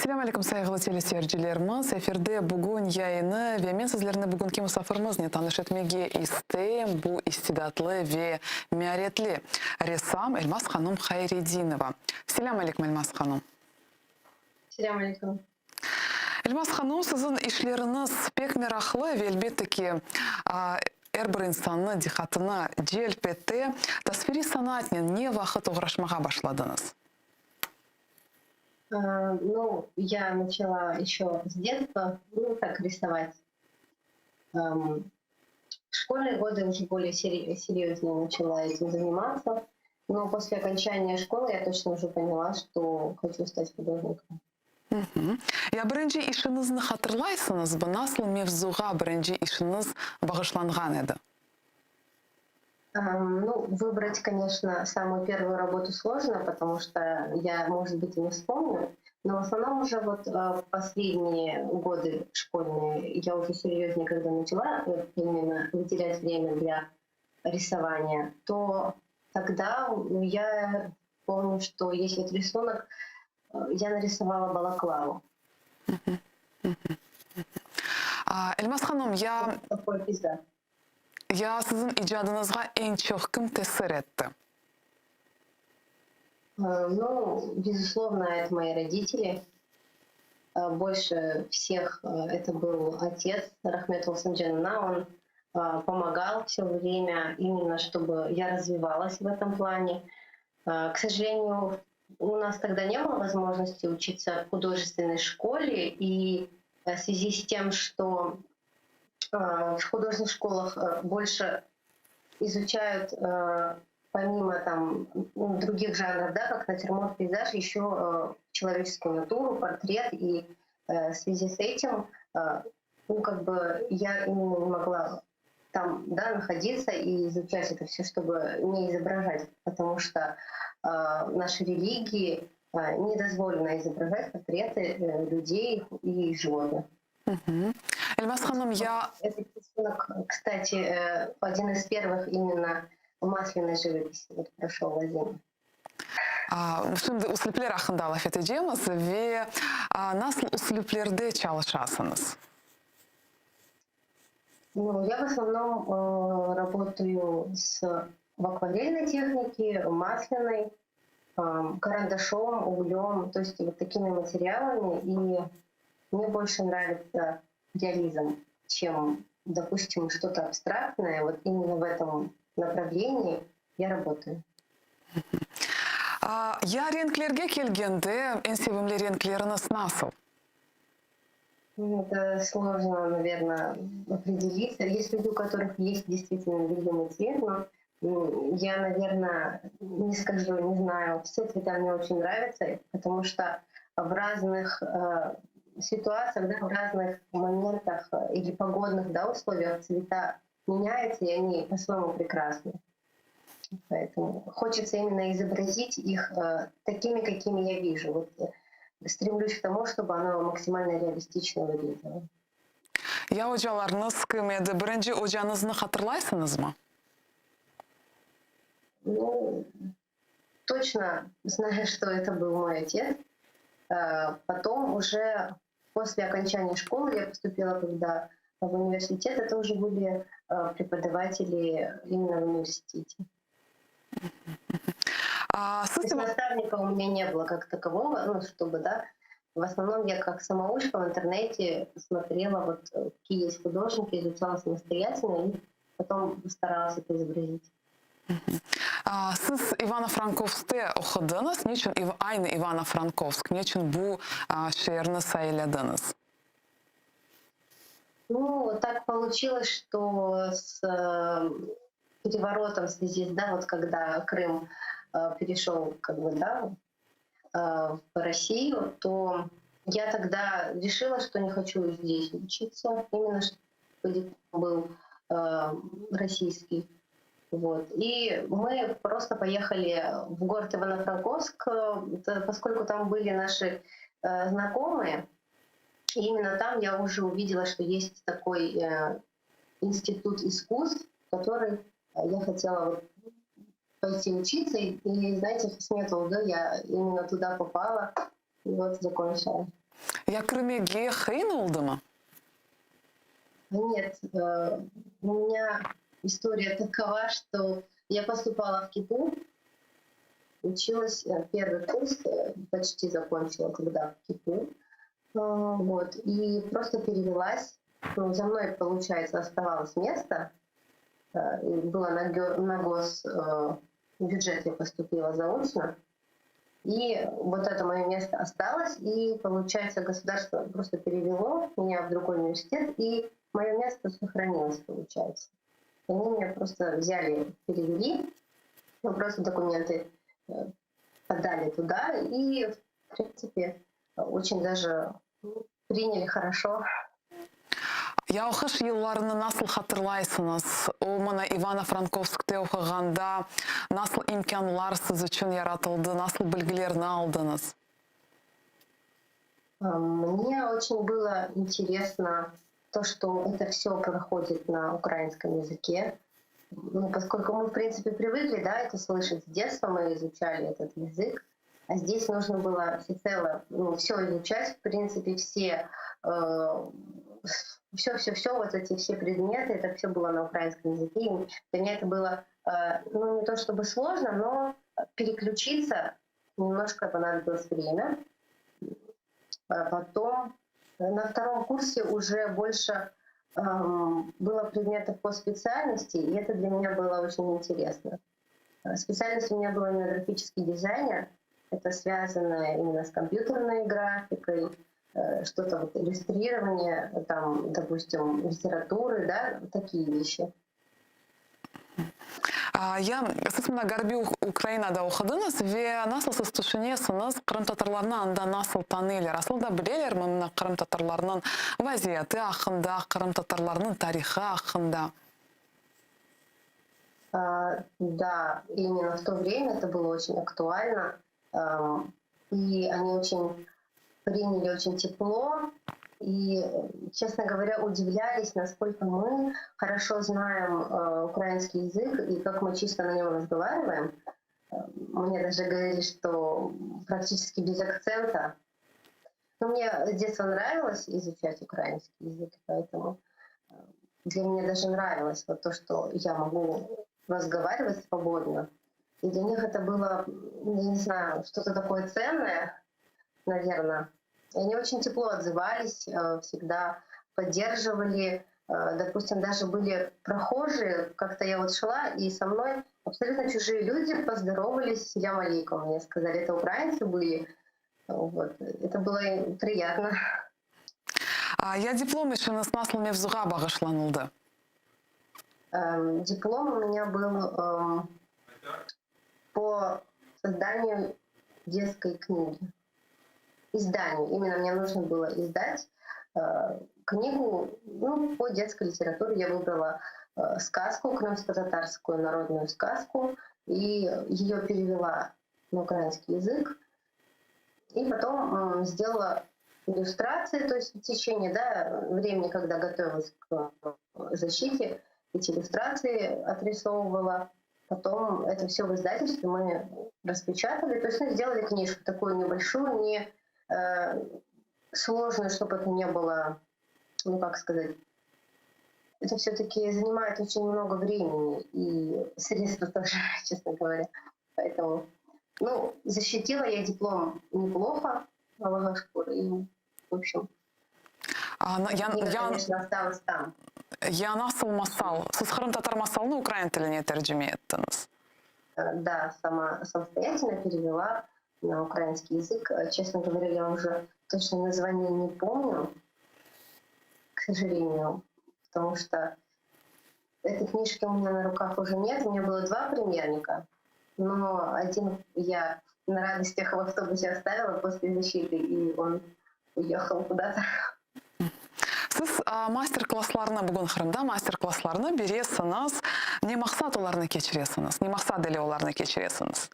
Selâm aleyküm, sayğılı teleseyircilerimiz! Efirde Bugün yayını ve men sizlerni bugünki musafirimiznen tanış etmege isteyim. Bu istidatlı ve mearetli ressam Elmaz hanım Hayredinova. Selâm aleyküm, Elmaz hanım! Selâm aleyküm! Elmaz hanım, siziñ işleriñiz pek meraqlı ve, elbette ki, er bir insannı diqqatını celp ete. Tasviriy sanatnen ne vaqıt oğraşmağa başladıñız? Ну, я начала еще с детства, ну, так, рисовать. В школьные годы уже более серьезнее начала этим заниматься. Но после окончания школы я точно уже поняла, что хочу стать художником. Ya birinci işiñizni hatırlaysıñızmı? Nasıl mevzuğa birinci işiñiz bağışlanğan edi? Ну, выбрать, конечно, самую первую работу сложно, потому что я, может быть, и не вспомню. Но в основном уже вот последние годы школьные я уже серьезнее, когда начала именно выделять время для рисования, то тогда я помню, что есть вот рисунок, я нарисовала балаклаву. Elmaz hanım, ya Такой пейзаж. Ya siziñ icadıñızğa eñ çoq kim tesir etti? Ну, безусловно, это мои родители. Больше всех это был отец, Rahmet olsun canına. Он помогал все время, именно чтобы я развивалась в этом плане. К сожалению, у нас тогда не было возможности учиться в художественной школе, и в связи с тем, что в художественных школах больше изучают помимо там других жанров, да, как натюрморт, пейзаж, еще человеческую натуру, портрет, и в связи с этим, ну, как бы я именно не могла там, да, находиться и изучать это все, чтобы не изображать, потому что в нашей религии не дозволено изображать портреты людей и животных. Elmaz hanım, ya Этот рисунок, кстати, один из первых именно в масляной живописи вот прошел один. Şimdi üslüpler aqqında laf etecemiz ve nasıl üslüplerde çalışasıñız? Ну, я в основном работаю с в акварельной технике, масляной, карандашом, углем, то есть вот такими материалами. И мне больше нравится реализм, чем, допустим, что-то абстрактное. Вот именно в этом направлении я работаю. Ya renklerge kelgende, eñ sevimli renkleriñiz nasıl? Ну, это сложно, наверное, определиться. Есть люди, у которых есть действительно любимый цвет, но я, наверное, не скажу, не знаю. Все цвета мне очень нравятся, потому что в разных ситуациях, да, в разных моментах или погодных, да, условиях цвета меняются, и они по-своему прекрасны. Поэтому хочется именно изобразить их такими, какими я вижу. Вот стремлюсь к тому, чтобы оно максимально реалистично выглядело. Ya ocalarıñız kim edi? Birinci ocañıznı hatırlaysıñızmı? Ну, точно знаю, что это был мой отец. Потом уже после окончания школы я поступила когда в университет, это уже были преподаватели именно в университете. А, То есть наставника у меня не было как такового, ну, чтобы, да, в основном я как самоучка в интернете смотрела, вот какие есть художники, изучала самостоятельно и потом старалась это изобразить. Siz İvano-Frankovskte oqudıñız. Neçün aynı İvano-Frankovsk? Neçün bu şeerni sayladıñız? Ну, так получилось, что с переворотом в связи с, да, вот когда Крым перешел, как бы, да, в Россию, то я тогда решила, что не хочу здесь учиться, именно чтобы был российский. Вот. И мы просто поехали в город Ивано-Франковск, поскольку там были наши знакомые. И именно там я уже увидела, что есть такой институт искусств, который я хотела вот пойти учиться. И, знаете, qısmet oldı, я именно туда попала и вот закончила. Ya kirmege qıyın oldımı? Нет, у меня история такова, что я поступала в КИПУ, училась первый курс, почти закончила тогда в КИПУ, вот, и просто перевелась. Ну, за мной, получается, оставалось место, было на гос бюджет я поступила заочно, и вот это мое место осталось, и, получается, государство просто перевело меня в другой университет, и мое место сохранилось, получается. Они меня просто взяли, перевели, ну, просто документы подали туда, и, в принципе, очень даже приняли хорошо. Ya oquş yıllarını nasıl hatırlaysıñız? O mına Ivano-Frankovskte oquğanda nasıl imkânlar siz içün yaratıldı, nasıl bilgilerni aldıñız? Мне очень было интересно то, что это все проходит на украинском языке. Ну, поскольку мы, в принципе, привыкли, да, это слышать с детства, мы изучали этот язык. А здесь нужно было всецело, ну, все изучать, в принципе, все, все, все, все, вот эти все предметы, это все было на украинском языке. И для меня это было, ну, не то чтобы сложно, но переключиться немножко понадобилось время. Потом на втором курсе уже больше было предметов по специальности, и это для меня было очень интересно. Специальность у меня была графический дизайнер. Это связано именно с компьютерной графикой, что-то вот иллюстрирование, там, допустим, литературы, да, такие вещи. Ya siz mına Ğarbiy Ukrainada oqudıñız ve nasıl siz tüşünesiñiz, qırımtatarlarnı anda nasıl tanıylar? Aslında bilelermi mına qırımtatarlarnıñ vaziyeti aqqında, qırımtatarlarnıñ tarihı aqqında? Да, именно в то время это было очень актуально. И они очень приняли очень тепло. И, честно говоря, удивлялись, насколько мы хорошо знаем украинский язык и как мы чисто на нем разговариваем. Мне даже говорили, что практически без акцента. Но мне с детства нравилось изучать украинский язык, поэтому для меня даже нравилось вот то, что я могу разговаривать свободно. И для них это было, я не знаю, что-то такое ценное, наверное. И они очень тепло отзывались, всегда поддерживали. Допустим, даже были прохожие, как-то я вот шла, и со мной абсолютно чужие люди поздоровались, selâm aleyküm, мне сказали, это украинцы были. Вот. Это было приятно. Ya diplom işiñiz nasıl mevzuğa bağışlanıldı? Диплом у меня был по созданию детской книги. Изданию. Именно мне нужно было издать книгу, ну, по детской литературе. Я выбрала сказку, крымско-татарскую народную сказку, и ее перевела на украинский язык. И потом сделала иллюстрации, то есть в течение, да, времени, когда готовилась к защите, эти иллюстрации отрисовывала. Потом это все в издательстве мы распечатали, то есть, ну, сделали книжку такую небольшую, не сложную, чтобы это не было, ну как сказать, это все-таки занимает очень много времени и средств тоже, честно говоря. Поэтому, ну, защитила я диплом неплохо, Allağa şükür, и, в общем, A, ya, книга, ya, конечно, осталась там. Ya nasıl masal? Siz qırımtatar masalını ukrain tiline tercime ettiñiz. Да, сама самостоятельно перевела на украинский язык. Честно говоря, я уже точно название не помню, к сожалению, потому что этой книжки у меня на руках уже нет. У меня было два примерника, но один я на радостях в автобусе оставила после защиты, и он уехал куда-то. Siz master-klasslarnı bugün Qırımda master-klasslarnı beresiñiz. Ne maqsat olarnı keçiresiñiz? Ne maqsat ile olarnı keçiresiñiz?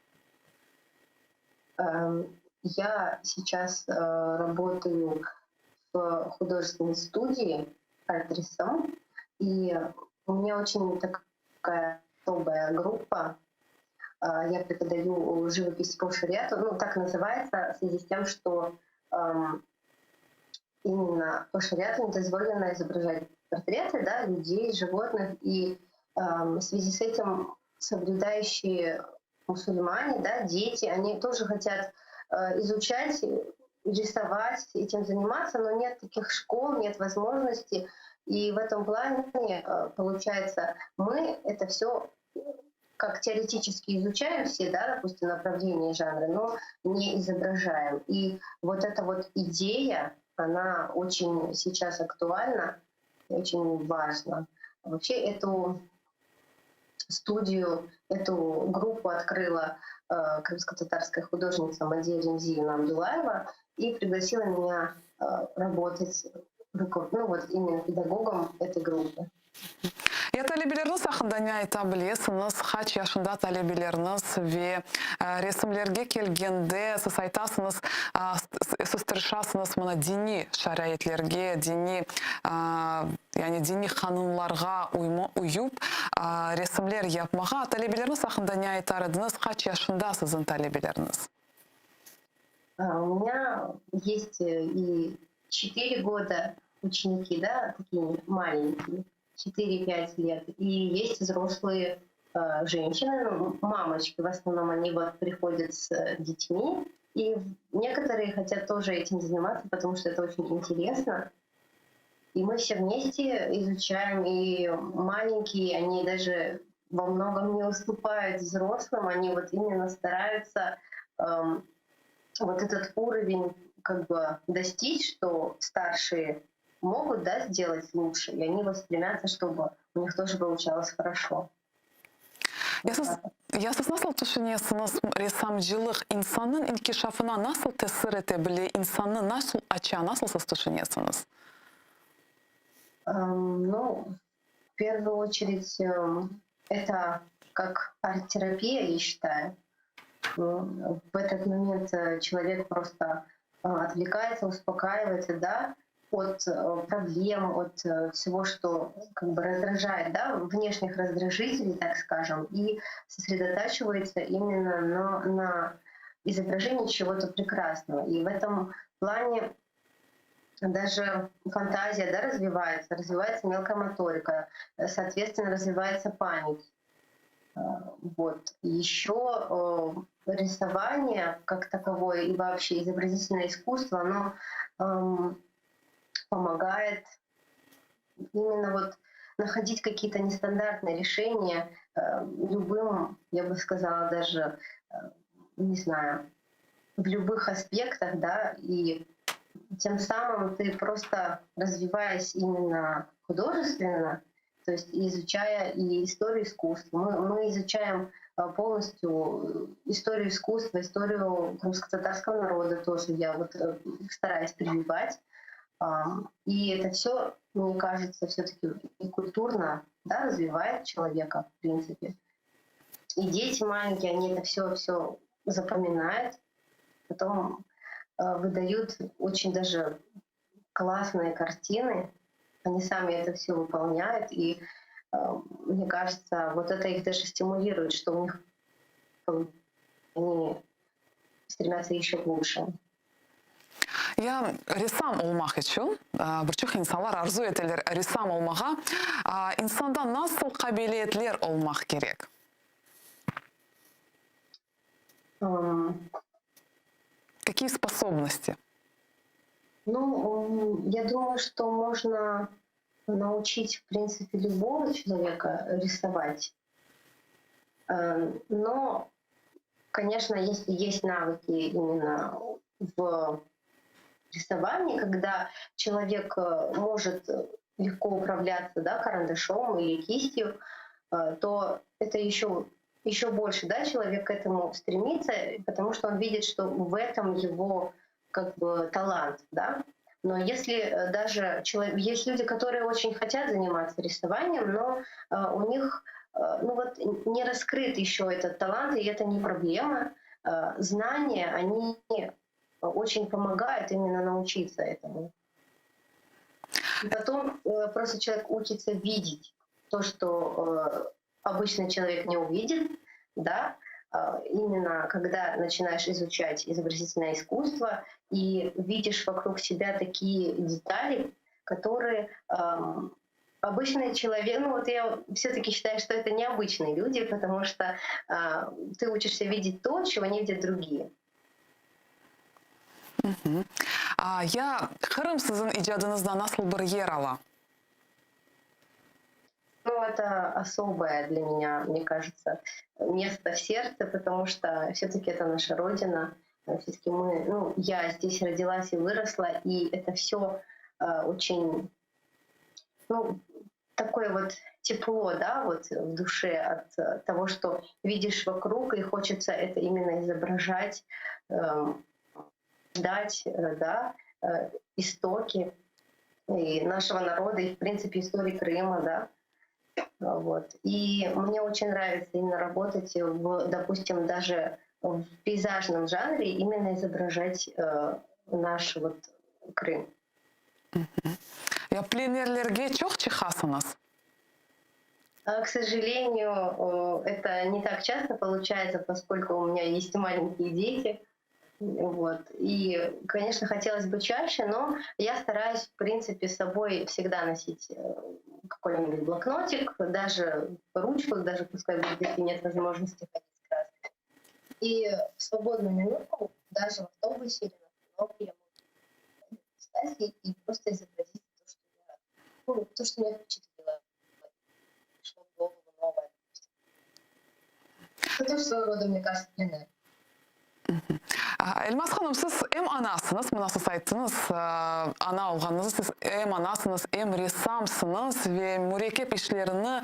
Я сейчас работаю в художественной студии арт-рисом, и у меня очень такая особая группа. Я преподаю живопись по шариату, ну, так называется, в связи с тем, что. Именно по шариату не дозволено изображать портреты, да, людей, животных. И в связи с этим соблюдающие мусульмане, да, дети, они тоже хотят изучать, рисовать, этим заниматься, но нет таких школ, нет возможности. И в этом плане, получается, мы это все как теоретически изучаем все, да, допустим, направления жанра, но не изображаем. И вот эта вот идея, она очень сейчас актуальна, очень важна. Вообще эту студию, эту группу открыла крымско-татарская художница Мадия Ремзиевна Абдулаева и пригласила меня работать ну, вот именно педагогом этой группы. Ya talebeleriñiz aqqında ne ayta bilesiñiz? Qaç yaşında talebeleriñiz ve resimlerge kelgende siz aytasıñız, siz tırışasıñız mına diniy şaraitlerge, diniy, yani diniy qanunlarğa uyıp resimler yapmağa. Talebeleriñiz aqqında ne aytar ediñiz? Qaç yaşında siziñ talebeleriñiz? У меня есть и 4 года ученики, да, такие маленькие, 4-5 лет, и есть взрослые женщины, ну, мамочки, в основном они вот приходят с детьми, и некоторые хотят тоже этим заниматься, потому что это очень интересно. И мы все вместе изучаем, и маленькие, они даже во многом не уступают взрослым, они вот именно стараются вот этот уровень как бы достичь, что старшие могут, да, сделать лучше, и они вот стремятся, чтобы у них тоже получалось хорошо. Ya siz, ya siz nasıl tüşünesiñiz, ressamcılıq insannıñ inkişafına nasıl tesir ete bile, insannı nasıl aça, nasıl siz tüşünesiñiz? Ну, в первую очередь, это как арт-терапия, я считаю. В этот момент человек просто отвлекается, успокаивается, да, от проблем, от всего, что как бы раздражает, да, внешних раздражителей, так скажем, и сосредотачивается именно на изображении чего-то прекрасного. И в этом плане даже фантазия, да, развивается, развивается мелкая моторика, соответственно, развивается память. Вот. Еще рисование как таковое и вообще изобразительное искусство, оно помогает именно вот находить какие-то нестандартные решения любым, я бы сказала, даже, не знаю, в любых аспектах, да, и тем самым ты просто развиваясь именно художественно, то есть изучая и историю искусства. Мы изучаем полностью историю искусства, историю крымско-татарского народа тоже я вот стараюсь прививать. И это все, мне кажется, все-таки и культурно, да, развивает человека, в принципе. И дети маленькие, они это все, все запоминают, потом выдают очень даже классные картины, они сами это все выполняют, и мне кажется, вот это их даже стимулирует, что у них они стремятся еще к лучшему. Ya ressam olmaq içün, bir çoq insanlar arzu eteler ressam olmağa, insanda nasıl qabiliyetler olmaq kerek? Какие способности? Ну, я думаю, что можно научить, в принципе, любого человека рисовать. Но, конечно, если есть навыки именно в рисовании, когда человек может легко управляться, да, карандашом или кистью, то это еще больше, да, человек к этому стремится, потому что он видит, что в этом его как бы талант, да. Но если даже человек, есть люди, которые очень хотят заниматься рисованием, но у них ну вот не раскрыт еще этот талант, и это не проблема. Знания, они очень помогают именно научиться этому. И потом просто человек учится видеть то, что обычный человек не увидит, да. Именно когда начинаешь изучать изобразительное искусство и видишь вокруг себя такие детали, которые обычный человек, ну вот я все-таки считаю, что это необычные люди, потому что ты учишься видеть то, чего не видят другие. Ya Qırım siziñ icadıñızda nasıl bir yer ala? Ну, это особое для меня, мне кажется, место в сердце, потому что все-таки это наша родина. Все-таки мы, ну, я здесь родилась и выросла, и это все очень, ну, такое вот тепло, да, вот в душе от того, что видишь вокруг, и хочется это именно изображать, дать, да, истоки и нашего народа, и, в принципе, истории Крыма, да. Вот. И мне очень нравится именно работать, в, допустим, даже в пейзажном жанре, именно изображать наш вот Крым. Ya plenerlerge çoq çıqasıñız? К сожалению, это не так часто получается, поскольку у меня есть маленькие дети. Вот. И, конечно, хотелось бы чаще, но я стараюсь, в принципе, с собой всегда носить какой-нибудь блокнотик, даже ручку, даже пускай будет, если нет возможности ходить с краской. И в свободную минуту, даже в автобусе или на остановке, я могу встать и просто изобразить то, что я, ну, то, что меня впечатлило, пришло в голову новое. Это тоже своего рода, мне кажется, пленэр. Elmaz hanım, siz em anasıñız, mına siz ayttıñız, ana olğanıñızı, siz em anasıñız, em ressamsıñız ve mürekkep işlerini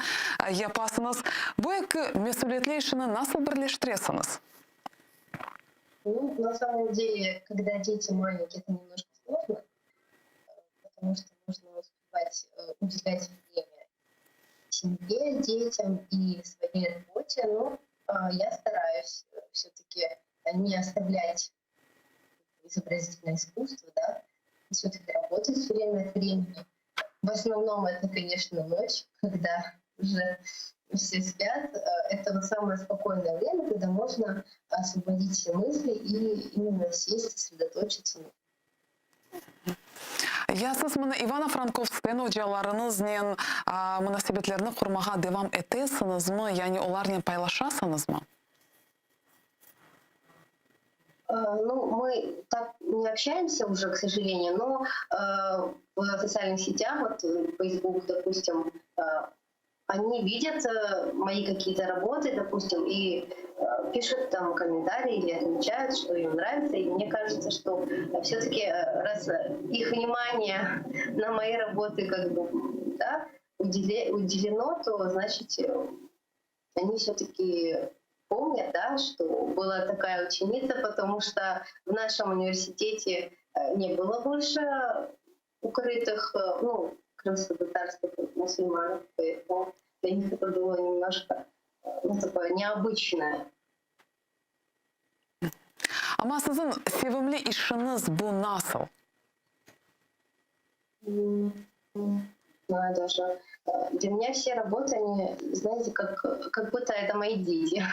yapasıñız. Bu eki mesüliyetli işini nasıl birleştiresiñiz? Ну, на самом деле, когда дети маленькие, это немножко сложно, потому что нужно успевать уделять время семье, детям и своей работе. Но я стараюсь все-таки не оставлять изобразительное искусство, да, все-таки работать время от времени. В основном это, конечно, ночь, когда уже все спят. Это вот самое спокойное время, когда можно освободить все мысли и именно сесть, сосредоточиться. Ya siz mına İvano-Frankovskten ocalarıñıznen munasebetlerni qurmağa devam etesiñizmi, yani olarnen paylaşasıñızmı? Ну, мы так не общаемся уже, к сожалению, но в социальных сетях, вот Facebook, допустим, они видят мои какие-то работы, допустим, и пишут там комментарии или отмечают, что им нравится. И мне кажется, что все-таки раз их внимание на мои работы как бы, да, уделено, то значит они все-таки помнят, да, что была такая ученица, потому что в нашем университете не было больше укрытых, ну, крымско-татарских мусульман, поэтому для них это было немножко, ну, такое необычное. Amma siziñ sevimli işiñiz bu nasıl? Знаю даже. Для меня все работы, они, знаете, как будто это мои дети.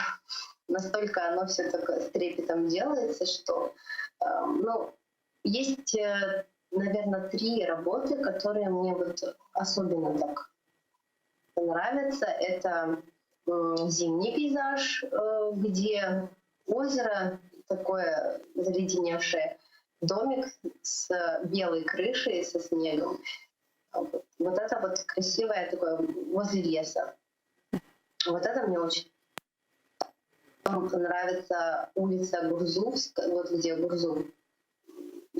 Настолько оно все так с трепетом делается, что, ну, есть, наверное, три работы, которые мне вот особенно так нравятся. Это зимний пейзаж, где озеро такое заледеневшее, домик с белой крышей, со снегом. Вот это вот красивое такое возле леса. Вот это мне очень нравится улица Гурзуфская, вот где Гурзуф,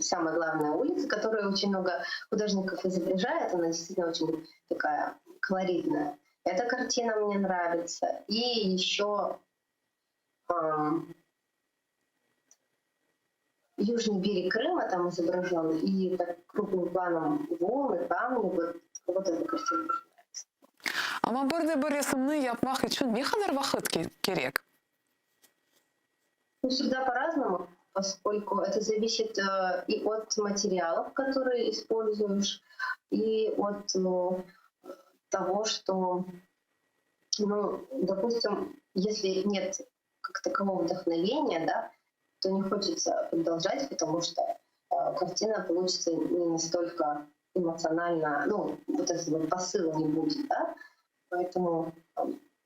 самая главная улица, которую очень много художников изображает, она действительно очень такая колоритная. Эта картина мне нравится. И еще южный берег Крыма там изображен, и так крупным планом волны, камни, вот эта картина мне нравится. Amma bir de bir resimni yapmaq içün ne qadar vaqıt kerek? Ну, всегда по-разному, поскольку это зависит и от материалов, которые используешь, и от того, что, ну, допустим, если нет как такового вдохновения, да, то не хочется продолжать, потому что картина получится не настолько эмоционально, ну, вот этот вот посыла не будет, да, поэтому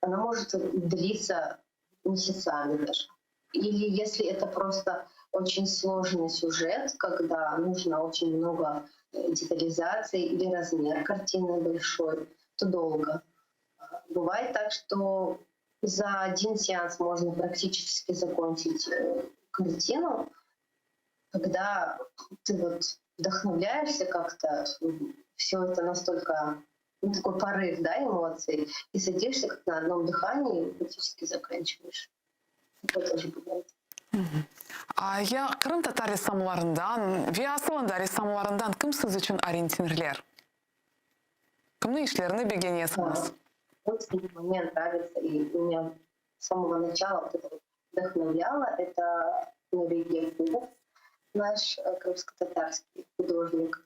она может длиться месяцами даже. Или если это просто очень сложный сюжет, когда нужно очень много детализации или размер картины большой, то долго. Бывает так, что за один сеанс можно практически закончить картину, когда ты вот вдохновляешься как-то, все это настолько, ну, такой порыв, да, эмоций, и садишься как на одном дыхании и практически заканчиваешь. Такое тоже бывает. A ya qırımtatar ressamlarından ve asılında ressamlarından kim siz içün oriyentirler? Kimniñ işlerini begenesiñiz? Очень мне нравится, и меня с самого начала вот это вот вдохновляло, это Нури Якубов, наш крымско-татарский художник.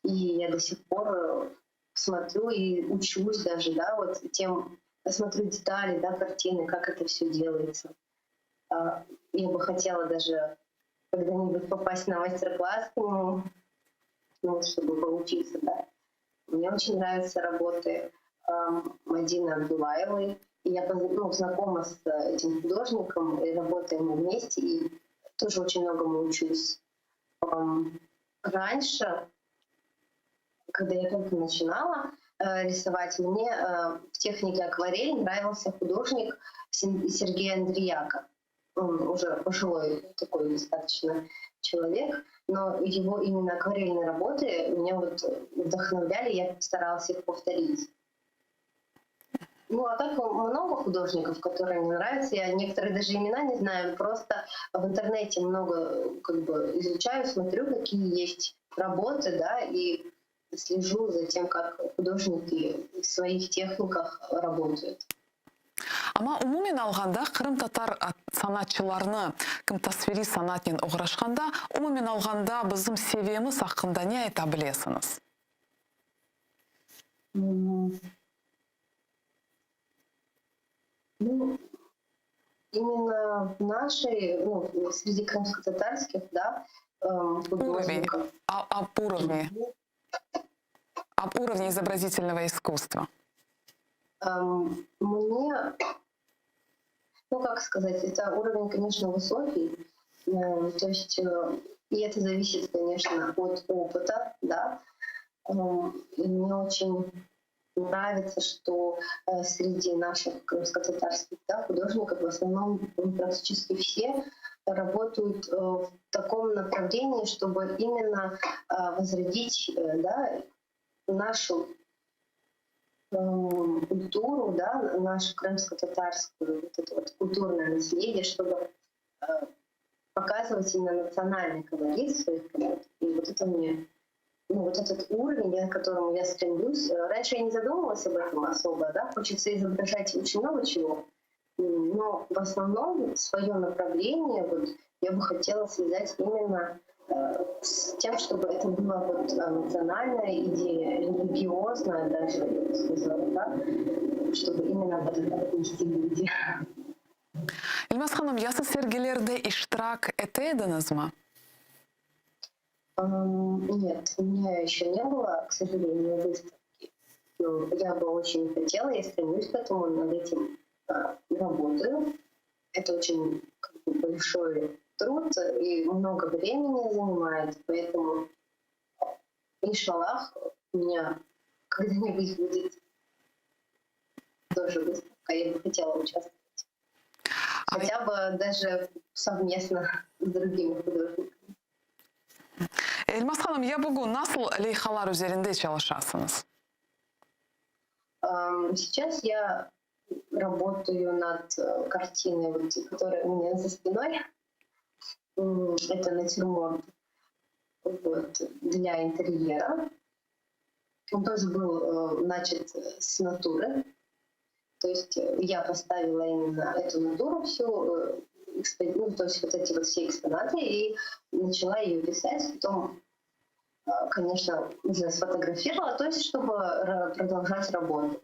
И я до сих пор смотрю и учусь даже, да, вот тем, смотрю детали, да, картины, как это все делается. Я бы хотела даже когда-нибудь попасть на мастер-класс к нему, ну, чтобы поучиться, да. Мне очень нравятся работы Мадины Абдулаевой. И я, ну, знакома с этим художником, и работаем мы вместе, и тоже очень многому учусь. Раньше, когда я только начинала рисовать, мне в технике акварель нравился художник Сергей Андрияко. Он уже пожилой такой достаточно человек, но его именно акварельные работы меня вот вдохновляли, я старалась их повторить. Ну, а так много художников, которые мне нравятся. Я некоторые даже имена не знаю, просто в интернете много как бы изучаю, смотрю, какие есть работы, да, и слежу за тем, как художники в своих техниках работают. Amma umumen alğanda qırımtatar sanatçılarını kim tasviriy sanatnen oğraşqanda, umumen alğanda bizim seviyemiz aqqında ne ayta bilesiñiz? Ну, именно в нашей, ну, среди крымско-татарских, да, художников. Уровень, об уровне. Об уровне изобразительного искусства. Мне, ну, как сказать, это уровень, конечно, высокий. То есть, и это зависит, конечно, от опыта, да. И мне очень нравится, что среди наших крымско-татарских, да, художников в основном практически все работают в таком направлении, чтобы именно возродить, да, нашу культуру, да, нашу крымско-татарскую, вот это вот культурное наследие, чтобы показывать именно национальный колорит своих работ. И вот это мне, ну, вот этот уровень, я, к которому я стремлюсь. Раньше я не задумывалась об этом особо, да, хочется изображать очень много чего, но в основном свое направление вот, я бы хотела связать именно с тем, чтобы это была вот национальная идея, религиозная даже, я бы сказала, да, чтобы именно вот это вот нести люди. Elmaz hanım, ya siz sergilerde iştirak ete ediñizmi? Нет, у меня еще не было, к сожалению, выставки. Но я бы очень хотела, я стремлюсь к этому, над этим работаю. Это очень как бы большой труд и много времени занимает, поэтому, иншаллах, у меня когда-нибудь будет тоже выставка, я бы хотела участвовать. Хотя бы даже совместно с другими художниками. Elmaz hanım, ya bugün nasıl leyhalar üzerinde çalışasıñız? Сейчас я работаю над картиной, вот, которая у меня за спиной. Это натюрморт, вот, для интерьера. Он тоже был начат с натуры. То есть я поставила именно эту натуру всю, ну, то есть вот эти вот все экспонаты, и начала ее писать. Потом, конечно, уже сфотографировала, то есть чтобы продолжать работу.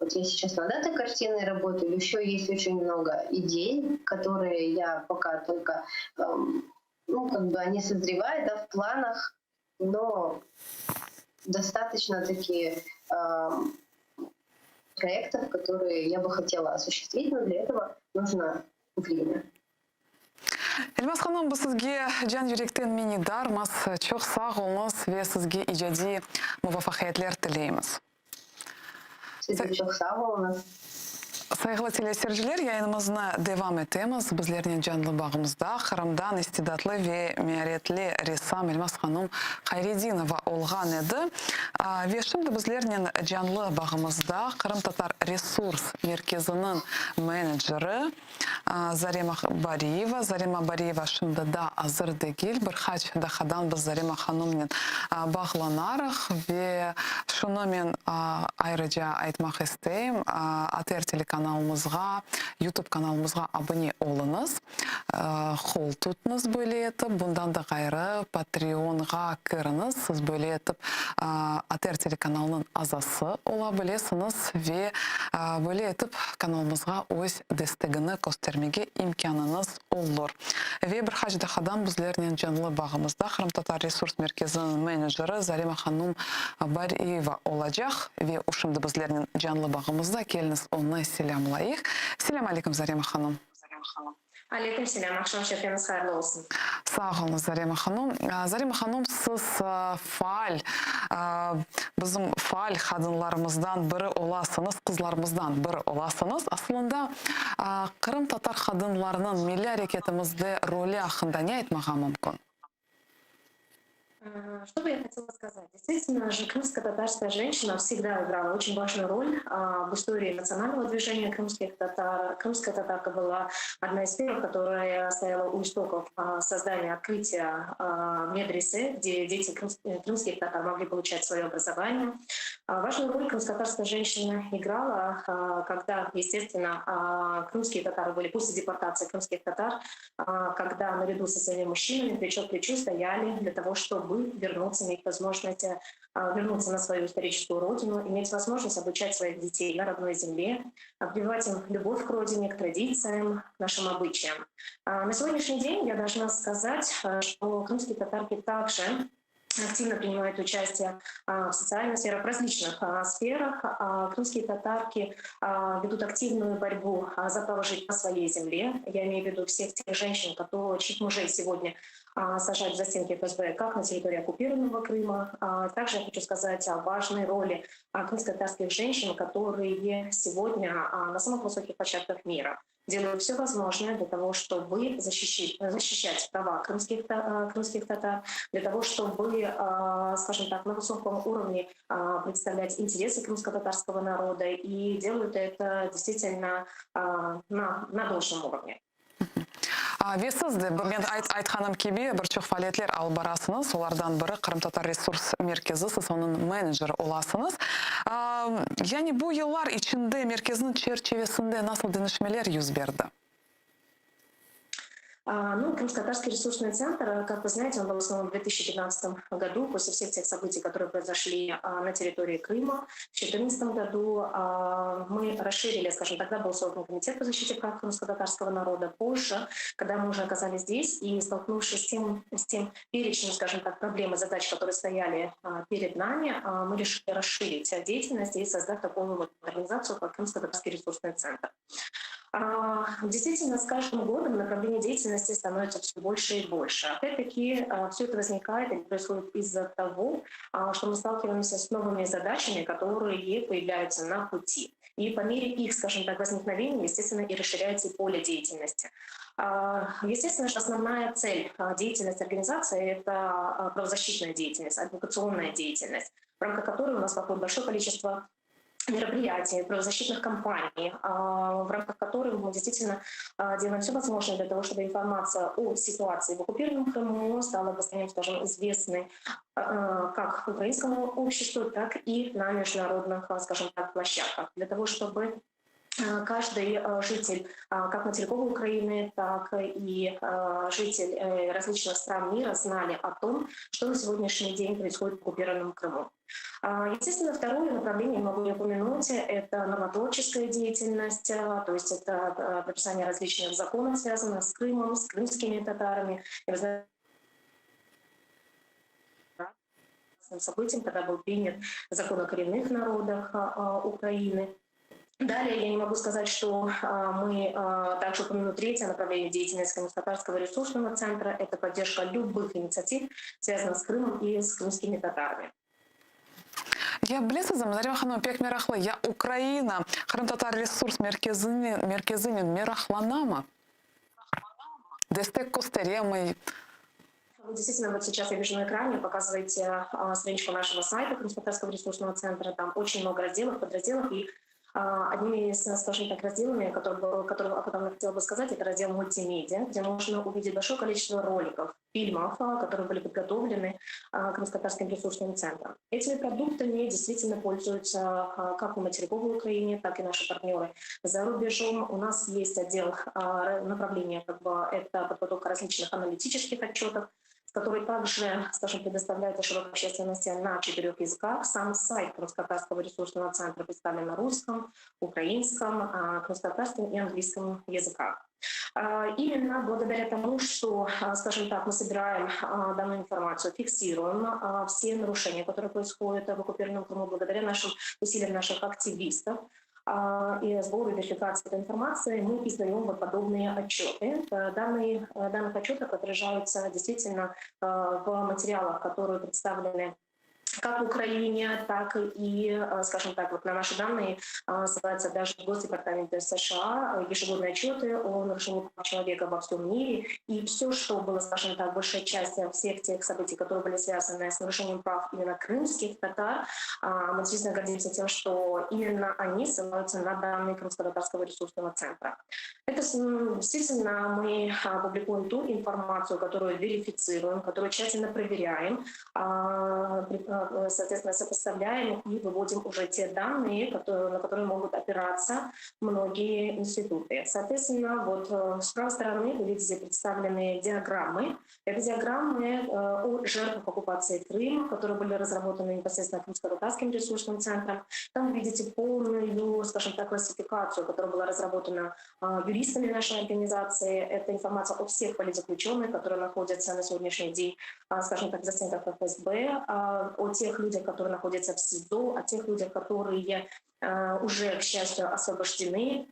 Вот я сейчас над этой картиной работаю. Еще есть очень много идей, которые я пока только, ну, как бы они созревают, да, в планах, но достаточно такие проектов, которые я бы хотела осуществить, но для этого нужно время. Elmaz hanım, biz sizge can yürekten minnetdarmız, çoq sağ oluñız ve sizge icadiy muvafaqiyetler tileymiz. Siz de çoq sağ oluñız. Sayğılı teleseyirciler, yayınımıznı devam etemiz. Bizlernen canlı bağımızda Qırımdan istidatlı ve mearetli ressam Elmaz hanım Hayredinova olğan edi. Ve şimdi bizlernen canlı bağımızda Qırımtatar resurs merkeziniñ meneceri Zarema Bariyeva. Zarema Bariyeva şimdi daa azır degil. Bir qaç daqqadan biz Zarema hanımnen bağlanarıq. Ve şunı men ayrıca aytmaq isteyim, ATR telekanalımızğa, YouTube kanalımızğa abune oluñız, qol tutñız böyle etip. Bundan da ğayrı, Patreonğa kiriñiz, siz böyle etip ATR telekanalınıñ azası ola bilesiñiz ve böyle etip kanalımızğa öz destegini köstermege imkânıñız olur. Ve bir qaç daqqadan bizlernen canlı bağımızda Qırımtatar resurs merkeziniñ meneceri Zarema hanum Bariyeva olacaq. Ve o şimdi bizlernen canlı bağımızda. Keliñiz, onı selâmlayıq. Selâm aleyküm, Zarema hanum. Aleyküm selâm, aqşam şerfeniz hayırlı olsun. Sağ oluñız, Zarema hanum. Zarema hanum, siz faal, bizim faal qadınlarımızdan biri olasıñız, qızlarımızdan biri olasıñız. Asılında, qırımtatar qadınlarınıñ milliy areketimizde rolü aqqında ne aytmağa mümkün? Что бы я хотела сказать? Действительно же, крымско-татарская женщина всегда играла очень важную роль в истории национального движения крымских татар. Крымская татарка была одна из первых, которая стояла у истоков создания, открытия медресе, где дети крымских татар могли получать свое образование. Важную роль крымско-татарская женщина играла, когда, естественно, крымские татары были после депортации крымских татар, когда наряду со своими мужчинами плечо к плечу стояли для того, чтобы вернуться, иметь возможность вернуться на свою историческую родину, иметь возможность обучать своих детей на родной земле, прививать им любовь к родине, к традициям, к нашим обычаям. На сегодняшний день я должна сказать, что крымские татарки также активно принимают участие в социальных сферах, в различных сферах. Крымские татарки ведут активную борьбу за право жить на своей земле. Я имею в виду всех тех женщин, которые, чьих мужей сегодня сажают в застенки ФСБ, как на территории оккупированного Крыма. Также я хочу сказать о важной роли крымско-татарских женщин, которые сегодня на самых высоких площадках мира делают все возможное для того, чтобы защищать права крымских татар, для того, чтобы, скажем так, на высоком уровне представлять интересы крымско-татарского народа, и делают это действительно на должном уровне. Ve siz de, men aytqanım kibi, bir çoq faaliyetler alıp barasıñız. Olardan biri Qırımtatar resurs merkezi, siz onıñ meneceri olasıñız. Yani bu yıllar içinde merkezniñ çerçivesinde nasıl deñişmeler yüz berdi? Ну, Крымско-Татарский ресурсный центр, как вы знаете, он был основан в 2015 году, после всех тех событий, которые произошли на территории Крыма. В 2014 году мы расширили, скажем, тогда был создан комитет по защите прав крымско-татарского народа. Позже, когда мы уже оказались здесь и столкнувшись с тем перечнем, скажем так, проблем и задач, которые стояли перед нами, мы решили расширить деятельность и создать такую вот организацию, как Крымско-Татарский ресурсный центр. Действительно, с каждым годом направление деятельности становится все больше и больше. Опять-таки, все это возникает и происходит из-за того, что мы сталкиваемся с новыми задачами, которые появляются на пути. И по мере их, скажем так, возникновения, естественно, и расширяется и поле деятельности. Естественно, что основная цель деятельности организации — это правозащитная деятельность, адвокационная деятельность, в рамках которой у нас проходит большое количество мероприятий, правозащитных кампаний, в рамках которых мы действительно делаем все возможное для того, чтобы информация о ситуации в оккупированном Крыму стала достоянием, скажем, известной как украинскому обществу, так и на международных, скажем так, площадках, для того, чтобы Каждый житель как материковой Украины, так и житель различных стран мира знали о том, что на сегодняшний день происходит в оккупированном Крыму. Естественно, второе направление, могу не упомянуть, это нормотворческая деятельность, то есть это прописание различных законов, связанных с Крымом, с крымскими татарами. И вы знаете, событием, когда был принят закон о коренных народах Украины. Далее я не могу сказать, что мы также упомяну третье направление деятельности Крымско-Татарского ресурсного центра – это поддержка любых инициатив, связанных с Крымом и с крымскими татарами. Ya bilesiñizmi, Zarema hanım, pek meraqlı, ya Ukraina Qırımtatar resurs merkezinen meraqlanamı? Destek kösteremi? Вы действительно, вот сейчас я вижу на экране, показываете страничку нашего сайта Крымско-Татарского ресурсного центра. Там очень много разделов, подразделов. И одними из, скажем так, разделами, о котором я хотела бы сказать, это раздел мультимедиа, где можно увидеть большое количество роликов, фильмов, которые были подготовлены Крымско-Татарским ресурсным центром. Этими продуктами действительно пользуются как в материковой Украине, так и наши партнеры за рубежом. У нас есть отдел направления, как бы, это подготовка различных аналитических отчетов, который также, скажем, предоставляется широкой общественности на четырех языках. Сам сайт Крымско-Татарского ресурсного центра представлен на русском, украинском, крымско-татарском и английском языках. Именно благодаря тому, что, скажем так, мы собираем данную информацию, фиксируем все нарушения, которые происходят в оккупированном Крыму, благодаря нашим усилиям наших активистов, и сбору и верификации этой информации мы издаем вот подобные отчеты. Данных отчетах отражаются действительно в материалах, которые представлены как в Украине, так и, скажем так, вот на наши данные ссылаются даже Госдепартамент США, ежегодные отчеты о нарушении прав человека во всем мире. И все, что было, скажем так, большая часть всех тех событий, которые были связаны с нарушением прав именно крымских татар, мы действительно гордимся тем, что именно они ссылаются на данные Крымско-Татарского ресурсного центра. Это действительно мы публикуем ту информацию, которую верифицируем, которую тщательно проверяем, соответственно, сопоставляем и выводим уже те данные, на которые могут опираться многие институты. Соответственно, вот с правой стороны вы видите представлены диаграммы. Это диаграммы о жертвах оккупации Крыма, которые были разработаны непосредственно Крымско-Татарским ресурсным центром. Там вы видите полную, скажем так, классификацию, которая была разработана юристами нашей организации. Это информация о всех политзаключенных, которые находятся на сегодняшний день, скажем так, в застенках ФСБ, о тех людях, которые находятся в СИЗО, о тех людях, которые уже, к счастью, освобождены,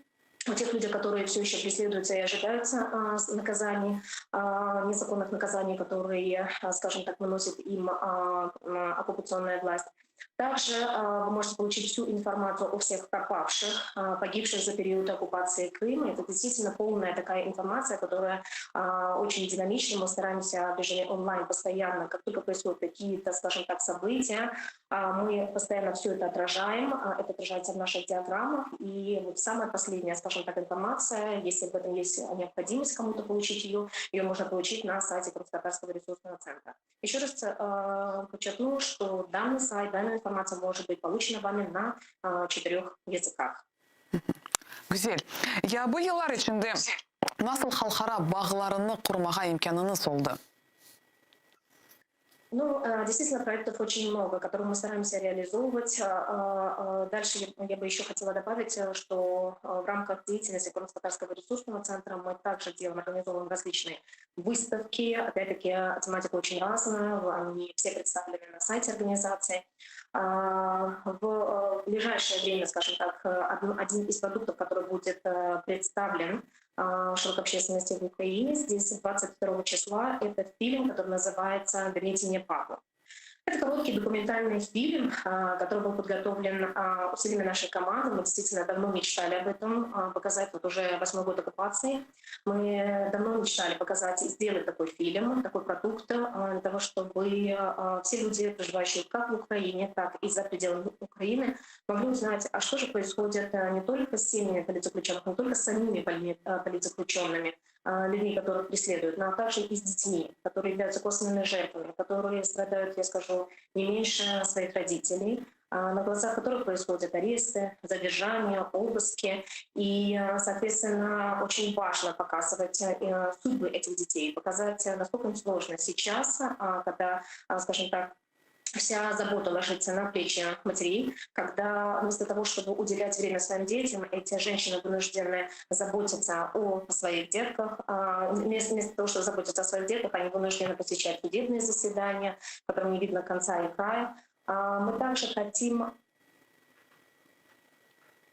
о тех людях, которые все еще преследуются и ожидаются наказаний, незаконных наказаний, которые, скажем так, выносит им оккупационная власть. Также вы можете получить всю информацию о всех пропавших, погибших за период оккупации Крыма. Это действительно полная такая информация, которая очень динамична. Мы стараемся в режиме онлайн постоянно, как только происходят какие-то, скажем так, события, мы постоянно все это отражаем. Это отражается в наших диаграммах. И вот самая последняя, скажем так, информация, если в этом есть необходимость кому-то получить ее, ее можно получить на сайте Крымско-Татарского ресурсного центра. Еще раз подчеркну, что данный сайт, данная информация может быть получена вами на четырех языках. Güzel. Ya bu yıllar içinde nasıl halqara bağlarını qurmağa imkânıñız oldı? Ну, действительно, проектов очень много, которые мы стараемся реализовывать. Дальше я бы еще хотела добавить, что в рамках деятельности Крымско-Татарского ресурсного центра мы также делаем, организовываем различные выставки. Опять-таки, тематика очень разная, они все представлены на сайте организации. В ближайшее время, скажем так, один из продуктов, который будет представлен широкой общественности в Украине, здесь 22 числа, это фильм, который называется «Верните мне папу». Это короткий документальный фильм, который был подготовлен усилиями нашей команды. Мы действительно давно мечтали об этом, показать вот уже восьмой год оккупации. Мы давно мечтали показать и сделать такой фильм, такой продукт, для того, чтобы все люди, проживающие как в Украине, так и за пределами Украины, могли узнать, а что же происходит не только с семьями политзаключенных, не только с самими политзаключенными, людьми, которых преследуют, но также и с детьми, которые являются косвенными жертвами, которые страдают, я скажу, не меньше своих родителей. на глазах которых происходят аресты, задержания, обыски. И, соответственно, очень важно показывать э, судьбы этих детей, показать, насколько им сложно сейчас, когда, скажем так, вся забота ложится на плечи матерей, когда вместо того, чтобы уделять время своим детям, эти женщины вынуждены заботиться о своих детках. Вместо, вместо того, чтобы заботиться о своих детках, они вынуждены посещать судебные заседания, которым не видно конца и края. Мы также хотим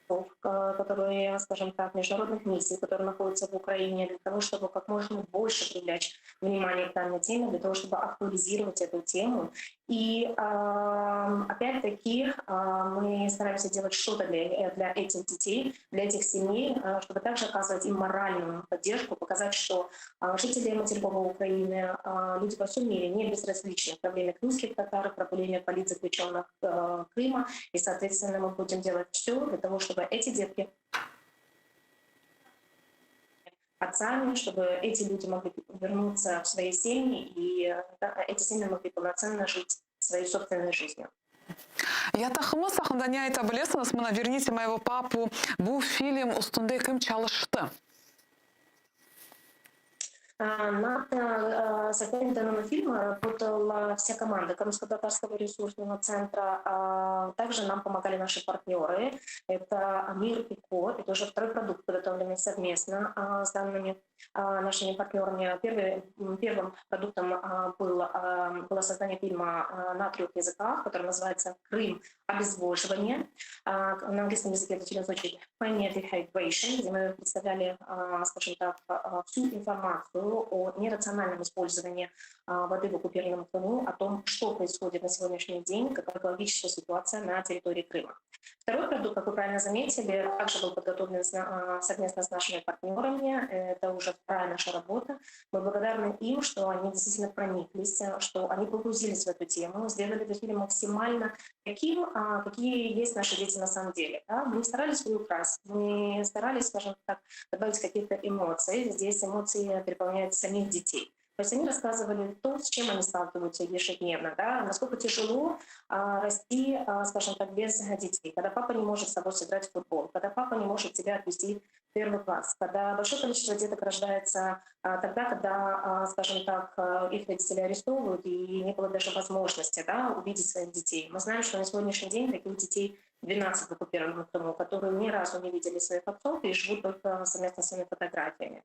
которые, скажем так, международных миссий, которые находятся в Украине, для того, чтобы как можно больше привлечь внимание к данной теме, для того, чтобы актуализировать эту тему. И опять-таки мы стараемся делать что-то для, для этих детей, для этих семей, чтобы также оказывать им моральную поддержку, показать, что жители материковой Украины, люди во всем мире не безразличны к проблеме крымских татар, к проблеме политзаключенных Крыма. И, соответственно, мы будем делать все для того, чтобы эти детки отцами, чтобы эти люди могли вернуться в свои семьи, и да, эти семьи могли полноценно жить своей собственной жизнью. Yataqımız aqqında ne ayta bilesiñiz? Mına «Верните моего папу» bu film üstünde kim çalıştı? Над э, созданием данного фильма работала вся команда Крымско-Татарского ресурсного центра. А, также нам помогали наши партнеры. Это Амир и Ко. Это уже второй продукт, подготовленный совместно с данными нашими партнерами. Первый, первым продуктом был, было создание фильма на трех языках, который называется «Крым. Обезвоживание». На английском языке это фильм звучит «Crimea Dehydration», где мы представляли, скажем так, всю информацию о нерациональном использовании воды в оккупированном Крыму, о том, что происходит на сегодняшний день, какая экологическая ситуация на территории Крыма. Второй продукт, как вы правильно заметили, также был подготовлен совместно с нашими партнерами. Это уже вторая наша работа. Мы благодарны им, что они действительно прониклись, что они погрузились в эту тему, сделали этот фильм максимально таким, какие есть наши дети на самом деле. Да? Мы не старались приукрасить, мы старались, скажем так, добавить каких-то эмоций. Здесь эмоции переполняют самих детей. То есть они рассказывали то, с чем они сталкиваются ежедневно, да, насколько тяжело а, расти, а, скажем так, без детей, когда папа не может с тобой сыграть в футбол, когда папа не может тебя отвезти в первый класс, когда большое количество деток рождается а, тогда, когда, а, скажем так, а, их родители арестовывают, и не было даже возможности да, увидеть своих детей. Мы знаем, что на сегодняшний день таких детей 12 в оккупированном Крыму, которые ни разу не видели своих отцов и живут только совместно с своими фотографиями.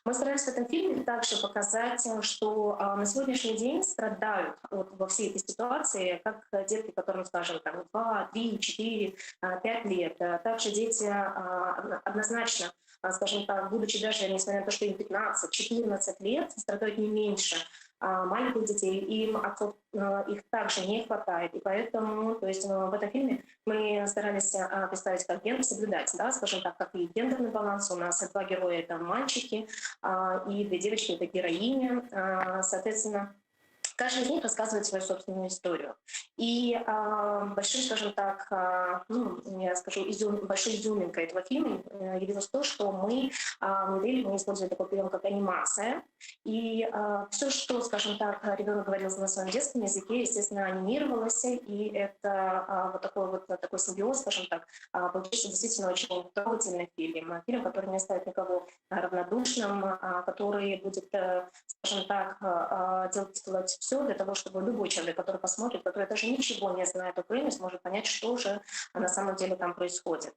Мы стараемся в этом фильме также показать, что а, на сегодняшний день страдают вот во всей этой ситуации как детки, которым, скажем, там, 2, 3, 4, 5 лет. Также дети а, однозначно а, скажем так, будучи даже, несмотря на то, что им 15-14 лет, страдают не меньше маленьких детей, им отцов их также не хватает. И поэтому, то есть в этом фильме мы старались представить, как гендер соблюдать, да, скажем так, как и гендерный баланс. У нас два героя — это мальчики, и две девочки — это героини. Соответственно, каждый из них рассказывает свою собственную историю. И э, большим, скажем так, э, ну, я скажу, изюм, большой изюминкой этого фильма э, явилось то, что мы э, внедрили, мы использовали такой прием, как анимация. И э, все, что, скажем так, ребенок говорил на своем детском языке, естественно, анимировалось, и это э, вот такой вот такой симбиоз, скажем так, э, получился действительно очень трогательный фильм. Фильм, который не оставит никого равнодушным, э, который будет, э, скажем так, э, делать все для того, чтобы любой человек, который посмотрит, который даже ничего не знает о Крыме, сможет понять, что же на самом деле там происходит.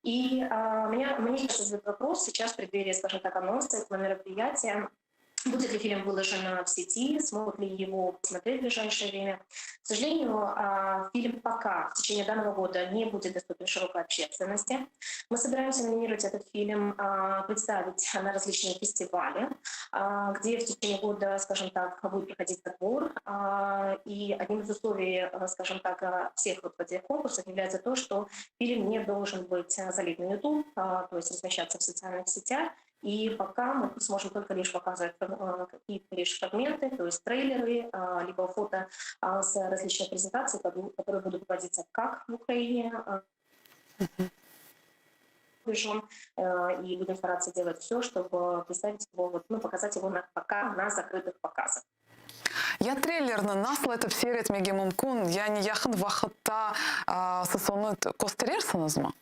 И а, меня, мне сейчас задают вопрос сейчас в преддверии, скажем так, анонса этого мероприятия, Будет ли фильм выложен в сети, смогут ли его посмотреть в ближайшее время. К сожалению, а, фильм пока в течение данного года не будет доступен широкой общественности. Мы собираемся номинировать этот фильм, а, представить на различные фестивали, а, где в течение года, скажем так, будет проходить отбор. И одним из условий, скажем так, всех вот этих конкурсов является то, что фильм не должен быть залит на YouTube, то есть размещаться в социальных сетях. И пока мы сможем только лишь показывать э, какие-то лишь фрагменты, то есть трейлеры, э, либо фото э, с различных презентаций, которые будут проводиться как в Украине, рубежом, и будем стараться делать все, чтобы представить его, вот, ну, показать его на, пока на закрытых показах. Ya treylerni nasıl etip seyir etmege mümkün, yani yaqın vaqıtta siz onı kösterersiñizmi?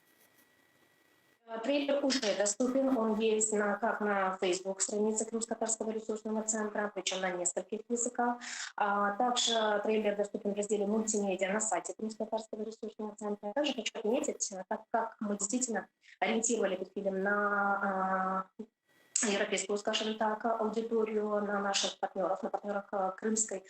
Трейлер уже доступен, он есть на, как на Facebook странице Крымско-Татарского ресурсного центра, причем на нескольких языках. А, также трейлер доступен в разделе «Мультимедиа» на сайте Крымско-Татарского ресурсного центра. Также хочу отметить, так как мы действительно ориентировали этот фильм на европейскую, скажем так, аудиторию, на наших партнеров, на партнеров крымской,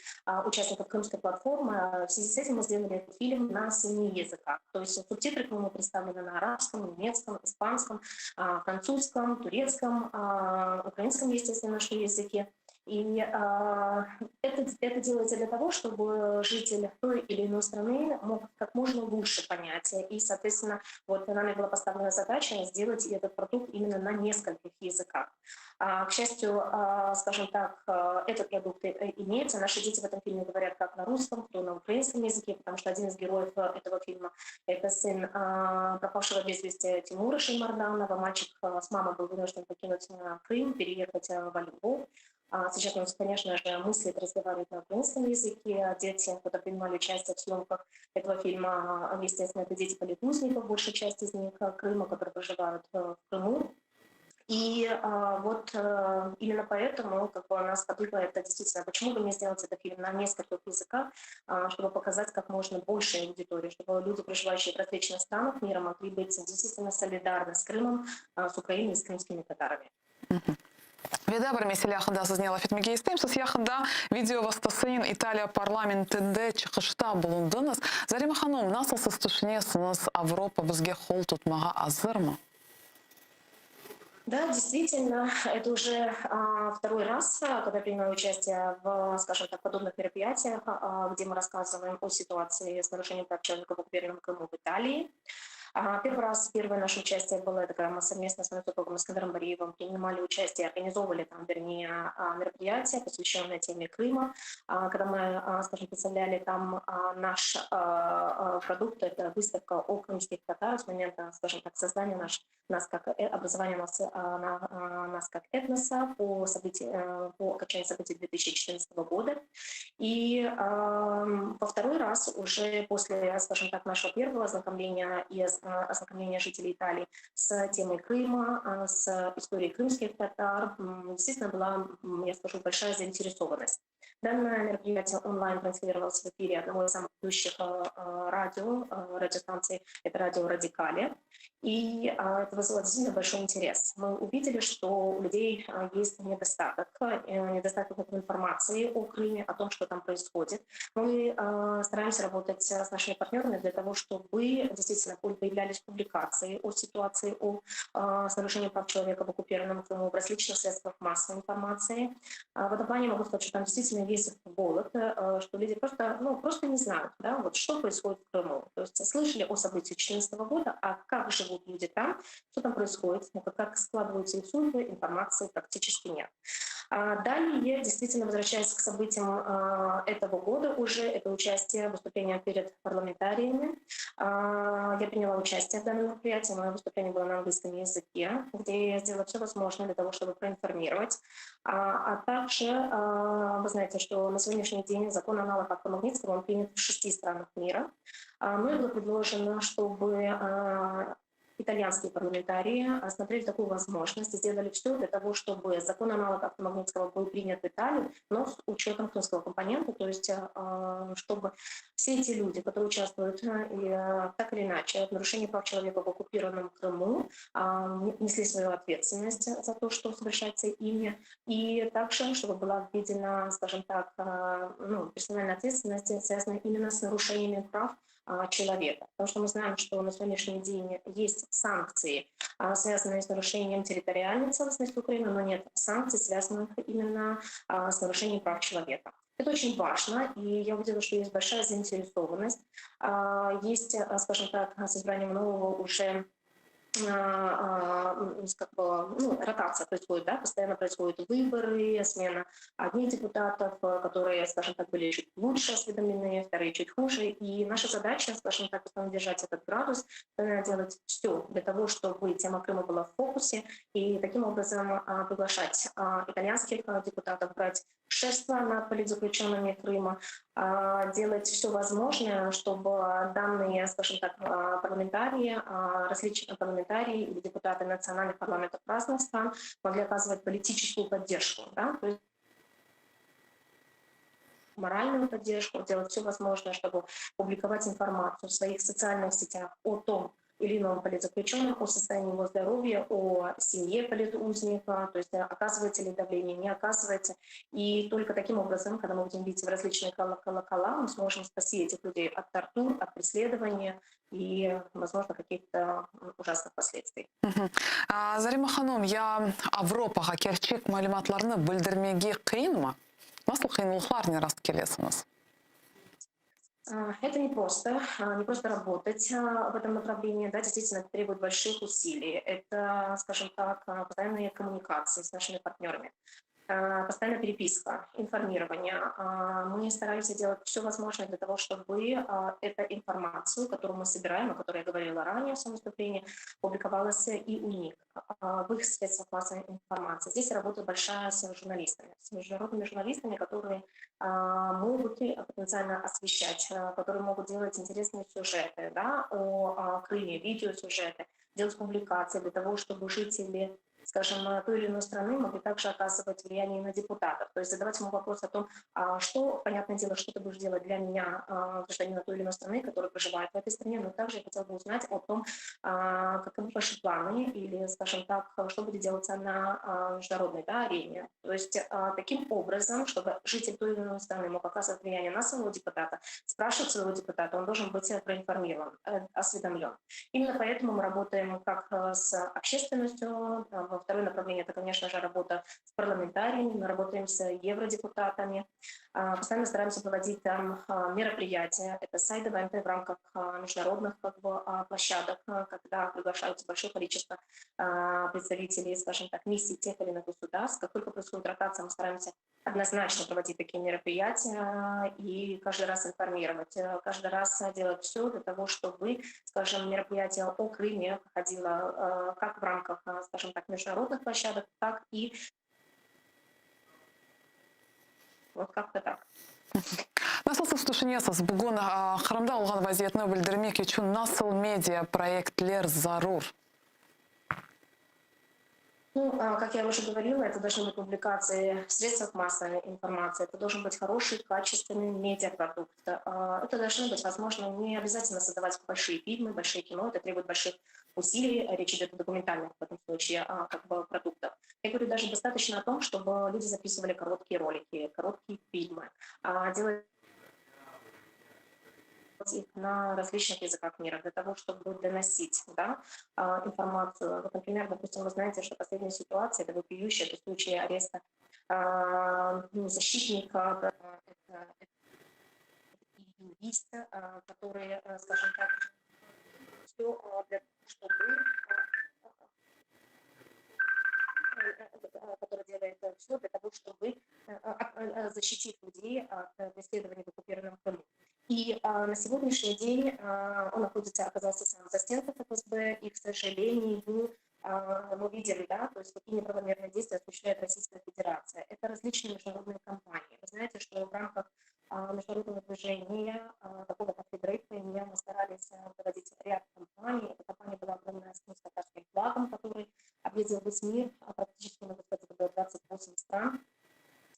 участников крымской платформы. В связи с этим мы сделали этот фильм на семи языках. То есть субтитры к нему представлены на арабском, немецком, испанском, французском, турецком, украинском, естественно, нашем языке. И это, это делается для того, чтобы житель той или иной страны мог как можно лучше понять. И, соответственно, вот нами была поставлена задача сделать этот продукт именно на нескольких языках. К счастью, скажем так, этот продукт имеется. Наши дети в этом фильме говорят как на русском, то на украинском языке, потому что один из героев этого фильма — это сын пропавшего без вести Тимура Шаймарданова. Мальчик с мамой был вынужден покинуть Крым, переехать во Львов. Сейчас он, конечно же, мыслит, разговаривает на украинском языке. Дети, которые принимали участие в съемках этого фильма, естественно, это дети политузников, большая часть из них Крыма, которые проживают в Крыму. И а, вот а, именно поэтому как бы, нас подвигло это действительно, почему бы не сделать этот фильм на нескольких языках, а, чтобы показать как можно больше аудитории, чтобы люди, проживающие в различных странах мира, могли быть действительно солидарны с Крымом, а, с Украиной и с крымскими татарами. Ve daa bir mesele aqqında siznen laf etmege isteyim. Siz yaqında video vastasınen İtaliya parlamentinde çıqışta bulundıñız. Zarema hanım, nasıl siz tüşünesiñiz, Avropa bizge qol tutmağa azırmı? Да, действительно, это уже второй раз, когда принимаю участие в, скажем так, подобных мероприятиях, где мы рассказываем о ситуации с нарушением прав человека в оккупированном Крыму в Италии. Первый раз, первое наше участие было, это когда мы совместно с моим супругом Искандером Бариевым принимали участие, организовывали там, вернее, мероприятие, посвященное теме Крыма, когда мы, скажем, представляли там наш продукт, это выставка о крымских татарах с момента, скажем так, создания наш, нас как э, образования нас, нас как этноса по, событии, э, по окончании событий 2014 года. И во второй раз уже после, скажем так, нашего первого ознакомления и ознакомления жителей Италии с темой Крыма, с историей крымских татар, действительно была, я скажу, большая заинтересованность. Данное мероприятие онлайн транслировалось в эфире одного из самых ведущих радио, радиостанций, это радио «Радикали». И это вызвало действительно большой интерес. Мы увидели, что у людей есть недостаток, э, недостаток информации о Крыме, о том, что там происходит. Мы стараемся работать с нашими партнерами для того, чтобы действительно появлялись публикации о ситуации, о с нарушением прав человека в оккупированном Крыму в различных средствах массовой информации. В этом плане могу сказать, что там действительно есть голод, э, что люди просто, ну, просто не знают, да, вот что происходит в Крыму. То есть слышали о событиях 2014 года, а как живут люди там, что там происходит, ну, как складываются их судьбы, информации практически нет. А далее, действительно, возвращаясь к событиям а, этого года уже, это участие, выступление перед парламентариями. А, я приняла участие в данном мероприятии, мое выступление было на английском языке, где я сделала все возможное для того, чтобы проинформировать. А, а также, вы знаете, что на сегодняшний день закон аналог акта Магнитского, он принят в шести странах мира. Мной было предложено, чтобы итальянские парламентарии осмотрели такую возможность и сделали все для того, чтобы закон аналог акта Магнитского был принят в Италии, но с учетом крымского компонента, то есть чтобы все эти люди, которые участвуют и, так или иначе в нарушении прав человека в оккупированном Крыму, несли свою ответственность за то, что совершается ими, и также, чтобы была введена, скажем так, ну, персональная ответственность, связанная именно с нарушениями прав человека. Потому что мы знаем, что на сегодняшний день есть санкции, связанные с нарушением территориальной целостности Украины, но нет санкций, связанных именно с нарушением прав человека. Это очень важно, и я увидела, что есть большая заинтересованность. Есть, скажем так, с избранием нового уже. Как бы, ну, ротация происходит, да, постоянно происходят выборы, смена одних депутатов, которые, скажем так, были чуть лучше осведомлены, вторые чуть хуже. И наша задача, скажем так, постоянно держать этот градус, делать все для того, чтобы тема Крыма была в фокусе, и таким образом приглашать итальянских депутатов, брать шефство над политзаключенными Крыма, делать все возможное, чтобы данные, скажем так, парламентарии, различные парламентарии или депутаты национальных парламентов разных стран могли оказывать политическую поддержку. Да? То есть моральную поддержку, делать все возможное, чтобы публиковать информацию в своих социальных сетях о том или ином политзаключенном, о состоянии его здоровья, о семье политузника, то есть оказывается ли давление, не оказывается. И только таким образом, когда мы будем бить в различные колокола, мы сможем спасти этих людей от тортур, от преследования и, возможно, каких-то ужасных последствий. Zarema hanım, ya Avropağa kerçek malümatlarnı bildirmege qıyınmı? Nasıl qıyınlıqlarnen rast kelesiñiz? Это непросто, не просто работать в этом направлении, да, действительно, это требует больших усилий. Это, скажем так, постоянные коммуникации с нашими партнерами, постоянная переписка, информирование. Мы стараемся делать все возможное для того, чтобы эта информацию, которую мы собираем, о которой я говорила ранее в своем выступлении, публиковалась и у них, в их средствах массовой информации. Здесь работа большая с журналистами, с международными журналистами, которые могут потенциально освещать, которые могут делать интересные сюжеты, да, о Крыме, видеосюжеты, делать публикации для того, чтобы жители, скажем, той или иной страны могли также оказывать влияние на депутатов. То есть задавать ему вопрос о том, что, понятное дело, что ты будешь делать для меня, гражданина той или иной страны, который проживает в этой стране, но также я хотела бы узнать о том, каковы ваши планы или, скажем так, что будет делаться на международной, да, арене. То есть таким образом, чтобы житель той или иной страны мог оказывать влияние на своего депутата, спрашивать своего депутата, он должен быть проинформирован, осведомлен. Именно поэтому мы работаем как с общественностью. Второе направление — это, конечно же, работа с парламентариями, мы работаем с евродепутатами, постоянно стараемся проводить там мероприятия, это сайд-ивенты в рамках международных, как бы, площадок, когда приглашаются большое количество представителей, скажем так, миссий тех или иных государств. Как только происходит ротация, мы стараемся однозначно проводить такие мероприятия и каждый раз информировать, каждый раз делать все для того, чтобы, скажем, мероприятие о Крыме проходило как в рамках, скажем так, международных площадок, так и вот как-то так. Nasıl siz tüşünesiz, bugün Qırımda olğan vaziyetni bildirmek içün nasıl media proyektler zarur? Ну, как я уже говорила, это должны быть публикации в средствах массовой информации, это должен быть хороший, качественный медиапродукт. Это должны быть, возможно, не обязательно создавать большие фильмы, большие кино, это требует больших усилий, речь идет о документальных в этом случае как бы, продуктах. Я говорю даже достаточно о том, чтобы люди записывали короткие ролики, короткие фильмы, делать их на различных языках мира для того, чтобы доносить, да, информацию. Вот, например, допустим, вы знаете, что последняя ситуация, это вопиющая, это случай ареста ну, защитника, это юриста, который, скажем так, все для того, чтобы который делает все для того, чтобы защитить людей от преследования в оккупированном Крыму. И на сегодняшний день он находится, оказался сам за стенках ФСБ, и, к сожалению, мы видели, да, то есть какие неправомерные действия осуществляет Российская Федерация. Это различные международные кампании. Вы знаете, что в рамках международного движения, такого как Федерейт, мы старались проводить ряд кампаний. Эта кампания была огромная с крымско-татарским флагом, который объездил весь мир, практически, могу сказать, это было 28 стран.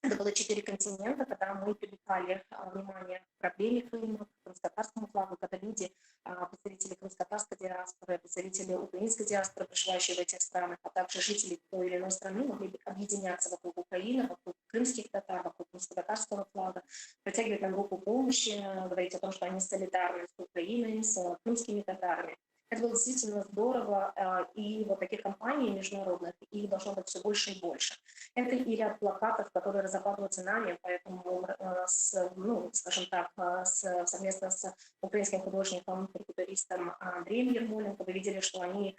Это было 4 континента, когда мы привлекали внимание к проблеме Крыма, к крымско-татарскому флагу, когда люди, представители крымско-татарской диаспоры, представители украинской диаспоры, проживающие в этих странах, а также жители той или иной страны могли объединяться вокруг Украины, вокруг крымских татар, вокруг крымско-татарского флага, протягивать нам руку помощи, говорить о том, что они солидарны с Украиной, с крымскими татарами. Это было действительно здорово, и вот таких компаний международных, их должно быть все больше и больше. Это и ряд плакатов, которые разрабатываются нами, поэтому, с, ну, скажем так, с, совместно с украинским художником, карикатуристом Андреем Ермоленко, вы видели, что они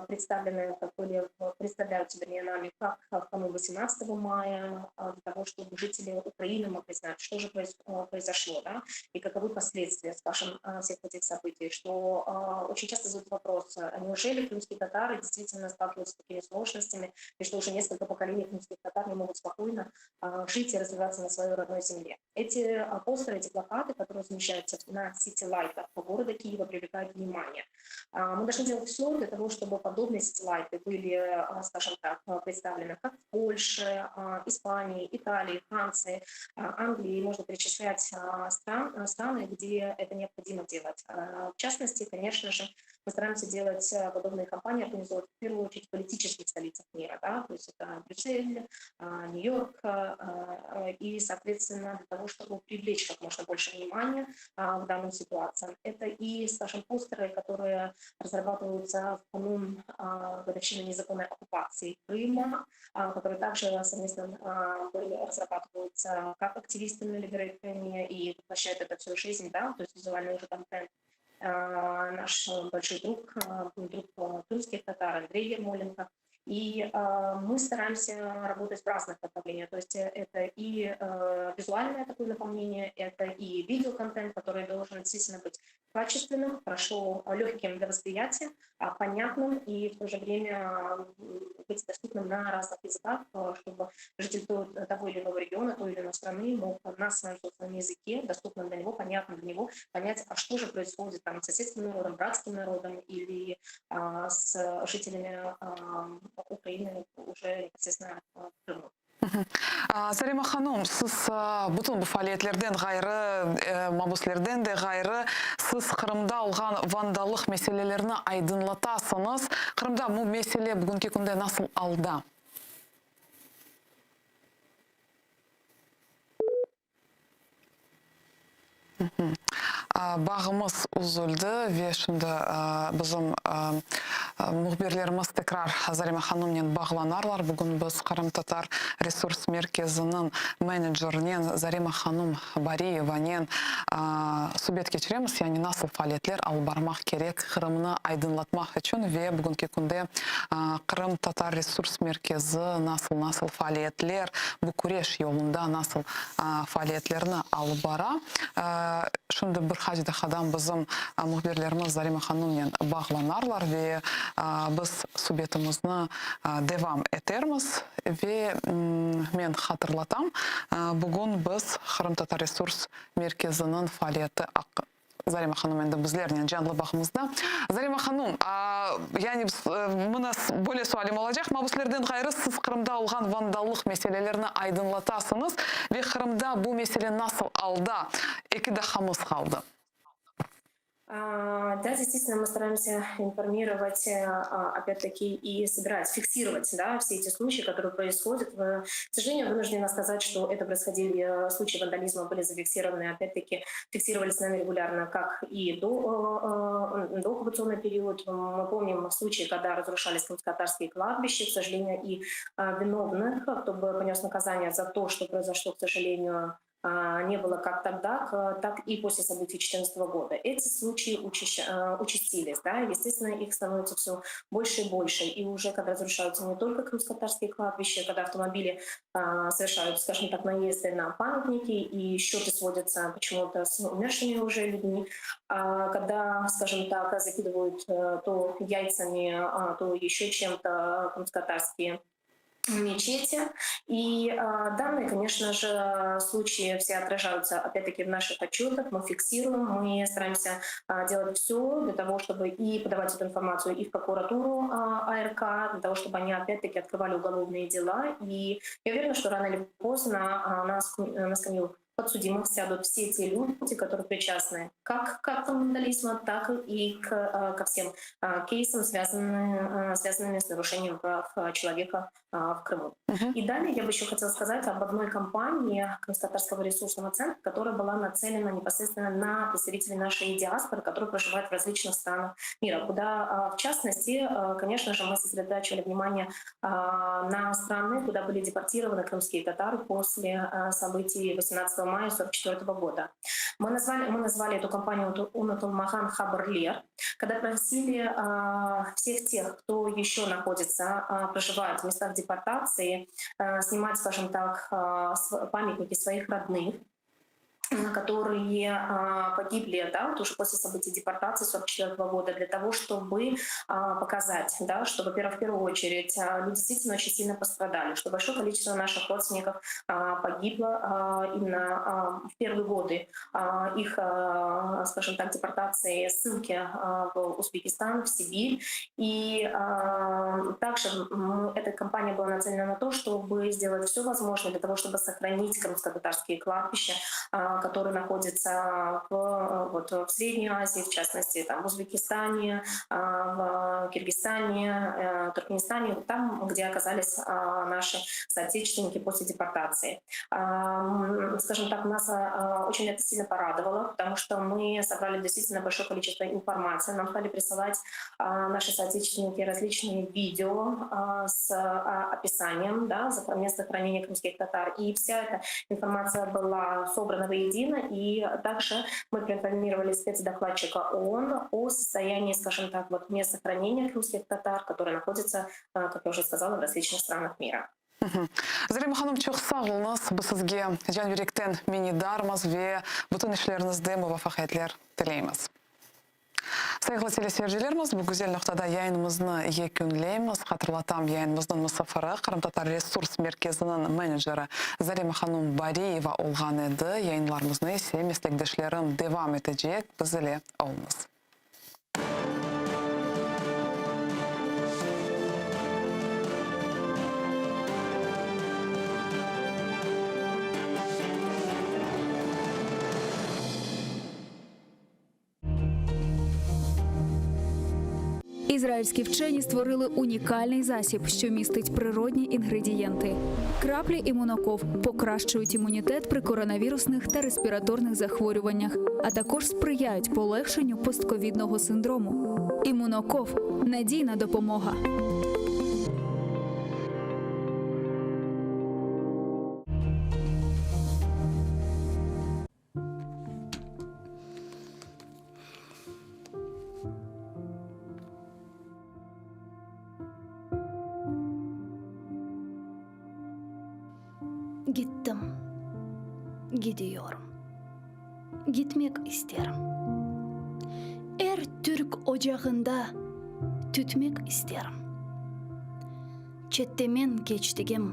представлены, как были, представляются, вернее, нами, как в канун 18 мая, для того, чтобы жители Украины могли знать, что же произошло, да, и каковы последствия, скажем, всех этих событий, что очень часто задают вопрос, а неужели крымские татары действительно сталкиваются с такими сложностями, и что уже несколько поколений крымских татар не могут спокойно жить и развиваться на своей родной земле. Эти постеры, эти плакаты, которые размещаются на сити-лайтах по городу Киева, привлекают внимание. Мы должны делать все для того, чтобы подобные сити-лайты были, скажем так, представлены как в Польше, Испании, Италии, Франции, Англии. Можно перечислять стран, страны, где это необходимо делать. В частности, конечно же, мы стараемся делать подобные кампании, организовывать в первую очередь в политических столицах мира, да, то есть это Брюссель, Нью-Йорк, и, соответственно, для того, чтобы привлечь как можно больше внимания в данную ситуацию. Это и, скажем, постеры, которые разрабатываются в канун годовщины незаконной оккупации Крыма, которые также совместно были, разрабатываются как активистами Liberate Crimea и воплощают это всю жизнь, да, то есть визуальный уже контент. Наш большой друг, друг крымских татар Андрей Ермоленко. И мы стараемся работать в разных направлениях. То есть это и визуальное такое наполнение, это и видеоконтент, который должен действительно быть качественным, хорошо, легким для восприятия, понятным и в то же время быть доступным на разных языках, чтобы житель того или иного региона, той или иной страны мог на своем собственном языке, доступном для него, понятном для него, понять, а что же происходит там с соседским народом, братским народом или с жителями Украины уже непосредственно в Крыму. Zarema hanım, siz bütün bu faaliyetlerden ğayrı, mabüslerden de ğayrı, siz Qırımda olğan vandallıq meselelerini aydınlatasıñız. Qırımda bu mesele bugünki künde nasıl alda? Bağımız üzüldi ve şimdi bizim mühbirlerimiz tekrar Zarema hanımnen bağlanarlar. Bugün biz Qırımtatar resurs merkeziniñ menecerinen Zarema hanım Bariyevanen subet keçiremiz, yani nasıl faaliyetler alıp barmaq kerek Qırımnı aydınlatmaq içün ve bugünki künde Qırımtatar resurs merkezi nasıl-nasıl faaliyetler, bu küreş yolunda nasıl faaliyetlerni alıp bara. Şimdi bir qaç daqqadan bizim mühbirlerimiz Zarema hanımnen bağlanarlar ve biz subetimizni devam etermiz. Ve men hatırlatam, bugün biz Qırımtatar resurs merkeziniñ faaliyeti Zarema hanım endi bizlernen canlı bağımızda. Zarema hanım, yani mına böyle sualim olacaq, mabüslerden ğayrı siz Qırımda olğan vandallıq meselelerini aydınlatasıñız ve Qırımda bu mesele nasıl alda? Eki daqqamız qaldı. Да, действительно, мы стараемся информировать, опять-таки, и собирать, фиксировать, да, все эти случаи, которые происходят. К сожалению, вынуждена сказать, что это происходили, случаи вандализма были зафиксированы, опять-таки, фиксировались нами регулярно, как и до, до оккупационный период. Мы помним случаи, когда разрушались крымско-татарские кладбища, к сожалению, и виновных, кто бы понес наказание за то, что произошло, к сожалению, не было как тогда, так и после событий 2014 года. Эти случаи участились, да, естественно, их становится все больше и больше. И уже когда разрушаются не только крымско-татарские кладбища, когда автомобили совершают, скажем так, наезды на памятники, и счеты сводятся почему-то с умершими уже людьми, когда, скажем так, закидывают то яйцами, то еще чем-то крымско-татарские мечети. И данные, конечно же, случаи все отражаются, опять-таки, в наших отчетах, мы фиксируем, мы стараемся делать все для того, чтобы и подавать эту информацию и в прокуратуру АРК, для того, чтобы они, опять-таки, открывали уголовные дела. И я уверена, что рано или поздно на скамью Подсудимых сядут все те люди, которые причастны как к актам вандализма, так и к, ко всем кейсам, связанным, связанными с нарушением прав человека в Крыму. Uh-huh. И далее я бы еще хотела сказать об одной кампании Крымско-Татарского ресурсного центра, которая была нацелена непосредственно на представителей нашей диаспоры, которые проживают в различных странах мира, куда, в частности, конечно же, мы сосредотачивали внимание на страны, куда были депортированы крымские татары после событий 18 мая 1944 года. Мы назвали, мы назвали эту кампанию «Унутулмаган Хабарлер», когда просили всех тех, кто еще находится, проживает в местах депортации, снимать, скажем так, памятники своих родных, которые погибли да, вот уже после событий депортации 1944 года, для того, чтобы показать, да, что, во-первых, в первую очередь, люди действительно очень сильно пострадали, что большое количество наших родственников погибло именно в первые годы их, скажем так, депортации, ссылки в Узбекистан, в Сибирь. И также эта кампания была нацелена на то, чтобы сделать все возможное для того, чтобы сохранить крымско-татарские кладбища, которые находятся в, вот, в Средней Азии, в частности, там, в Узбекистане, в Киргизстане, Туркменистане, там, где оказались наши соотечественники после депортации. Скажем так, нас очень это сильно порадовало, потому что мы собрали действительно большое количество информации. Нам стали присылать наши соотечественники различные видео с описанием да, места хранения крымских татар. И вся эта информация была собрана воедино, и также мы проинформировали спецдокладчика ООН о состоянии, скажем так, вот места хранения крымских татар, которые находятся, как я уже сказала, в различных странах мира. Зарема hanım, çoq sağ oluñız. Biz sizge can yürekten minnetdarmız ve bütün işleriñizde muvafaqiyetler tileymiz. Sayğılı teleseyircilerimiz, bu güzel noqtada yayınımıznı yekünleymiz. Hatırlatam, yayınımıznıñ musafiri Qırımtatar resurs merkeziniñ meneceri Zarema hanım Bariyeva olğan edi. Yayınlarımıznı ise meslekdeşlerim devam etecek. Biz ile oluñız. Ізраїльські вчені створили унікальний засіб, що містить природні інгредієнти. Краплі імуноков покращують імунітет при коронавірусних та респіраторних захворюваннях, а також сприяють полегшенню постковідного синдрому. Імуноков надійна допомога. Gittim, gidiyorum, gitmek isterim. Er türk ocağında tütmek isterim. Çette men keçtigim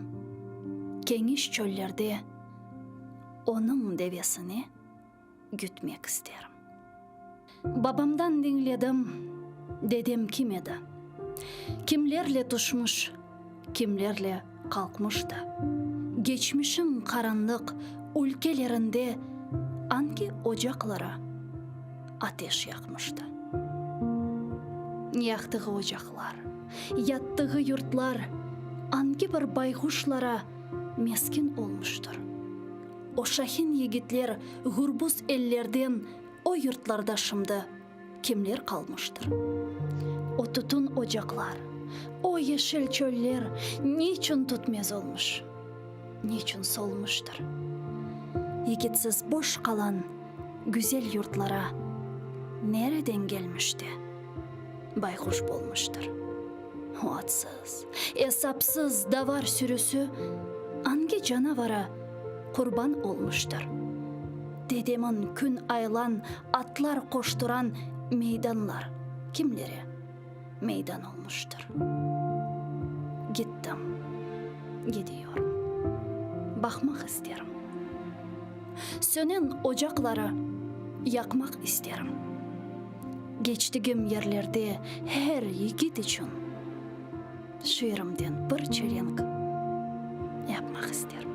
keniş çöllerde onıñ devesini gütmek isterim. Babamdan diñledim, dedem kim edi, kimlerle tuşmuş, kimlerle qalqmıştı, geçmişiñ qaranlıq ülkelerinde angi ocaqlara ateş yaqmıştı. Yaqtığı ocaqlar, yattığı yurtlar angi bir bayğuşlara mesken olmuştır. O şahin yigitler gürbüz ellerden o yurtlarda şimdi kimler qalmıştır? O tütün ocaqlar, o yeşil çöller niçün tütmez olmuş, niçün solmuştır? Yigitsiz boş qalan güzel yurtlara nereden gelmiş de bayquş bolmuştır? O adsız, esapsız davar sürüsi angi canavara qurban olmuştır? Dedemin kün aylan atlar qoşturan meydanlar kimlere meydan olmuştır? Gittim, gidiyorum, baqmaq isterim. Sönen ocaqları yaqmaq isterim. Keçtigim yerlerde her yigit içün şiirimden bir çelenk yapmaq isterim.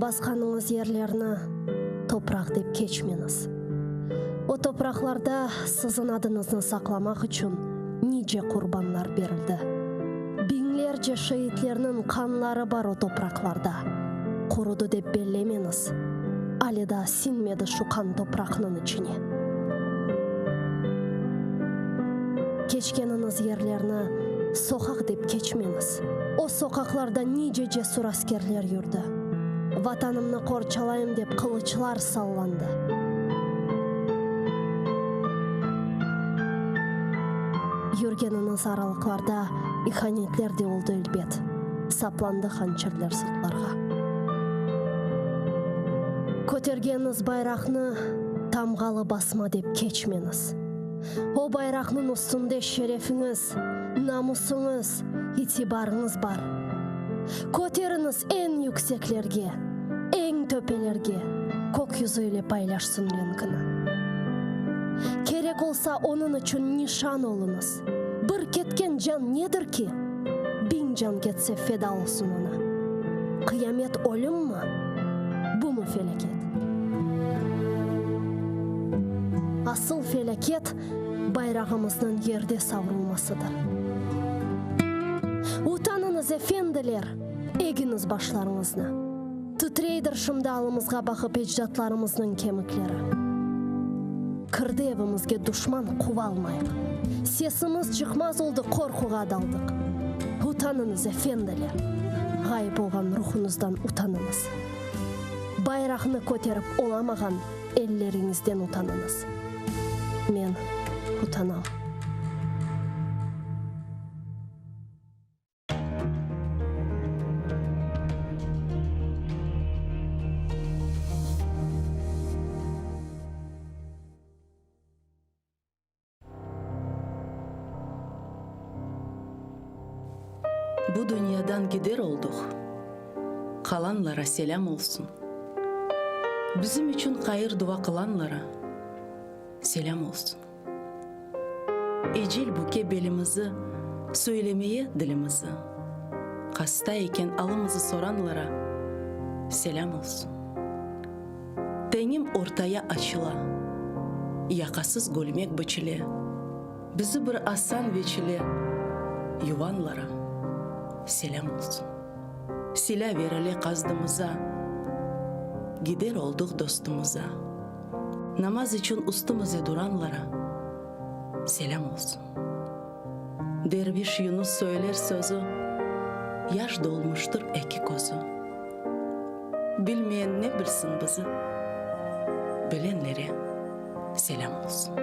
Basqanıñız yerlerni topraq dep keçmeñiz. O topraqlarda siziñ adıñıznı saqlamaq içün nice qurbanlar berildi. Biñlerce şeitlerniñ qanları bar o topraqlarda. Qurudı dep bellemeñiz, ale daa siñmedi şu qan topraqnıñ içine. Keçkeniñiz yerlerni soqaq dep keçmeñiz. O soqaqlarda nice cesur askerler yürdi. Vatanımnı qorçalayım dep qılıçlar sallandı. Yürgeniñiz aralıqlarda ihanetler de oldı elbet, saplandı hançerler sırtlarğa. Kötergeniñiz bayraqnı tamğalı basma dep keçmeñiz. O bayraqnıñ üstünde şerefiñiz, namusıñız, itibarıñız bar. Köteriñiz eñ yükseklerge, eñ töpelerge, kök yüzü ile paylaşsın renkini. Kerek olsa, onıñ içün nişan oluñız. Bir ketken can nedir ki? Biñ can ketse feda olsun oña. Qıyamet ölümmi? Bumı felâket? Asıl felâket, bayrağımıznıñ yerde savrulmasıdır. Utanıñız, efendiler, egiñiz başlarıñıznı. Titreydir şimdi alımızğa baqıp ecdatlarımıznıñ kemikleri. Kirdi evimizge duşman, quvalmayıq. Sesimiz çıqmaz oldı, qorquğa daldıq. Utanıñız, efendiler, ğayıp olğan ruhuñızdan utanıñız. Bayraqnı köterip olamağan elleriñizden utanıñız. Men utanam. Bu dünyadan gider olduq, qalanlara selâm olsun. Bizim içün hayır-dua qılanlara selâm olsun. Ecel büke belimizi, söylemeye dilimizi, Hasta eken alımızı soranlara selâm olsun. Teñim ortaya açıla, yaqasız gölmek biçile, Bizi bir asan veçile yuvanlara selâm olsun. Silâ verile qazdımıza, gider olduq dostumıza, Namaz içün üstümize duranlara selâm olsun. Derviş Yunus söyler sözü, yaş dolmuştır eki közü. Bilmeyen ne bilsin bizi, bilenlere selâm olsun.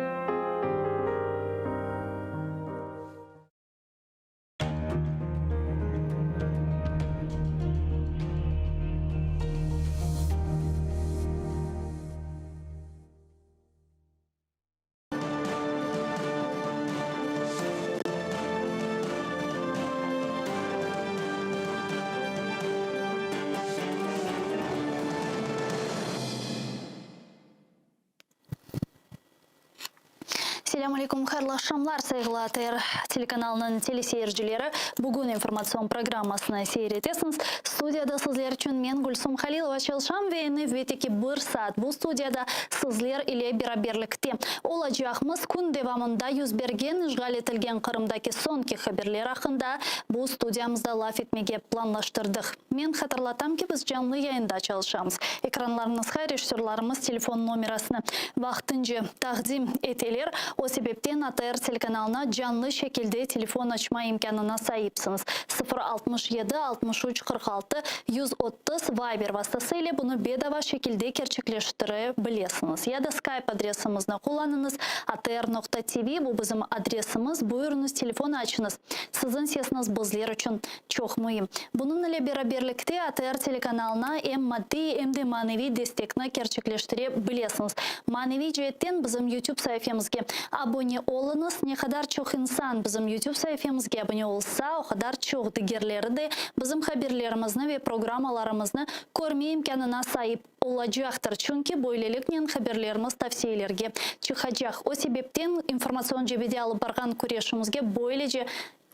Selâm aleyküm, hayırlı aqşamlar, sayğılı ATR telekanalınıñ teleseyircileri. Bugün informatsion programmasını seyir etesiñiz. Studiyada sizler içün men, Gülsum Halilova, çalışam ve nevbetteki bir saat bu studiyada sizler ile beraberlikte olacaqmız. Kün devamında yüz bergen işğal etilgen Qırımdaki soñki haberler aqqında bu studiyamızda laf etmege planlaştırdıq. Men hatırlatam ki, biz canlı yayında çalışamız. Ekranlarıñızğa rejissörlarımız telefon nomerasını vaqtınca taqdim eteler. O sebepten ATR telekanalına canlı şekilde telefon açma imkânına saipsiñiz, 0 67 63 46 130 Viber vastası ile bunı bedava şekilde kerçekleştire bilesiñiz. Ya da Skype adresimizni qullanıñız, atr noqta tv, bu bizim adresimiz, buyurıñız, telefon açıñız. Siziñ sesiñiz bizler içün çoq müim. Bunıñ ile beraberlikte ATR telekanalına em maddiy, em de maneviy destekni kerçekleştire bilesiñiz. Maneviy ceetten bizim YouTube saifemizge abone oluñız. Ne qadar çoq insan bizim YouTube saifemizge abone olsa, o qadar çoq digerleri de bizim haberlerimizni ve programmalarımıznı körme imkânına saip olacaqtır, çünki böyleliknen haberlerimiz tavsiyelerge çıqacaq. O sebepten informatsion cebede alıp barğan küreşimizge böylece.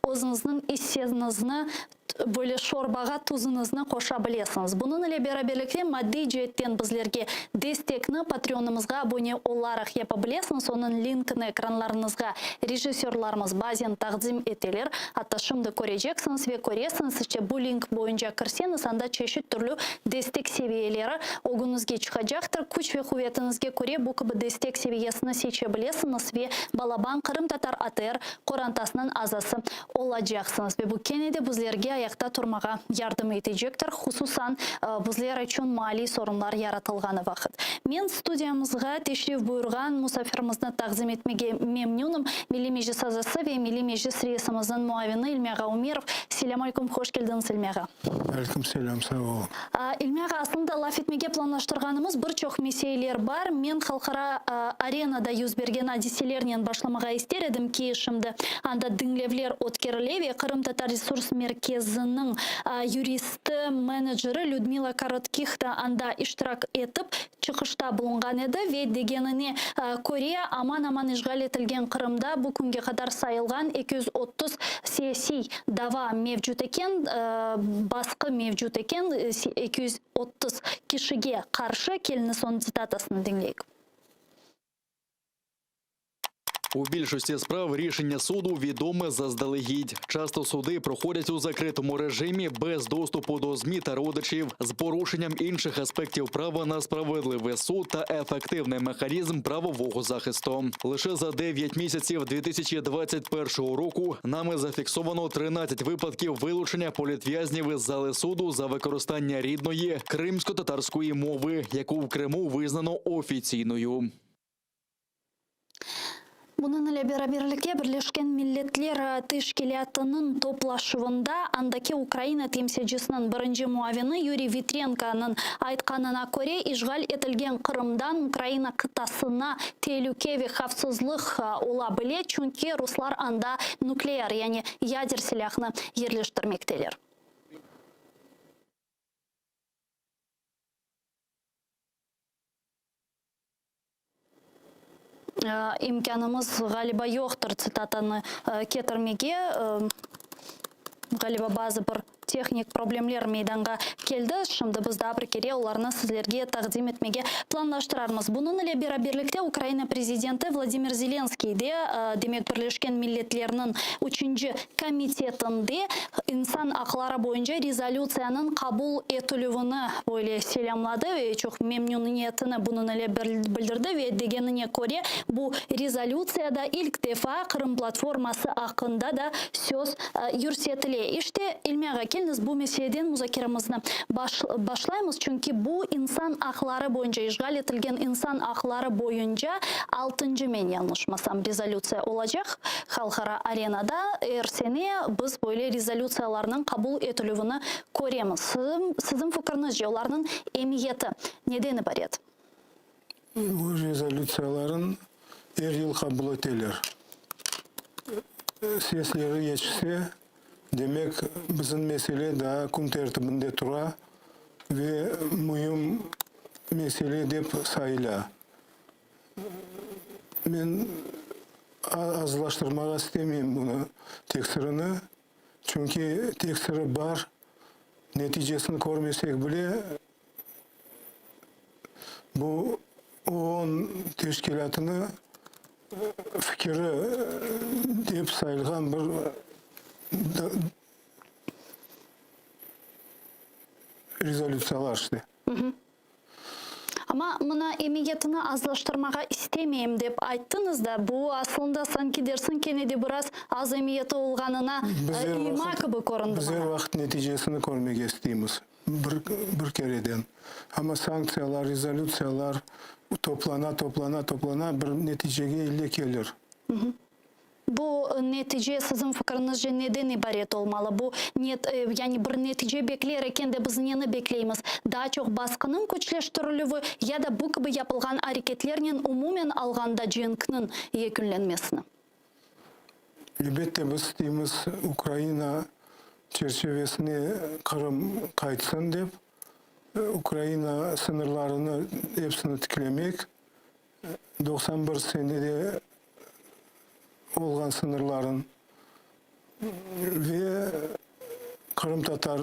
Özüñizniñ isseñizni, böyle şorbağa tuzıñıznı qoşa bilesiñiz. Bunıñ ile beraberlikte maddiy ceetten bizlerge destekni Patreonımızğa abone olaraq yapa bilesiñiz, onıñ linkini ekranlarıñızğa rejissörlarımız bazen taqdim eteler, atta şimdi köreceksiñiz ve köresiñiz, işte bu link boyunca kirseñiz, anda çeşit türlü destek seviyeleri ögüñizge çıqacaqtır. Küç ve quvetiñizge köre bu kibi destek seviyesini seçe bilesiñiz ve balaban qırımtatar ATR qorantasınıñ azası olacaqsıñız ve bu kene de bizlerge ayaqta turmağa yardım etecektir, hususan, bizler içün maaliy sorunlar yaratılğanı vaqıt. Men studiyamızğa teşrif buyurğan musafirimizni taqdim etmege memnünim, Milliy Meclis azası ve Milliy Meclis reisimizniñ muavini İlmi ağa Ümerov. Selâm aleykum, hoş keldiñiz, İlmi ağa. Aleyküm selâm, sağ oluñ. İlmi ağa, aslında laf etmege planlaştırğanımız bir çoq meseleler bar. Men halqara arenada yüz bergen adiselernen başlamağa ister edim ki, şimdi anda diñlevler ötkerile ve Qırımtatar resurs merkeziniñ yuristi, meneceri Lüdmila Korotkih da anda iştirak etip, çıqışta bulunğan edi ve degenine köre, aman-aman işğal etilgen Qırımda bu künge qadar sayılğan 230 siyasiy dava mevcut eken, basqı mevcut eken, 230 kişige qarşı, keliñiz onıñ tsitatasını diñleyik. У більшості справ рішення суду відоме заздалегідь. Часто суди проходять у закритому режимі без доступу до ЗМІ та родичів, з порушенням інших аспектів права на справедливий суд та ефективний механізм правового захисту. Лише за 9 місяців 2021 року нами зафіксовано 13 випадків вилучення політв'язнів із зали суду за використання рідної кримськотатарської мови, яку в Криму визнано офіційною. Bunıñ ile beraberlikte Birleşken Milletler Teşkilâtınıñ toplaşuvında andaki Ukraina temsilcisiniñ birinci muavini Yuriy Vitrenkonıñ aytqanına köre, işğal etilgen Qırımdan Ukraina qıtasına telüke ve havfsızlıq ola bile, çünki ruslar anda nükleer, yani yader silâhnı yerleştirmekteler. İmkânımız, ğaliba, yoqtır tsitatanı ketirmege. Ğaliba, bazı bir tehnik problemler meydanğa keldi. Şimdi biz daa bir kere olarnı sizlerge taqdim etmege planlaştırarmız. Bunıñ ile beraberlikte Ukraina prezidenti Vladimir Zelenskiy de, demek, Birleşken Milletlerniñ üçünci komitetinde insan aqları boyunca rezolütsiyanıñ qabul etilüvini böyle selâmladı ve çoq memnüniyetini bunıñ ile bildirdi ve degenine köre, bu rezolütsiyada ilk defa Qırım platforması aqqında da söz yürsetile. İşte, İlmi ağa, keliñiz bu meseleden muzakeremizni başlaymız, çünki bu insan aqları boyunca, işğal etilgen insan aqları boyunca altıncı, men yañlışmasam, rezolütsiya olacaq. Halqara arenada er sene biz böyle rezolütsiyalarnıñ qabul etilüvini köremiz. Siziñ fikriñizce, olarnıñ emiyeti neden ibaret? Bu rezolütsiyaların er yıl qabul eteler. Sesleri yetişse, demek, bizim mesele daa kün tertibinde tura ve müim mesele dep sayıla. Men azlaştırmağa istemeyim bunı, teksirini, çünki teksiri bar, neticesini körmesek bile, bu OON teşkilâtını fikiri dep sayılğan bir rezolütsiyalar işte. Amma mına emiyetini azlaştırmağa istemeyim dep ayttıñız da, bu aslında sanki dersiñ kene de biraz az emiyeti olğanına ima kibi köründi Biz er maña. vaqıt neticesini körmege isteymiz, bir kereden. Amma sanktsiyalar, rezolütsiyalar toplana, toplana, toplana, bir neticege ille kelir. Bu netice siziñ fikriñizce neden ibaret olmalı? Bu net, yani bir netice bekler eken de biz neni bekleymiz? Daa çoq basqınıñ küçleştirilüvi ya da bu kibi yapılğan areketlernen umumen alğanda cenkniñ yekünlenmesini? Elbette, biz isteymiz Ukraina çerçevesine Qırım qaytsın dep, Ukraina sıñırlarını epsini tiklemek, 91 senede olğan sıñırların. Ve qırımtatar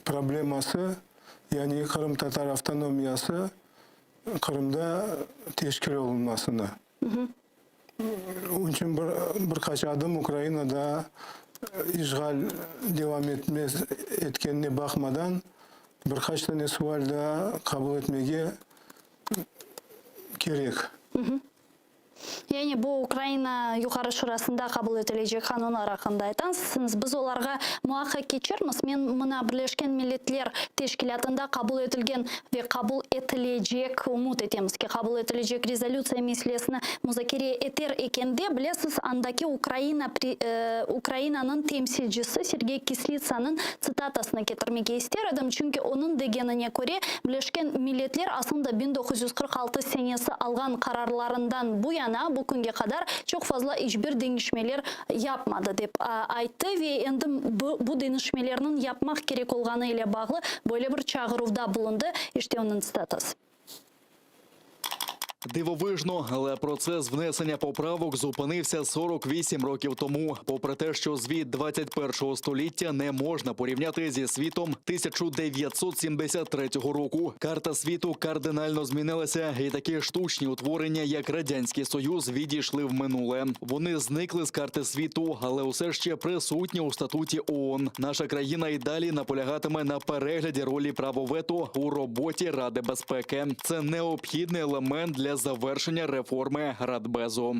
probleması, yani qırımtatar avtonomiyası Qırımda teşkil olunmasını. Onıñ içün bir bir qaç adım Ukrainada işğal devam etmez etkenine baqmadan, bir qaç tane sual daa qabul etmege kerek. Yani bu Ukraina Yuqarı Şurasında qabul etilecek qanunlar aqqında aytansıñız. Biz olarğa muaqqaq keçermiz. Men mına Birleşken Milletler Teşkilâtında qabul etilgen ve qabul etilecek, ümüt etemiz ki, qabul etilecek rezolütsiya meselesini muzakere eter ekende, bilesiz, andaki Ukraina Ukrainanıñ temsilcisi Sergey Kislitsanıñ tsitatasını ketirmege ister edim, çünki onıñ degenine köre, Birleşken Milletler aslında 1946 senesi alğan qararlarından bu yana, bu künge qadar çoq fazla iç bir deñişmeler yapmadı, dep ayttı ve endi bu deñişmelerniñ yapmaq kerek olğanı ile bağlı böyle bir çağıruvda bulundı, işte onıñ tsitatası. Дивовижно, але процес внесення поправок зупинився 48 років тому. Попри те, що звіт 21-го століття не можна порівняти зі світом 1973 року. Карта світу кардинально змінилася, і такі штучні утворення, як Радянський Союз, відійшли в минуле. Вони зникли з карти світу, але усе ще присутні у статуті ООН. Наша країна і далі наполягатиме на перегляді ролі права вето у роботі Ради безпеки. Це необхідний елемент для завершення реформи Радбезу.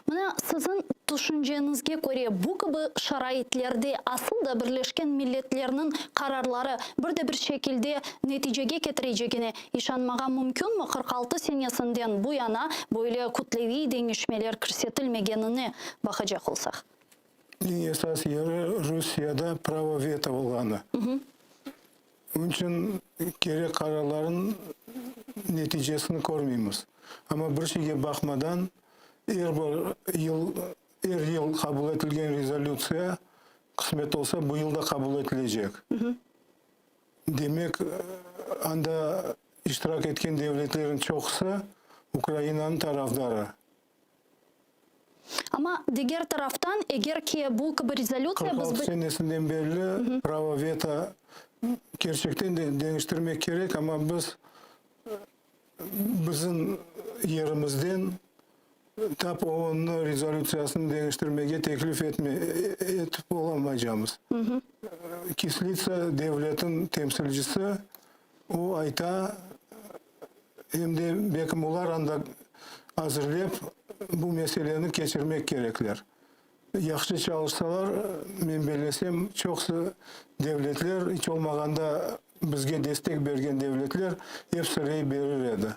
Mına siziñ tüşünceñizge köre, bu kibi şaraitlerde asıl da Birleşken Milletlerniñ qararları bir de bir şekilde neticege ketirecegine işanmağa mümkünmi? 46 senesinden bu yana böyle kütleviy deñişmeler kirsetilmegenine baqacaq olsaq. Eñ esas yeri Rusiyada pravo veto olğanı. Onıñ içün kerek qararlarnıñ neticesini körmeymiz. Amma bir şeyge baqmadan, er bir yıl, er yıl qabul etilgen rezolütsiya, qısmet olsa, bu yıl da qabul etilecek. Demek, anda iştirak etken devletlerniñ çoqusı Ukrainanıñ tarafdarı. Amma diger taraftan, eger ki bu kibi rezolütsiya biz. 46 senesinden berli pravo veto kerçekten de deñiştirmek kerek, amma biz bizim yerimizden tap OON-nıñ rezolütsiyasını deñiştirmege teklif etme, etip olamaycamız. Kislitsa devletniñ temsilcisi, o ayta, Em de belkim olar anda azırlep bu meseleni keçirmek kerekler. Yahşı çalışsalar, men bellesem, çoqusı devletler, iç olmağanda bizge destek bergen devletler episi rey berir edi.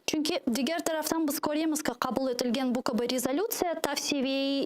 Çünki diger taraftan biz köremiz ki, qabul etilgen bu kibi rezolütsiya tavsiyeviy,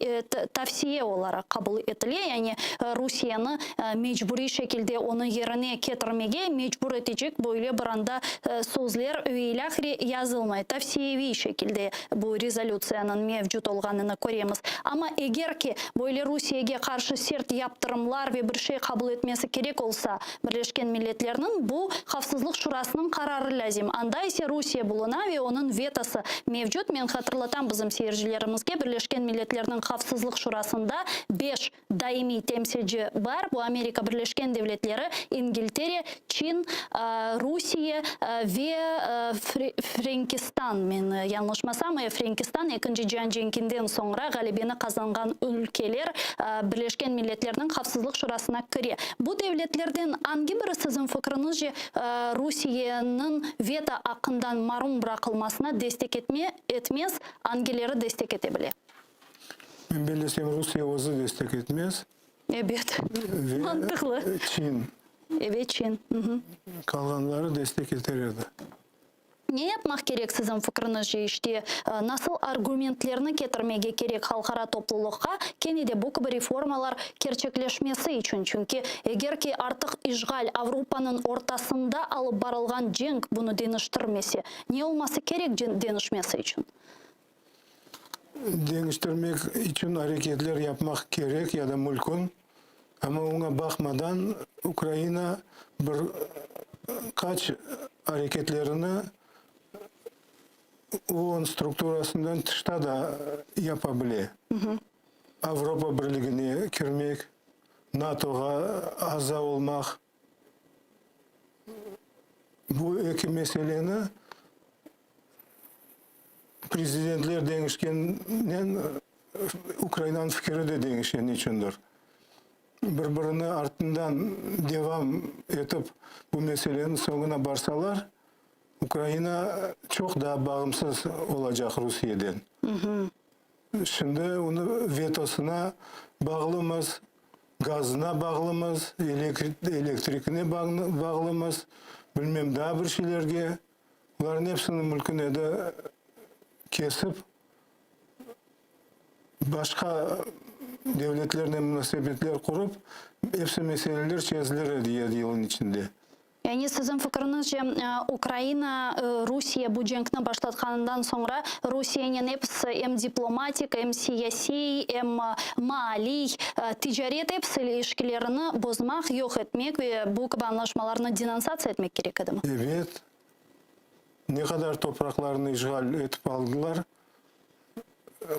tavsiye olaraq qabul etile, yani Rusiyeni mecburiy şekilde onı yerine ketirmege mecbur etecek böyle bir anda sözler ve ilâhre yazılmay. Tavsiyeviy şekilde bu rezolütsiyanıñ mevcut olğanını köremiz. Amma eger ki, böyle Rusiyege qarşı sert yaptırımlar ve bir şey qabul etmesi kerek olsa, Birleşken Milletlerniñ bu Havfsızlıq Şurasınıñ qararı lâzim. Anda ise Rusiye buluna ve onıñ vetosı mevcut. Men hatırlatam bizim seyircilerimizge, Birleşken Milletlerniñ Havfsızlıq Şurasında beş daimiy temsilci bar, bu Amerika Birleşken Devletleri, İngiltere, Çin, Rusiye ve Frenkistan, men yañlışmasam, e, Frenkistan, Ekinci cian cenkinden soñra ğalebeni qazanğan ülkeler Birleşken Milletlerniñ Havfsızlıq Şurasına kire. Bu devletlerden angi biri siziñ fikriñizce Rusiyeniñ veto aqqından marum bıraqılmasına destek etme, etmez, angileri destek ete bile? Men bellesem, Rusiye özü destek etmez. Ebet. Mantıqlı. Ve Çin. Evet, Çin. Qalğanları destek eter edi. Ne yapmaq kerek siziñ fikriñizce, işte, nasıl argumentlerni ketirmege kerek halqara toplulıqqa, kene de bu kibi reformalar kerçekleşmesi içün? Çünki eger ki artıq işğal, Avropanıñ ortasında alıp barılğan cenk bunı deñiştirmese, ne olması kerek deñişmesi içün? Deñiştirmek içün areketler yapmaq kerek ya da mülkün, amma oña baqmadan Ukraina bir qaç areketlerini OON strukturasından tışta da yapa bile. Avropa Birligine kirmek, NATOğa aza olmaq, bu eki meseleni prezidentler deñişkeninen Ukrainanıñ fikiri de deñişe, niçündir? Bir-birini artından devam etip bu meseleniñ soñuna barsalar, Ukraina çoq daa bağımsız olacaq Rusiyeden. Şimdi onı vetosına bağlımız, gazına bağlımız, elektrikine bağlımız, bilmem daa bir şeylerge. Bularnıñ epsini mümkün edi kesip, başqa devletlernen munasebetler qurıp, epsi meseleler çezilir edi yedi yılın içinde. Yani siziñ fikriñizce, Ukraina Rusiye bu cenkni başlatqanından soñra Rusiyenen episi em diplomatik, em siyasiy, em maaliy, ticaret episi ilişkilerini bozmaq, yoq etmek ve bu kibi añlaşmalarnı denonsatsiya etmek kerek edimi? Ebet. Ne qadar topraqlarnı işğal etip aldılar,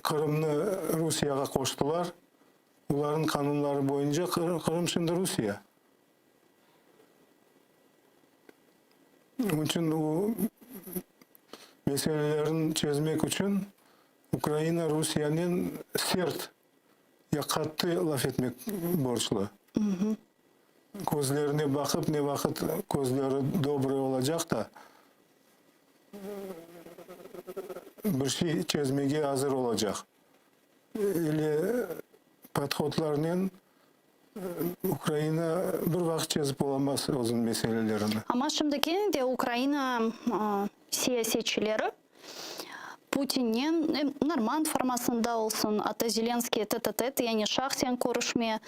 Qırımnı Rusiyağa qoştılar, olarnıñ qanunları boyunca Qırım şimdi Rusiye. Onıñ içün o meselelerini çezmek içün Ukraina Rusiyanen sert ya qattı laf etmek borclu. Közlerine baqıp, ne vaqıt közleri dobrıy olacaq da, bir şey çezmege azır olacaq. Öyle podhodlarnen Ukraina bir vaqıt çezip olamaz özüniñ meselelerini. Amma şimdi kene de Ukraina siyasetçileri Putinnen em normand formasında olsun, atta Zelenskiy tet-a-tet, yani şahsen körüşmek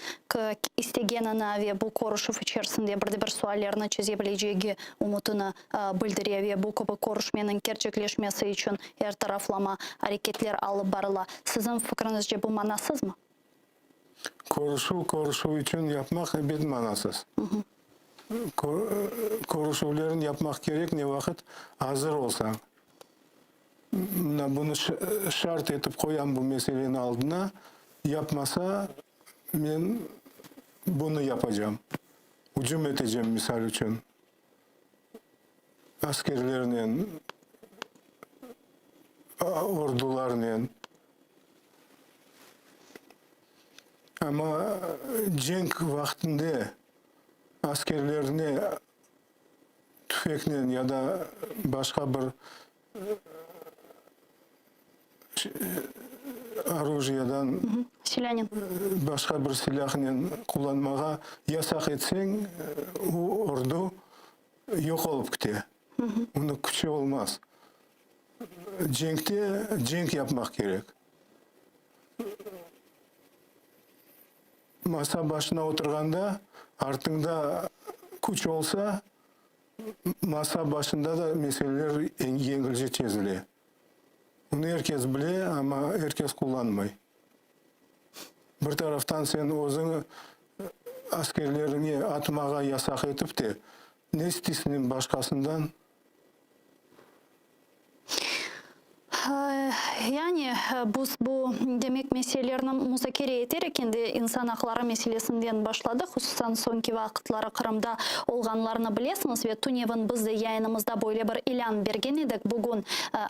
istegenini ve bu körüşüv içerisinde bir de bir suallerni çeze bilecegi ümütini bildire ve bu kibi körüşmeniñ kerçekleşmesi içün er taraflama areketler alıp barıla. Siziñ fikriñizce bu manasızmı? Körüşüv körüşüv içün yapmaq ebet manasız. Körüşüvlerin yapmaq kerek ne vaqıt azır olsañ. Mına bunı şart etip qoyam bu meseleni aldına, yapmasa men bunı yapacam, ücüm etecem misal içün askerlernen, ordularnen. Amma cenk vaqtında askerlerni tüfeknen ya da başqa bir orujiyadan, Silânen. başqa bir silâhnen qullanmağa yasaq etseñ, o ordu yoq olıp kite. Onıñ küçü olmaz. Cenkte cenk yapmaq kerek. Masa başına oturğanda artıñda küç olsa, masa başında da meseleler yengilce çezile. Bunı er kes bile, amma er kes qullanmay. Bir taraftan sen özüñ askerleriñe atmağa yasaq etip te, ne isteysiñ başqasından? Yani, biz bu, demek, meselelerni muzakere eterek, endi insan aqları meselesinden başladıq, hususan soñki vaqıtları Qırımda olğanlarnı bilesiñiz ve tünevin biz de yayınımızda böyle bir ilân bergen edik, bugün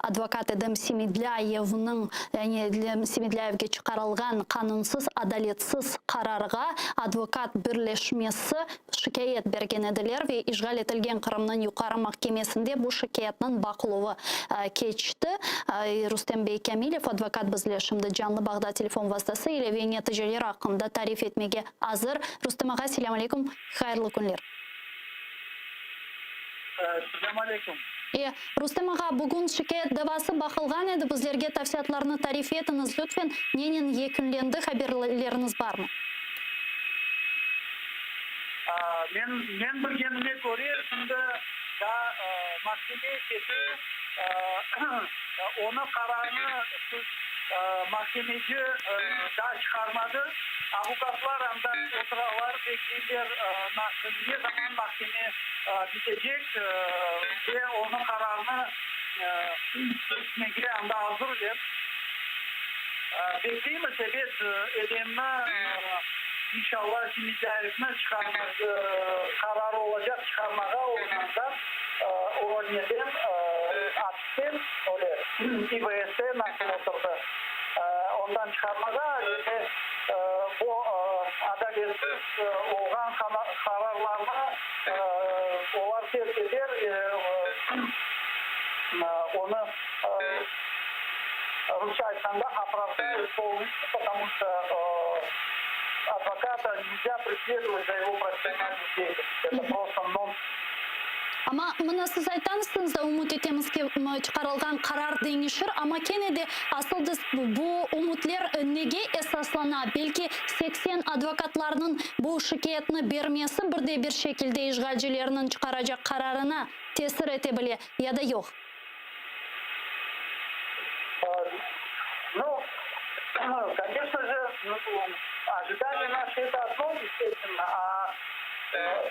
advokat Edem Semedlâyevniñ, yani Edem Semedlâyevge çıqarılğan qanunsız, adaletsiz qararğa advokat birleşmesi şikâyet bergen ediler ve işğal etilgen Qırımnıñ Yuqarı mahkemesinde bu şikâyetniñ baqıluvı keçti. Rustem bey Kâmilev, advokat bizle şimdi canlı bağda telefon vastası ile ve neticeler aqqında tarif etmege azır. Rustem ağa, selâm aleyküm, hayırlı künler. Selâm aleyküm. E, Rustem ağa, bugün şikâyet davası baqılğan edi, bizlerge tafsilâtlarnı tarif etiñiz, lütfen, nenen yekünlendi, haberleriñiz barmı? Men, men bilgenime köre, şimdi daa mahkeme kete, onı qararnı mahkemeci daa çıqarmadı. Avukatlar anda oturalar, bekleyler, ne zaman mahkeme bitecek ve onıñ qararını eşitmege anda azırlar. Bekleymiz, ebet, Edemni, inşallah, Semedlâyevni çıqarmaq qararı olacaq, çıqarmağa organdan, o neden, apisten, öyle, İVS-te nasıl oturdı, ondan çıqarmağa ve bu adaletsiz olğan qararlarnı olar terk eter, onı rusça aytqanda оправдают полностью, потому что адвоката нельзя преследовать за его профессиональную деятельность. Это просто нонсенс. Amma mına siz aytansıñız da, ümüt etemiz ki, çıqarılğan qarar deñişir, amma kene de asıl da bu ümütler nege esaslana? Belki 80 advokatlarnıñ bu şikâyetni bermesi bir de bir şekilde işğalcilerniñ çıqaracaq qararına tesir ete bile ya da yoq? Ну, конечно же, ну, ожидания наши это одно, естественно, а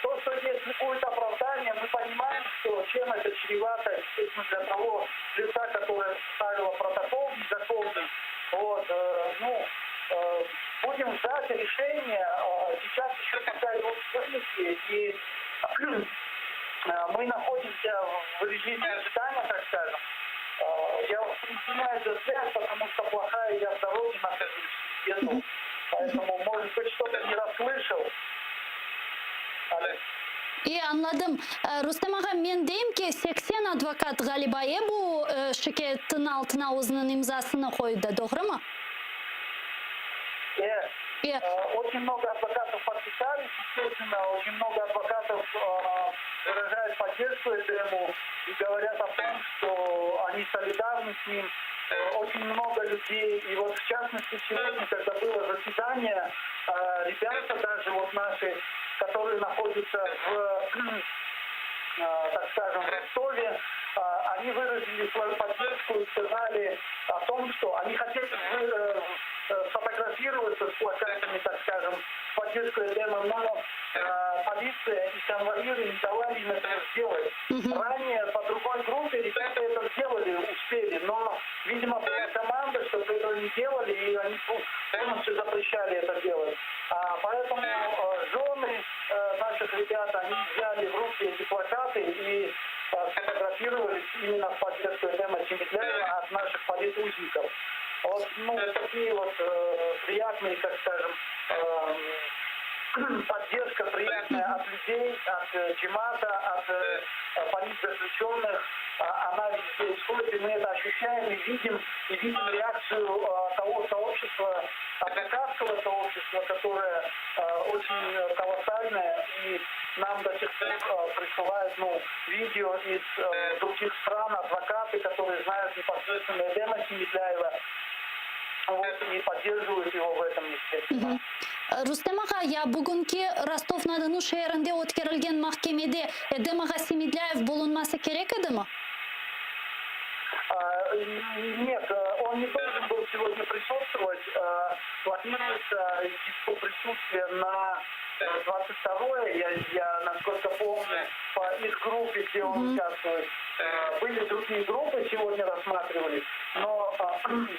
то, что если будет оправдание, мы понимаем, что чем это чревато, естественно, для того лица, которое составило протокол незаконный. Вот, ну, будем ждать решения. Сейчас еще пока его не вынесли, и мы находимся в режиме ожидания, так скажем. Я извиняюсь за связь, потому что плохая, я в дороге нахожусь, еду. Поэтому, может быть, что-то не расслышал. Алло. E, añladım. Rustem ağa, men deyim ki, 80 advokat ğaliba bu şikâyetniñ altına özüniñ imzasını qoydı, doğrumı? Очень много адвокатов подписались, естественно, очень много адвокатов выражают поддержку этому и говорят о том, что они солидарны с ним. Очень много людей, и вот в частности сегодня, когда было заседание, ребята даже вот наши, которые находятся в, так скажем, в Ростове, они выразили свою поддержку и сказали о том, что они хотели сфотографироваться с плакатами, так скажем, в поддержку Эдема, но полиция и конвоиры не давали им этого сделать. Ранее по другой группе ребята это сделали, успели, но, видимо, была команда, чтобы этого не делали, и они полностью запрещали это делать. А, поэтому жены наших ребят, они взяли в руки эти плакаты и сфотографировались именно в поддержку Эдема Семедляева от наших политузников. Вот, ну, такие вот приятные, как скажем, поддержка приятная от людей, от cemaata, от политзаключенных, она везде исходит, и мы это ощущаем и видим реакцию того сообщества, адвокатского сообщества, которое очень колоссальное, и нам до сих пор присылают, ну, видео из других стран, адвокаты, которые знают непосредственно Эдема Семедляева, вот, и поддерживают его в этом, естественно. Rustem ağa, ya bugünki Rostov-na-Donu şeerinde ötkerilgen mahkemede Edem ağa Semedlâyev bulunması kerek edimi? Нет, он не должен был сегодня присутствовать. Планируется его присутствие на 22 я, насколько помню, по их группе, где он участвует. Были другие группы, сегодня рассматривались, но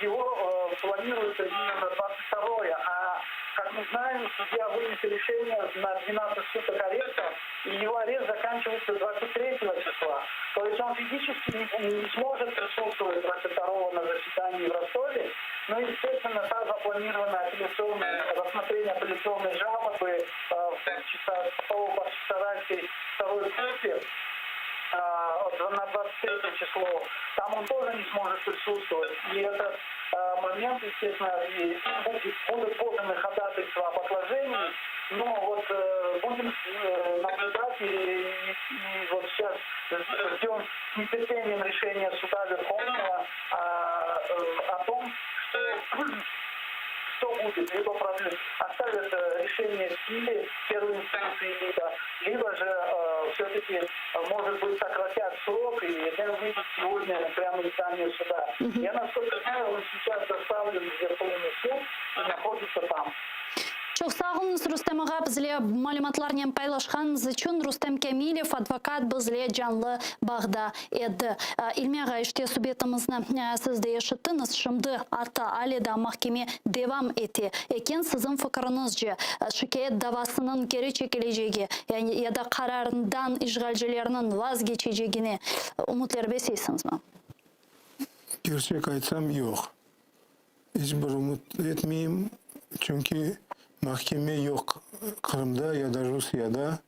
его планируется именно на 22 а как мы знаем, судья вынес решение на 12 суток ареста, и его арест заканчивается 23 числа. То есть он физически не сможет присутствовать 22 на заседании в Ростове, но, естественно, та запланированная апелляционное рассмотрение апелляционной жалобы в часа, по Бахчисарайской второй группе на 23 число, там он тоже не сможет присутствовать. И этот момент, естественно, и будут поданы ходатайства об отложении, но вот будем наблюдать и вот сейчас ждем с нетерпением решения суда Верховного о том, что будет, либо оставят решение в силе первой инстанции, либо же все-таки, может быть, сократят срок, и Эдем выйдет сегодня прямо из здания суда. Я, насколько знаю, он сейчас доставлен в Верховный суд и находится там. Çoq. Çoq sağ oluñız, Rustem ağa, bizle malümatlarnen paylaşqanıñız içün. Rustem Kâmilev, advokat, bizle canlı bağda edi. İlmi ağa, işte subetimizni siz de eşittiñiz. Şimdi atta ale daa mahkeme devam ete eken. Siziñ fikiriñizce, şikâyet davasınıñ keri çekilecegi, yani ya da qararından işğalcilerniñ vazgeçecegine ümütler besleysiñizmi? Kerçek aytsam, yoq. İç bir ümüt etmeyim, çünki mahkeme yoq Qırımda ya da Rusiyada,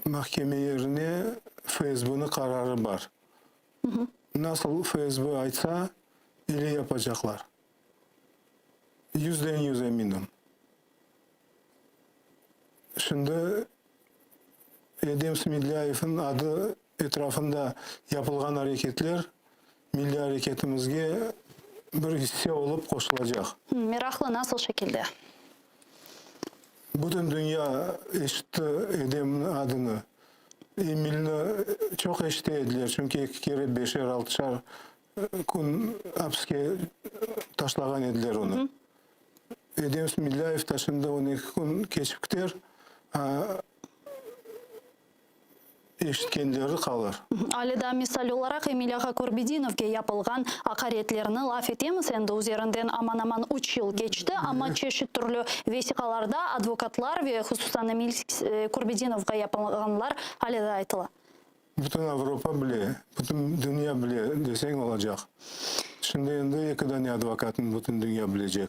mahkeme yerine FSBniñ qararı bar. Nasıl FSB aytsa, ile yapacaqlar. Yüzden yüz eminim. Şimdi Edem Smedlâyevniñ adı etrafında yapılğan areketler milliy areketimizge bir isse olıp qoşulacaq. Meraqlı, nasıl şekilde? Bütün dünya eşitti Edemniñ adını. Emilni çoq eşite ediler, çünki eki kere beşer, altışar kün apiske taşlağan ediler onı. Edem Smedlâyev da şimdi on eki kün keçip kiter, eşitkenleri qalır. Ale daa misal olaraq Emil ağa Kurbedinovge yapılğan aqaretlerni laf etemiz, endi üzerinden aman-aman üç yıl keçti, amma çeşit türlü vesiqalarda advokatlar ve hususan Emil Kurbedinovğa yapılğanlar ale daa aytıla. Bütün Avropa bile, bütün dünya bile deseñ olacaq. Şimdi endi eki dane advokatnı bütün dünya bilecek.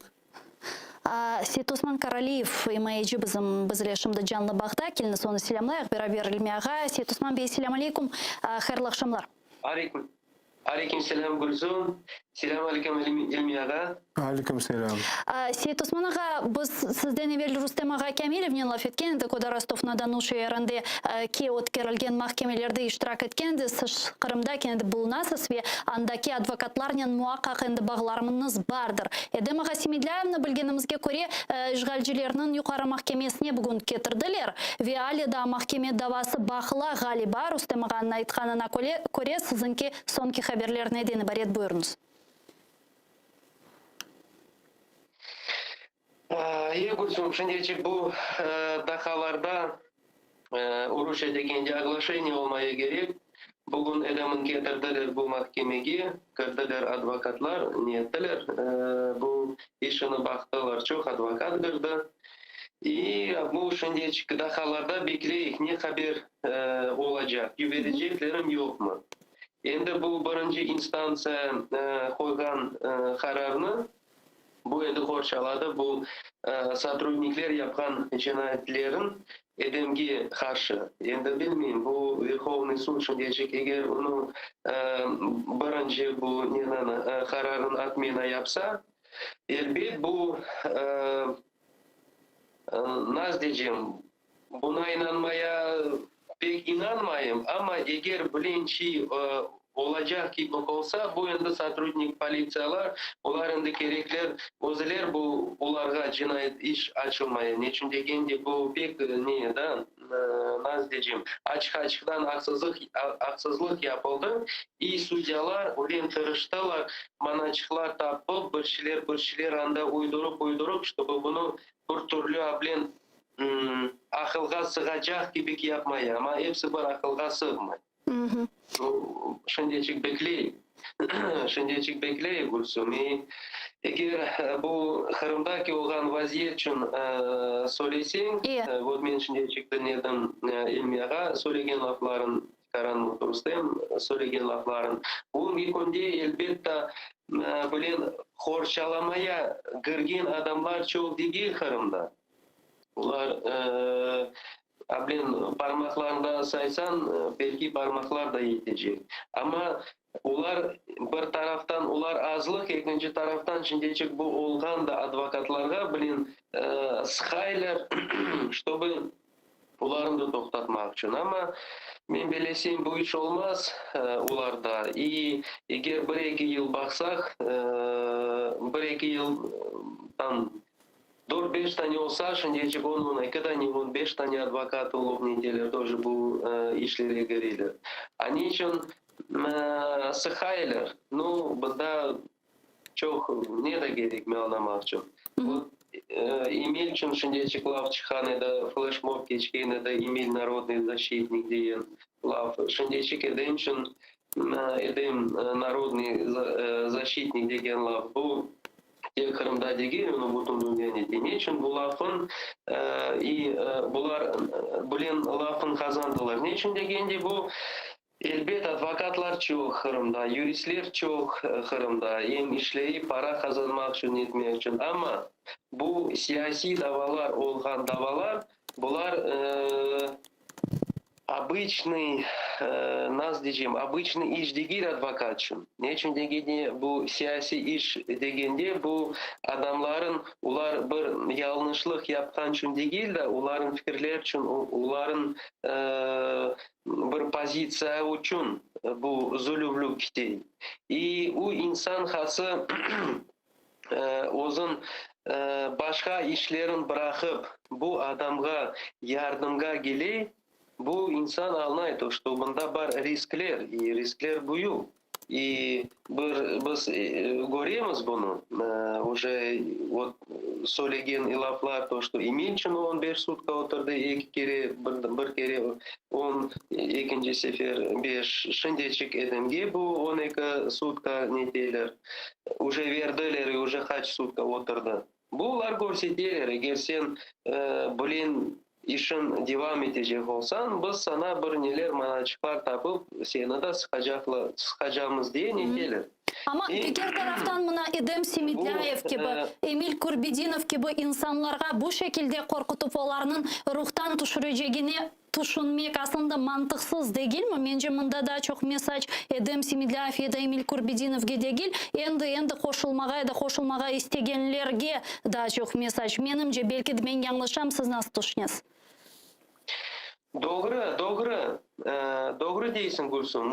Seytosman Karaliyev, imayeci bizim bizle şimdi canlı bağda, keliñiz onı selâmlayıq beraber İlmi ağa. Seytosman bey, selâm aleykum, hayırlı aqşamlar. Aleyküm. Aleyküm selâm, Gülsum. Selâm aleyküm, İlmi ağa. Aleyküm selâm. Seytosman ağa, biz sizden evel Rustem ağa Kâmilevnen laf etken edik, o da Rostov-na-Donu şeerinde ki ötkerilgen mahkemelerde iştirak etken edi. Siz Qırımda kendi bulunasız ve andaki advokatlarnen muaqqaq endi bağlarıñız bardır. Edem ağa Semedlâyevni, bilgenimizge köre, işğalcilerniñ Yuqarı mahkemesine bugün ketirdiler ve ale daa mahkeme davası baqıla, ğaliba, Rustem ağanıñ aytqanına köre, siziñki soñki haberler neden ibaret, buyurıñız. İyi, Gülsüm, şimdiçik bu daqalarda uruşça degende oglaşeniye olmayı kerek. Bugün Edemni ketirdiler bu mahkemege, kirdiler advokatlar, ne ettiler, bu işini baqtılar, çoq advokat kirdi. İ bu şimdiçik daqalarda bekleyik, ne haber olacaq, yibereceklermi, yoqmı. Endi bu birinci instantsiya qoyğan qararnı Bu endi qorçaladı, bu sotrudnikler yapqan cinayetlerin Edemge qarşı. Endi bilmeyim, bu Verhovnıy sud şimdecik eger onı birinci bu nenani qararın otmena yapsa, elbet bu naz diycem, buna inanmaya pek inanmayım, amma eger bilinçi olacaq kibi olsa, bu endi sotrudnik politsiyalar, olar endi kerekler, özüler bu olarğa cinayet iş açılmaya, neçün degende bu pek ne da, nasıl diycem, açıq-açıqtan aqsızlıq aqsızlıq yapıldı, i sudyalar öyle tırıştılar, manaçıqlar tapıp, bir şeyler bir şeyler anda uydurıp-uydurıp, ştobı bunı bir türlü ablen aqılğa sığacaq kibik yapmaya, amma episi bir aqılğa sığmay. Şimdiçik bekley, şimdiçik bekley Gülsüm. İ eger bu Qırımdaki olğan vaziyet içün söyleseñ, vot men şimdiçik diñledim İlmi ağa söylegen lafların, Tikaran Rustem söylegen lafların. Bugünki künde, elbette, bilen qorçalamaya kirgen adamlar çoq degil Qırımda. Olar Ablen, parmaqlarında saysañ, belki parmaqlar da yetecek. Amma olar, bir taraftan olar azlıq, ekinci taraftan şimdiçik bu olğan da advokatlarğa, bilen, sıqaylar, ştobı olarnı da toqtatmaq içün. Amma men belesem, bu iş olmaz olarda. İ eger bir-eki yıl baqsaq, bir-eki yıl tam Dört-beş tane olsa, şimdiyecek on, on eki tane, on beş tane advokat olup neteler, tože bu işlere kireler. A ne içün sıqaylar? Nu, bunda çoq ne de kerek men añlamaq içün. Emil içün şimdiçik laf çıqqan edi, fleşmob keçken edi, Emil narodnıy защitnik degen laf. Şimdiçik Edem içün Edem narodnıy защitnik degen laf. Bu tek Qırımda degil, onı bütün dünya nete. Ne içün bu lafın i bular bilen lafın qazandılar? Ne içün degende bu Elbet, advokatlar çoq Qırımda, yuristler çoq Qırımda, em işleyip para qazanmaq içün, etmek içün, amma bu siyasiy davalar olğan davalar, bular obıçnıy, nasıl diycem, obıçnıy iş degil advokat içün. Ne içün degende, bu siyasiy iş degende, bu adamların, olar bir yañlışlıq yapqan içün degil de, olarnıñ fikirleri içün, olarnıñ bir pozitsiya içün bu zulümlük kete. İ u insan hası özün başqa işlerin bıraqıp bu adamğa yardımğa kele, bu insan añlay, to çto bunda bar riskler, i riskler büyük. İ bir biz köremiz bunı, uje vot söylegen laflar, to, çto Emilçin on beş sutka oturdı eki kere, bir, bir kere on, ekinci sefer beş, şindeçik Edemge bu 12 sutka neteyler, uje verdiler i uje qaç sutka oturdı. Bular körseteler, eger sen bilen işin devam etecek olsañ, biz saña bir neler manaçıqlar tapıp, seni da sıqacamız diye neteler. Amma diger taraftan mına Edem Semedlâyev kibi, Emil Kurbedinov kibi insanlarğa bu şekilde qorqutuv olarnıñ ruhtan tüşürecegine tüşünmek aslında mantıqsız degilmi? Mence, mında daa çoq mesac Edem Semedlâyev ya da Emil Kurbedinovge degil, endi-endi qoşulmağa ya da qoşulmağa istegenlerge daa çoq mesac. Menimce, belki de men yañlışam, siz nasıl tüşünesiz? Doğru, doğru. Doğru deysiñ, Gülsüm.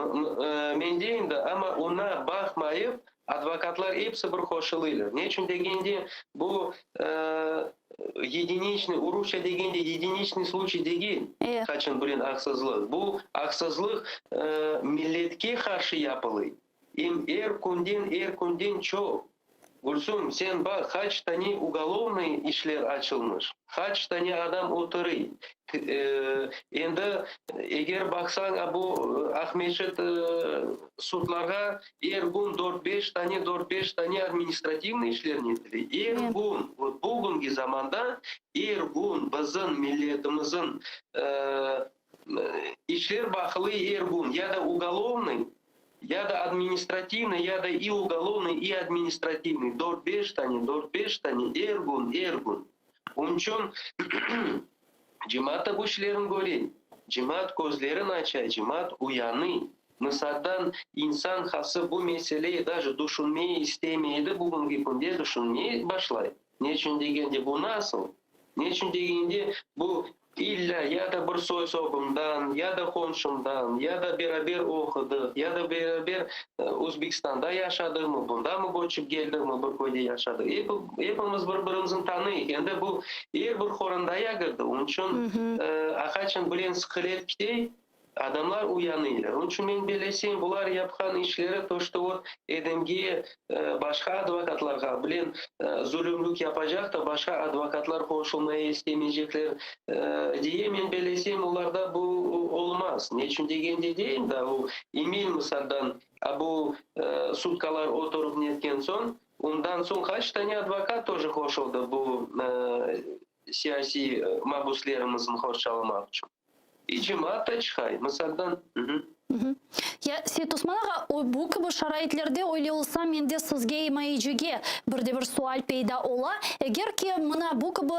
Men deyim de, amma oña baqmayıp, advokatlar episi bir qoşulıylar. Ne içün degende, bu yediniçnıy, urusça degende, yediniçnıy sluçiy degil, qaçın bilen aqsızlıq. Bu aqsızlıq milletke qarşı yapılıy. Em er künden, er künden çoq. Gülsüm, sen baq, qaç tane ugolovnıy işler açılmış, qaç tane adam oturıy. Endi eger baqsañ, a bu Aqmescit sudlarğa er kün dört-beş tane, dört-beş tane administrativnıy işler netile. Er kün, vot bugünki zamanda er kün bizim milletimizin işler baqılıy er kün, ya da ugolovnıy, ya da administrativnıy, ya da i ugolovnıy, i administrativnıy, dört-beş tane, dört-beş tane er kün, er kün. Onıñ içün cemaat da bu işlerni köre, cemaat közlerini aça, cemaat uyanıy. Mısaldan, insan hası bu meseleyi daje düşünmeye istemey edi, bugünki künde düşünmeye başlay. Ne içün degende, bu nasıl? Ne içün degende, bu illâ ya da bir soy-sopumdan, ya da qonşumdan, ya da beraber oqudıq, ya da beraber Özbekistanda yaşadıqmı, bundamı köçip keldikmi, bir köyde yaşadıq. Epimiz bir-birimizni tanıyıq. Endi bu er bir qorandaya kirdi. Onıñ içün aqaçan bilen sıqılet kitey, Adamlar uyanıylar. Onıñ içün men belesem, bular yapqan işleri to çto vot Edemge, başqa advokatlarğa bilen zulümlük yapacaq da, başqa advokatlar qoşulmaya istemeycekler diye men belesem, olarda bu olmaz. Ne içün degende deyim da, o Emil mısaldan, a bu sutkalar oturıp netken soñ, ondan soñ qaç tane advokat toje qoşuldı bu siyasiy mabuslerimizni qorçalamaq içün. İcemaat da çıqay, mısaldan. Ya, Seytosman ağa, bu kibi şaraitlerde öyle olsa, mende sizge, imayecige, bir de bir sual peyda ola. Eger ki, mına bu kibi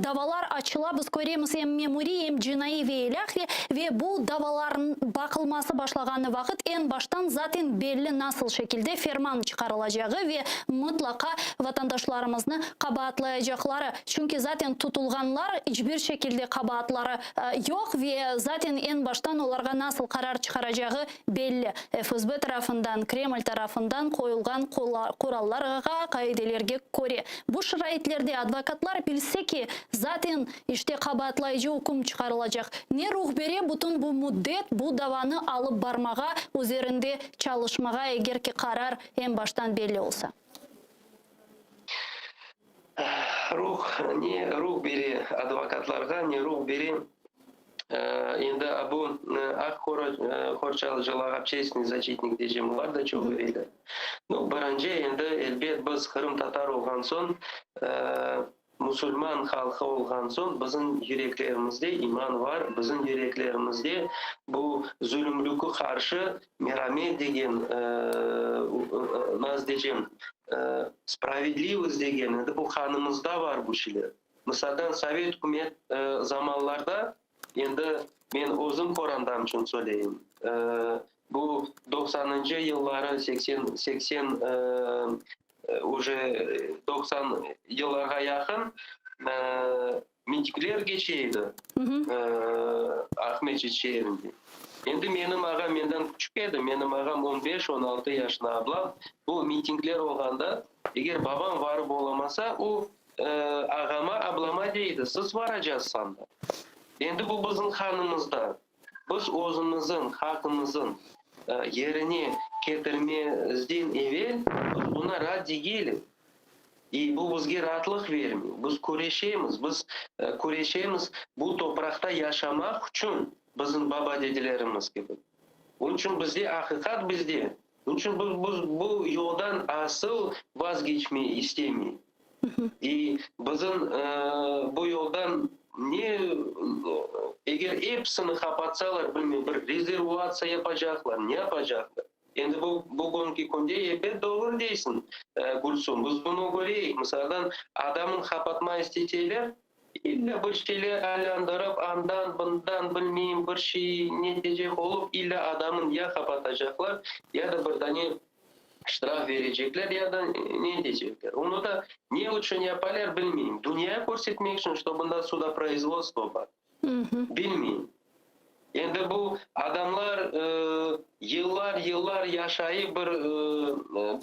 davalar açıla, biz köremiz em memuriy, em cinaiy ve ilâhre, ve bu davalarnıñ baqılması başlağanı vaqıt eñ baştan zaten belli nasıl şekilde ferman çıqarılacağı ve mıtlaqa vatandaşlarımıznı qabaatlayacaqları, çünki zaten tutulğanlar iç bir şekilde qabaatları yoq ve zaten eñ baştan olarğa nasıl qarar çıqaracağı belli, FSB tarafından, Kreml tarafından qoyulğan qurallarğa, qaidelerge köre. Bu şaraitlerde advokatlar bilse ki, zaten işte qabaatlayıcı üküm çıqarılacaq, ne ruh bere bütün bu müddet bu davanı alıp barmağa, üzerinde çalışmağa, eger ki qarar eñ baştan belli olsa? Ruh ne ruh bere advokatlarğa, ne ruh bere endi bu aq qorçalayıcılarğa, общественный защитник diycem, olar da çoq bereyler. Nu, birinci endi, elbet, biz qırımtatar olğan soñ, musulman halqı olğan soñ, bizim yüreklerimizde iman var, bizim yüreklerimizde bu zulümlükke qarşı meramet degen, nasıl diycem, spravedlivost degen, endi bu qanımızda var bu şeyler. Misaldan, sovet ükümet zamanlarda, endi men özüm qorantam içün söyleyim, bu doqsanıncı yılları, 80, 80, uje 90 yıllarğa yaqın mitingler keçe edi Aqmescit şeerinde. Endi menim ağam menden küçük edi, menim ağam on beş, on altı yaşında, ablam. Bu mitingler olğanda, eger babam varıp olamasa, o ağama, ablama dey edi, siz varacazsız anda. Endi bu bizim qanımızda. Biz özümizin haqımızın yerine ketirmezden evel biz buna raat degilik. İ bu bizge raatlıq vermey. Biz küreşemiz, biz küreşemiz bu topraqta yaşamaq içün bizim baba-dedelerimiz kibi. Onıñ içün bizde aqiqat bizde. Onıñ içün biz, biz bu yoldan asıl vazgeçmey istemeyik. İ bizim bu yoldan ne, eger episini qapatsalar, bilmeyim, bir rezervatsiya yapacaqlar, ne yapacaqlar? Endi bu bugünki künde ebet doğru deysiñ, Gülsum, biz bunı köreyik. Misaldan, adamın qapatma isteseler, illa bir şeyler aylandırıp, andan, bundan, bilmeyim, bir şey netecek olıp, illa adamın ya qapatacaqlar, ya da bir dane ştraf berecekler, ya da ne etecekler. Onı da ne içün yapalar, bilmeyim. Dünyaya körsetmek içün, çto bunda sudoproizvodstvo bar. Bilmeyim. Endi bu adamlar yıllar, yıllar yaşayıp bir,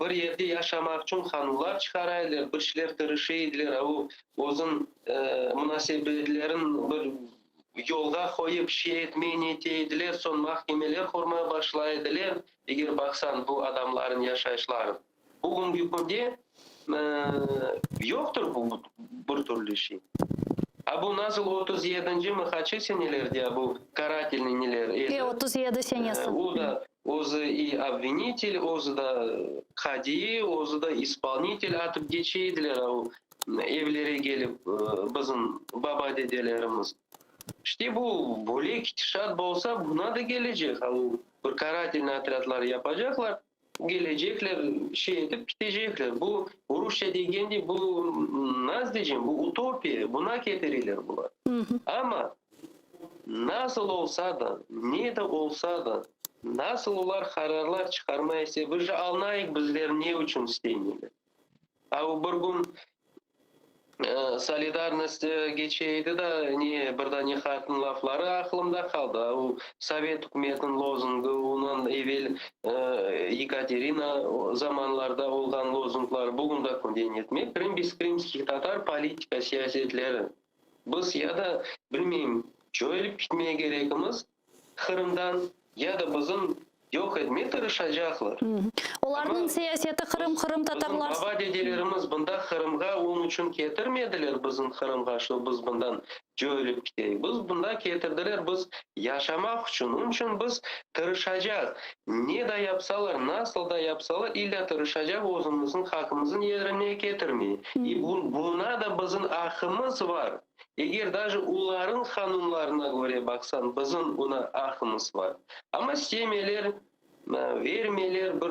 bir yerde yaşamaq içün qanunlar çıqara ediler, bir şeyler tırışa ediler, o özün munasebetlerin bir yolğa qoyıp şey etmey nete ediler, soñ mahkemeler qurmaya başlay ediler, eger baqsañ bu adamların yaşayışların. Bugünki künde yoqtır bu bir türlü şey. A bu nasıl otuz yedincimi qaçı senelerde a bu karatelnıy neler edi. E, 37 senesi. O da özü i obvinitel, özü da qadiy, özü da ispolnitel atıp keçe ediler a o evlere kelip bizim baba-dedelerimiz. İşte bu böyle ketişat bolsa buna da kelecek a o bir karatelnıy otrâdlar yapacaqlar. Kelecekler, şey etip kitecekler. Bu rusça degende bu nasıl diycem, bu utopiya, buna ketireler bular. Amma nasıl olsa da, ne de olsa da, nasıl olar qararlar çıqarmay ise, biz je añlayıq bizler ne içün istemeyler. A o bir kün Solidarnost keçe edi da, ne, bir dane qatın lafları aqlımda qaldı. A o sovet ükümetiniñ lozungı, ondan evel Yekaterina zamanlarda olğan lozunglar bugün de künden yetmey. Krım bez krımskih tatar politika siyasetleri. Biz ya da, bilmeyim, coyulıp kitmeye kerekimiz, Qırımdan ya da bizim yoq etmege tırışacaqlar. Olarnıñ siyaseti Qırım, qırımtatarlar. Bizim baba-dedelerimiz bunda Qırımğa onıñ içün ketirmediler bizim Qırımğa, şo biz bundan coyulıp kiteyik. Biz bunda ketirdiler biz yaşamaq içün. Onıñ içün biz tırışacaq. Ne da yapsalar, nasıl da yapsalar, illa tırışacaq özümizniñ haqımızın yerine ketirmege. İ buna da bizim aqımız var. Eger daje olarıñ qanunlarına köre baqsañ, bizim buna aqımız bar. Amma istemeler, vermeyler, bir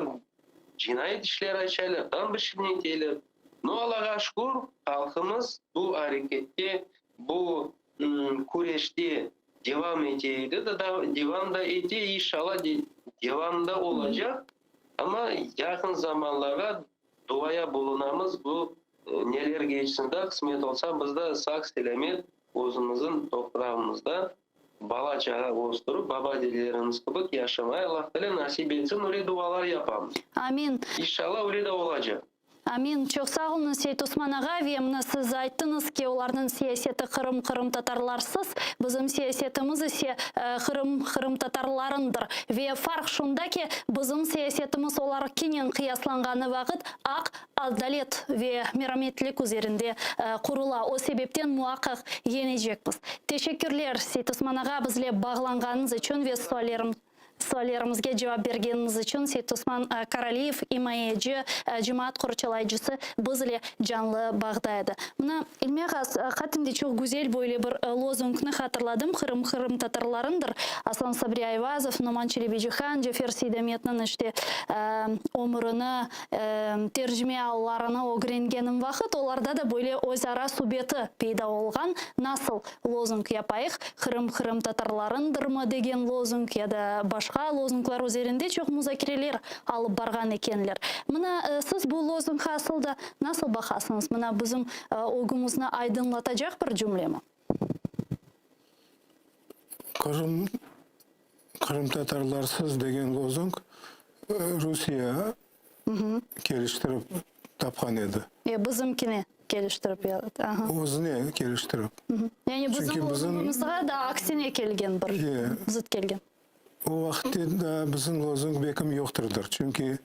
cinayet işler açalar, tam bir şey neteyler. No, Allağa şükür, halqımız bu arekette, bu küreşte devam ete edi, devam da ete, inşalla, devam da olacaq. Amma yaqın zamanlarğa Duaya bulunamız, bu neler keçsin da, qısmet olsa, biz da sağ-selâmet özümizin toprağımızda bala-çağa östürip, baba-dedelerimiz kibi yaşamay Allah Taalâ nasip etsin, öyle dualar yapamız. Amin. İnşallah, öyle de olacaq. Amin. Çoq sağ oluñız, Seytosman ağa. Ve mına siz ayttıñız ki, olarnıñ siyaseti Qırım qırımtatarlarsız, bizim siyasetimiz ise Qırım qırımtatarlarındır. Ve farq şunda ki, bizim siyasetimiz olarınkinen qıyaslanğanı vaqıt aq, adalet ve merametlik üzerinde qurula. O sebepten muaqqaq yeñecekmiz. Teşekkürler, Seytosman ağa, bizle bağlanğanıñız içün ve suallerim. Suallerimizge cevap bergeniñiz içün Seytosman Karaliyev, imayeci, cemaat qorçalayıcısı biz ile canlı bağda edi. Mına, İlmi ağa, qatin de çoq güzel böyle bir lozungnı hatırladım, Qırım qırımtatarlarındır. Asan Sabri Ayvazov, Noman Çelebicihan, Cafer Seydametniñ işte ömürini, tercime allarını ögrengenim vaqıt, olarda da böyle özara subeti peyda olğan, nasıl Lozung yapayıq, Qırım qırımtatarlarındırmı degen lozung ya da başqa lozunglar üzerinde çoq muzakereler alıp barğan ekenler. Mına, siz bu lozungğa asıl da nasıl baqasıñız? Mına, bizim ögümizni aydınlatacaq bir cümlemi? Qırım qırımtatarlarsız degen lozung Rusiye keliştirip tapqan edi. E, bizimkine keliştirip, aha. Özüne keliştirip. Yani bizim lozungımızğa da aksine kelgen bir, zıt kelgen. O vaqıtte da bizim lozung bekim yoqtırdır. Çünki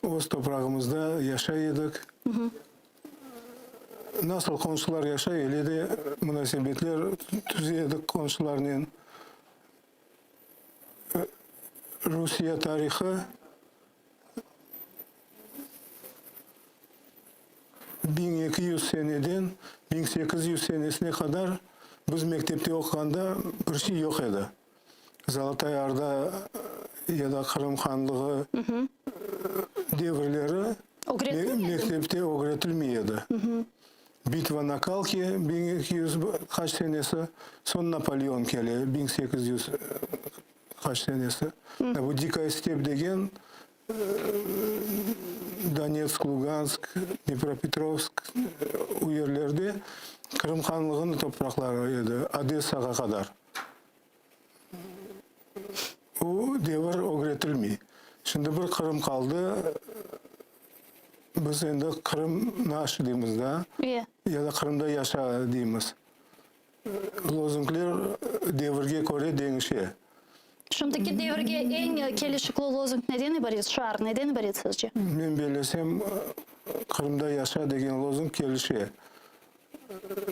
öz toprağımızda yaşay edik. Nasıl qonşular yaşay, öyle de munasebetler tüze edik qonşularnen. Rusiye tarihı 1200 seneden 1800 senesine qadar biz mektepte oquğanda bir şey yoq edi. Zolotaya Orda ya da Qırım hanlığı devirleri mektepte ögretilmey edi. Bitva na Kalke 1200 qaç senesi, soñ Napoleon kele 1800 qaç senesi. Bu Dikaya step degen Donetsk, Lugansk, Dnepropetrovsk o yerlerde Qırım hanlığınıñ topraqları edi, Odessağa qadar. O devir ögretilmey. Şimdi bir Qırım qaldı, biz endi Qırım naş deymiz da, ya da Qırımda yaşa deymiz. Lozungler devirge köre deñişe. Şimdiki devirge eñ kelişikli lozung neden ibaret, şiar neden ibaret sizce? Men bellesem, Qırımda yaşa degen lozung kelişe.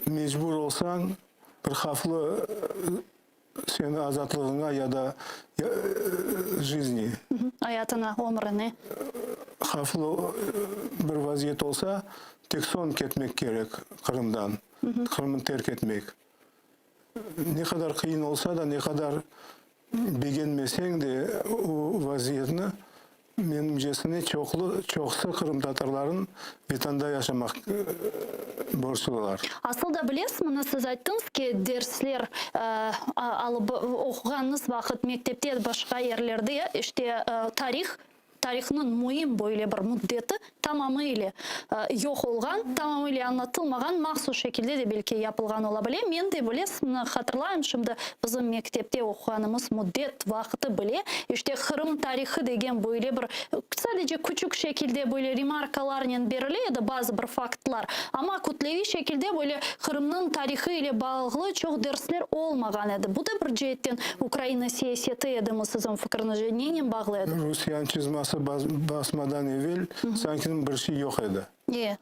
Mecbur olsañ, bir havflı seni azatlığıña ya da jizni. Ayatına, ömrüne. Havflı bir vaziyet olsa, tek soñ ketmek kerek Qırımdan, Qırımnı terk etmek. Ne qadar qıyın olsa da, ne qadar begenmeseñ de o vaziyetni, menimcesine, çoqlu, çoqusı qırımtatarların Vatanda yaşamaq borçlular. Asıl da bilesiz, mına siz ayttıñız ki, dersler alıp oquğanıñız vaqıt mektepte, başqa yerlerde, işte, tarih Tarihnıñ müim böyle bir müddeti tamamı ile yoq olğan, tamamı ile añlatılmağan, mahsus şekilde de belki yapılğan ola bile. Men de bilesiz, mına hatırlayım şimdi, bizim mektepte oquğanımız müddet, vaqıtı bile, işte Qırım tarihı degen böyle bir, sadece küçük şekilde böyle remarkalarnen berile edi bazı bir faktlar, amma kütleviy şekilde böyle Qırımnıñ tarihı ile bağlı çoq dersler olmağan edi. Bu da bir ceetten Ukraina siyaseti edimi siziñ fikriñizce, nenen bağlı edi? Rusiyanıñ çızması basmadan evel sanki bir şey yoq edi. E.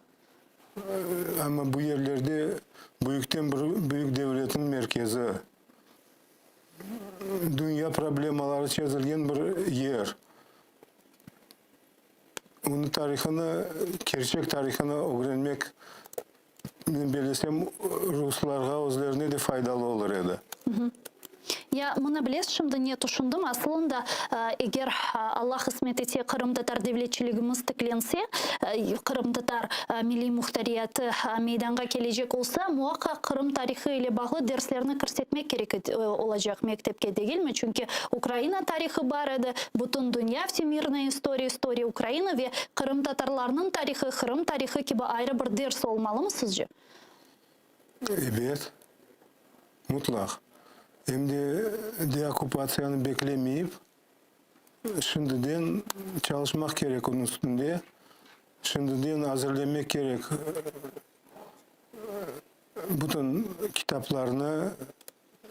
Amma bu yerlerde büyükten bir büyük devletniñ merkezi, dünya problemaları çezilgen bir yer. Onıñ tarihını, kerçek tarihını ögrenmek, men bellesem, ruslarğa özlerine de faydalı olur edi. Ya, mına bilesiz, şimdi ne tüşündim, asılında, eger Alla qısmet etse, qırımtatar devletçiligimiz tiklense, qırımtatar milliy muhtariyatı meydanğa kelecek olsa, muaqqaq Qırım tarihı ile bağlı derslerni kirsetmek kerek olacaq mektepke, degilmi? Çünki Ukraina tarihı bar edi, bütün dünya, Vsemirnaya istoriya, istoriya Ukrainı ve qırımtatarlarnıñ tarihı, Qırım tarihı kibi ayrı bir ders olmalımı sizce? Ebet, mutlaq. Em de deokkupatsiyanı beklemeyip, şimdiden çalışmaq kerek onıñ üstünde. Şimdiden azırlemek kerek bütün kitaplarnı,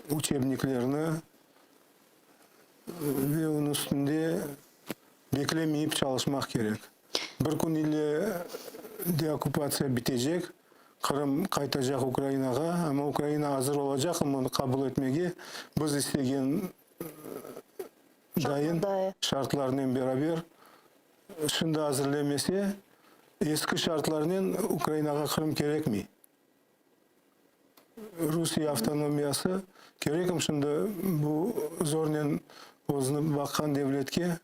uçebniklerni ve onıñ üstünde beklemeyip çalışmaq kerek. Bir kün ile deokkupatsiya bitecek, Qırım qaytacaq Ukrainağa, amma Ukraina azır olacaqmı bunı qabul etmege, biz istegen dayın şartlarnen beraber şimdi azırlemese, eski şartlarnen Ukrainağa Qırım kerekmey. Rusiye avtonomiyası kerekmi şimdi bu zornen özüni baqqan devletke?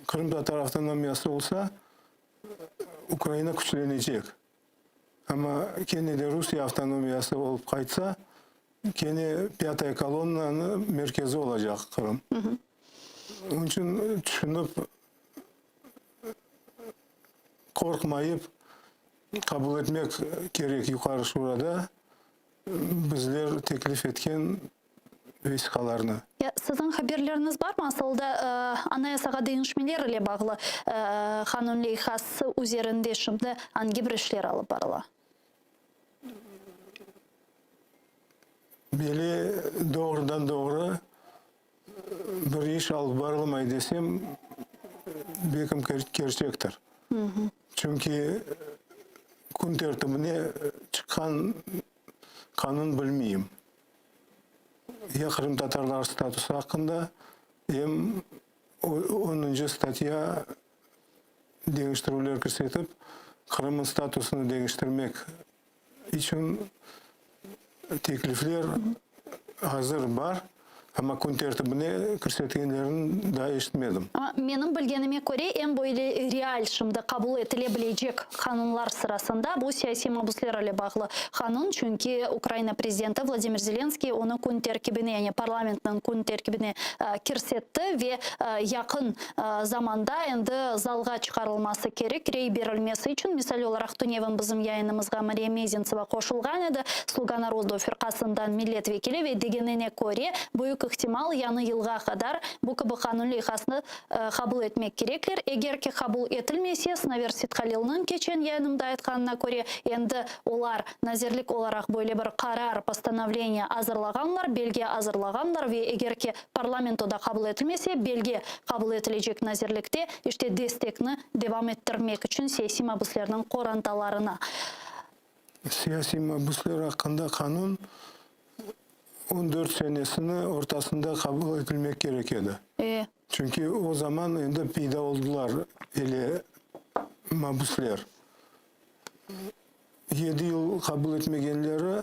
Qırımtatar avtonomiyası olsa, Ukraina küçlenecek. Amma kene de Rusiye avtonomiyası olıp qaytsa, kene pâtaya kolonnanı merkezi olacaq Qırım. Onıñ içün tüşünip, qorqmayıp qabul etmek kerek Yuqarı Şurada bizler teklif etken vesiqalarnı. Ya, siziñ haberleriñiz barmı, asılda Anayasağa deñişmeler ile bağlı qanun leyhası üzerinde şimdi angi bir işler alıp barıla? Böyle doğrudan-doğru bir iş alıp barılmay desem, belkim kerçektir. Çünki kün tertibine çıqqan qanun bilmeyim. Ya qırımtatarlar statusı aqqında, em onuncı statya deñiştirüvler kirsetip, Qırımnıñ statusını deñiştirmek içün teklifler azır bar. Amma kün tertibine kirsetkenlerini daa eşitmedim. Amma menim bilgenime köre, eñ böyle real şimdi qabul etile bilecek qanunlar sırasında bu siyasiy mabusler ile bağlı qanun, çünki Ukraina prezidenti Vladimir Zelenskiy onı kün terkibine, yani parlamentniñ kün terkibine kirsetti ve yaqın zamanda endi zalğa çıqarılması kerek rey berilmesi içün. Misal olaraq, tünevin bizim yayınımızğa Mariya Mezentseva qoşulğan edi, Sluga narodu firqasından millet vekili ve degenine köre, büyük ihtimal, yañı yılğa qadar bu kibi qanun leyhasını qabul etmek kerekler. Eger ki qabul etilmese, Sinaver Sithalilniñ keçen yayınımda aytqanına köre, endi olar nazirlik olaraq böyle bir qarar, postanovleniye, azırlağanlar, belge azırlağanlar ve eger ki Parlamentoda qabul etilmese, belge qabul etilecek nazirlikte, işte, destekni devam ettirmek içün siyasiy mabüslerniñ qorantalarına. Siyasiy mabüsler aqqında qanun on dört senesini ortasında qabul etilmek kerek edi. E. Çünki o zaman endi peyda oldılar ele mabüsler. Yedi yıl qabul etmegenleri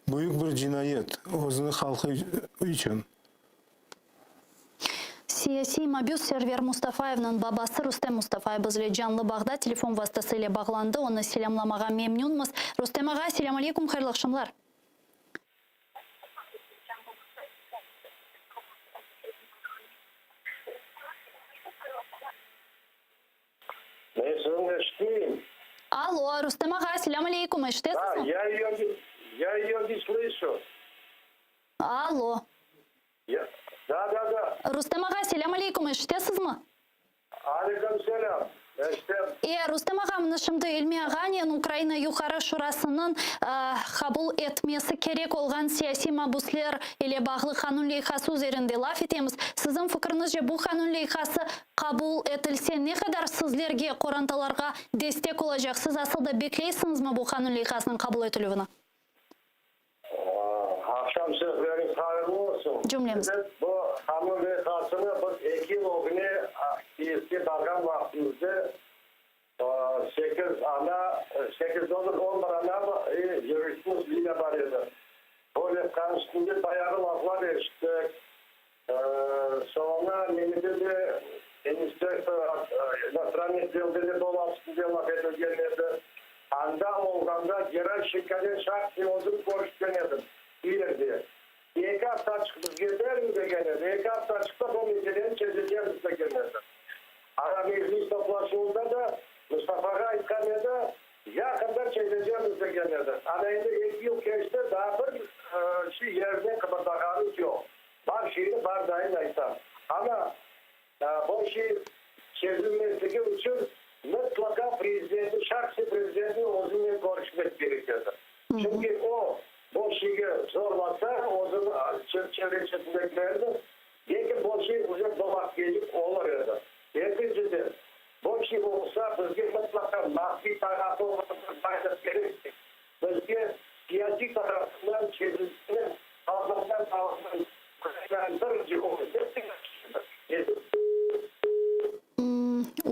büyük bir cinayet özüniñ halqı içün. Siyasiy mabüs Server Mustafayevniñ babası Rustem Mustafayev bizle canlı bağda telefon vastası ile bağlandı. Onı selâmlamağa memnünmiz. Rustem ağa, selâm aleykum, hayırlı aqşamlar. Men sizni eşitmeyim. Allo, Rustem ağa, selâm aleykum, Da, eşitesizmi? ya ее, ya ее не слышу. Allo. Ya, da, da, da. Rustem ağa, selâm aleykum, eşitesizmi? Aleyküm selâm, eşitem. E, Rustem ağa, mına şimdi İlmi ağanen Ukraina Yuqarı Şurasınıñ qabul etmesi kerek olğan siyasiy mabusler ile bağlı qanun leyhası üzerinde laf etemiz. Siziñ fikriñizce, bu qanun leyhası qabul etilse, ne qadar sizlerge, qorantalarğa destek olacaq? Siz asıl da bekleysiñizmi bu qanun leyhasınıñ qabul etilüvini? Aqşam sözleriñiz hayırlı olsun. Cümlemiz. Biz bu qanun leyhasını biz eki yıl ögüne Kiyevge barğan vaqtımızda sekiz ana, sekiz degil, on bir ana ve yürüyüşimiz Lilâ bar edi. Bu leyhanıñ üstünde bayağı laflar eşittik. Soñra nemede de Ministerstvo inostrannıh delde de bu laf üstünde laf etilgen edi. Anda olğanda Geraşçenkonen şahsen özüm körüşken edim, Kiyevde. Eki aftaçıq bizge beriñ degen edi, eki aftaçıqta bu meseleni çezecemiz degen edi. Ana meclis toplaşuvında da Mustafağa aytqan edi, yaqında çezecemiz degen edi. Ana endi eki yıl keçti, daa bir şey yerine qıbırdağanı yoq. Bar şeyni bar dayın aytam. Amma bu şey çezilmesligi içün. Mıtlaqa prezidentniñ, şahsiy prezidentniñ özünen körüşmek kerek edi. Çünki o, bu şeyge zorlasa, özüniñ çevreçesindekilerni, belki bu şey uje dolap kelip olur edi. Ekinciden, bu şey olsa, bizge mıtlaqa maddiy tarafı bir kerek. Bizge siyasiy tarafından çezilgen qalğandan qalğan birinci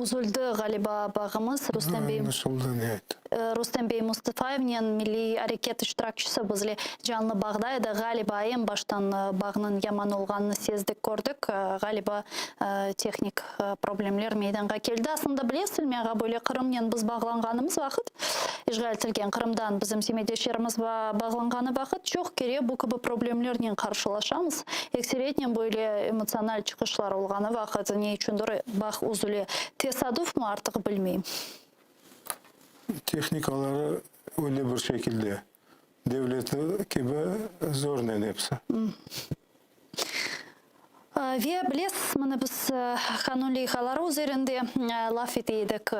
Üzüldi, ğaliba, bağımız. Rustem bey. Añlaşıldı, ne ayttı? Rustem bey Mustafayevnen milliy areket iştirakçisi bizle canlı bağda edi. Ğaliba, eñ baştan bağnıñ yaman olğanını sezdik, kördik. Ğaliba, tehnik problemler meydanğa keldi. Aslında, bilesiñmi, ağa, böyle Qırımnen biz bağlanğanımız vaqıt, işğal etilgen Qırımdan bizim semetdeşlerimiz bağlanğanı vaqıt çoq kere bu kibi problemlernen qarşılaşamız. Ekseriyetnen böyle emotsional çıqışlar olğanı vaqıt ne içündir bağ üzüle. Tesadufmı artıq bilmeyim. Tehnikaları öyle bir şekilde, devletli kibi zornen episi. Ve bilesiz, mına biz qanun leyhaları üzerinde laf ete edik,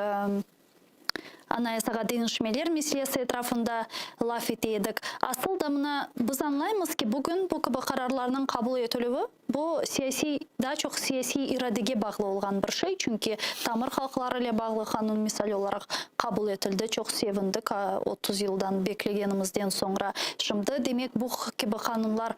Anayasağa deñişmeler meselesi etrafında laf ete edik. Asıl da mına biz añlaymız ki, bugün bu kibi qararlarnıñ qabul etilüvi, bu siyasiy, daa çoq siyasiy iradege bağlı olğan bir şey, çünki tamır halqlar ile bağlı qanun, misal olaraq, qabul etildi, çoq sevindik, 30 yıldan beklegenimizden soñra. Şimdi, demek, bu kibi qanunlar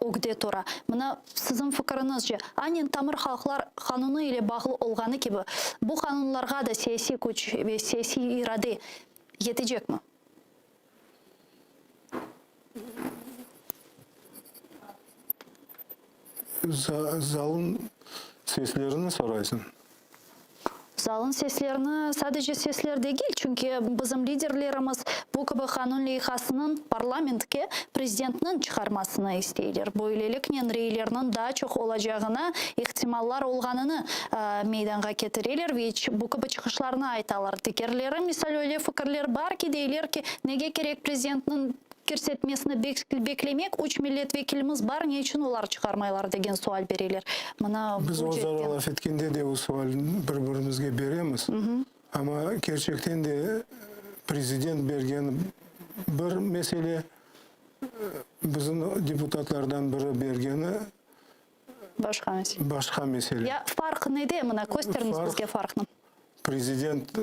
ögde tura. Mına, siziñ fikiriñizce, anen tamır halqlar qanunı ile bağlı olğanı kibi, bu qanunlarğa da siyasiy küç ve siyasiy irade yetecekmi? Zalnıñ seslerini soraysıñ. Zalnıñ seslerini, sadece sesler degil, çünki bizim liderlerimiz bu kibi qanun leyhasınıñ parlamentke prezidentniñ çıqarmasını isteyler. Böyleliknen reylerniñ daa çoq olacağına ihtimallar olğanını meydanğa ketireler ve bu kibi çıqışlarnı aytalar. Digerleri, misal, öyle fikirler bar ki, deyler ki, nege kerek prezidentniñ Kirsetmesini beklemek, üç millet vekilimiz bar, ne içün olar çıqarmaylar degen sual bereler. Mına Biz bu özara ceetten. laf etkende de o sualni bir-birimizge beremiz. Amma kerçekten de prezident bergen bir mesele, bizim deputatlardan biri bergeni Başqa mesele. Başqa mesele. Ya farq nede? Mına kösteriñiz Farq, bizge farqnı. Prezident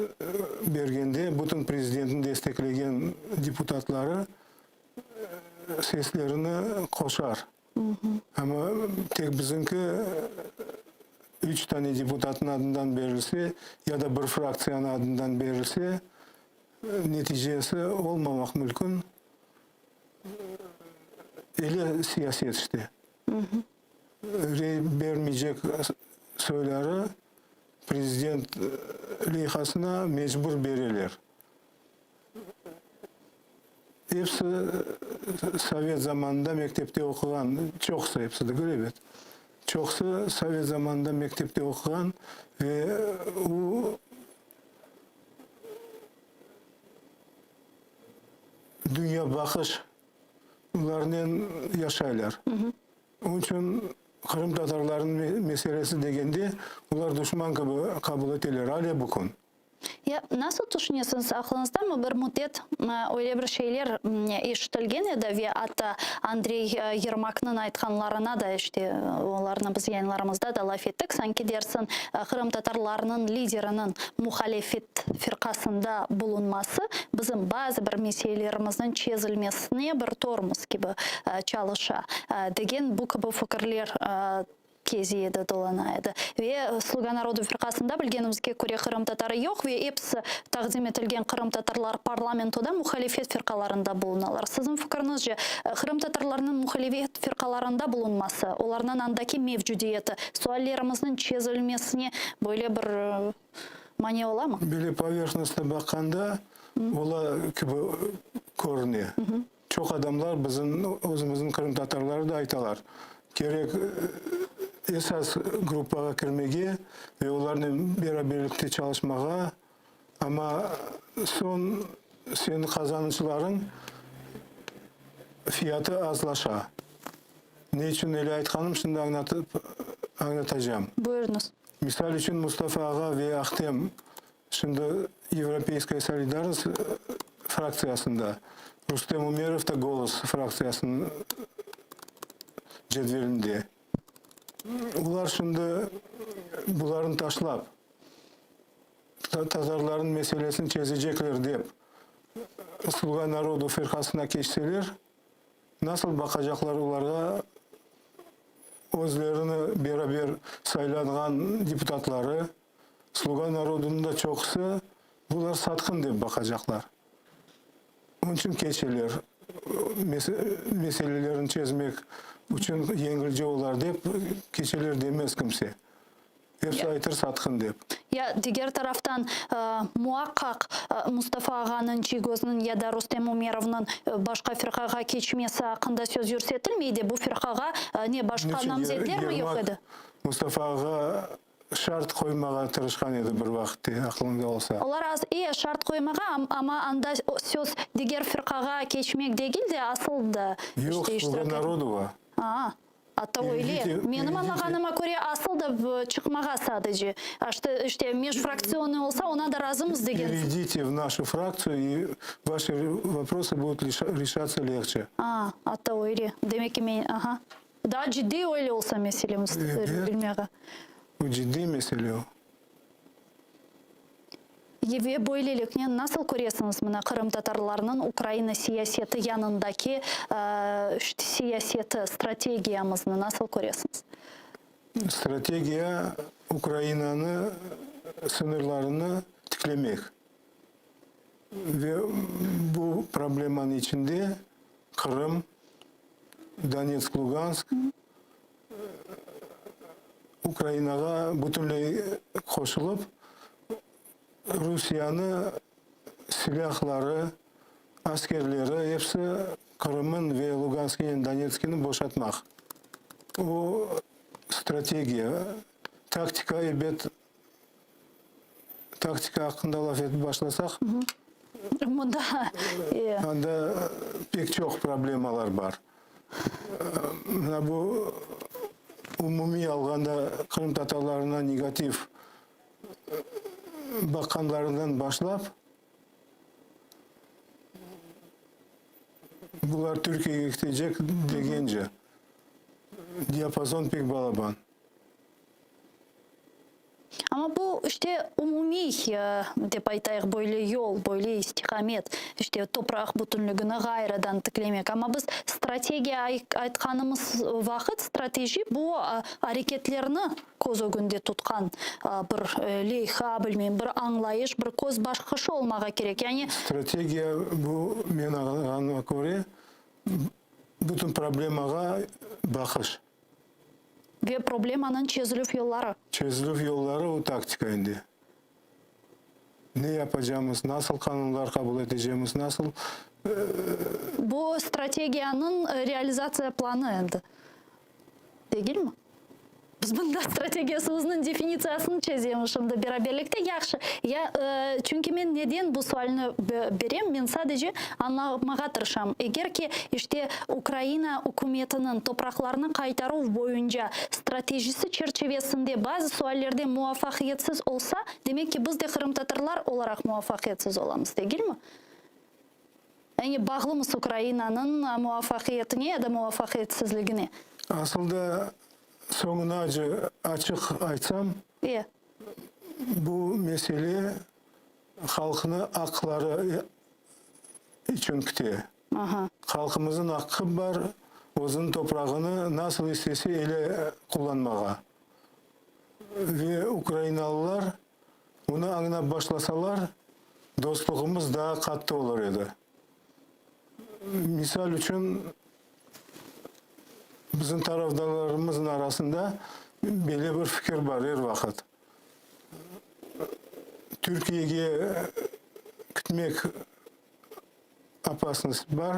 bergende bütün prezidentni desteklegen deputatları seslerini qoşar. Amma tek bizimki üç tane deputatnıñ adından berilse ya da bir fraktsiyanıñ adından berilse, neticesi olmamaq mülkün. Ele siyaset işte. Rey bermeycek soyları prezident leyhasına mecbur bereler. Episi sovet zamanında mektepte oquğan, çoqusı, episi degil ebet, çoqusı sovet zamanında mektepte oquğan ve o dünyabaqış Olarnen yaşaylar. Onıñ içün qırımtatarlarnıñ meselesi degende, olar duşman kibi qabul eteler ale bu kün. Ya nasıl tüşünesiñiz, aqlıñızdamı bir müddet öyle bir şeyler eşitilgen edi ve atta Andrey Yermaknıñ aytqanlarına da işte olarnı biz yayınlarımızda da laf ettik, sanki dersiñ qırımtatarlarnıñ lideriniñ muhalefet firqasında bulunması bizim bazı bir meselelerimizniñ çezilmesine bir tormuz kibi çalışa, degen bu kibi fikirler keze edi, dolana edi. Ve Sluga narodu firqasında, bilgenimizge köre, qırımtatarı yoq ve episi taqdim etilgen qırımtatarlar parlamentoda muhalefet firqalarında bulunalar. Siziñ fikriñizce, qırımtatarlarnıñ muhalefet firqalarında bulunması, olarnıñ andaki mevcudiyeti suallerimizniñ çezilmesine böyle bir Mane olamı? Böyle poverhnostno baqqanda, ola kibi körüne. Çoq adamlar bizim özümizniñ qırımtatarları da aytalar, kerek esas gruppağa kirmege ve olarnen beraberlikte çalışmağa, amma soñ seniñ qazanıçlarıñ fiyatı azlaşa. Ne içün öyle aytqanım şimdi añlatıp añlatacağım. Buyurıñız. Misal içün, Mustafa ağa ve Ahtem. Şimdi Yevropeyskaya solidarnost fraktsiyasında, Rustem Umerov da Golos fraktsiyasınıñ cedvelinde. Olar şimdi bularnı taşlap, tatarlarnıñ meselesini çezecekler dep, Sluga narodu firqasına keçseler, nasıl baqacaqlar olarğa özlerini beraber saylanğan deputatları, Sluga narodunıñ da çoqusı bular satqın dep baqacaqlar. Onıñ içün keçeler, meselelerini çezmek içün yengilce olar dep keçeler demez kimse. Episi aytır satqın dep. Ya diger taraftan, muaqqaq, Mustafa ağanıñ Çiygoznıñ ya da Rustem Umerovnıñ başqa firqağa keçmesi aqqında söz yürsetilmey de, bu firqağa ne başqa namzetlermi yoq edi? Mustafa ağa şart qoymağa tırışqan edi bir vaqıtte, aqlıñda olsa. Olar az, e, şart qoymağa, amma anda söz diger firqağa keçmek degil de, asıl da Yoq, işte Sluga iştirak etmek. naroduğa. A, atta öyle. Menim añlağanıma köre, asıl da çıqmağa sadece. İşte, işte mejfraktsionnıy olsa, ona da razımız degen. Pereydite v naşu fraktsiyu, i vaşi voprosı budut reşatsa legçe. A, atta öyle. Demek ki, men, aha. Daa ciddiy öyle olsa mesele, Ilmi ağa. Bu ciddiy mesele o. Ve böyleliknen nasıl köresiñiz mına qırımtatarlarnıñ Ukraina siyaseti yanındaki siyaseti, strategiyamıznı nasıl köresiñiz? Strategiya Ukrainanı sıñırlarını tiklemek ve bu problemanıñ içinde Qırım, Donetsk, Lugansk Ukrainağa bütünley qoşulıp, Rusiyanı silâhları, askerleri episi Qırımın ve Luganskinen Donetskini boşatmaq. O strategiya, taktika ebet, taktika aqqında laf etip başlasaq, Mında, anda pek çoq problemalar bar. Mına bu umumiy alğanda qırımtatarlarına negativ baqqanlarından başlap, bular Türkiyege ketecek degence, diapazon pek balaban. Amma bu, işte, umumiy, dep aytayıq, böyle yol, böyle istiqamet, işte, topraq bütünligini ğayrıdan tiklemek. Amma biz strategiya aytqanımız vaqıt, strateji bu areketlerni köz ögünde tutqan bir leyha, bilmeyim, bir añlayış, bir köz başqışı olmağa kerek. Yani. Strategiya bu, men añlağanıma köre, bütün problemağa baqış. Ve problemanıñ çezilüv yolları. Çezilüv yolları o taktika endi. Ne yapacamız, nasıl qanunlar qabul etecemiz, nasıl. Bu strategiyanıñ realizatsiya planı endi. Degilmi? Biz bunda strategiya sözüniñ definitsiyasını çezemiz şimdi beraberlikte. Yahşı. Ya, çünki men neden bu sualni berem, men sadece añlamağa tırışam. Eger ki, işte, Ukraina ükümetiniñ topraqlarnı qaytaruv boyunca stratejisi çerçivesinde bazı suallerde muvafaqiyetsiz olsa, demek ki, biz de qırımtatarlar olaraq muvafaqiyetsiz olamız, degilmi? Yani bağlımız Ukrainanıñ muvafaqiyetine ya da muvafaqiyetsizligine. Asıl da soñuna açıq aytsam, bu mesele halqnı aqları içün kite. Halqımıznıñ aqqı bar, özüniñ toprağını nasıl istese ele qullanmağa. Ve ukrainalılar bunı añlap başlasalar, dostluğımız daa qattı olur edi. Misal içün, bizim tarafdarlarımıznıñ arasında böyle bir fikir bar er vaqıt, Türkiyege ketmek opasnost bar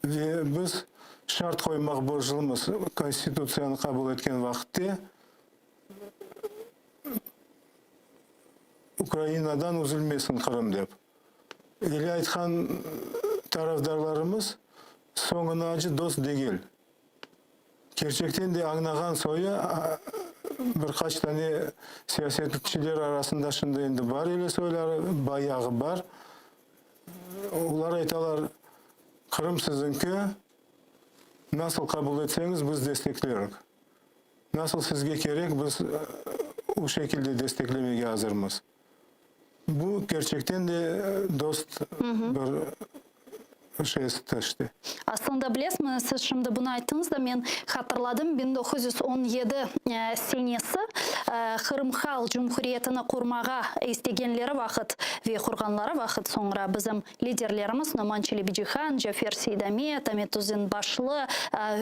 ve biz şart qoymaq borclumız Konstitutsiyanı qabul etken vaqıtte, Ukrainadan üzülmesin Qırım dep. Öyle aytqan tarafdarlarımız soñunacı dost degil. Kerçekten de añnağan soyu. bir qaç tane siyasetçiler arasında şimdi endi bar ele soyları, bayağı bar. Olar aytalar, Qırım siziñki, nasıl qabul etseñiz, biz desteklerik. Nasıl sizge kerek, biz o şekilde desteklemege azırmız. Bu kerçekten de dost bir jest işte. Aslında bilesizmi, siz şimdi bunı ayttıñız da, men hatırladım, 1917 senesi Qırım Halq Cumhuriyetini qurmağa istegenleri vaqıt ve qurğanları vaqıt soñra bizim Liderlerimiz Noman Çelebicihan, Cafer Seydamet, Amet Özenbaşlı,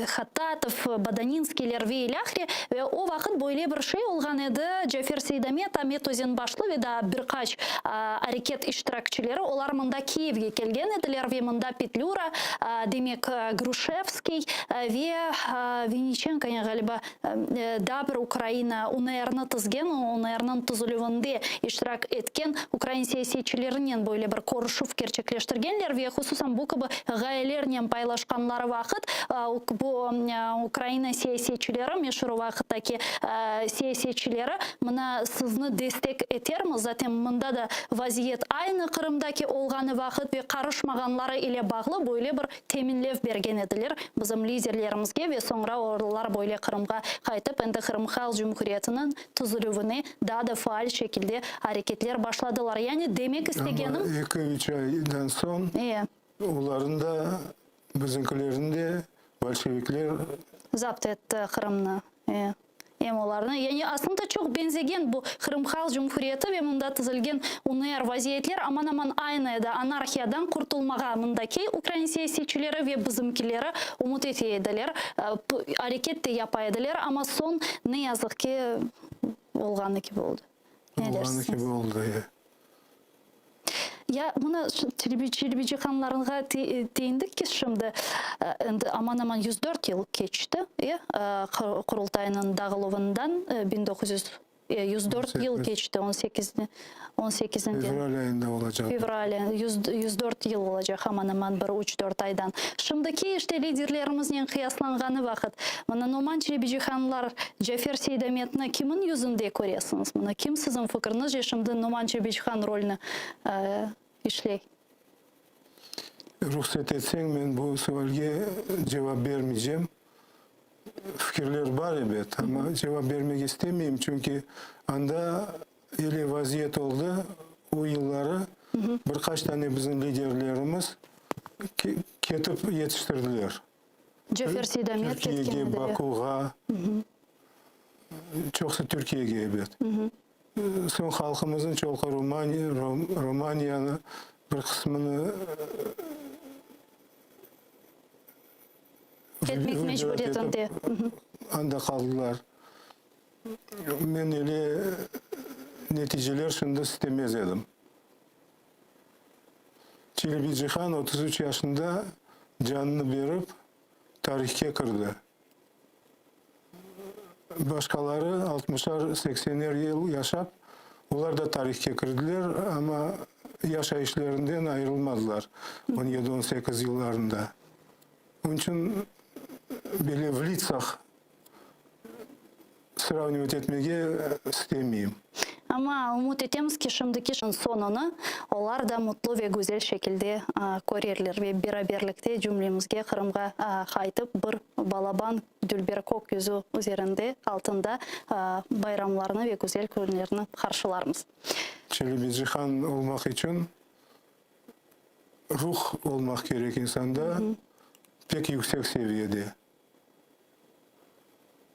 Hattatov, Bodaninskiyler ve ilâhre. Ve o vaqıt böyle bir şey olğan edi, Cafer Seydamet, Amet Özenbaşlı ve daa bir qaç areket iştirakçileri, olar mında Kiyevge kelgen ediler ve mında Petlüra, demek, Gruşevskiy ve Vinniçenko, ğaliba, Daa bir Ukraina UNR-ni tizgen, UNR-niñ tizilüvinde iştirak etken ukrain siyasetçilerinen böyle bir körüşüv kerçekleştirgenler ve hususan bu kibi ğayelernen paylaşqanları vaqıt bu Ukraina siyasetçileri, meşur o vaqıttaki siyasetçileri, mına sizni destek etermiz, zaten mında da vaziyet aynı Qırımdaki olğanı vaqıt ve qarışmağanları ile bağlı böyle bir teminlev bergen ediler bizim liderlerimizge ve soñra olar böyle Qırımğa qaytıp, endi Qırım Halq Cumhuriyetiniñ tizilüvine daa da faal şekilde areketler başladılar. Yani demek istegenim. Amma eki-üç aydan soñ olarnı da, bizimkilerni de bolşevikler. Zapt etti Qırımnı. E. Em olarnı, yani aslında çoq beñzegen bu Qırım Halq Cumhuriyeti ve mında tizilgen UNR vaziyetler aman-aman aynı edi. Anarhiyadan qurtulmağa mındaki ukrain siyasetçileri ve bizimkileri ümüt ete ediler, areket de yapa ediler, amma soñ, ne yazıq ki, olğanı kibi oldı. Ne Olğanı dersiñiz? kibi oldı, e. Ya mına Çelebicihanlarğa teyindik ki, şimdi endi aman-aman 104 yıl keçti, e, Qurultaynıñ dağıluvından 1904 yıl keçti, on sekiz, on sekizinden. Fevral ayında olacaq. Fevral, 104 yıl olacaq aman-aman bir üç-dört aydan. Şimdiki işte liderlerimiznen qıyaslanğanı vaqıt, mına Noman Çelebicihanlar, Cafer Seydametni kimin yüzünde köresiñiz? Mına kim siziñ fikriñizce şimdi Noman Çelebicihan rolüni işley? Ruhset etseñ, men bu sualge cevap bermeycem. Fikirler bar, ebet, amma cevap bermek istemeyim, çünki anda öyle vaziyet oldı, o yılları bir qaç tane bizim liderlerimiz ketip yetiştirdiler. Cafer Seydamet ketken edi. Türkiyege, Bakuğa, çoqusı Türkiyege, ebet. Soñ halqımıznıñ çoqu Romaniyanı bir qısmını Ketmek mecburiyetinde. Anda qaldılar. Men öyle neticeler şimdi istemez edim. Çelebi Cihan 33 yaşında canını berip, tarihke kirdi. Başqaları altmışar, seksener yıl yaşap, olar da tarihke kirdiler, amma yaşayışlarından ayırılmadılar on yedi, on sekiz yıllarında. Onıñ içün böyle v litsah sravnivat etmege istemeyim. Amma ümüt etemiz ki, şimdiki soñunı olar da mutlu ve güzel şekilde körerler ve beraberlikte cümlemizge Qırımğa qaytıp bir balaban dülber kök yüzü üzerinde, altında bayramlarnı ve güzel künlerni qarşılarmız. Çelebicihan olmaq içün ruh olmaq kerek insanda, pek yüksek seviyede.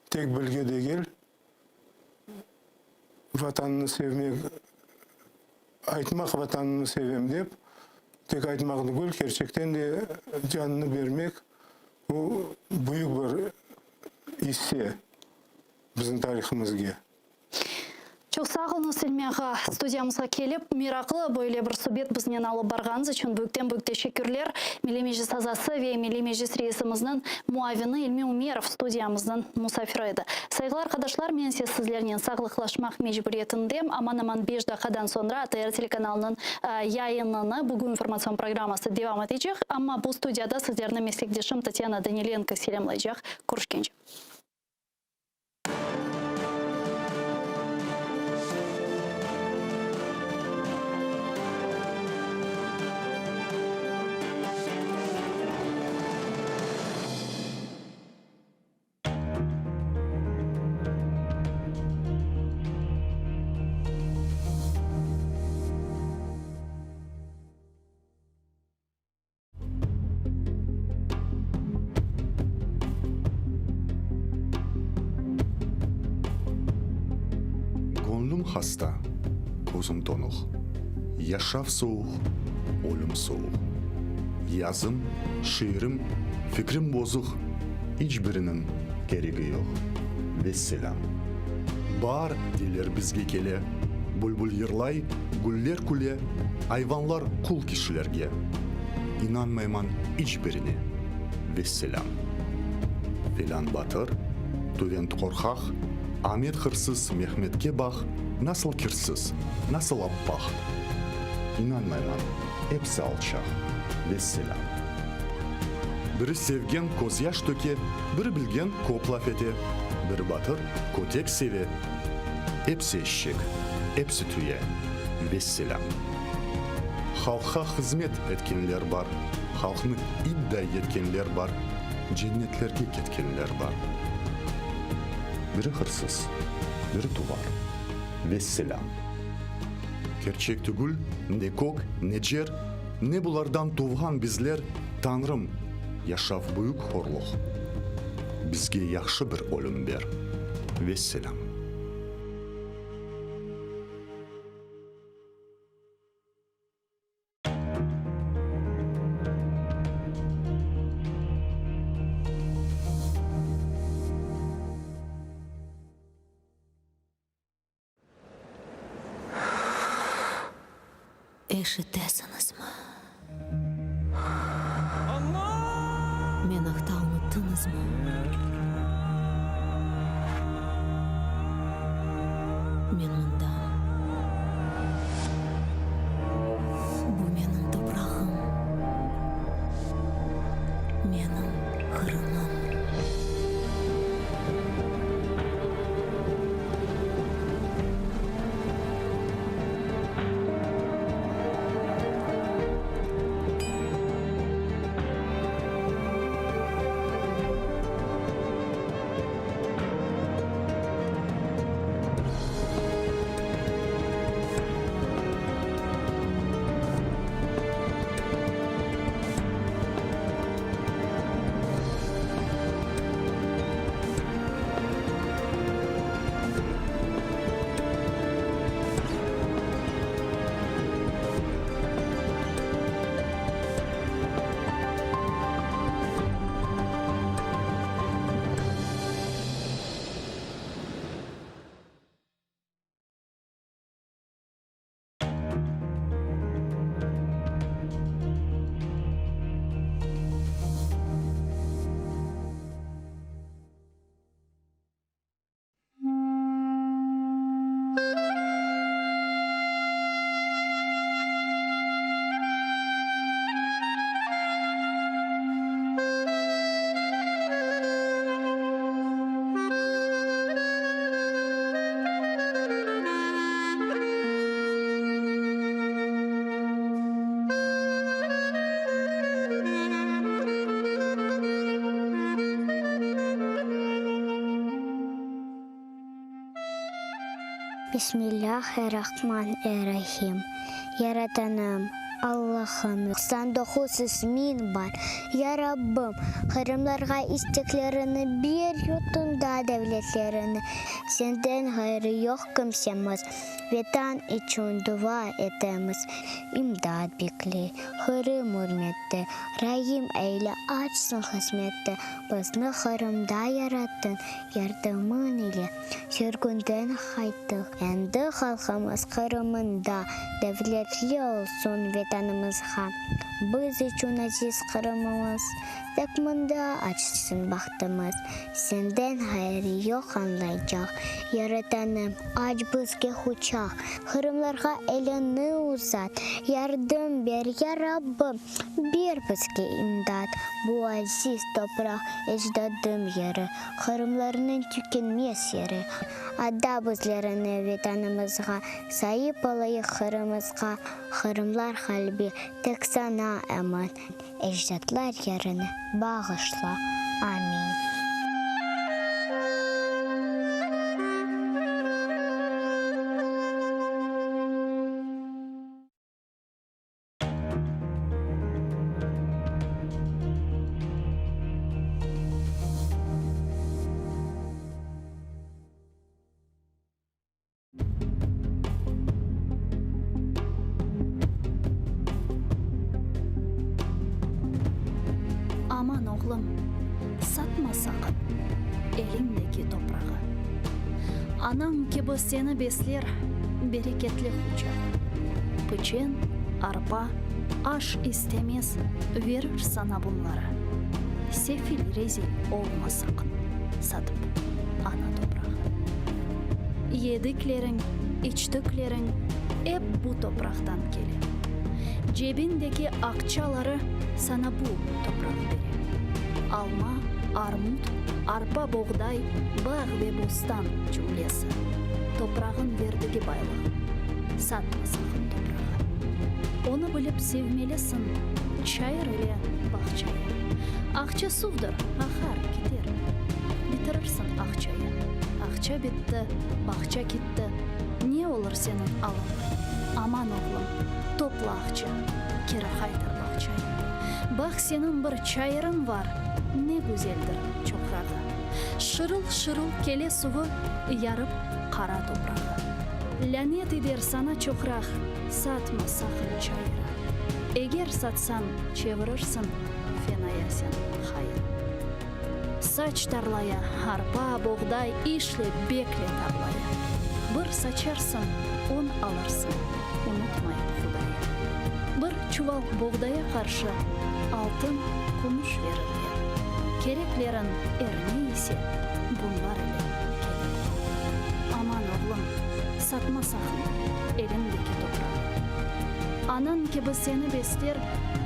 Tek bilgi degil, Vatanını sevmek, aytmaq Vatanımnı sevem dep, tek aytmaq degil, kerçekten de canını bermek, bu büyük bir isse bizim tarihimizge. Çoq sağ oluñız, İlmi ağa, studiyamızğa kelip, meraqlı böyle bir subet biznen alıp barğanıñız içün büyükten-büyük teşekkürler. Milliy Meclis azası ve Milliy Meclis reisimizniñ muavini İlmi Ümerov studiyamıznıñ musafiri edi. Sayğılı arqadaşlar, men ise sizlernen sağlıqlaşmaq mecburiyetindem. Aman-aman beş daqqadan soñra ATR telekanalınıñ yayınını, bugün informatsion programması devam etecek. Amma bu studiyada sizlerni meslekdeşim Tatyana Danilenko selâmlaycaq. Körüşkence. hasta, közüm tonuq. Yaşav sovuq, ölüm sovuq. Yazım, şiirim, fikrim bozuq, İç biriniñ keregi yoq. Vesselâm. Baar, deyler, bizge kele. Bülbül yırlay, güller küle, Ayvanlar qul kişilerge. İnanmayman iç birine. Vesselâm. Felân batır, tüvent qorqaq, Amet hırsız Mehmetke baq, Nasıl kirsiz, nasıl appaq. İnanmayman, epsi alçaq. Vesselâm. Biri sevgen közyaş töke, Biri bilgen köp laf ete, Biri batır, kötek seve, Epsi eşek, epsi tüye. Vesselâm. Halqqa hızmet etkenler bar, Halqnı idday etkenler bar, Cennetlerge ketkenler bar. Biri hırsız, biri tuvar. Vesselâm. Kerçek tügül, ne kök, ne cer, Ne bulardan tuvğan bizler, Tañrım, yaşav büyük horluq, Bizge yahşı bir ölüm ber. Vesselâm. Eşitesiñizmi? Men aqta unuttıñızmı? Men mındam. Bu menim toprağım, menim Qırımım. Bismillâh-er-Rahman-er-Rahim. Yaratanım, Allahım, 99 ismiñ bar. Ya Rabbim, qırımlarğa isteklerini ber, yurtunda devletlerini, Senden ğayrı yoq kimsemiz, Vetan içün dua etemiz, İmdat bekley Qırım ürmette, Raim eyle, açsın hızmette, Bizni Qırımda yarattıñ, Yardımıñ ile sürgünden qayttıq, Endi halqımız Qırımında, Devletli olsun Vetanımızğa. Biz içün aziz Qırımımız, Tek mında açsın bahtımız. Senden ğayrı yoq añlaycaq, Yaratanım, aç bizge quçaq, Qırımlarğa eliñni uzat, Yardım ber, ya Rabbim, ber bizge imdat. Bu aziz topraq ecdadım yeri, Qırımlarnıñ tükenmez yeri. Ada bizlerini Vetanımızğa, Saip olayıq Qırımızğa, Qırımlar qalbi tek saña emin. Ecdatlar yerini bağışla. Amin. oğlum, satma saqın eliñdeki toprağı. Anañ kibi seni besler bereketli quçağı. Piçen, arpa, aş istemez, verir sana bunları. Sefil, rezil olma saqın, satıp ana toprağı. Yedikleriñ, içtikleriñ ep bu topraqtan kele. Cebindeki aqçaları sana bu topraq bere. Alma, armut, arpa, boğday, bağ ve bostan cümlesi, toprağın verdigi baylıq. Satma saqın toprağı. Onı bilip sevmelisiñ çayır ile bağçayı. Aqça suvdır, aqar, kiter. Bitirirsiñ aqçayı. Aqça bitti, bağça kitti, ne olur seniñ alıñ? Aman, oğlum, topla aqça, keri qaytar bağçayı. Baq, seniñ bir çayırıñ var, ne güzeldir çoqrağı. Şırıl-şırıl kele suvı, yarıp qara toprağı. Lânet ider sana çoqraq, satma saqın çayırı. Eger satsañ, çevirirsiñ fenaya sen hayır. Saç tarlaya, arpa, boğday, işle, bekle tarlaya. Bir saçarsıñ, on alırsıñ, unutmayıp Hudayı. Bir çuval boğdaya qarşı altın, kümüş verirler. Kereklerin er ne ise, bunlar ile kelip al. Aman, oğlum, satma saqın eliñdeki toprağı. Anañ kibi seni besler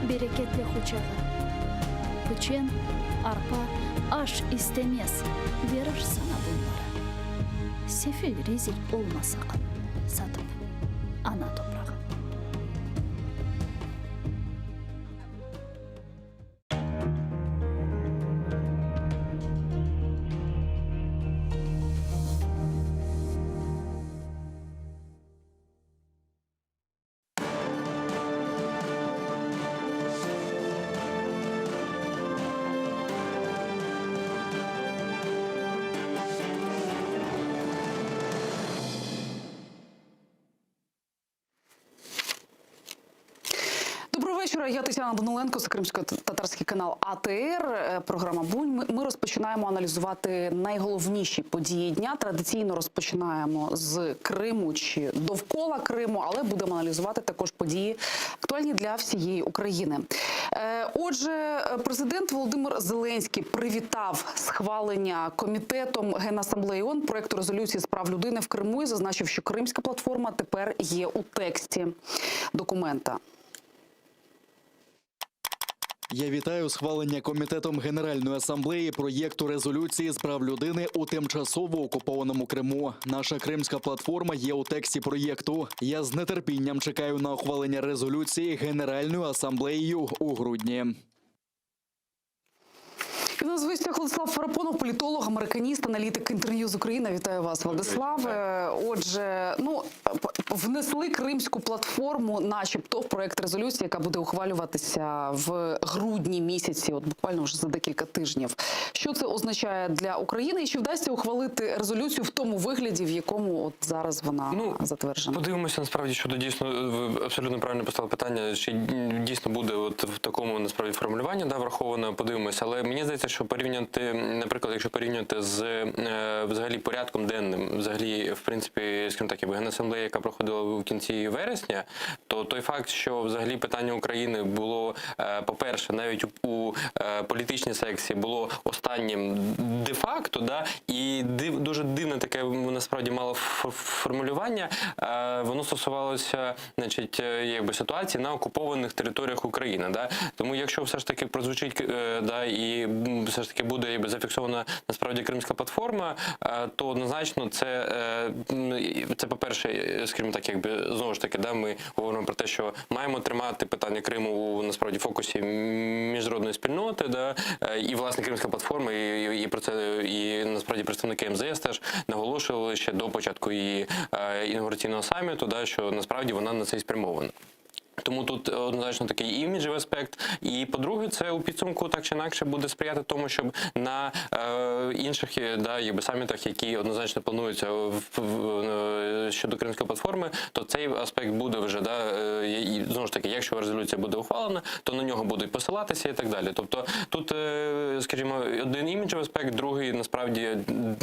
bereketli quçağı. Piçen, arpa, aş istemez, verir sana bunları. Sefil, rezil olma saqın, satıp ana toprağı. Доброго вечора. Я Тетяна Даниленко, це кримсько-татарський канал АТР. Е, Програма Бунь. Ми, ми розпочинаємо аналізувати найголовніші події дня. Традиційно розпочинаємо з Криму чи довкола Криму, але будемо аналізувати також події актуальні для всієї України. Е, Отже, президент Володимир Зеленський привітав схвалення комітетом Генасамблеї ООН проекту резолюції з прав людини в Криму і зазначив, що Кримська платформа тепер є у тексті документа. Я вітаю схвалення комітетом Генеральної асамблеї проєкту резолюції з прав людини у тимчасово окупованому Криму. Наша кримська платформа є у тексті проєкту. Я з нетерпінням чекаю на ухвалення резолюції Генеральною асамблеєю у грудні. І в нас в гостях Владислав Фарапонов, політолог, американіст, аналітик Інтерньюз Україна. Вітаю вас, Владиславе. Отже, ну внесли кримську платформу, начебто, в проект резолюції, яка буде ухвалюватися в грудні місяці, от буквально вже за декілька тижнів. Що це означає для України і чи вдасться ухвалити резолюцію в тому вигляді, в якому от зараз вона ну, затверджена? Подивимося насправді, що дійсно ви абсолютно правильно поставили питання, чи дійсно буде от в такому насправді формулюванні да, враховано. Подивимося, але мені здається, що порівняти, наприклад, якщо порівняти з е, взагалі порядком денним, взагалі, в принципі, скажімо так, якби Генасамблея, яка проходила в кінці вересня, то той факт, що взагалі питання України було, е, по-перше, навіть у, у е, політичній секції було останнім де-факто, да, і див, дуже дивне таке насправді мало формулювання, воно стосувалося, значить, якби ситуації на окупованих територіях України. Да? Тому якщо все ж таки прозвучить да, і все ж таки буде якби зафіксована насправді кримська платформа, е, то однозначно це, е, це по-перше, скажімо так, якби знову ж таки, да, ми говоримо про те, що маємо тримати питання Криму у насправді фокусі міжнародної спільноти, да, е, і власне кримська платформа, і, і про це і насправді представники МЗС теж наголошували ще до початку її інаугураційного саміту, да, що насправді вона на це і спрямована. Тому тут однозначно такий іміджевий аспект. І по-друге, це у підсумку так чи інакше буде сприяти тому, щоб на е, інших е, да, якби самітах, які однозначно плануються в, в, е, щодо Кримської платформи, то цей аспект буде вже да, е, і, знову ж таки, якщо резолюція буде ухвалена, то на нього будуть посилатися і так далі. Тобто тут, е, скажімо, один іміджевий аспект, другий насправді м,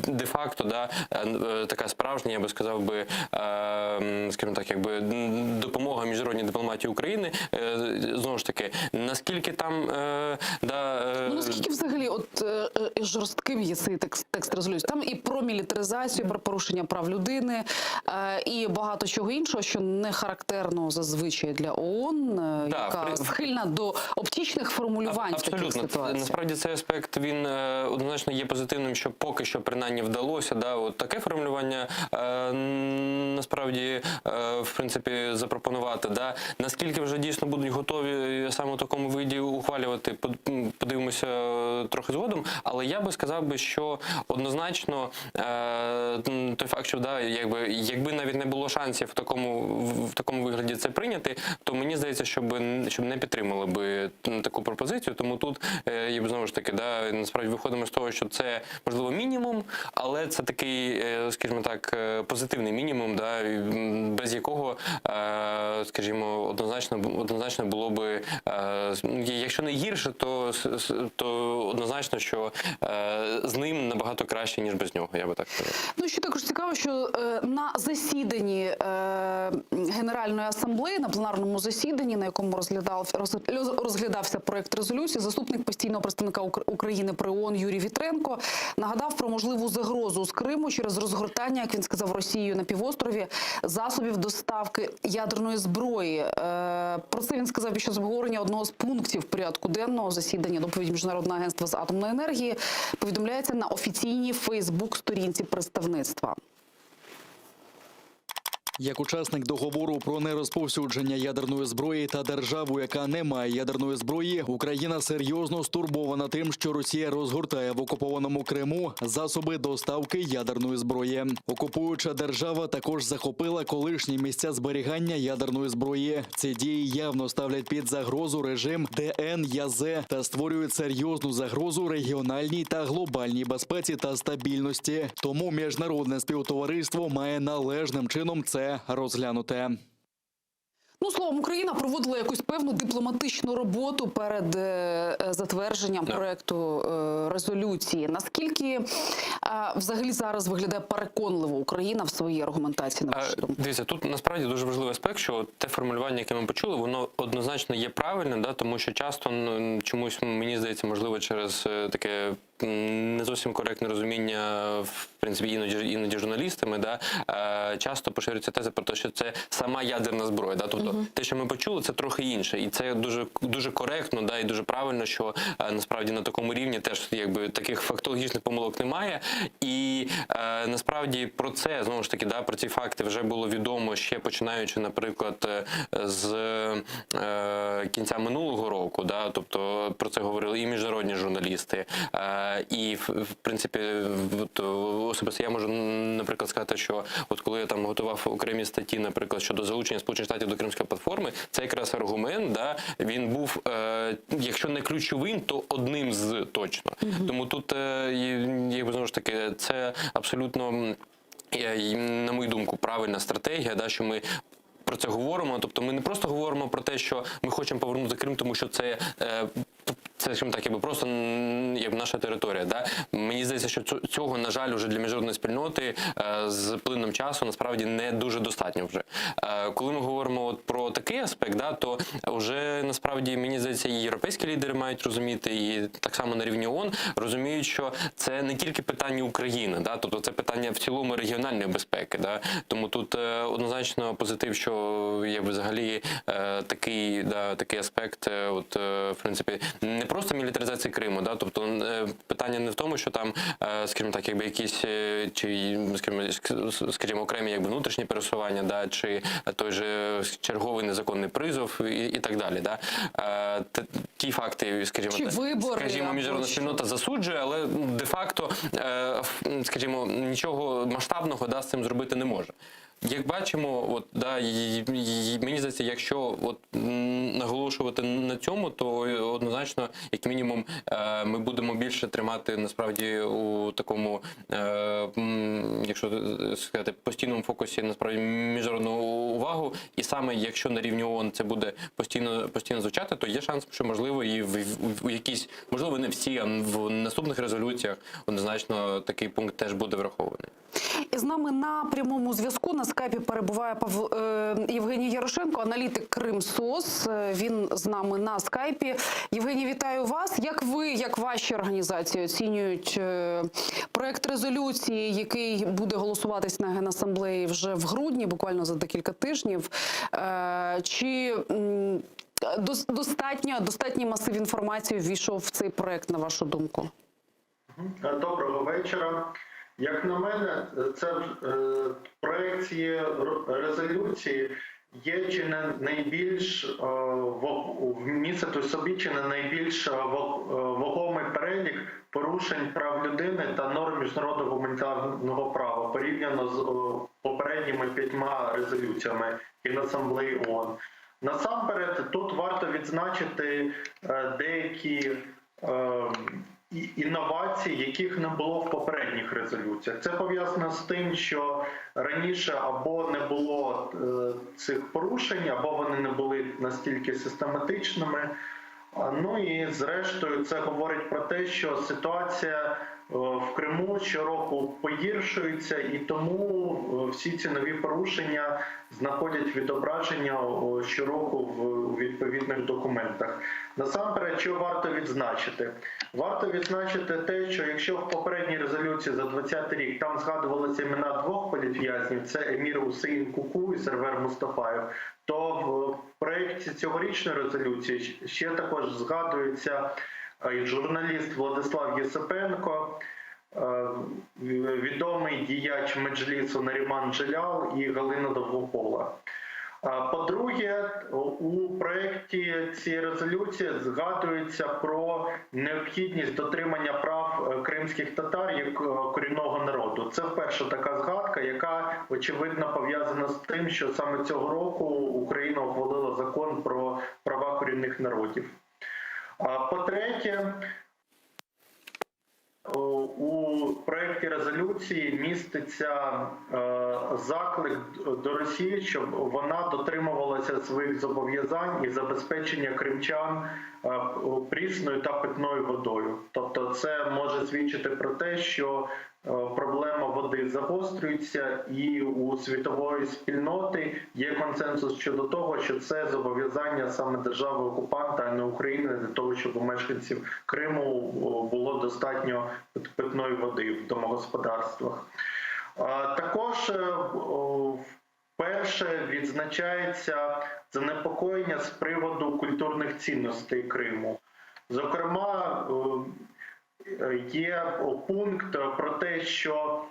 де-факто да, е, е, така справжня, я би сказав би, е, м, скажімо так, якби м, допомога міжнародній дипломатії України. Е, Знову ж таки, наскільки там е, да, е, Ну, наскільки взагалі от е, е, жорстким є цей текст, текст резолюції? Там і про мілітаризацію, про порушення прав людини, е, і багато чого іншого, що не характерно зазвичай для ООН, е, Да, яка при- схильна до оптічних формулювань в таких Абсолютно. ситуаціях. Насправді цей аспект він е, однозначно є позитивним, що поки що принаймні вдалося. Да, от таке формулювання е, м, насправді е, в принципі запропонувати. Да. Наскільки вже дійсно будуть готові саме у такому виді ухвалювати, под- м, подивимося е, трохи згодом. Але я би сказав би, що однозначно е, м, той факт, що да, якби, якби навіть не було шансів в такому, в, в такому вигляді це прийняти, то мені здається, щоб, н- щоб не підтримали би м, таку пропозицію. Тому тут е, я б знову ж таки, да, насправді виходимо з того, що це можливо мінімум, але це такий, е, скажімо так, е, позитивний мінімум, да, і, м, без якого, е, скажімо, однозначно однозначно було би, е, з- ну, якщо не гірше, то, с- с- то однозначно, що е, з ним набагато краще, ніж без нього, я би так сказав. Ну, що також цікаво, що е, на засіданні е, Генеральної асамблеї, на пленарному засіданні, на якому розглядав, роз- розглядався проект резолюції, заступник постійного представника Укр- України при ООН Юрій Вітренко нагадав про можливу загрозу з Криму через розгортання, як він сказав, Росією на півострові засобів доставки ядерної зброї. Е, Про це він сказав під час обговорення одного з пунктів порядку денного засідання доповідь Міжнародного агентства з атомної енергії. Повідомляється на офіційній Фейсбук-сторінці представництва. Як учасник договору про нерозповсюдження ядерної зброї та державу, яка не має ядерної зброї, Україна серйозно стурбована тим, що Росія розгортає в окупованому Криму засоби доставки ядерної зброї. Окупуюча держава також захопила колишні місця зберігання ядерної зброї. Ці дії явно ставлять під загрозу режим ДНЯЗ та створюють серйозну загрозу регіональній та глобальній безпеці та стабільності. Тому міжнародне співтовариство має належним чином це розглянути. Ну, словом, Україна проводила якусь певну дипломатичну роботу перед е, е, затвердженням Да. проекту е, резолюції. Наскільки е, взагалі зараз виглядає переконливо Україна в своїй аргументації на Е, вашу думку? Дивіться, тут насправді дуже важливий аспект, що те формулювання, яке ми почули, воно однозначно є правильним, да, тому що часто ну, чомусь мені здається, можливо, через е, таке м, не зовсім коректне розуміння, в принципі, іноді іноді журналістами, да, е, часто поширюється теза про те, що це сама ядерна зброя. Да, тобто те, що ми почули, це трохи інше, і це дуже дуже коректно, да, і дуже правильно, що е, насправді на такому рівні теж якби таких фактологічних помилок немає. І е, насправді про це знову ж таки, да, про ці факти вже було відомо ще починаючи, наприклад, е, з е, кінця минулого року. Да, тобто про це говорили і міжнародні журналісти, е, і в, в принципі, от, особисто я можу, наприклад, сказати, що от коли я там готував окремі статті, наприклад, щодо залучення Сполучених Штатів до Кримської платформи, це якраз аргумент, да, він був, е, якщо не ключовим, то одним з точно. Тому тут, е, і- якби знову ж таки, це абсолютно. м, е, і, На мою думку, правильна стратегія, да, що ми про це говоримо. Тобто ми не просто говоримо про те, що ми хочемо повернути Крим, тому що це. е, Це, скажімо так, якби просто м, якби наша територія. Да? Мені здається, що цю- цього, на жаль, уже для міжнародної спільноти е, з плином часу насправді не дуже достатньо вже. Е, Коли ми говоримо от про такий аспект, да, то вже насправді мені здається, і європейські лідери мають розуміти, і так само на рівні ООН розуміють, що це не тільки питання України, да, тобто це питання в цілому регіональної безпеки. Да. Тому тут е, однозначно позитив, що якби взагалі е, такий, да, такий аспект, е, от, е, в принципі, не просто мілітаризації Криму, да, тобто е, питання не в тому, що там, е, скажімо так, якби якісь е, чи скажімо, ск- скажімо, окремі якби внутрішні пересування, да, чи той же черговий незаконний призов і, і так далі. Да. Е, те- ті факти, скажімо, Чи те- вибори, скажімо, або міжнародна що? спільнота засуджує, але де-факто, е, ф- скажімо, нічого масштабного да, з цим зробити не може. Як бачимо, от да, мені здається, якщо от наголошувати на цьому, то однозначно, як мінімум, е, ми будемо більше тримати насправді у такому, е, якщо сказати, постійному фокусі насправді міжнародну увагу. І саме якщо на рівні ООН це буде постійно постійно звучати, то є шанс, що можливо і в, в, в якійсь, можливо, не всі, а в наступних резолюціях однозначно такий пункт теж буде врахований. І з нами на прямому зв'язку на скайпі перебуває Пав... е, Євгеній Ярошенко, аналітик КримСОС. Е, Він з нами на скайпі. Євгеній, вітаю вас. Як ви, як ваші організації оцінюють е, проект резолюції, який буде голосуватись на Генасамблеї вже в грудні, буквально за декілька тижнів? Чи достатньо, достатній масив інформації ввійшов в цей проект, на вашу думку? Доброго вечора. Як на мене, це е, проект цієї резолюції є чи не найбільш е, вмістить у собі чи не найбільш е, вагомий перелік порушень прав людини та норм міжнародного гуманітарного права порівняно з попередніми п'ятьма резолюціями Генасамблеї ООН. Насамперед, тут варто відзначити деякі інновацій, яких не було в попередніх резолюціях. Це пов'язано з тим, що раніше або не було е, цих порушень, або вони не були настільки систематичними. Ну і зрештою, це говорить про те, що ситуація е, в Криму щороку погіршується, і тому е, всі ці нові порушення знаходять відображення щороку в відповідних документах. Насамперед, що варто відзначити? Варто відзначити те, що якщо в попередній резолюції за 20 рік там згадувалися імена двох політв'язнів, це Емір Усеїн Куку і Сервер Мустафаєв, то в проєкті цьогорічної резолюції ще також згадується е, журналіст Владислав Єсипенко, е, відомий діяч Меджлісу Наріман Джелял і Галина Довгопола. По-друге, у проєкті цієї резолюції згадується про необхідність дотримання прав е, кримських татар як е, корінного народу. Це вперше така згадка, яка очевидно пов'язана з тим, що саме цього року Україна ухвалила закон про права корінних народів. По-третє, у проєкті резолюції міститься е, заклик до Росії, щоб вона дотримувалася своїх зобов'язань і забезпечення кримчан е, прісною та питною водою. Тобто, це може свідчити про те, що е, проблема води загострюється, і у світової спільноти є консенсус щодо того, що це зобов'язання саме держави окупанта, а не України, для того, щоб у мешканців Криму було достатньо питної води в домогосподарствах. Також е, вперше відзначається занепокоєння з приводу культурних цінностей Криму. Зокрема, е, є пункт про те, що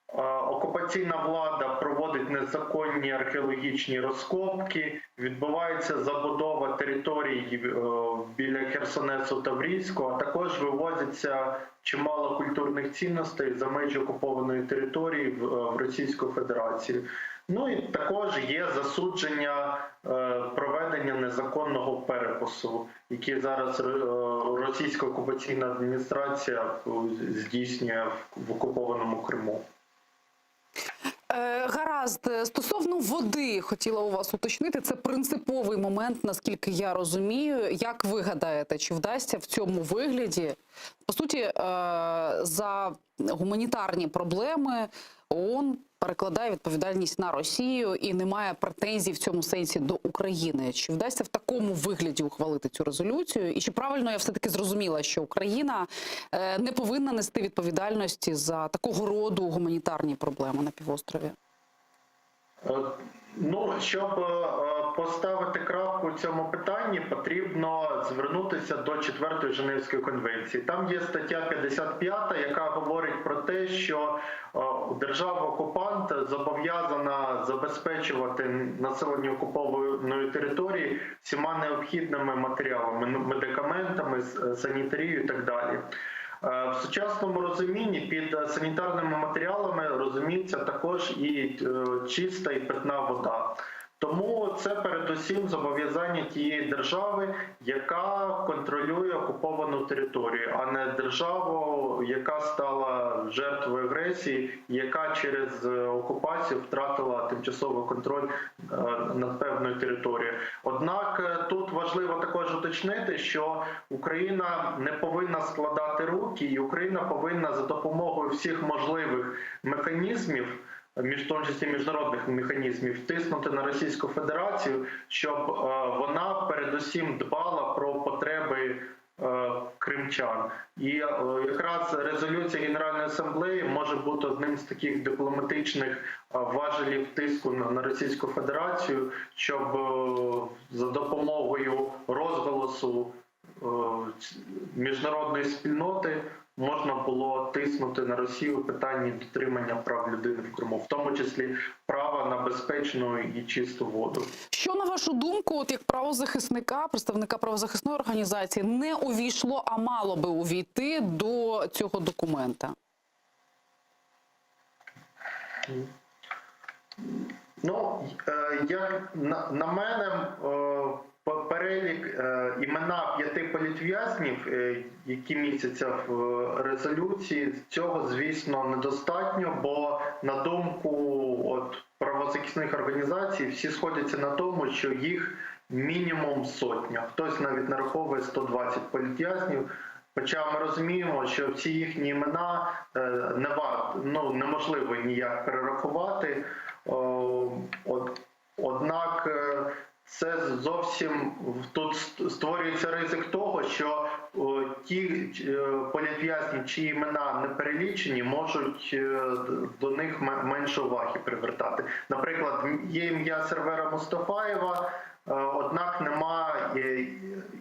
е, окупаційна влада проводить незаконні археологічні розкопки, відбувається забудова територій е, біля Херсонесу Таврійського, а також вивозиться чимало культурних цінностей за межі окупованої території в е, Російську Федерацію. Ну і також є засудження е, проведення незаконного перепису, який зараз російська окупаційна адміністрація здійснює в окупованому Криму. Е, Гаразд, стосовно води, хотіла у вас уточнити. Це принциповий момент, наскільки я розумію. Як ви гадаєте, чи вдасться в цьому вигляді, по суті, е, за гуманітарні проблеми ООН перекладає відповідальність на Росію і не має претензій в цьому сенсі до України. Чи вдасться в такому вигляді ухвалити цю резолюцію? І чи правильно я все-таки зрозуміла, що Україна е, не повинна нести відповідальності за такого роду гуманітарні проблеми на півострові? Е, Ну, щоб е, поставити крапку в цьому питанні, потрібно звернутися до 4-ї Женевської конвенції. Там є стаття 55, яка говорить про те, що е, держава-окупант зобов'язана забезпечувати населення окупованої території всіма необхідними матеріалами, ну, медикаментами, санітарією і так далі. В сучасному розумінні під санітарними матеріалами розуміється також і чиста і питна вода. Тому це передусім зобов'язання тієї держави, яка контролює окуповану територію, а не державу, яка стала жертвою агресії, яка через окупацію втратила тимчасовий контроль над певною територією. Однак тут важливо також уточнити, що Україна не повинна складати руки, і Україна повинна за допомогою всіх можливих механізмів, в тому числі міжнародних механізмів, тиснути на Російську Федерацію, щоб вона передусім дбала про потреби кримчан. І якраз резолюція Генеральної асамблеї може бути одним з таких дипломатичних важелів тиску на Російську Федерацію, щоб за допомогою розголосу міжнародної спільноти можна було тиснути на Росію в питанні дотримання прав людини в Криму, в тому числі права на безпечну і чисту воду. Що, на вашу думку, от як правозахисника, представника правозахисної організації, не увійшло, а мало би увійти до цього документа? Як на мене, перелік імена 5 політв'язнів, які містяться в резолюції, цього, звісно, недостатньо, бо, на думку правозахисних організацій, всі сходяться на тому, що їх мінімум сотня. Хтось навіть нараховує 120 політв'язнів. Хоча ми розуміємо, що всі їхні імена неможливо ніяк перерахувати. Однак це зовсім тут створюється ризик того, що ті політв'язні, чиї імена не перелічені, можуть до них менше уваги привертати. Наприклад, є ім'я Сервера Мустафаєва, однак нема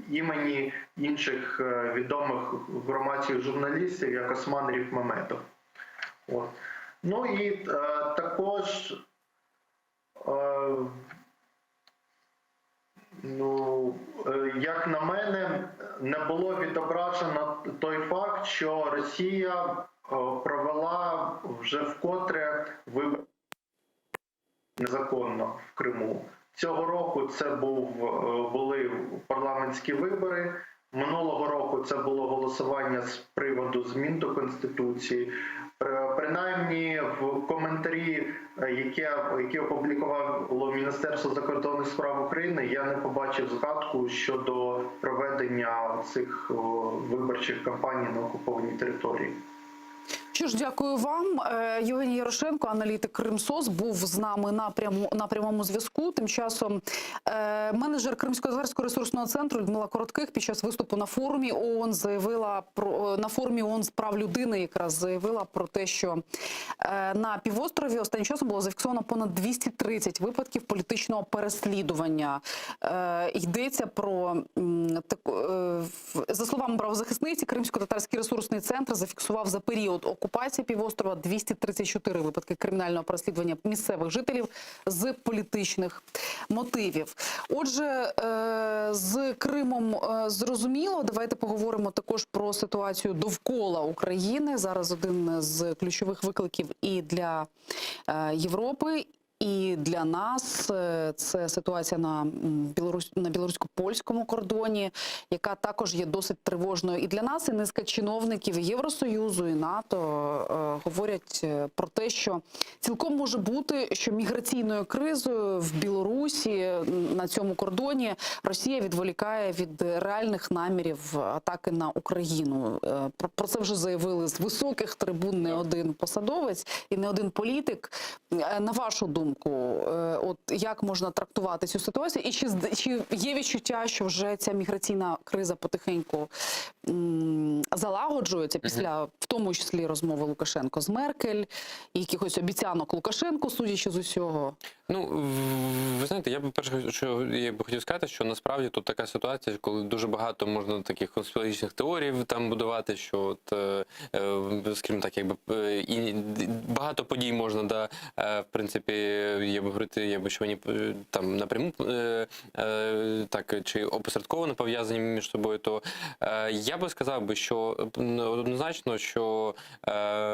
імені інших відомих громадських журналістів, як Осман Ріфмаметов. І також, як на мене, не було відображено той факт, що Росія провела вже вкотре вибори незаконно в Криму. Цього року це були парламентські вибори, минулого року це було голосування з приводу змін до Конституції. Принаймні в коментарі, яке опублікувало Міністерство закордонних справ України, я не побачив згадку щодо проведення цих виборчих кампаній на окупованій території. Що ж, дякую вам. Євгеній Ярошенко, аналітик Кримсос, був з нами на прямому зв'язку. Тим часом менеджер Кримсько-татарського ресурсного центру Людмила Коротких під час виступу на форумі ООН заявила про на форумі ООН з прав людини якраз заявила про те, що на півострові останнім часом було зафіксовано понад 230 випадків політичного переслідування. Йдеться про таку за словами правозахисниці, Кримсько-татарський ресурсний центр зафіксував за період окупації півострова 234 випадки кримінального переслідування місцевих жителів з політичних мотивів. Отже, з Кримом зрозуміло. Давайте поговоримо також про ситуацію довкола України. Зараз один з ключових викликів і для Європи, і для нас. Це ситуація на білорусько-польському кордоні, яка також є досить тривожною і для нас, і низка чиновників і Євросоюзу, і НАТО говорять про те, що цілком може бути, що міграційною кризою в Білорусі на цьому кордоні Росія відволікає від реальних намірів атаки на Україну. Про це вже заявили з високих трибун не один посадовець і не один політик. На вашу думку, от як можна трактувати цю ситуацію? І чи є відчуття, що вже ця міграційна криза потихеньку залагоджується після, в тому числі, розмови Лукашенко з Меркель, і якихось обіцянок Лукашенку, судячи з усього? Ви знаєте, я би перше, що я би хотів сказати, що насправді тут така ситуація, коли дуже багато можна таких конспірологічних теорій там будувати, що от, скажімо так, якби і багато подій можна, да, в принципі, якби говорити, якби що вони е, там напряму е, е, так чи опосередковано пов'язані між собою, то е, я би сказав би, що е, однозначно, що е,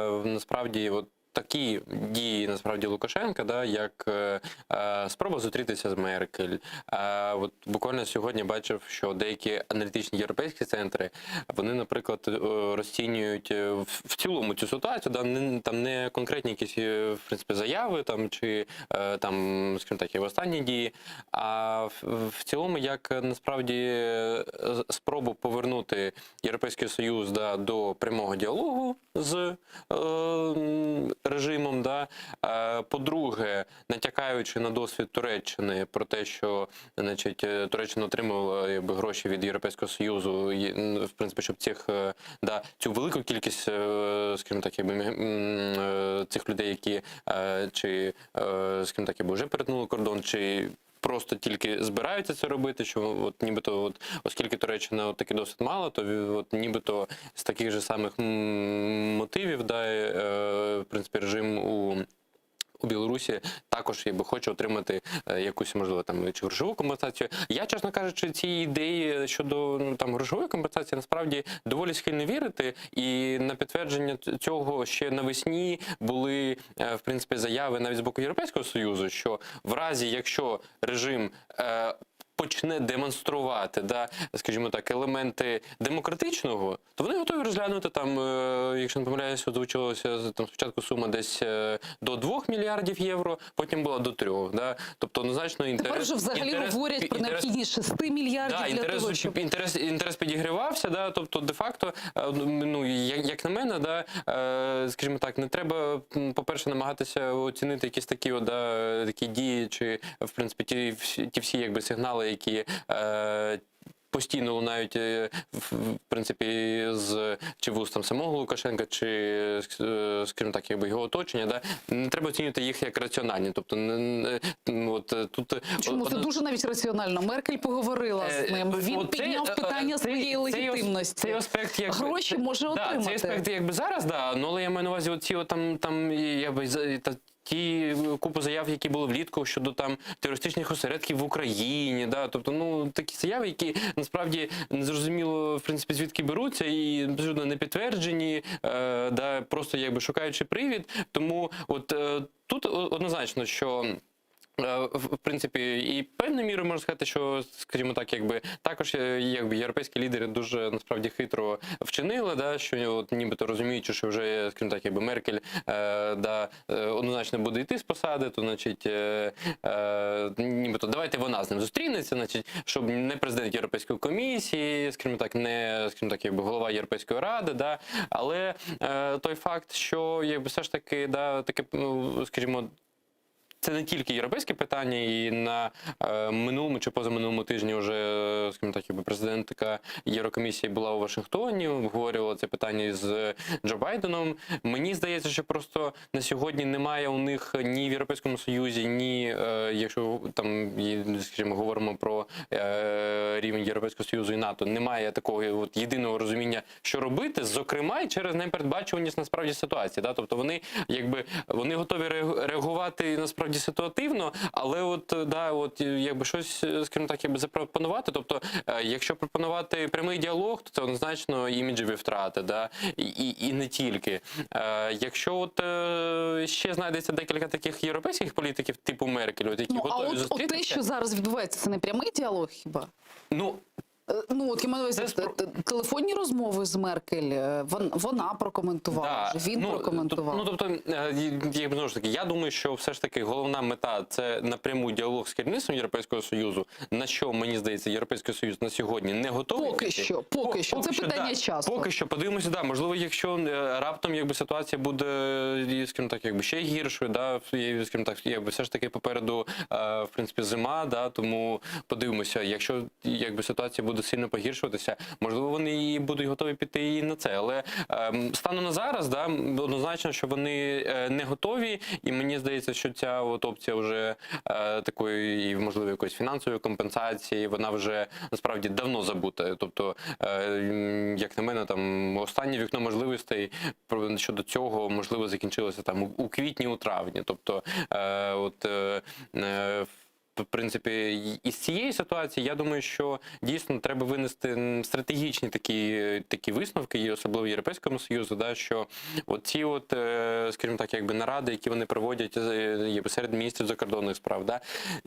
насправді от. Такі дії насправді Лукашенка, да, як е, е, спроба зустрітися з Меркель. Е, от буквально сьогодні бачив, що деякі аналітичні європейські центри вони, наприклад, е, розцінюють е, в в цілому цю ситуацію, да, не там не конкретні якісь е, в принципі заяви там чи е, там, скажімо так, його останні дії, а в, в цілому, як е, насправді е, спробу повернути Європейський Союз да, до прямого діалогу з е, м, режимом. Да. Е, По-друге, натякаючи на досвід Туреччини про те, що значить, е, Туреччина отримувала якби, гроші від Європейського Союзу, і, м, в принципі, щоб цих, е, да, цю велику кількість, е, скажімо так, якби, міг- м, е, цих людей, які е, чи, е, скажімо так, якби вже перетнули кордон, чи просто тільки збираються це робити, що от нібито, от, оскільки Туреччина от такий досвід мала, то ві- от нібито з таких же самих м, мотивів, да, е, в принципі, режим у. У Білорусі також якби хоче отримати е, якусь можливо там чи грошову компенсацію. Я, чесно кажучи, ці ідеї щодо ну, там грошової компенсації насправді доволі схильно вірити. І на підтвердження ц- цього ще навесні були е, в принципі заяви навіть з боку Європейського союзу, що в разі, якщо режим е, Почне демонструвати, да, скажімо так, елементи демократичного, то вони готові розглянути там, е, якщо не помиляюся, озвучилося там спочатку сума десь е, до 2 мільярдів євро, потім була до 3. Да? Тобто однозначно інтерес Тепер вже взагалі інтерес- говорять про інтерес- необхідність 6 мільярдів Да, для інтерес, того, щоб інтерес, інтерес підігрівався, да, тобто де-факто, е, ну, як, як на мене, да, е, скажімо так, не треба, м, по-перше, намагатися оцінити якісь такі, от, да, такі дії, чи, в принципі, ті, всі- ті всі якби, сигнали, які е, постійно лунають, е, в в принципі, з чи вуст там самого Лукашенка, чи, е, скажімо так, якби його оточення, да, не треба оцінювати їх як раціональні. Тобто, не- не- м, от, е, тут е, Чому це одна- дуже навіть раціонально? Меркель поговорила з Е, ним. Він от це, підняв е, питання цей- своєї цей ос- легітимності. Цей аспект якби, Гроші це- може да, отримати. Цей аспект якби зараз, да, ну, але я маю на увазі оці от там, там я би, за- та, ті купу заяв, які були влітку щодо там терористичних осередків в Україні, да, тобто, ну, такі заяви, які насправді незрозуміло, в принципі, звідки беруться і абсолютно не підтверджені, е, да, просто якби шукаючи привід. Тому от е, тут однозначно, що. Е, В в принципі, і певною мірою можна сказати, що, скажімо так, якби також е, якби європейські лідери дуже насправді хитро вчинили, да, що от нібито розуміючи, що вже, скажімо так, якби Меркель е, да, е, однозначно буде йти з посади, то значить, е, е, нібито давайте вона з ним зустрінеться, значить, щоб не президент Європейської комісії, скажімо так, не скажімо так, якби голова Європейської ради, да, але е, той факт, що якби все ж таки, да, таке, ну, скажімо, це не тільки європейське питання, і на е, минулому чи позаминулому тижні вже, е, скажімо так, якби президентка Єврокомісії була у Вашингтоні, обговорювала це питання з Джо Байденом. Мені здається, що просто на сьогодні немає у них ні в Європейському Союзі, ні, е, якщо там, і, скажімо, говоримо про е, рівень Європейського Союзу і НАТО, немає такого от єдиного розуміння, що робити, зокрема і через непередбачуваність насправді ситуації. Да? Тобто вони якби вони готові реагу- реагувати насправді ситуативно, але от е, да, от е, якби щось, е, скажімо так, якби запропонувати. Тобто, е, якщо пропонувати прямий діалог, то це однозначно іміджеві втрати, да? і, і, і не тільки. Е, Якщо от е, ще знайдеться декілька таких європейських політиків, типу Меркель, от які Ну, а готові от, от те, зустрітися, що зараз відбувається, це не прямий діалог хіба? ну Е, Ну, от я маю на увазі, те- те- телефонні розмови з Меркель, е, вон- вона прокоментувала, Да, вже, він ну, прокоментував. Ну, тобто, е, я, знову ж таки, я думаю, що все ж таки головна мета це напряму діалог з керівництвом Європейського Союзу, на що, мені здається, Європейський Союз на сьогодні не готовий. Поки піти. що, поки що. Це питання да, часу. Поки що, подивимося, да, можливо, якщо е, раптом якби ситуація буде, е, скажімо так, якби ще гіршою, да, і, скажімо так, якби все ж таки попереду, е, в принципі, зима, да, тому подивимося, якщо якби ситуація буде. буде сильно погіршуватися, можливо, вони і будуть готові піти і на це. Але ем, станом на зараз, да, однозначно, що вони е, не готові, і мені здається, що ця от опція вже е, такої, і, можливо, якоїсь фінансової компенсації, вона вже насправді давно забута. Тобто, е, м, як на мене, там останнє вікно можливостей про- щодо цього можливо закінчилося там у- у квітні, у травні. Тобто, е, от е, е, в принципі, і- із цієї ситуації я думаю, що дійсно треба винести м, стратегічні такі, такі висновки, і особливо Європейському Союзу, да, що от ці от, е, скажімо так, якби наради, які вони проводять е, якби серед міністрів закордонних справ, да,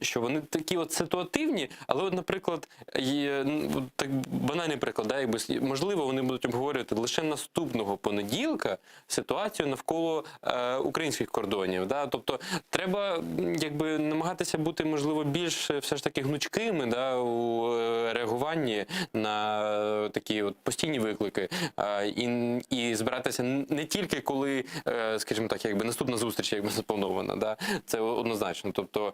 що вони такі от ситуативні, але, от, наприклад, є, ну, от так банальний приклад, да, якби, можливо, вони будуть обговорювати лише наступного понеділка ситуацію навколо е, українських кордонів. Да? Тобто треба м, якби, намагатися бути, можливо, більш е, все ж таки гнучкими да, у е, реагуванні на е, такі от постійні виклики е, і, і збиратися не тільки коли, е, скажімо так, якби наступна зустріч якби запланована. Да? Це однозначно. Тобто,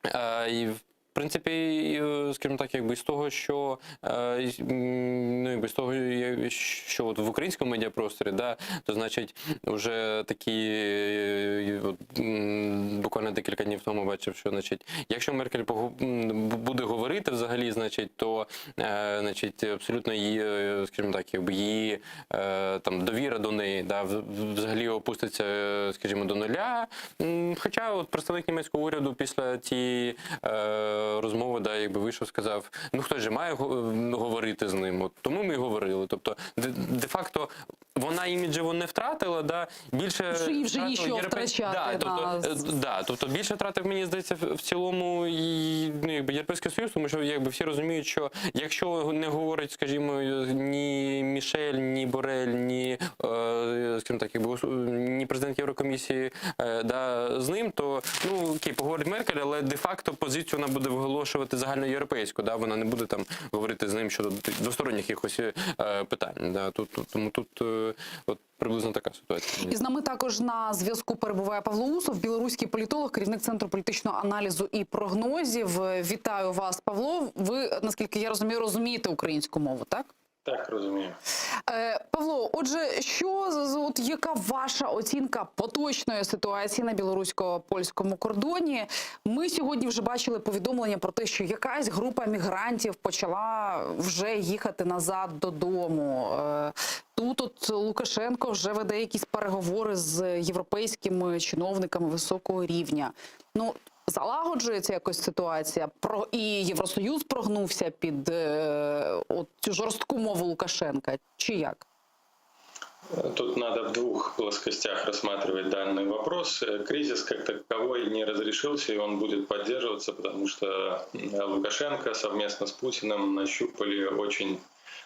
Е, І в принципі, і, е, скажімо так, якби з того, що е, із- м, ну, якби з того, я- що от в українському медіапросторі, да, то значить вже такі е, от, м, буквально декілька днів тому бачив, що значить, якщо Меркель погу- м, буде говорити взагалі, значить, то е, значить, абсолютно її, е, скажімо так, якби її е, там довіра до неї, да, в- взагалі опуститься, е, скажімо, до нуля. М, Хоча от представник німецького уряду після цієї е, розмови, да, якби вийшов, сказав, ну хтось же має го- говорити з ним, от, тому ми і говорили. Тобто, де- де-факто вона іміджево не втратила, да, більше Що їй вже втратила нічого європей- втрачати Да, тобто, на- е, да, тобто більше втратив, мені здається, в в цілому і, ну, якби Європейський Союз, тому що якби всі розуміють, що якщо не говорить, скажімо, ні Мішель, ні Борель, ні, е, скажімо так, якби, ос- ні президент Єврокомісії е, да, з ним, то ну окей, поговорить Меркель, але де-факто позицію вона буде виголошувати загальноєвропейську, да, вона не буде там говорити з ним щодо двосторонніх якихось е, питань. Да, тут, тут- тому тут е, от приблизно така ситуація. І з нами також на зв'язку перебуває Павло Усов, білоруський політолог, керівник центру політичного аналізу і прогнозів. Вітаю вас, Павло. Ви, наскільки я розумію, розумієте українську мову, так? Так, розумію. Е, Павло, отже, що з- от яка ваша оцінка поточної ситуації на білорусько-польському кордоні? Ми сьогодні вже бачили повідомлення про те, що якась група мігрантів почала вже їхати назад додому. Е, Тут от Лукашенко вже веде якісь переговори з європейськими чиновниками високого рівня. Ну залагоджується якось ситуація. Про і Євросоюз прогнувся під е, от цю жорстку мову Лукашенка. Чи як? Тут надо в двух плоскостях рассматривать данный вопрос. Э, Кризис как таковой не разрешился, и он будет поддерживаться, потому что э, Лукашенко совместно с Путиным нащупали очень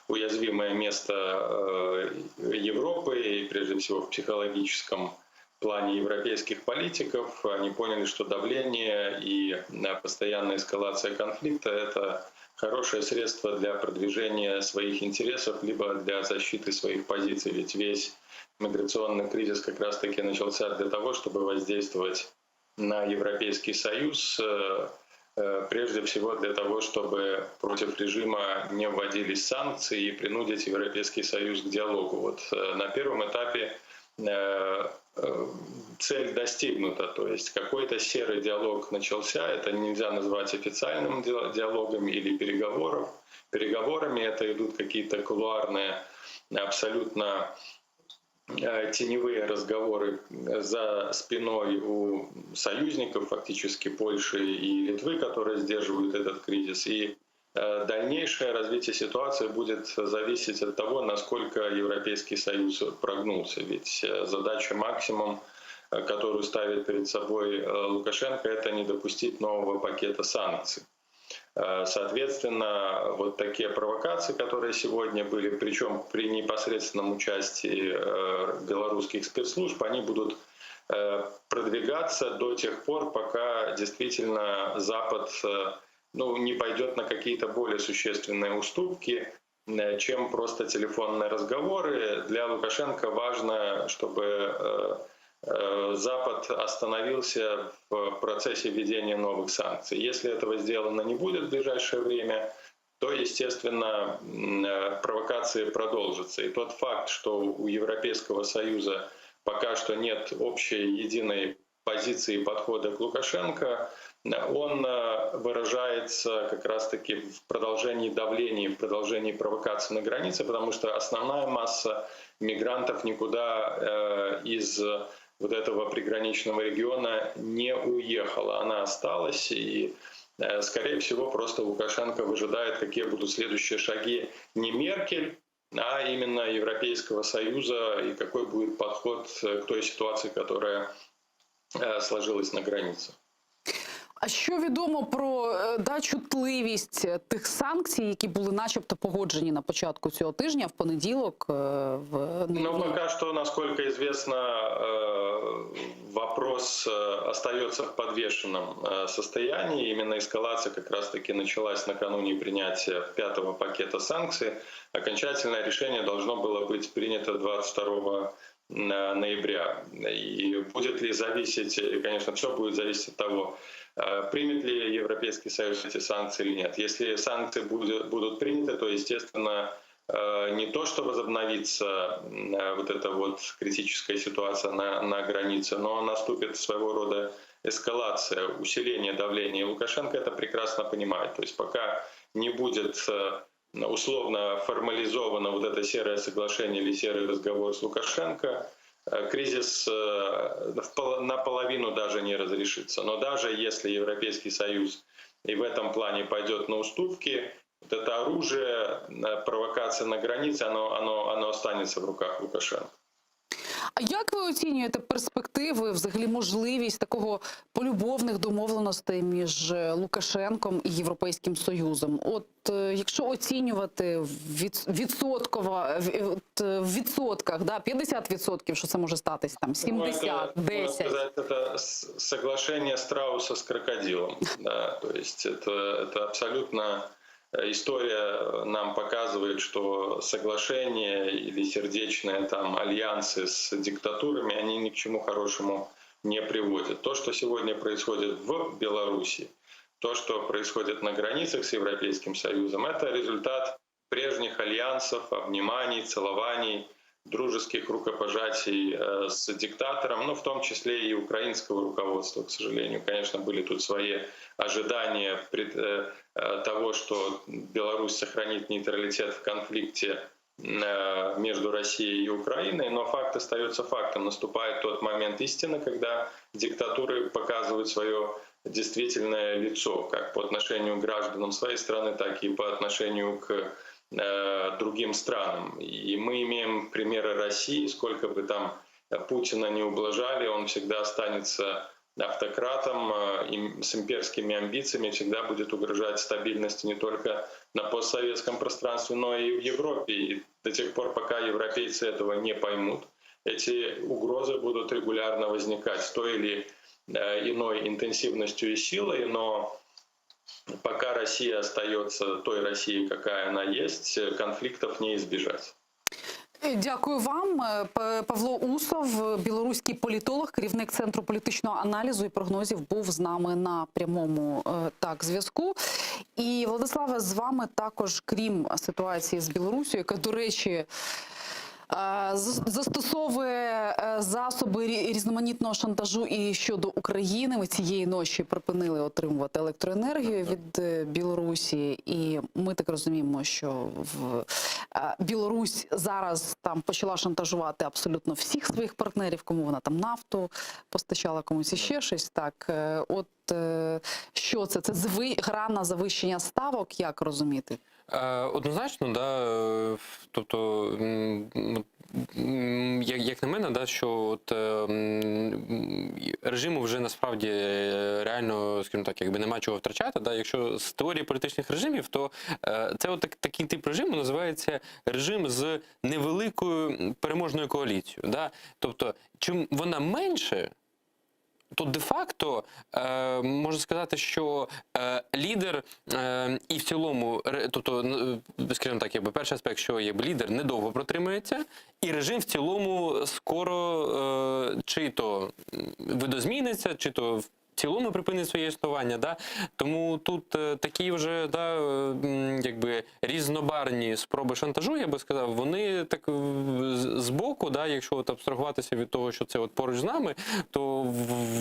уязвимое место э, Европы, и прежде всего в психологическом плане европейских политиков. Они поняли, что давление и э, постоянная эскалация конфликта — это хорошее средство для продвижения своих интересов, либо для защиты своих позиций. Ведь весь миграционный кризис как раз-таки начался для того, чтобы воздействовать на Европейский Союз, э, э, прежде всего для того, чтобы против режима не вводились санкции и принудить Европейский Союз к диалогу. Вот э, на первом этапе э, э, цель достигнута, то есть какой-то серый диалог начался, это нельзя назвать официальным диа- диалогом или переговоров. Переговорами это идут какие-то кулуарные, абсолютно э, теневые разговоры за спиной у союзников, фактически Польши и Литвы, которые сдерживают этот кризис. И э, дальнейшее развитие ситуации будет зависеть от того, насколько Европейский Союз прогнулся. Ведь э, задача максимум, э, которую ставит перед собой э, Лукашенко, это не допустить нового пакета санкций. Э, Соответственно, вот такие провокации, которые сегодня были, причем при непосредственном участии э, белорусских спецслужб, они будут э, продвигаться до тех пор, пока действительно Запад э, ну, не пойдет на какие-то более существенные уступки, э, чем просто телефонные разговоры. Для Лукашенко важно, чтобы э, э, Запад остановился в процессе введения новых санкций. Если этого сделано не будет в ближайшее время, то, естественно, провокации продолжатся. И тот факт, что у Европейского Союза пока что нет общей единой позиции подхода к Лукашенко, он выражается как раз-таки в продолжении давления, в продолжении провокации на границе, потому что основная масса мигрантов никуда из вот этого приграничного региона не уехала. Она осталась, и, скорее всего, просто Лукашенко выжидает, какие будут следующие шаги не Меркель, а именно Европейского Союза и какой будет подход к той ситуации, которая сложилась на границе. А що відомо про да, чутливість тих санкцій, які були начебто погоджені на початку цього тижня, в понеділок? В Ну, пока что, насколько известно, вопрос остается в подвешенном состоянии. Именно эскалация как раз-таки началась накануне принятия пятого пакета санкций. Окончательное решение должно было быть принято 22 ноября. И будет ли зависеть, конечно, все будет зависеть от того, примет ли Европейский Союз эти санкции или нет. Если санкции будут приняты, то, естественно, не то, что возобновится вот эта вот критическая ситуация на, на границе, но наступит своего рода эскалация, усиление давления. И Лукашенко это прекрасно понимает. То есть пока не будет условно формализовано вот это серое соглашение или серый разговор с Лукашенко, кризис наполовину даже не разрешится. Но даже если Европейский Союз и в этом плане пойдет на уступки, вот это оружие, провокация на границе, оно, оно, оно останется в руках Лукашенко. А як ви оцінюєте перспективи, взагалі можливість такого полюбовних домовленостей між Лукашенком і Європейським Союзом? От якщо оцінювати від, відсотково, от, в відсотках, да, 50%, що це може статись, там 70, Ну, это, 10. Можно сказать, это соглашение страуса с крокодилом. Да, то есть это, это абсолютно история нам показывает, что соглашения или сердечные там альянсы с диктатурами, они ни к чему хорошему не приводят. То, что сегодня происходит в Беларуси, то, что происходит на границах с Европейским Союзом, это результат прежних альянсов, обниманий, целований, дружеских рукопожатий с диктатором, ну, в том числе и украинского руководства, к сожалению. Конечно, были тут свои ожидания пред, того, что Беларусь сохранит нейтралитет в конфликте между Россией и Украиной, но факт остается фактом. Наступает тот момент истины, когда диктатуры показывают свое действительное лицо, как по отношению к гражданам своей страны, так и по отношению к другим странам. И мы имеем примеры России, сколько бы там Путина не ублажали, он всегда останется автократом с имперскими амбициями, всегда будет угрожать стабильности не только на постсоветском пространстве, но и в Европе. И до тех пор, пока европейцы этого не поймут, эти угрозы будут регулярно возникать с той или иной интенсивностью и силой, но пока Россия остается той Россией, какая она есть, конфликтов не избежать. Дякую вам, Павло Усов, білоруський політолог, керівник центру політичного аналізу і прогнозів, був з нами на прямому так зв'язку. І Владиславе, з вами також, крім ситуації з Білоруссю, яка, до речі, застосовує засоби різноманітного шантажу і щодо України. Ми цієї ночі припинили отримувати електроенергію від Білорусі, і ми так розуміємо, що в Білорусь зараз там почала шантажувати абсолютно всіх своїх партнерів, кому вона там нафту постачала, комусь іще щось. Так, от що це? Це гра на завищення ставок, як розуміти? Однозначно, да, тобто, як, як на мене, да, що от, режиму вже насправді реально, скажімо так, якби нема чого втрачати. Да, якщо з теорії політичних режимів, то це от так, такий тип режиму називається режим з невеликою переможною коаліцією. Да? Тобто, чим вона менше, то де-факто е, можна сказати, що е, лідер е, і в цілому, тобто, скажімо так, якби перший аспект, що якби лідер недовго протримується, і режим в цілому скоро е, чи то видозміниться, чи то в цілому припинить своє існування. Да? Тому тут е, такі вже да, е, якби різнобарні спроби шантажу, я би сказав, вони так збоку, да, якщо от абстрагуватися від того, що це от поруч з нами, то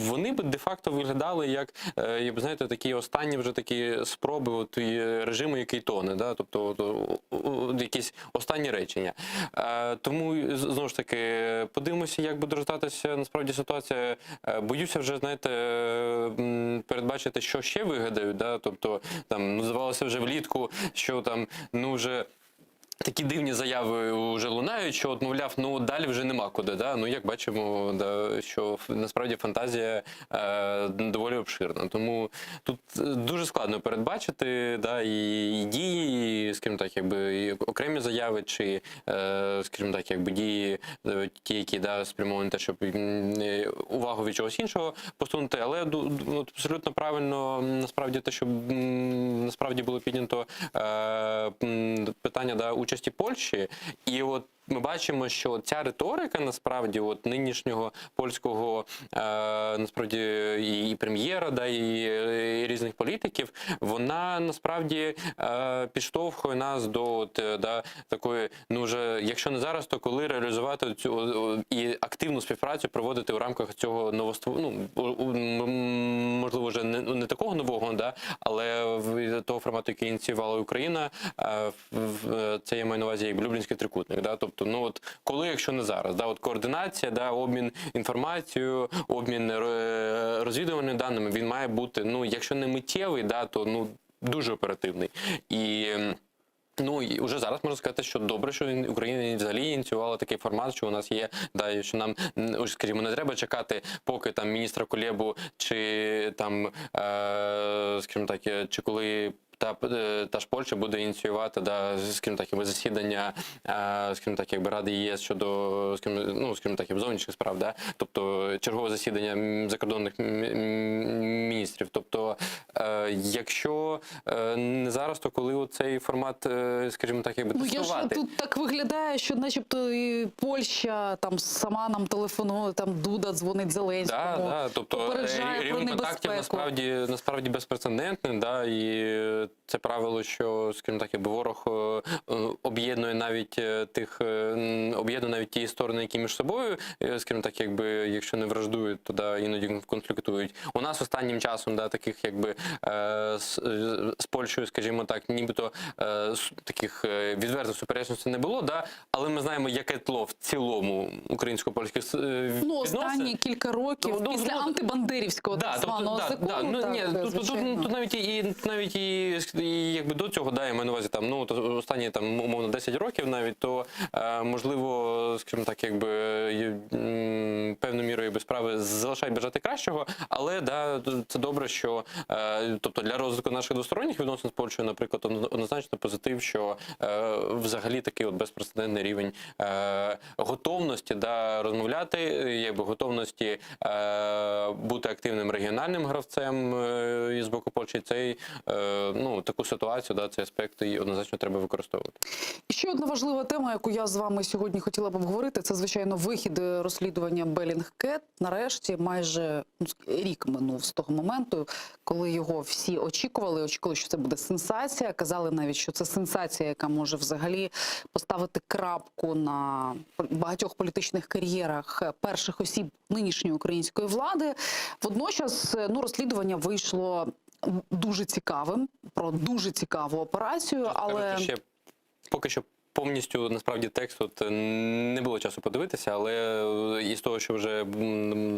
вони би де-факто виглядали як, е, як знаєте, такі останні вже такі спроби от, режиму, який тоне, да? тобто от, о, якісь останні речення. Е, Тому знову ж таки подивимося, як буде розвиватися насправді ситуація. Е, Боюся вже, знаєте, передбачити, що ще вигадають. Да? Тобто там ну, здавалося вже влітку, що там ну вже. Такі дивні заяви вже лунають, що от, мовляв, ну далі вже нема куди. Да? Ну як бачимо, да, що насправді фантазія е, доволі обширна. Тому тут е, дуже складно передбачити да, і, і дії, і, скажімо так, якби і окремі заяви, чи, е, скажімо так, якби дії, е, ті, які да, спрямовані на те, щоб е, увагу від чогось іншого посунути. Але от абсолютно правильно насправді те, що насправді було піднято е, питання да, участі Польщі, і от ми бачимо, що ця риторика насправді от нинішнього польського е, насправді і, і прем'єра, да, і, і різних політиків, вона насправді е, підштовхує нас до от, е, да, такої, ну вже якщо не зараз, то коли реалізувати цю і активну співпрацю проводити у рамках цього новоству, ну можливо, вже не, не такого нового, да, але в того формату, який ініціювала Україна, е, це я маю на увазі як Люблінський трикутник. Да? Тобто, ну от коли, якщо не зараз, да, от координація, да, обмін інформацією, обмін е, розвідувальними даними, він має бути, ну, якщо не миттєвий, да, то ну дуже оперативний. І Ну і вже зараз можна сказати, що добре, що Україна взагалі ініціювала такий формат, що у нас є, да, що нам скажімо, не треба чекати, поки там міністра Кулебу чи там, е, скажімо так, е, чи коли. Та, е, та ж Польща буде ініціювати, да, скажімо так, якби засідання, е, скажімо так, якби Ради ЄС щодо, скажімо, ну, скажімо так, якби зовнішніх справ, да? тобто чергове засідання закордонних міністрів. Тобто, е, якщо не зараз, то коли цей формат, скажімо так, якби Ну я ж тут так виглядає, що начебто і Польща там сама нам телефонує, там Дуда дзвонить Зеленському. Да, да, тобто попереджає рівень контактів насправді насправді безпрецедентний, да, і це правило, що, скажімо так, якби ворог е, е, об'єднує навіть е, тих, об'єднує навіть ті сторони, які між собою, скажімо так, якби якщо не враждують, то да, іноді конфліктують. У нас останнім часом да, таких якби з, з Польщею, скажімо так, нібито таких відвертих суперечностей не було, да, але ми знаємо, яке тло в цілому українсько-польських Ну, останні кілька років Ну, ну, після ну, антибандерівського Да, так тобто, званого да, закону. да, ну, так, ні, тут, тут, тут, навіть і навіть і, і якби до цього, да, я маю на увазі там, ну то останні там умовно 10 років навіть, то е, можливо, скажімо так, якби певною мірою якби, справи залишають бажати кращого, але да, це добре, що е, тобто для розвитку наших двосторонніх відносин з Польщею, наприклад, однозначно позитив, що е, взагалі такий от безпрецедентний рівень готовності да, розмовляти, якби готовності бути активним регіональним гравцем з боку Польщі, цей, ну, таку ситуацію, да, цей аспект і однозначно треба використовувати. І Ще одна важлива тема, яку я з вами сьогодні хотіла б обговорити, це звичайно вихід е, розслідування Белінгкет. Нарешті майже ну, рік минув з того моменту, коли його всі очікували. Очікували, що це буде сенсація. Казали навіть, що це сенсація, яка може взагалі поставити крапку на багатьох політичних кар'єрах перших осіб нинішньої української влади. Водночас, е, ну, розслідування вийшло дуже цікавим про дуже цікаву операцію, але ще поки що повністю насправді текст от е, не було часу подивитися, але е, із того, що вже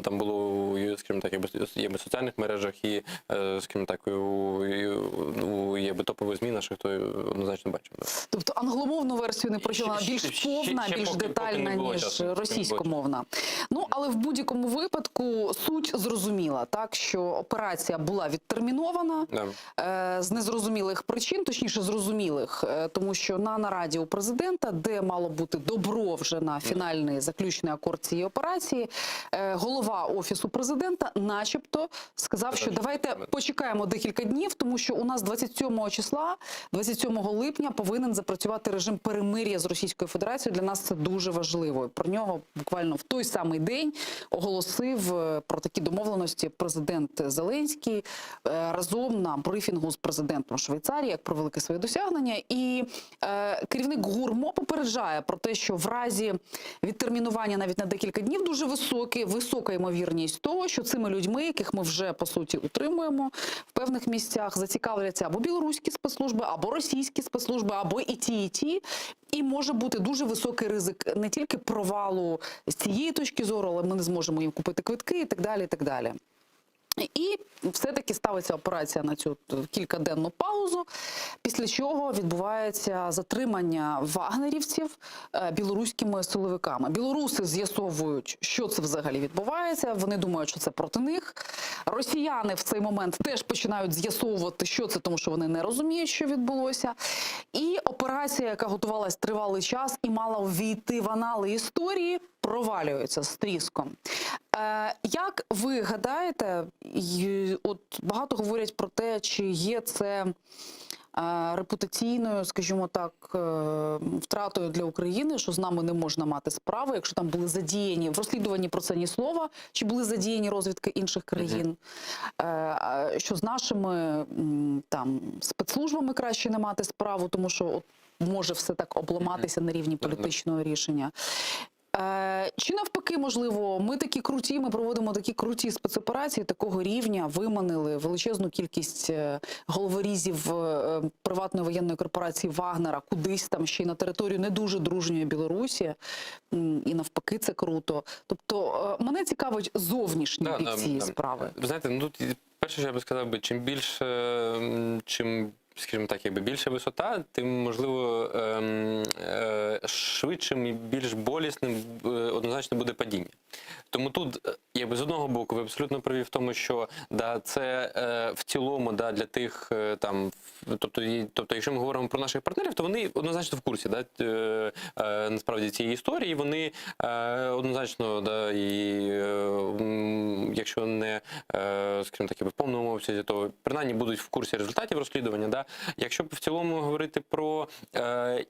там було, скажімо так, якби, якби в соціальних мережах і, е, скажімо так, у, у, якби топових ЗМІ наших, то однозначно бачимо. Да. Тобто англомовну версію не прочитала, більш повна, ще більш поки- поки детальна, ніж часу, російськомовна. Ну, але в будь-якому випадку суть зрозуміла, так, що операція була відтермінована Да. з незрозумілих причин, точніше зрозумілих, тому що на нараді у президента. президента, де мало бути добро вже на фінальний заключний акорд цієї операції, е, голова офісу президента, начебто, сказав, що давайте почекаємо декілька днів, тому що у нас 27 числа, 27 липня, повинен запрацювати режим перемир'я з Російською Федерацією. Для нас це дуже важливо. Про нього буквально в той самий день оголосив е, про такі домовленості президент Зеленський е, разом на брифінгу з президентом Швейцарії, як про велике своє досягнення. І е, керівник ГУРМО попереджає про те, що в разі відтермінування навіть на декілька днів дуже високі, висока ймовірність того, що цими людьми, яких ми вже по суті утримуємо в певних місцях, зацікавляться або білоруські спецслужби, або російські спецслужби, або і ті, і ті. І може бути дуже високий ризик не тільки провалу з цієї точки зору, але ми не зможемо їм купити квитки і так далі. І так далі. І все-таки ставиться операція на цю кількаденну паузу, після чого відбувається затримання вагнерівців е, білоруськими силовиками. Білоруси з'ясовують, що це взагалі відбувається. Вони думають, що це проти них. Росіяни в цей момент теж починають з'ясовувати, що це, тому що вони не розуміють, що відбулося. І операція, яка готувалась тривалий час і мала ввійти в анали історії, провалюється з тріском. Е, як ви гадаєте, й- от багато говорять про те, чи є це е, репутаційною, скажімо так, е, втратою для України, що з нами не можна мати справи, якщо там були задіяні в розслідуванні про це ні слова, чи були задіяні розвідки інших країн, е, а що з нашими м, там спецслужбами краще не мати справу, тому що от може все так обламатися на рівні політичного рішення. Е, Чи навпаки, можливо, ми такі круті, ми проводимо такі круті спецоперації такого рівня, виманили величезну кількість е, головорізів е, приватної воєнної корпорації Вагнера кудись там ще й на територію не дуже дружньої Білорусі, М, і навпаки, це круто. Тобто, е, мене цікавить зовнішній Да, бік да, цієї да. справи. Ви знаєте, ну тут і перше, що я би сказав, би, чим більше, м, чим, скажімо так, якби більша висота, тим можливо ем, е, швидшим і більш болісним е, однозначно буде падіння. Тому тут, е, якби з одного боку, ви абсолютно праві в тому, що да, це е, в цілому да, для тих е, там, в- тобто, і- тобто, якщо ми говоримо про наших партнерів, то вони однозначно в курсі да, е, е, насправді цієї історії, вони е, однозначно, да, і е, м, якщо не, е, скажімо так, якби в повному обсязі, то принаймні будуть в курсі результатів розслідування. Да. Якщо б в цілому говорити про е,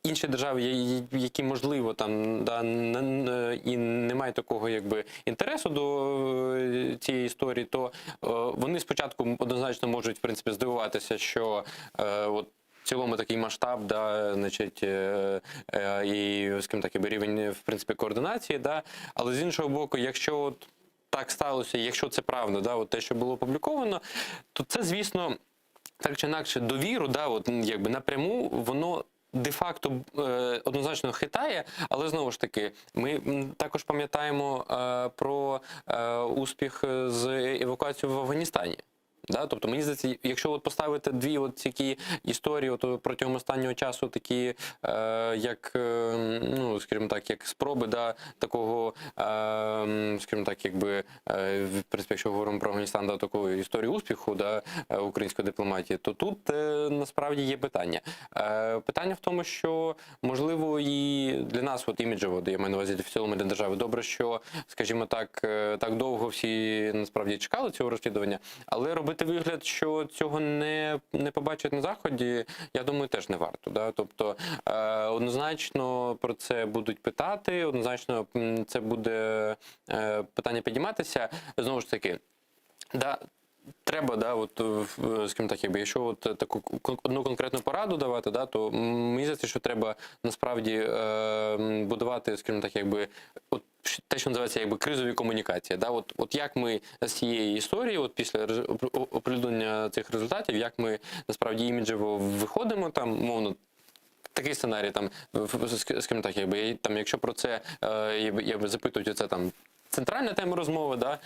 інші держави, я- які можливо там да не- не- і немає такого якби інтересу до е, цієї історії, то е, вони спочатку однозначно можуть в принципі здивуватися, що е, от. В цілому такий масштаб, да, значить, е, е, і скажімо так, якби рівень в принципі координації, да. Але з іншого боку, якщо от так сталося, якщо це правда, да, от те, що було опубліковано, то це, звісно, так чи інакше довіру, да, от, м, якби напряму воно. Де-факто е, однозначно хитає, але знову ж таки, ми м, також пам'ятаємо е, про е, успіх з евакуацією в Афганістані. Да? Тобто, мені здається, якщо от поставити дві от такі історії, от протягом останнього часу, такі, е, як, е, ну, скажімо так, як спроби да, такого, е, м, скажімо так, якби, е, в принципі, якщо говоримо про Афганістан, да, таку історію успіху да, е, української дипломатії, то тут е, насправді є питання. Е, питання в тому, що можливо і для нас, от іміджево, я маю на увазі в цілому для держави, добре, що, скажімо так, е, так довго всі насправді чекали цього розслідування, але робити вигляд, що цього не, не побачать на заході, я думаю, теж не варто. Да? Тобто е, однозначно про це будуть питати, однозначно м, це буде е, питання підніматися. Знову ж таки, да, треба, да, от, е, в- е, скажімо так, якби, якщо от е, таку кон- одну конкретну пораду давати, да, то м, мені здається, що треба насправді е, м, будувати, скажімо так, якби, от, щ- те, що називається якби кризові комунікації. Да? От, от як ми з цієї історії, от після рез- опр- о- оприлюднення цих результатів, як ми насправді іміджево виходимо там, мовно, такий сценарій, там, в- в- ск- скажімо так, якби, там, якщо про це е, якби, якби запитують, оце там центральна тема розмови, да,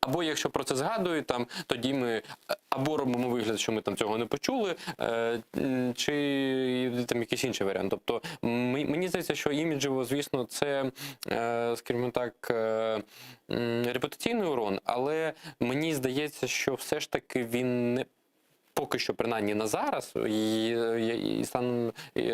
або якщо про це згадують, там тоді ми е, або робимо вигляд, що ми там цього не почули, е, м, чи там якийсь інший варіант. Тобто м- мені здається, що іміджево, звісно, це, е, скажімо так, е, м, репутаційний урон, але мені здається, що все ж таки він не. поки що, принаймні на зараз, і, і, і станом, е,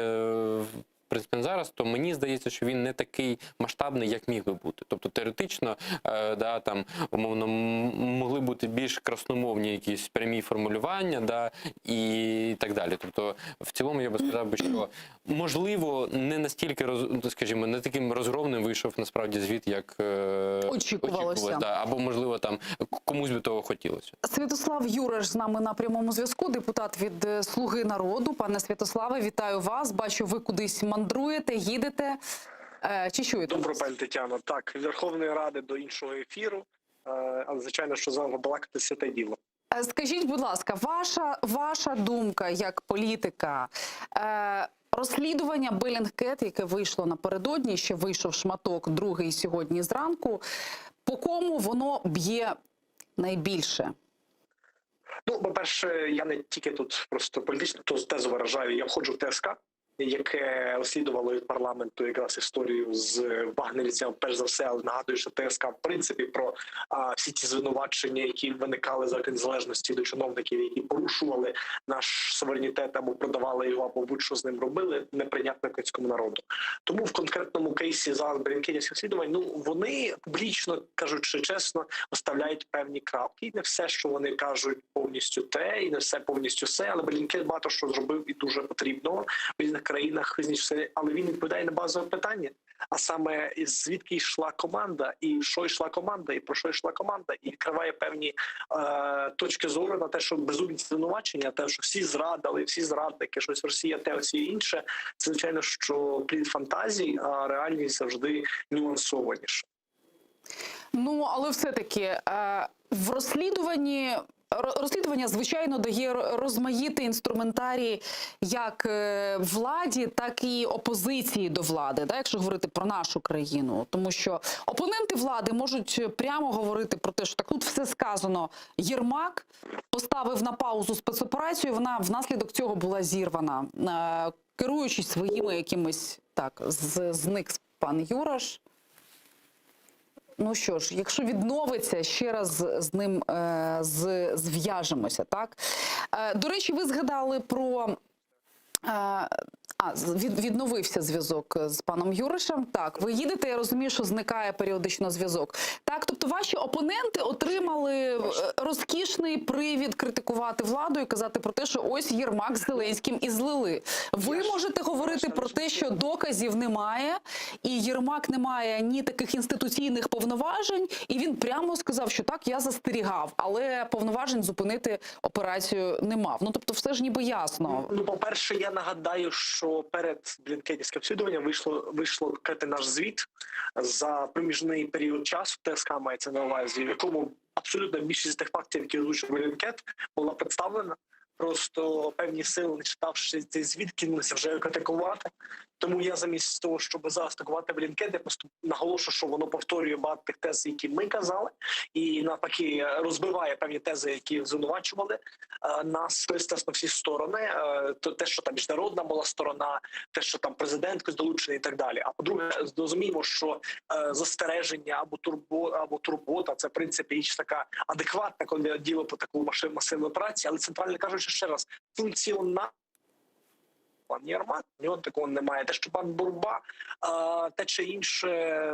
в принципі, на зараз, то мені здається, що він не такий масштабний, як міг би бути. Тобто теоретично, е, да, там, умовно, могли бути більш красномовні якісь прямі формулювання, да, і так далі. Тобто, в цілому я би сказав би, що можливо не настільки роз, ну, скажімо, не таким розгромним вийшов насправді звіт, як е, Очікувалося. да, або можливо там комусь би того хотілося. Святослав Юраш з нами на прямому зв'язку, депутат від е, Слуги народу. Пане Святославе, вітаю вас. Бачу, ви кудись мандруєте, їдете. Е, Чи чуєте? Добро, пані Тетяно. Так, Верховної Ради до іншого ефіру, е, але звичайно, що з вами балакати святе діло. Е, Скажіть, будь ласка, ваша, ваша думка як політика, е, розслідування Белінгкет, яке вийшло напередодні, ще вийшов шматок другий сьогодні зранку, по кому воно б'є найбільше? Ну, по-перше, я не тільки тут просто політично тезу виражаю, я входжу в ТСК, яке розслідувало від парламенту якраз історію з вагнерівцями, перш за все, але нагадую, що ТСК в принципі про а, всі ті звинувачення, які виникали за незалежності до чиновників, які порушували наш суверенітет або продавали його, або будь-що з ним робили, неприйнятно українському народу. Тому в конкретному кейсі зараз Белінкетівських розслідувань, ну вони публічно кажучи чесно, оставляють певні крапки. І не все, що вони кажуть, повністю те, і не все повністю все. Але Белінкет багато що зробив і дуже потрібного в різних країнах, різні часи, але він відповідає на базове питання. А саме звідки йшла команда, і що йшла команда, і про що йшла команда, і відкриває певні е, точки зору на те, що безумні звинувачення, те, що всі зрадили, всі зрадники, щось Росія, те, всі інше. Це звичайно, що плід фантазій, а реальність завжди нюансованіша. Ну, але все-таки е, в розслідуванні. Розслідування, звичайно, дає розмаїтий інструментарій як е, владі, так і опозиції до влади, да, якщо говорити про нашу країну. Тому що опоненти влади можуть прямо говорити про те, що так тут все сказано. Єрмак поставив на паузу спецоперацію, вона внаслідок цього була зірвана, Е, керуючись своїми якимись так, зник пан Юраш. Ну що ж, якщо відновиться, ще раз з ним е, зв'яжемося. Так е, до речі, ви згадали про. Е, а, від, відновився зв'язок з паном Юришем. Так, ви їдете, я розумію, що зникає періодично зв'язок. Так, тобто ваші опоненти отримали е, розкішний привід критикувати владу і казати про те, що ось Єрмак з Зеленським і злили. Ви можете говорити про те, що доказів немає, і Єрмак не має ні таких інституційних повноважень, і він прямо сказав, що так, я застерігав, але повноважень зупинити операцію не мав. Ну тобто, все ж ніби ясно. Ну, по-перше, я нагадаю, що перед Блінкетівським розслідуванням вийшло вийшло наш звіт за проміжний період часу. ТСК мається на увазі, в якому абсолютно більшість тих фактів, які озвучив Блінкет, була представлена. Просто певні сили, не читавши цей звіт, кинулися вже критикувати. Тому я замість того, щоб зараз атакувати Блінкет, я просто наголошую, що воно повторює багато тих тез, які ми казали, і навпаки розбиває певні тези, які звинувачували е, нас пристрасно всі сторони. Е, То те, що там міжнародна була сторона, те, що там президент долучений і так далі. А по-друге, зрозуміємо, що е, застереження або турбо, або турбота це в принципі річ така адекватна, коли діло про таку масивну операцію, але центрально кажучи ще раз, функціонально пан Єрмак, в нього такого немає. Те, що пан Бурба те чи інше,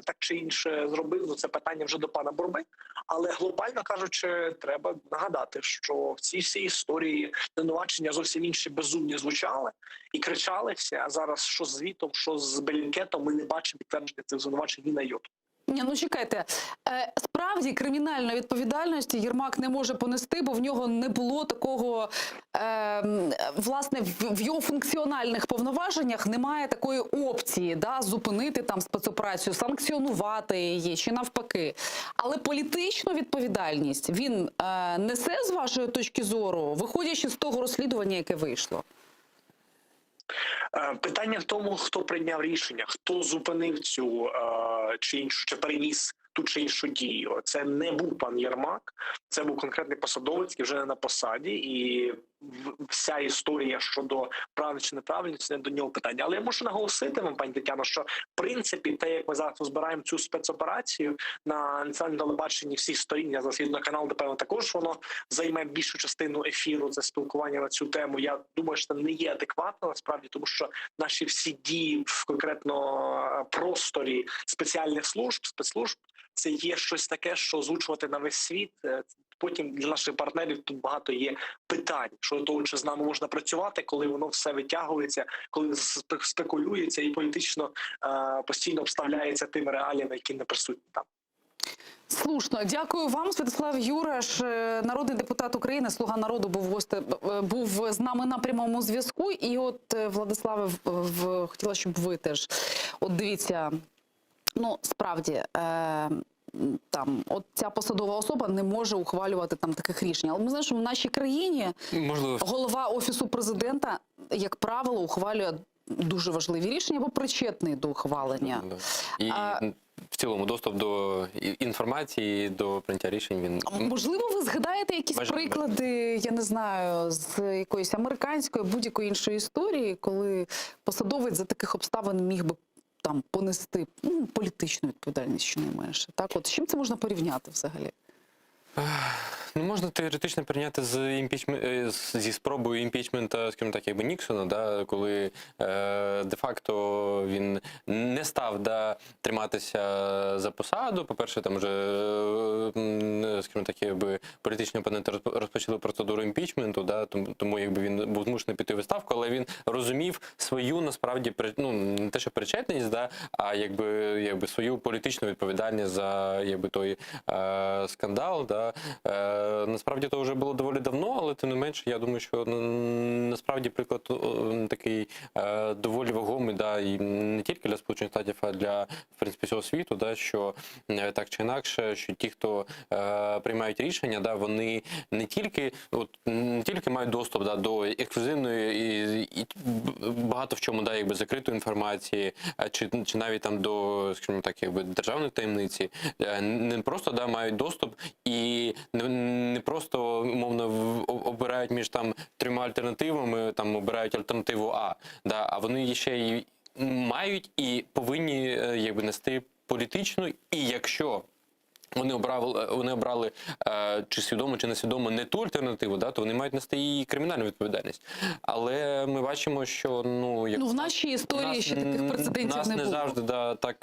так чи інше зробив, ну це питання вже до пана Бурби. Але глобально кажучи, треба нагадати, що в цій всій історії звинувачення зовсім інші безумні звучали і кричалися. А зараз що з звітом, що з Белінкетом, ми не бачимо підтвердження цих звинувачень ні на йоту. Ні, ну чекайте, Е, справді кримінальної відповідальності Єрмак не може понести, бо в нього не було такого, е, власне, в, його функціональних повноваженнях немає такої опції, да, зупинити там спецоперацію, санкціонувати її чи навпаки. Але політичну відповідальність він е, несе з вашої точки зору, виходячи з того розслідування, яке вийшло. Е, Питання в тому, хто прийняв рішення, хто зупинив цю е, чи іншу, чи переніс. ту чи іншу дію. Це не був пан Єрмак, це був конкретний посадовець, який вже не на посаді, і вся історія щодо правильності чи неправильності, не до нього питання. Але я мушу наголосити вам, пані Тетяно, що в принципі те, як ми зараз розбираємо цю спецоперацію на національному телебаченні всіх сторін, я зараз їду на канал, де, певно, також воно займе більшу частину ефіру, це спілкування на цю тему. Я думаю, що це не є адекватно насправді, тому що наші всі дії в конкретно просторі спеціальних служб, спецслужб, це є щось таке, що озвучувати на весь світ. Потім для наших партнерів тут багато є питань щодо того, чи з нами можна працювати, коли воно все витягується, коли спекулюється і політично постійно обставляється тими реаліями, які не присутні там. Слушно. Дякую вам, Святослав Юраш, народний депутат України, «Слуга народу», був з нами на прямому зв'язку. І от, Владиславе, хотіла, щоб ви теж, от дивіться, справді, там, от ця посадова особа не може ухвалювати там таких рішень. Але ми знаємо, що в нашій країні Можливо. голова Офісу Президента, як правило, ухвалює дуже важливі рішення або причетний до ухвалення. Да. І в цілому доступ до інформації, до прийняття рішень він... А можливо, ви згадаєте якісь Майже приклади, я не знаю, з якоїсь американської, будь-якої іншої історії, коли посадовець за таких обставин міг би там понести, політичну відповідальність, щонайменше. Так, от з чим це можна порівняти взагалі? Можна теоретично порівняти зі спробою імпічмента, скажімо так, якби Ніксона, да, коли де-факто він не став, да, триматися за посаду. По-перше, там вже, скажімо так, якби політичні опоненти розпочали процедуру імпічменту, да, тому якби він був змушений піти у відставку, але він розумів свою, насправді, ну, не те, що причетність, да, а якби свою політичну відповідальність за, якби, той скандал. Да. Насправді, то вже було доволі давно, але тим не менше, я думаю, що насправді приклад такий доволі вагомий, да, і не тільки для Сполучених Штатів, а для, в принципі, всього світу, да, що так чи інакше, що ті, хто приймають рішення, да, вони не тільки мають доступ, да, до ексклюзивної і багато в чому, да, якби закритої інформації, чи навіть там до, скажімо так, якби державної таємниці, не просто, да, мають доступ і не просто, умовно, обирають між там трьома альтернативами, там обирають альтернативу А, да, а вони ще й мають і повинні якби нести політичну, і якщо вони обрали чи свідомо, чи несвідомо не ту альтернативу, да, то вони мають нести і кримінальну відповідальність. Але ми бачимо, що, ну, як В нашій історії ще таких прецедентів нас не не було. завжди, да, так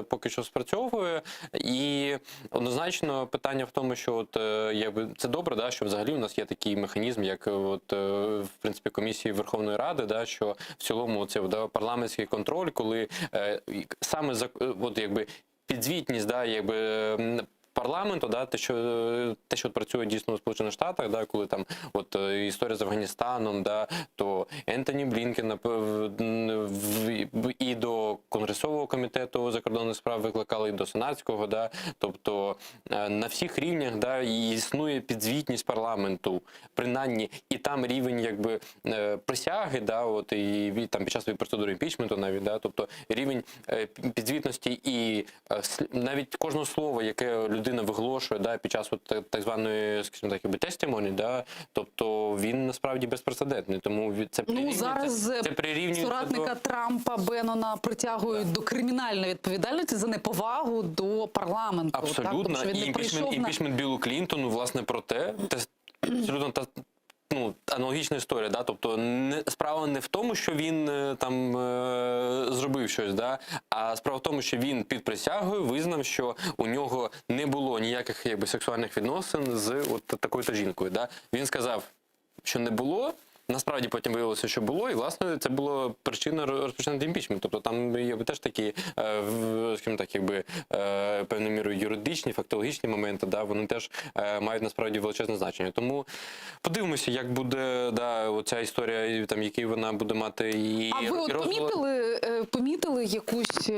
поки що спрацьовує. І однозначно питання в тому, що от якби це добре, да, що взагалі у нас є такий механізм, як от в принципі комісії Верховної Ради, да, що в цілому це, да, парламентський контроль, коли саме за, от, якби, підзвітність, да, якби парламенту, да, те, що працює дійсно у Сполучених Штатах, да, коли там от історія з Афганістаном, да, то Ентоні Блінкен і до Конгресового комітету закордонних справ викликали, і до Сенатського, да, тобто на всіх рівнях, да, і існує підзвітність парламенту, принаймні, і там рівень, якби присяги, да, от, і там під час процедури імпічменту навіть, да, тобто рівень підзвітності і навіть кожного слова, яке людина виголошує, да, під час от так званої, скажімо так, якби testimony, да, тобто він насправді безпрецедентний, тому це Зараз це прирівнюється соратника до Трампа Беннона притягують до кримінальної відповідальності за неповагу до парламенту. Так? Абсолютно. Тому що він І не прийшов на імпічмент Біллу Клінтону, власне, про те, те абсолютно та, ну, аналогічна історія, да? Тобто не, справа не в тому, що він там зробив щось, да? А справа в тому, що він під присягою визнав, що у нього не було ніяких, якби, сексуальних відносин з от такою-то жінкою. Да? Він сказав, що не було, насправді потім виявилося, що було, і, власне, це була причина розпочинати імпічмент. Тобто там є теж такі, скажімо так, якби, певною мірою юридичні, фактологічні моменти, да, вони теж мають насправді величезне значення. Тому подивимося, як буде, да, оця історія, і, там, який вона буде мати і А ви от і розголос. помітили якусь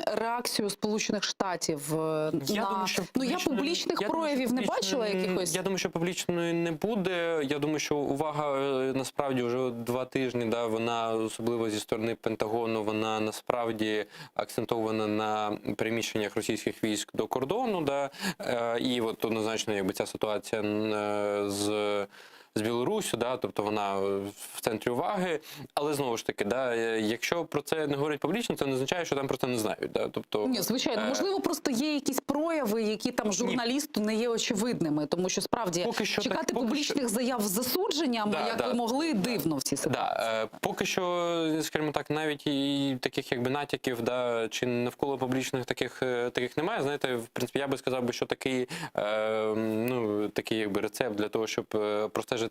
реакцію Сполучених Штатів Я на думаю, що Ну, я публічної публічних я думаю, що проявів не публічної бачила якихось? Я думаю, що публічної не буде. Я думаю, що увага насправді вже два тижні, да, вона особливо зі сторони Пентагону, вона насправді акцентована на переміщеннях російських військ до кордону. Да, е, і от однозначно, якби ця ситуація е, з. З Білоруссю, да, тобто вона в центрі уваги, але знову ж таки, да, е, якщо про це не говорять публічно, це не означає, що там про це не знають. Да, тобто, Ні, звичайно, е, можливо, просто є якісь прояви, які там журналісту не є очевидними, тому що справді Поки що чекати так, поки публічних заяв з засудженням, Да, як да. ви могли, дивно в цій ситуації. Да, е, поки що, скажімо так, навіть і таких якби натяків, да, чи навколо публічних таких, е, таких немає. Знаєте, в принципі, я би сказав би, що такий, е, ну, такий якби рецепт для того, щоб е, простежити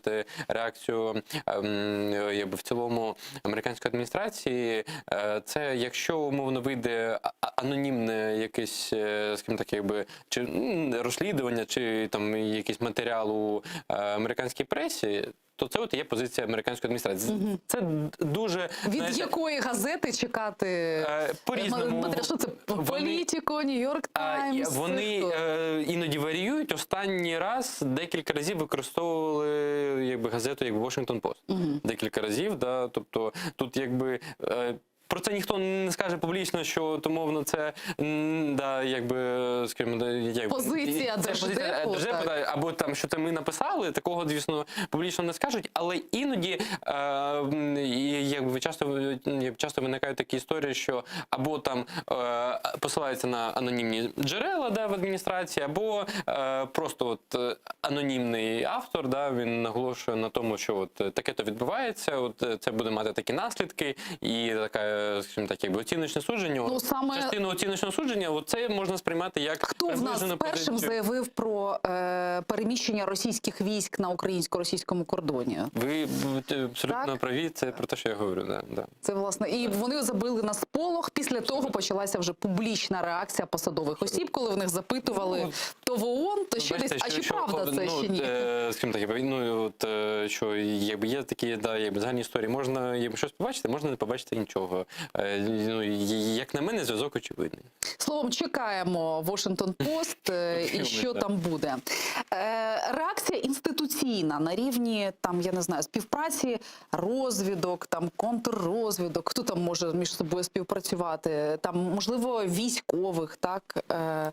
реакцію е, м, якби в цілому американської адміністрації, е, це якщо умовно вийде а- а- анонімне якесь, е, скажімо так, якби чи м, розслідування, чи там якийсь матеріал у е, американській пресі. То це от є позиція американської адміністрації. Це дуже Від знаєте, якої газети чекати Е, по-різному. Матеріал, що це Вони- Політіко, Нью-Йорк Таймс. Вони хто? е, іноді варіюють. Останній раз декілька разів використовували якби газету, якби Washington Post. Декілька разів, да, тобто тут якби. Е, про це ніхто не скаже публічно, що от, умовно це м, да, якби, скажімо, да, якби, Позиція це позиція Держдепу, Держдепу, так. да, або там, що це ми написали, такого, звісно, публічно не скажуть, але іноді е, м, і, якби часто, е, часто виникають такі історії, що або там е, посилаються на анонімні джерела да, в адміністрації, або е, просто от, е, анонімний автор, да, він наголошує на тому, що от е, таке-то відбувається, от е, це буде мати такі наслідки, і така, е, скажімо так, якби оціночне судження. Ну, от, саме- Частину оціночного судження, от це можна сприймати як Хто в нас приближену першим позицію. заявив про е, переміщення російських військ на українсько-російському кордоні? Ви будете абсолютно Так? праві, це про те, що я говорю. Да, да. Це власне, і вони забили на сполох. Після того почалася вже публічна реакція посадових осіб, коли в них запитували то в ООН, то ще Ну, Бачите, десь. А що- чи що, правда це ну, чи ні? е, скажімо так, якби, ну, от, е, що якби є такі да, якби, загальні історії, можна якби, щось побачити, можна не побачити нічого. Е, ну, і- як на мене, зв'язок очевидний. Словом, чекаємо Washington Post е, і Подивимось, що да. там буде. Е, Реакція інституційна на рівні там, я не знаю, співпраці розвідок, там контррозвідок, хто там може між собою співпрацювати, там можливо військових, так Е,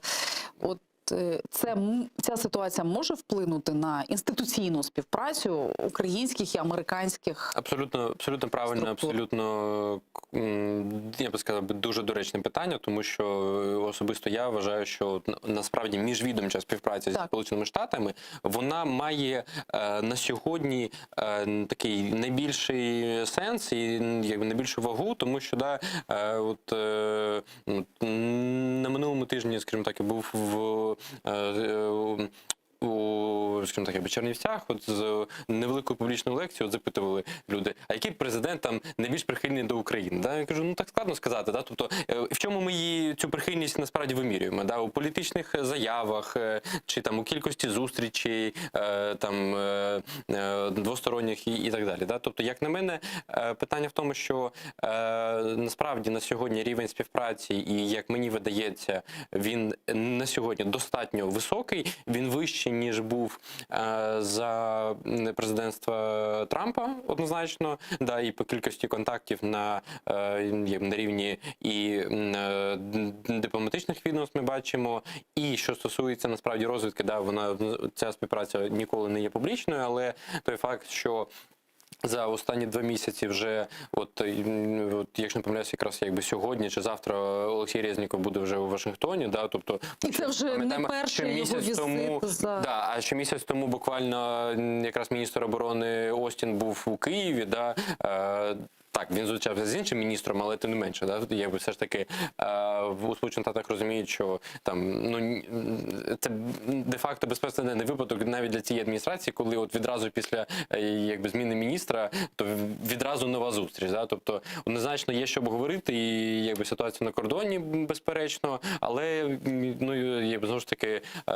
от. е, Це м- ця ситуація може вплинути на інституційну співпрацю українських і американських Абсолютно, абсолютно правильно, Структур. абсолютно м, я би сказав, би, дуже доречне питання, тому що е, особисто я вважаю, що от на- насправді міжвідомча співпраця зі Так. Сполученими Штатами вона має е, на сьогодні е, н- такий найбільший сенс і м, якби найбільшу вагу, тому що да, е, от, е, ну, м, на минулому тижні, скажімо так, я був в. е, е, у скажімо так, якби Чернівцях, от з невеликою публічною лекцією от запитували люди, а який президент там найбільш прихильний до України? Да? Я кажу, ну так складно сказати. Да? Тобто, е, в чому ми її цю прихильність насправді вимірюємо? Да? У політичних заявах е, чи там у кількості зустрічей, е, там е, е, двосторонніх і, і так далі. Да? Тобто, як на мене, е, питання в тому, що е, насправді на сьогодні рівень співпраці, і як мені видається, він на сьогодні достатньо високий, він вищий, ніж був е, за президентства Трампа, однозначно, да, і по кількості контактів на, е, як на рівні і м, е, дипломатичних відносин ми бачимо. І що стосується насправді розвідки, да, вона ця співпраця ніколи не є публічною, але той факт, що за останні два місяці вже, от, м, от якщо не помиляюся, якраз якби сьогодні чи завтра Олексій Резніков буде вже у Вашингтоні. Да, тобто, І це вже не пам'ятаємо, перший що його місяць візит тому, за- да, а ще місяць тому буквально м, якраз міністр оборони Остін був у Києві. Да, е, так, він зустрічався з іншим міністром, але тим не менше, да, якби все ж таки е, в у Сполучених Штатах розуміють, що там ну н- це де-факто безпрецедентний випадок навіть для цієї адміністрації, коли от відразу після е, якби зміни міністра, то відразу нова зустріч. Да? Тобто однозначно є що обговорити, і якби ситуація на кордоні безперечно, але м, ну якби знову ж таки е,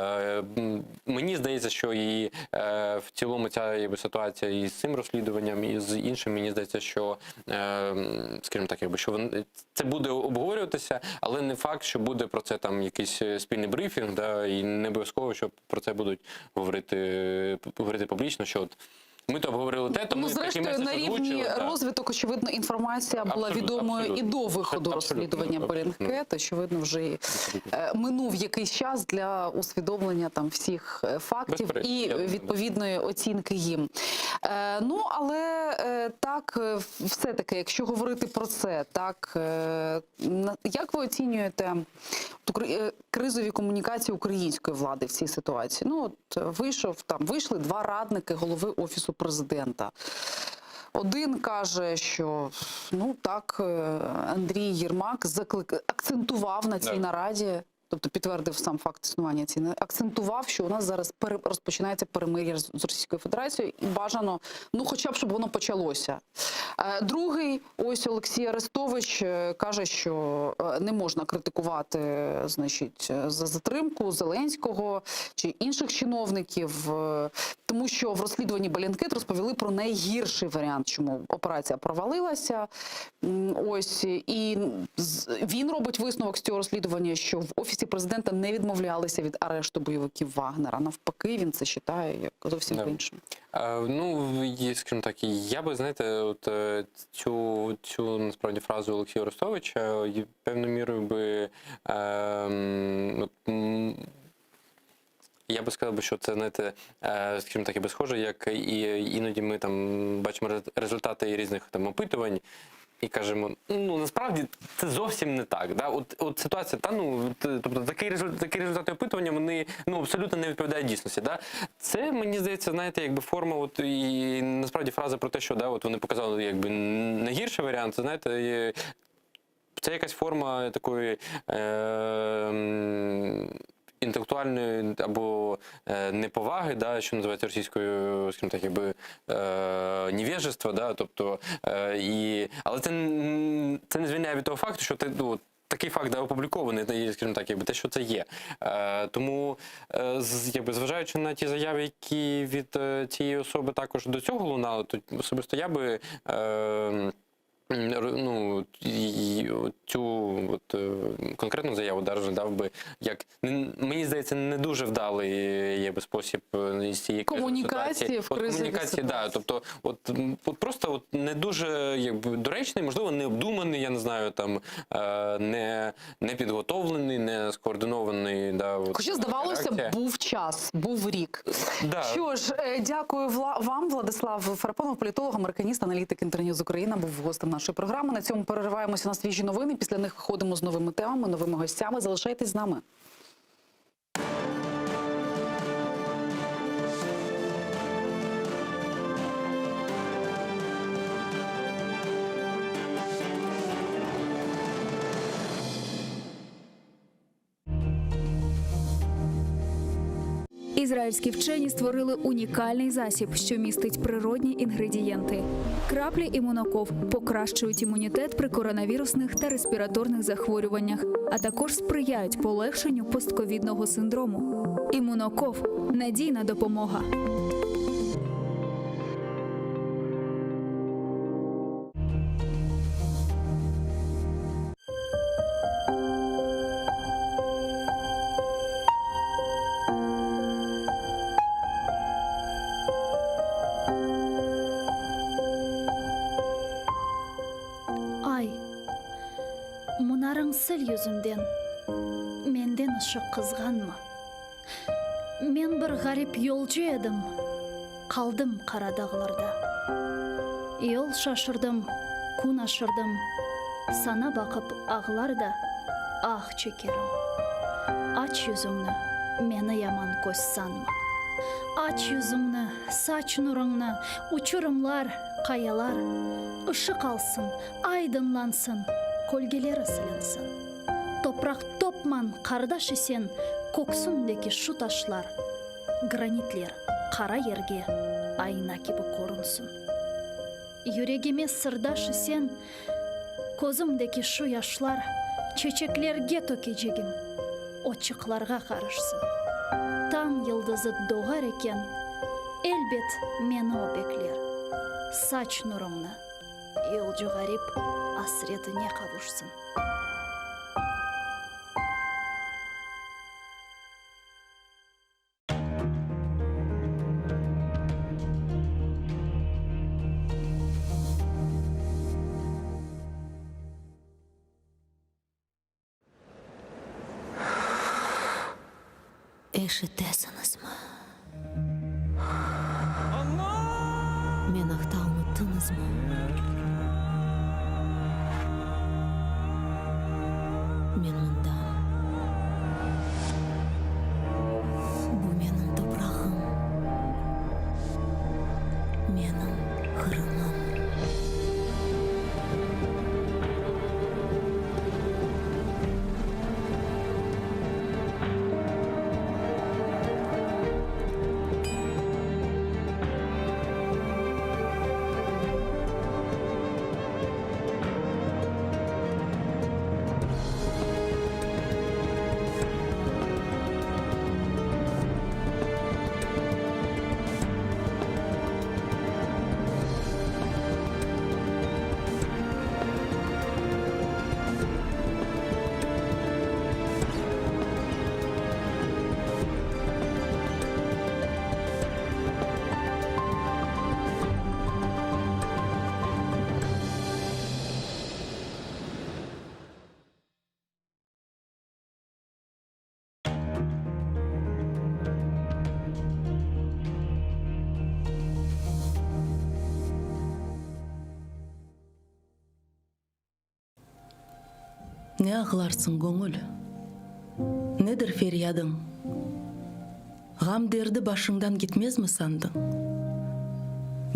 м, мені здається, що і е, в цілому ця якби ситуація і з цим розслідуванням, і з іншим, мені здається, що е, м, скажімо так, якби що вон- це буде обговорюватися, але не факт, що буде про це там якийсь е, спільний брифінг, да, і не обов'язково, що про це будуть говорити, говорити публічно, що от. Ми то обговорили те, то Ну, ми такий зрештою, меседж на рівні озвучили. так. розвиток, очевидно, інформація була Абсолютно, відомою і абсолютно. до виходу Абсолютно, розслідування абсолютно. Bellingcat. Очевидно, вже і, е, минув якийсь час для усвідомлення там всіх е, фактів Безперечно, і я думаю, да. відповідної оцінки їм. Е, Ну, але е, так, е, все-таки, якщо говорити про це, так, е, на- як ви оцінюєте от укр- е, кризові комунікації української влади в цій ситуації? Ну, от е, вийшов там, вийшли два радники голови Офісу президента. Один каже, що ну так, е, Андрій Єрмак заклик акцентував на цій Да. нараді, тобто підтвердив сам факт існування цієї наради, акцентував, що у нас зараз пере- розпочинається перемир'я з з Російською Федерацією, і бажано, ну хоча б щоб воно почалося. Е, Другий, ось Олексій Арестович е, каже, що е, не можна критикувати, е, значить, е, за затримку Зеленського чи інших чиновників, е, тому що в розслідуванні Bellingcat розповіли про найгірший варіант, чому операція провалилася. М, Ось і з- він робить висновок з цього розслідування, що в офісі президента не відмовлялися від арешту бойовиків Вагнера. Навпаки, він це вважає як зовсім Да. по-іншому. Е, Ну, і, скажімо так, я би, знаєте, от е, цю, цю насправді фразу Олексія Арестовича е, певною мірою би е, м, от, м, я би сказав би, що це, знаєте, е, скажімо так, якби схоже, як і іноді ми там бачимо рез- результати різних там опитувань. І кажемо, ну насправді це зовсім не так. Да? От, от ситуація, та ну т- тобто такий результат, такі результати опитування вони ну абсолютно не відповідають дійсності. Да? Це мені здається, знаєте, якби форма, от і насправді фраза про те, що да, от вони показали якби найгірший варіант, це знаєте, є- це якась форма такої. Е, м, Інтелектуальної або е, неповаги, да, що називається російською, скажімо так, якби е, невежества, да, тобто, е, і, але це, н- це не звільняє від того факту, що ти, ну, такий факт да, опублікований, та, і, скажімо так, якби те, що це є. Е, тому, е, з- якби, зважаючи на ті заяви, які від е, цієї особи також до цього лунали, то особисто я би. Е, М, р- Ну, і- і от цю от, е, конкретну заяву да, розглядав би як не- мені здається, не дуже вдалий е, є би спосіб е, із цієї кризової Комунікації ситуації. в От кризовій комунікації, да, тобто, от, м, от просто от не дуже якби доречний, можливо, не обдуманий, я не знаю, там е, не, не підготовлений, не скоординований. Да, от, Хоча, здавалося, реакція. був час, був рік. Да. Що ж, е, дякую Вла- вам, Владислав Фарапонов, політолог, американіст, аналітик Інтерньюз Україна, був гостем нашої програми. На цьому перериваємося на свіжі новини. Після них виходимо з новими темами, новими гостями. Залишайтесь з нами. Ізраїльські вчені створили унікальний засіб, що містить природні інгредієнти. Краплі імуноков покращують імунітет при коронавірусних та респіраторних захворюваннях, а також сприяють полегшенню постковідного синдрому. Імуноков надійна допомога. Ay, munarıñ sil yüzünden, Menden ışıq qızğanma. Men bir ğarip yolcu edim, Qaldım qara dağlarda. Yol şaşırdım, kün aşırdım, Saña baqıp ağlar da, ah çekerim. Aç yüzüñni, meni yaman köz sanma. Aç yüzüñni, saç nurıñnı, uçurımlar, qayalar Işıq alsın, aydınlansın, kölgeleri silinsin. Topraq topman, qardaş isen, köksündeki şu taşlar, Granitler qara yerge ayna kibi körünsin. Yüregime sırdaş isen, közümdeki şu yaşlar Çeçeklerge tökecegim, otçıqlarğa qarışsın. Tañ yıldızı doğar eken, elbet meni o bekler, Saç nurıñnı, yolcu ğarip asretine qavuşsın. Eşitesiñizmi? Men aqta unuttıñızmı? Men mındam. Bu menim toprağım. Menim Qırımım. Ne ağlarsıñ, göñül? Nedir feryadıñ? Ğam-derdi başıñdan gitmezmi sandıñ?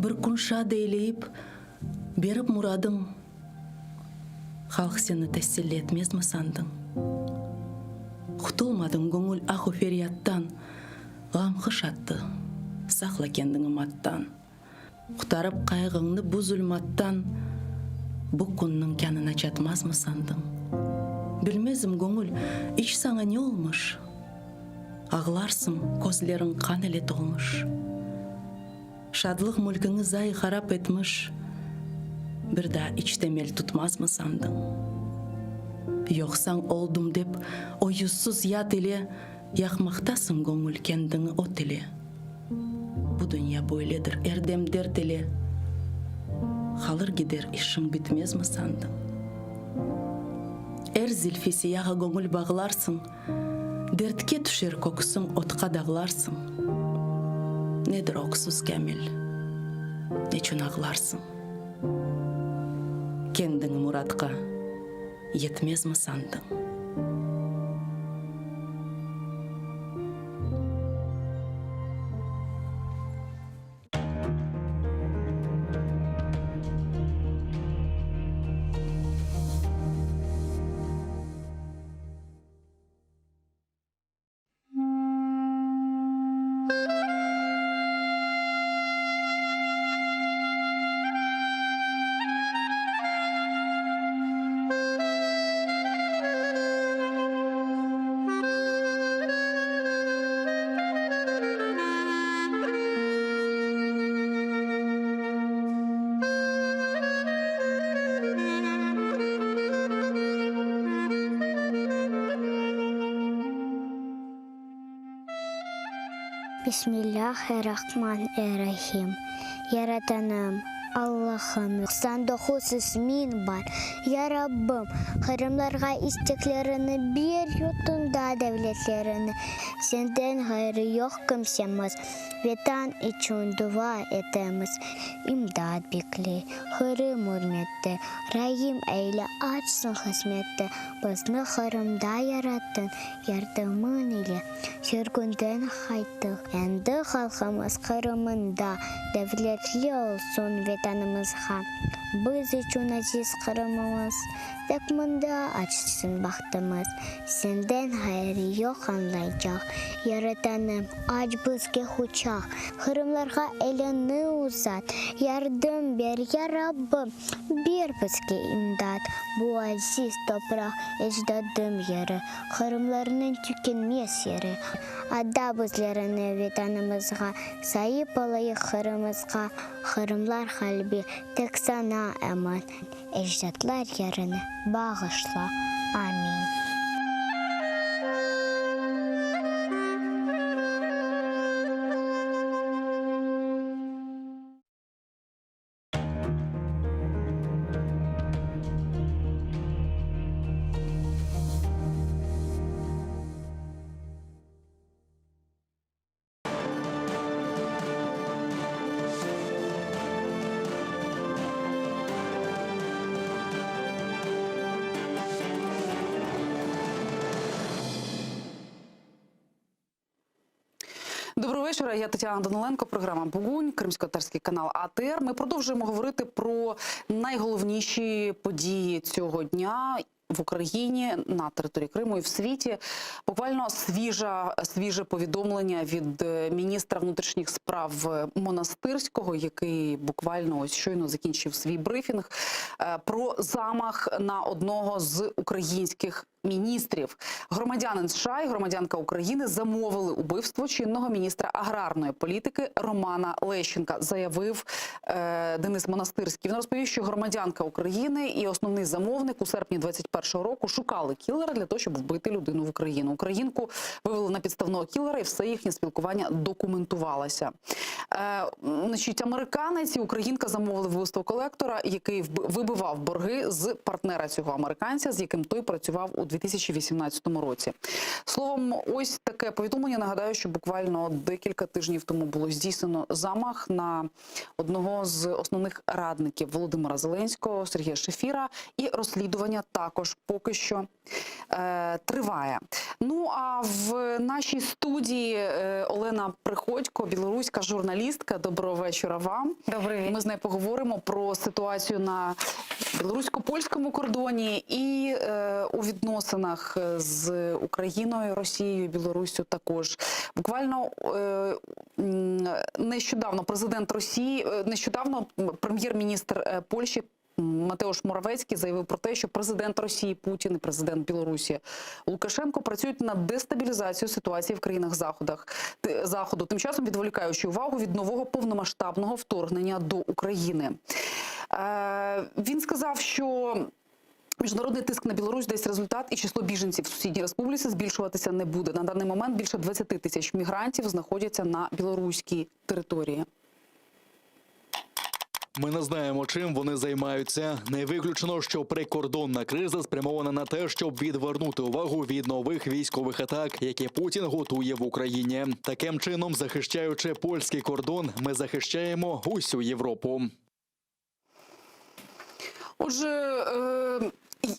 Bir kün şad eyleyip, berip muradıñ, Halq seni teselli etmezmi sandıñ? Qutulmadıñ, göñül, ah-u feryattan, Ğam qış attı, saqla kendiñi mattan. Qutarıp qayğıñnı bu zulmattan, Bu künniñ kânına çatmazmı sandıñ? Bilmezim, göñül, iç saña ne olmış? Ağlarsıñ, közleriñ qan ile tolmuş. Şadlıq mülkiñi zay harap etmiş, Bir daa iç temel tutmazmı sandıñ? Yoqsañ oldım dep, o yüzsüz yat ile Yaqmaqtasıñ göñül kendiñi ot ile. Bu dünya böyledir, er dem dert ile, Qalır gider işiñ bitmezmi sandıñ? Er zilfi siyağa göñül bağlarsıñ, Dertke tüşer köksüñ otqa dağlarsıñ. Nedir öksüz Kâmil, neçün ağlarsıñ? Kendiñ muratqa yetmezmi sandıñ? Bismillâh-er-Rahman er-Rahim. Yaratanım, Allahım, 99 ismiñ bar. Ya Rabbim, qırımlarğa isteklerini ber, yurtunda devletlerini. Senden ğayrı yoq kimsemiz, Vetan içün dua etemiz. İmdat bekley, Qırım ürmette, Raim eyle, açsın hızmette. Bizni Qırımda yarattıñ, Yardımıñ ile sürgünden qayttıq. Endi halqımız Qırımında devletli olsun Vetanımızğa. Biz içün aziz Qırımımız, Tek mında açsın bahtımız. Senden ğayrı yoq añlaycaq, Yaratanım, aç bizge quçaq. Qırımlarğa eliñni uzat, Yardım ber, ya Rabbim, ber bizge imdat. Bu aziz topraq ecdadım yeri, Qırımlarnıñ tükenmez yeri. Ada bizlerni Vetanımızğa, Saip olayıq Qırımızğa. Qırımlar qalbi tek saña eman. Ecdatlar yerini bağışla. Amin. Доброго вечора. Я Тетяна Даниленко. Програма Бугунь, Кримсько-татарський канал АТР. Ми продовжуємо говорити про найголовніші події цього дня. В Україні на території Криму і в світі буквально свіжа свіже повідомлення від е, міністра внутрішніх справ е, Монастирського, який буквально ось щойно закінчив свій брифінг е, про замах на одного з українських міністрів. Громадянин США і громадянка України замовили убивство чинного міністра аграрної політики Романа Лещенка, заявив е, Денис Монастирський. Він розповів, що громадянка України і основний замовник у серпні 21-го року шукали кілера для того, щоб вбити людину в Україну. Українку вивели на підставного кілера, і все їхнє спілкування документувалося. Е, значить, американець і українка замовили вбивство колектора, який вб- вибивав борги з партнера цього американця, з яким той працював у 2018 році. Словом, ось таке повідомлення. Нагадаю, що буквально декілька тижнів тому було здійснено замах на одного з основних радників Володимира Зеленського Сергія Шефіра, і розслідування також поки що е, триває. Ну а в нашій студії е, Олена Приходько, білоруська журналістка. Доброго вечора вам. Добрий Ми з нею поговоримо про ситуацію на білорусько-польському кордоні і е, у відносинах з Україною, Росією, Білоруссю також. Буквально е, м, нещодавно президент Росії, е, нещодавно прем'єр-міністр е, Польщі Матеуш Моравецький заявив про те, що президент Росії Путін і президент Білорусі Лукашенко працюють на дестабілізацію ситуації в країнах Заходах Т- Заходу, тим часом відволікаючи увагу від нового повномасштабного вторгнення до України. Е, він сказав, що Міжнародний тиск на Білорусь дасть результат, і число біженців в сусідній республіці збільшуватися не буде. На даний момент більше 20 тисяч мігрантів знаходяться на білоруській території. Ми не знаємо, чим вони займаються. Не виключено, що прикордонна криза спрямована на те, щоб відвернути увагу від нових військових атак, які Путін готує в Україні. Таким чином, захищаючи польський кордон, ми захищаємо усю Європу. Отже, е,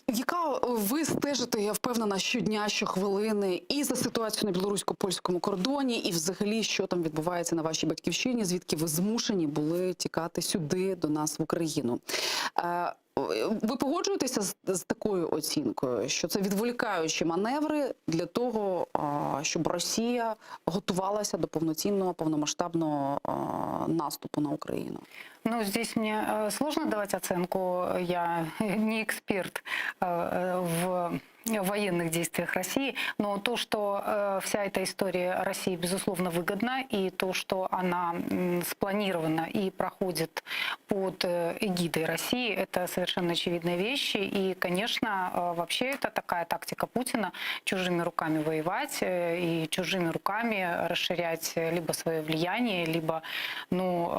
яка ви стежите, я впевнена, щодня, щохвилини і за ситуацією на білорусько-польському кордоні, і взагалі, що там відбувається на вашій батьківщині, звідки ви змушені були тікати сюди, до нас в Україну. Е, Ви погоджуєтеся з, з такою оцінкою, що це відволікаючі маневри для того, а, щоб Росія готувалася до повноцінного повномасштабного а, наступу на Україну? Ну, здесь мне э, сложно давать оценку. Я не эксперт э, э, в военных действиях России, но то, что э, вся эта история России, безусловно, выгодна, и то, что она м, спланирована и проходит под э, эгидой России, это совершенно очевидные вещи. И, конечно, э, вообще это такая тактика Путина чужими руками воевать э, и чужими руками расширять э, либо свое влияние, либо ну,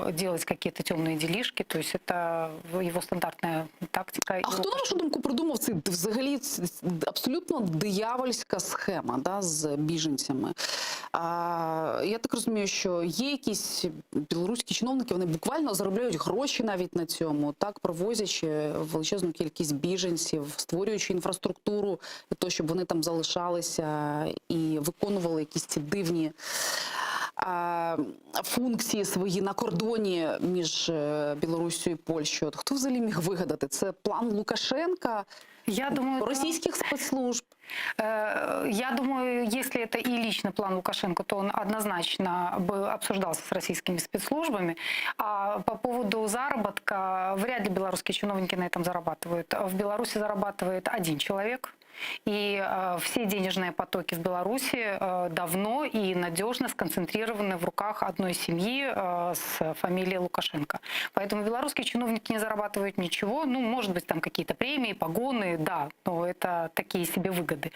э, делать какие-то темные делишки. То есть это его стандартная тактика. А хто, на вашу думку, придумав цей взагалі ц- ц- абсолютно диявольська схема да, з біженцями? А, я так розумію, що є якісь білоруські чиновники, вони буквально заробляють гроші навіть на цьому, так провозячи величезну кількість біженців, створюючи інфраструктуру для того, щоб вони там залишалися і виконували якісь ці дивні а, функції свої на кордоні між е, Білоруссю і Польщею. От Хто взагалі міг вигадати? Це план Лукашенка, Я думаю, російських спецслужб. Э, Я думаю, если это и личный план Лукашенко, то он однозначно бы обсуждался с российскими спецслужбами. А по поводу заработка, вряд ли белорусские чиновники на этом зарабатывают. В Беларуси зарабатывает один человек. И э, все денежные потоки в Беларуси э, давно и надежно сконцентрированы в руках одной семьи э, с фамилией Лукашенко. Поэтому белорусские чиновники не зарабатывают ничего. Ну, может быть, там какие-то премии, погоны, да, но это такие себе выгоды.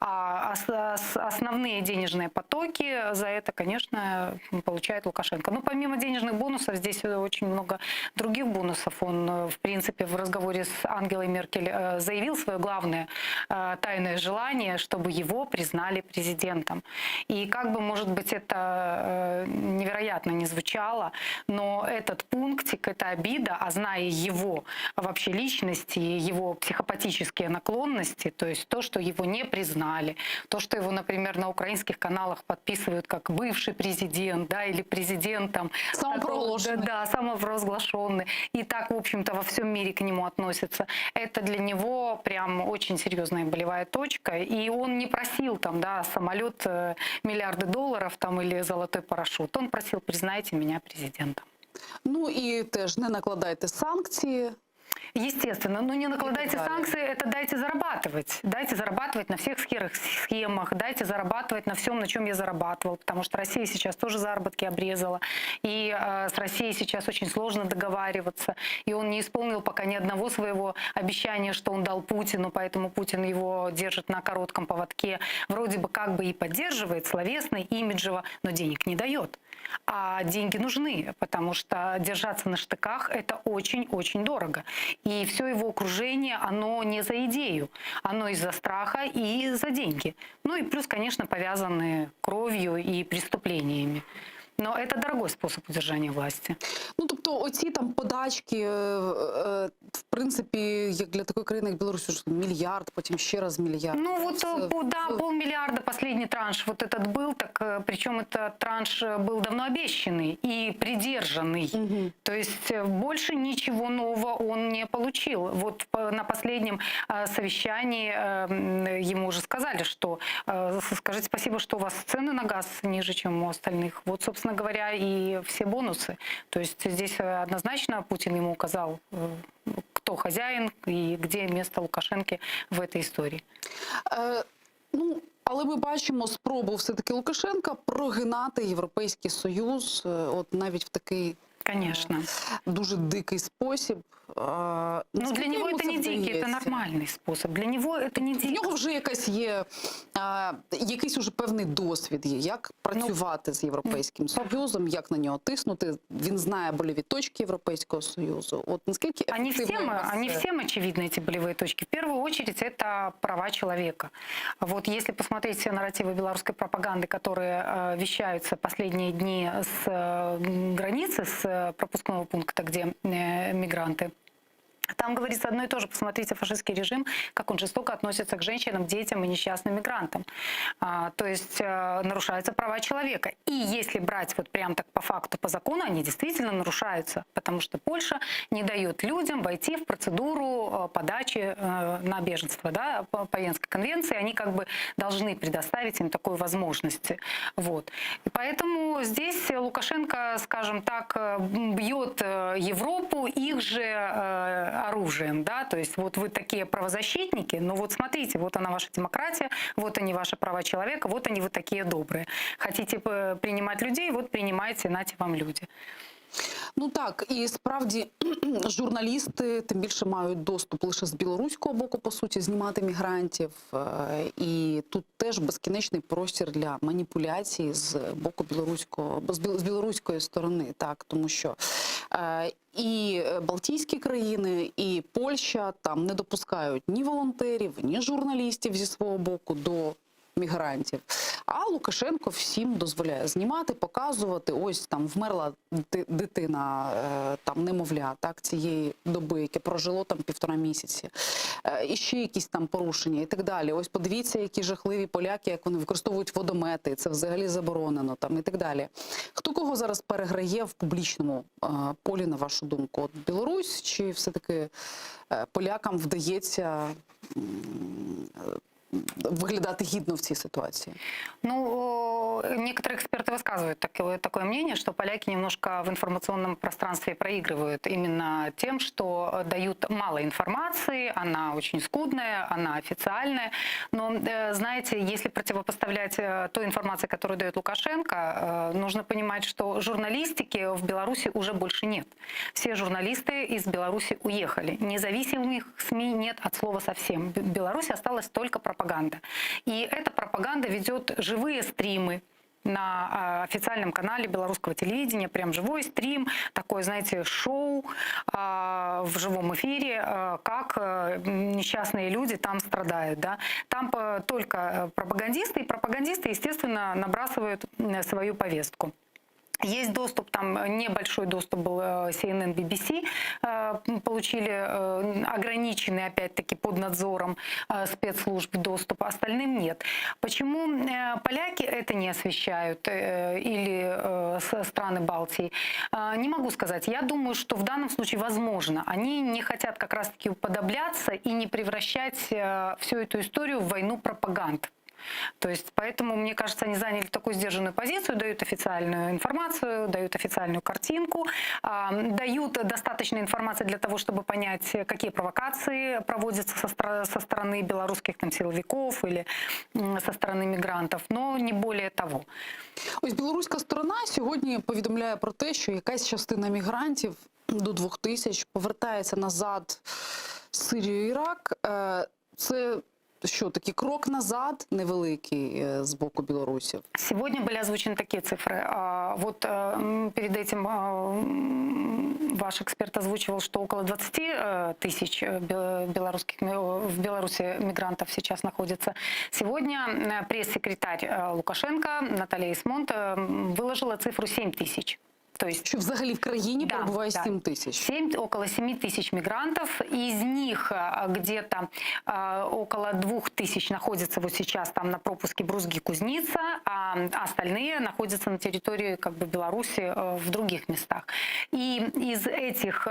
А ос- ос- основные денежные потоки за это, конечно, получает Лукашенко. Но помимо денежных бонусов, здесь очень много других бонусов. Он, э, в принципе, в разговоре с Ангелой Меркель э, заявил свое главное э, тайное желание, чтобы его признали президентом. И как бы, может быть, это невероятно не звучало, но этот пунктик, эта обида, а зная его вообще личность и его психопатические наклонности, то есть то, что его не признали, то, что его, например, на украинских каналах подписывают как бывший президент, да, или президент там... Самопровозглашенный. Да, самопровозглашенный. И так, в общем-то, во всем мире к нему относятся. Это для него прям очень серьезная болевая точка. И он не просил там, да, самолет, э, миллиарды долларов там или золотой парашют. Он просил, признайте меня президентом. Ну і теж не накладайте санкції. Естественно, но не накладайте далее. санкции, это дайте зарабатывать. Дайте зарабатывать на всех схерах, схемах, дайте зарабатывать на всем, на чем я зарабатывал, потому что Россия сейчас тоже заработки обрезала, и э, с Россией сейчас очень сложно договариваться, и он не исполнил пока ни одного своего обещания, что он дал Путину, поэтому Путин его держит на коротком поводке, вроде бы как бы и поддерживает словесно, имиджево, но денег не дает. А деньги нужны, потому что держаться на штыках – это очень-очень дорого. И все его окружение, оно не за идею, оно из-за страха и за деньги. Ну и плюс, конечно, повязаны кровью и преступлениями. Но это дорогой способ удержания власти. Ну тобто, оці там подачки, е, е, в принципі, як для такої країни, як Білорусь, уже мільярд, потім ще раз мільярд. Ну вот, Це- э, по- да, полмиллиарда последний транш вот этот был, так э, причем этот транш э, был давно обещанный и придержанный. То есть э, больше ничего нового он не получил. Вот по- на последнем э, совещании э, м, ему уже сказали, что э, с- скажите спасибо, что у вас цены на газ ниже, чем у остальных. Вот, собственно говоря, и все бонусы. То есть здесь э, однозначно Путин ему указал, э, кто хозяин и где место Лукашенко в этой истории. Е, ну, але ми бачимо спробу все-таки Лукашенка прогинати Європейський Союз, е, от навіть в такий Конечно. дуже дикий спосіб. Е, Ну, для наскільки него йому это не дикий, это вдається? нормальный способ. Для него это не В дикий. нього вже якась є, е, якийсь уже певний досвід є, як працювати з Європейським Союзом, як на нього тиснути. Він знає больові точки Європейського Союзу. От наскільки Они ефективно всем, йому они це? всем очевидны, эти болевые точки. В первую очередь, это права человека. Вот если посмотреть все нарративы белорусской пропаганды, которые э, вещаются последние дни с э, границы, с э, пропускного пункта, где э, мигранты, там говорится одно и то же. Посмотрите фашистский режим, как он жестоко относится к женщинам, детям и несчастным мигрантам. А, то есть э, нарушаются права человека. И если брать вот прям так по факту, по закону, они действительно нарушаются, потому что Польша не дает людям войти в процедуру э, подачи э, на беженство. Да, по, по Венской конвенции они как бы должны предоставить им такую возможность. Вот. И поэтому здесь Лукашенко, скажем так, э, бьет э, Европу их же э, оружием, да, то есть вот вы такие правозащитники, но вот смотрите, вот она ваша демократия, вот они ваши права человека, вот они вы такие добрые. Хотите э, принимать людей, вот принимайте, нате вам люди. Ну так, і справді журналісти тим більше мають доступ лише з білоруського боку, по суті, знімати мігрантів. Е, І тут теж безкінечний простір для маніпуляцій з боку білоруського з біл- з білоруської сторони, так тому що е, і Балтійські країни, і Польща там не допускають ні волонтерів, ні журналістів зі свого боку до мігрантів. А Лукашенко всім дозволяє знімати, показувати. Ось там вмерла дити- дитина, е, там немовля, так цієї доби, яке прожило там півтора місяці, Е, і ще якісь там порушення, і так далі. Ось подивіться, які жахливі поляки, як вони використовують водомети, це взагалі заборонено там і так далі. Хто кого зараз переграє в публічному е, полі, на вашу думку? От Білорусь чи все-таки е, полякам вдається м, е, виглядати гідно в цій ситуації? Ну, о, некоторые эксперты высказывают такое, такое мнение, что поляки немножко в информационном пространстве проигрывают именно тем, что э, дают мало информации, она очень скудная, она официальная. Но, э, знаете, если противопоставлять э, той информации, которую дает Лукашенко, э, нужно понимать, что журналистики в Беларуси уже больше нет. Все журналисты из Беларуси уехали. Независимых СМИ нет от слова совсем. В Беларуси осталась только пропаганда. И эта пропаганда ведет живые стримы. На а, официальном канале белорусского телевидения, прям живой стрим, такое, знаете, шоу а, в живом эфире, а, как э, несчастные люди там страдают. Да? Там э, только э, пропагандисты, и пропагандисты, естественно, набрасывают м, свою повестку. Есть доступ, там э, небольшой доступ был э, CNN, BBC, э, м, получили э, ограниченный, опять-таки, под надзором э, спецслужб доступ, остальным нет. Почему э, поляки это не освещают э, или э, с- страны Балтии? Э, Не могу сказать. Я думаю, что в данном случае возможно. Они не хотят как раз-таки уподобляться и не превращать э, всю эту историю в войну пропаганд. То есть, поэтому, мне кажется, они заняли такую сдержанную позицию, дают официальную информацию, дают официальную картинку, а, дают достаточно информации для того, чтобы понять, какие провокации проводятся со, стра- со стороны белорусских там, силовиков или м, со стороны мигрантов, но не более того. Ось білоруська сторона сьогодні повідомляє про те, що якась частина мігрантів до 2000 повертається назад з Сирію і Ірак. Е, Це що, такий крок назад невеликий е, з боку білорусів? Сегодня были озвучены такие цифры. А, Вот э, м, перед этим а, м, ваш эксперт озвучивал, что около 20 э, тысяч э, бе- белорусских, ми- в Беларуси мигрантов сейчас находится. Сегодня э, пресс-секретарь э, Лукашенко Наталья Эйсмонт э, м, выложила цифру 7 тысяч. То есть, Що взагалі в країні перебуває 7 тисяч? 7, около 7 тысяч мигрантов. Из них а, где-то а, около 2 тысяч находятся вот сейчас там на пропуске Брузги-Кузница, а остальные находятся на территории как бы Беларуси э, в других местах. И из этих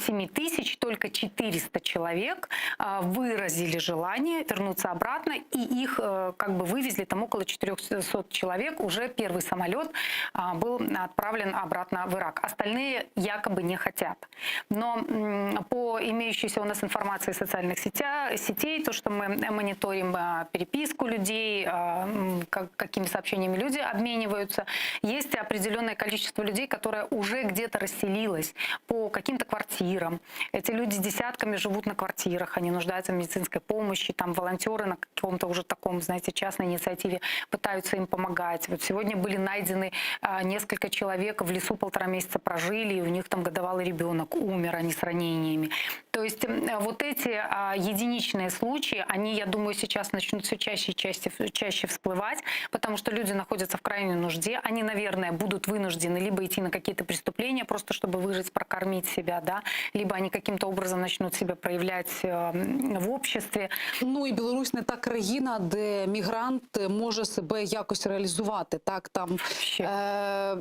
7 тысяч только 400 человек а, выразили желание вернуться обратно, и их э, как бы вывезли там около 400 человек. Уже первый самолет а, был отправлен обратно в Ирак. Остальные якобы не хотят. Но м, по имеющейся у нас информации социальных сетя, сетей, то, что мы мониторим а, переписку людей, а, м, как, какими сообщениями люди обмениваются, есть определенное количество людей, которое уже где-то расселилось по каким-то квартирам. Эти люди десятками живут на квартирах, они нуждаются в медицинской помощи, там волонтеры на каком-то уже таком, знаете, частной инициативе пытаются им помогать. Вот сегодня были найдены а, несколько человек в лесу полтора месяца прожили, и у них там годовалый ребенок умер, они с ранениями. То есть м, вот эти а, единичные случаи, они, я думаю, сейчас начнут все чаще и чаще, чаще всплывать, потому что люди находятся в крайней нужде, они, наверное, будут вынуждены либо идти на какие-то преступления, просто чтобы выжить, прокормить себя, да, либо они каким-то образом начнут себя проявлять э, м, в обществе. Ну і Білорусь не та країна, де мігрант може себе якось реалізувати. Так там е,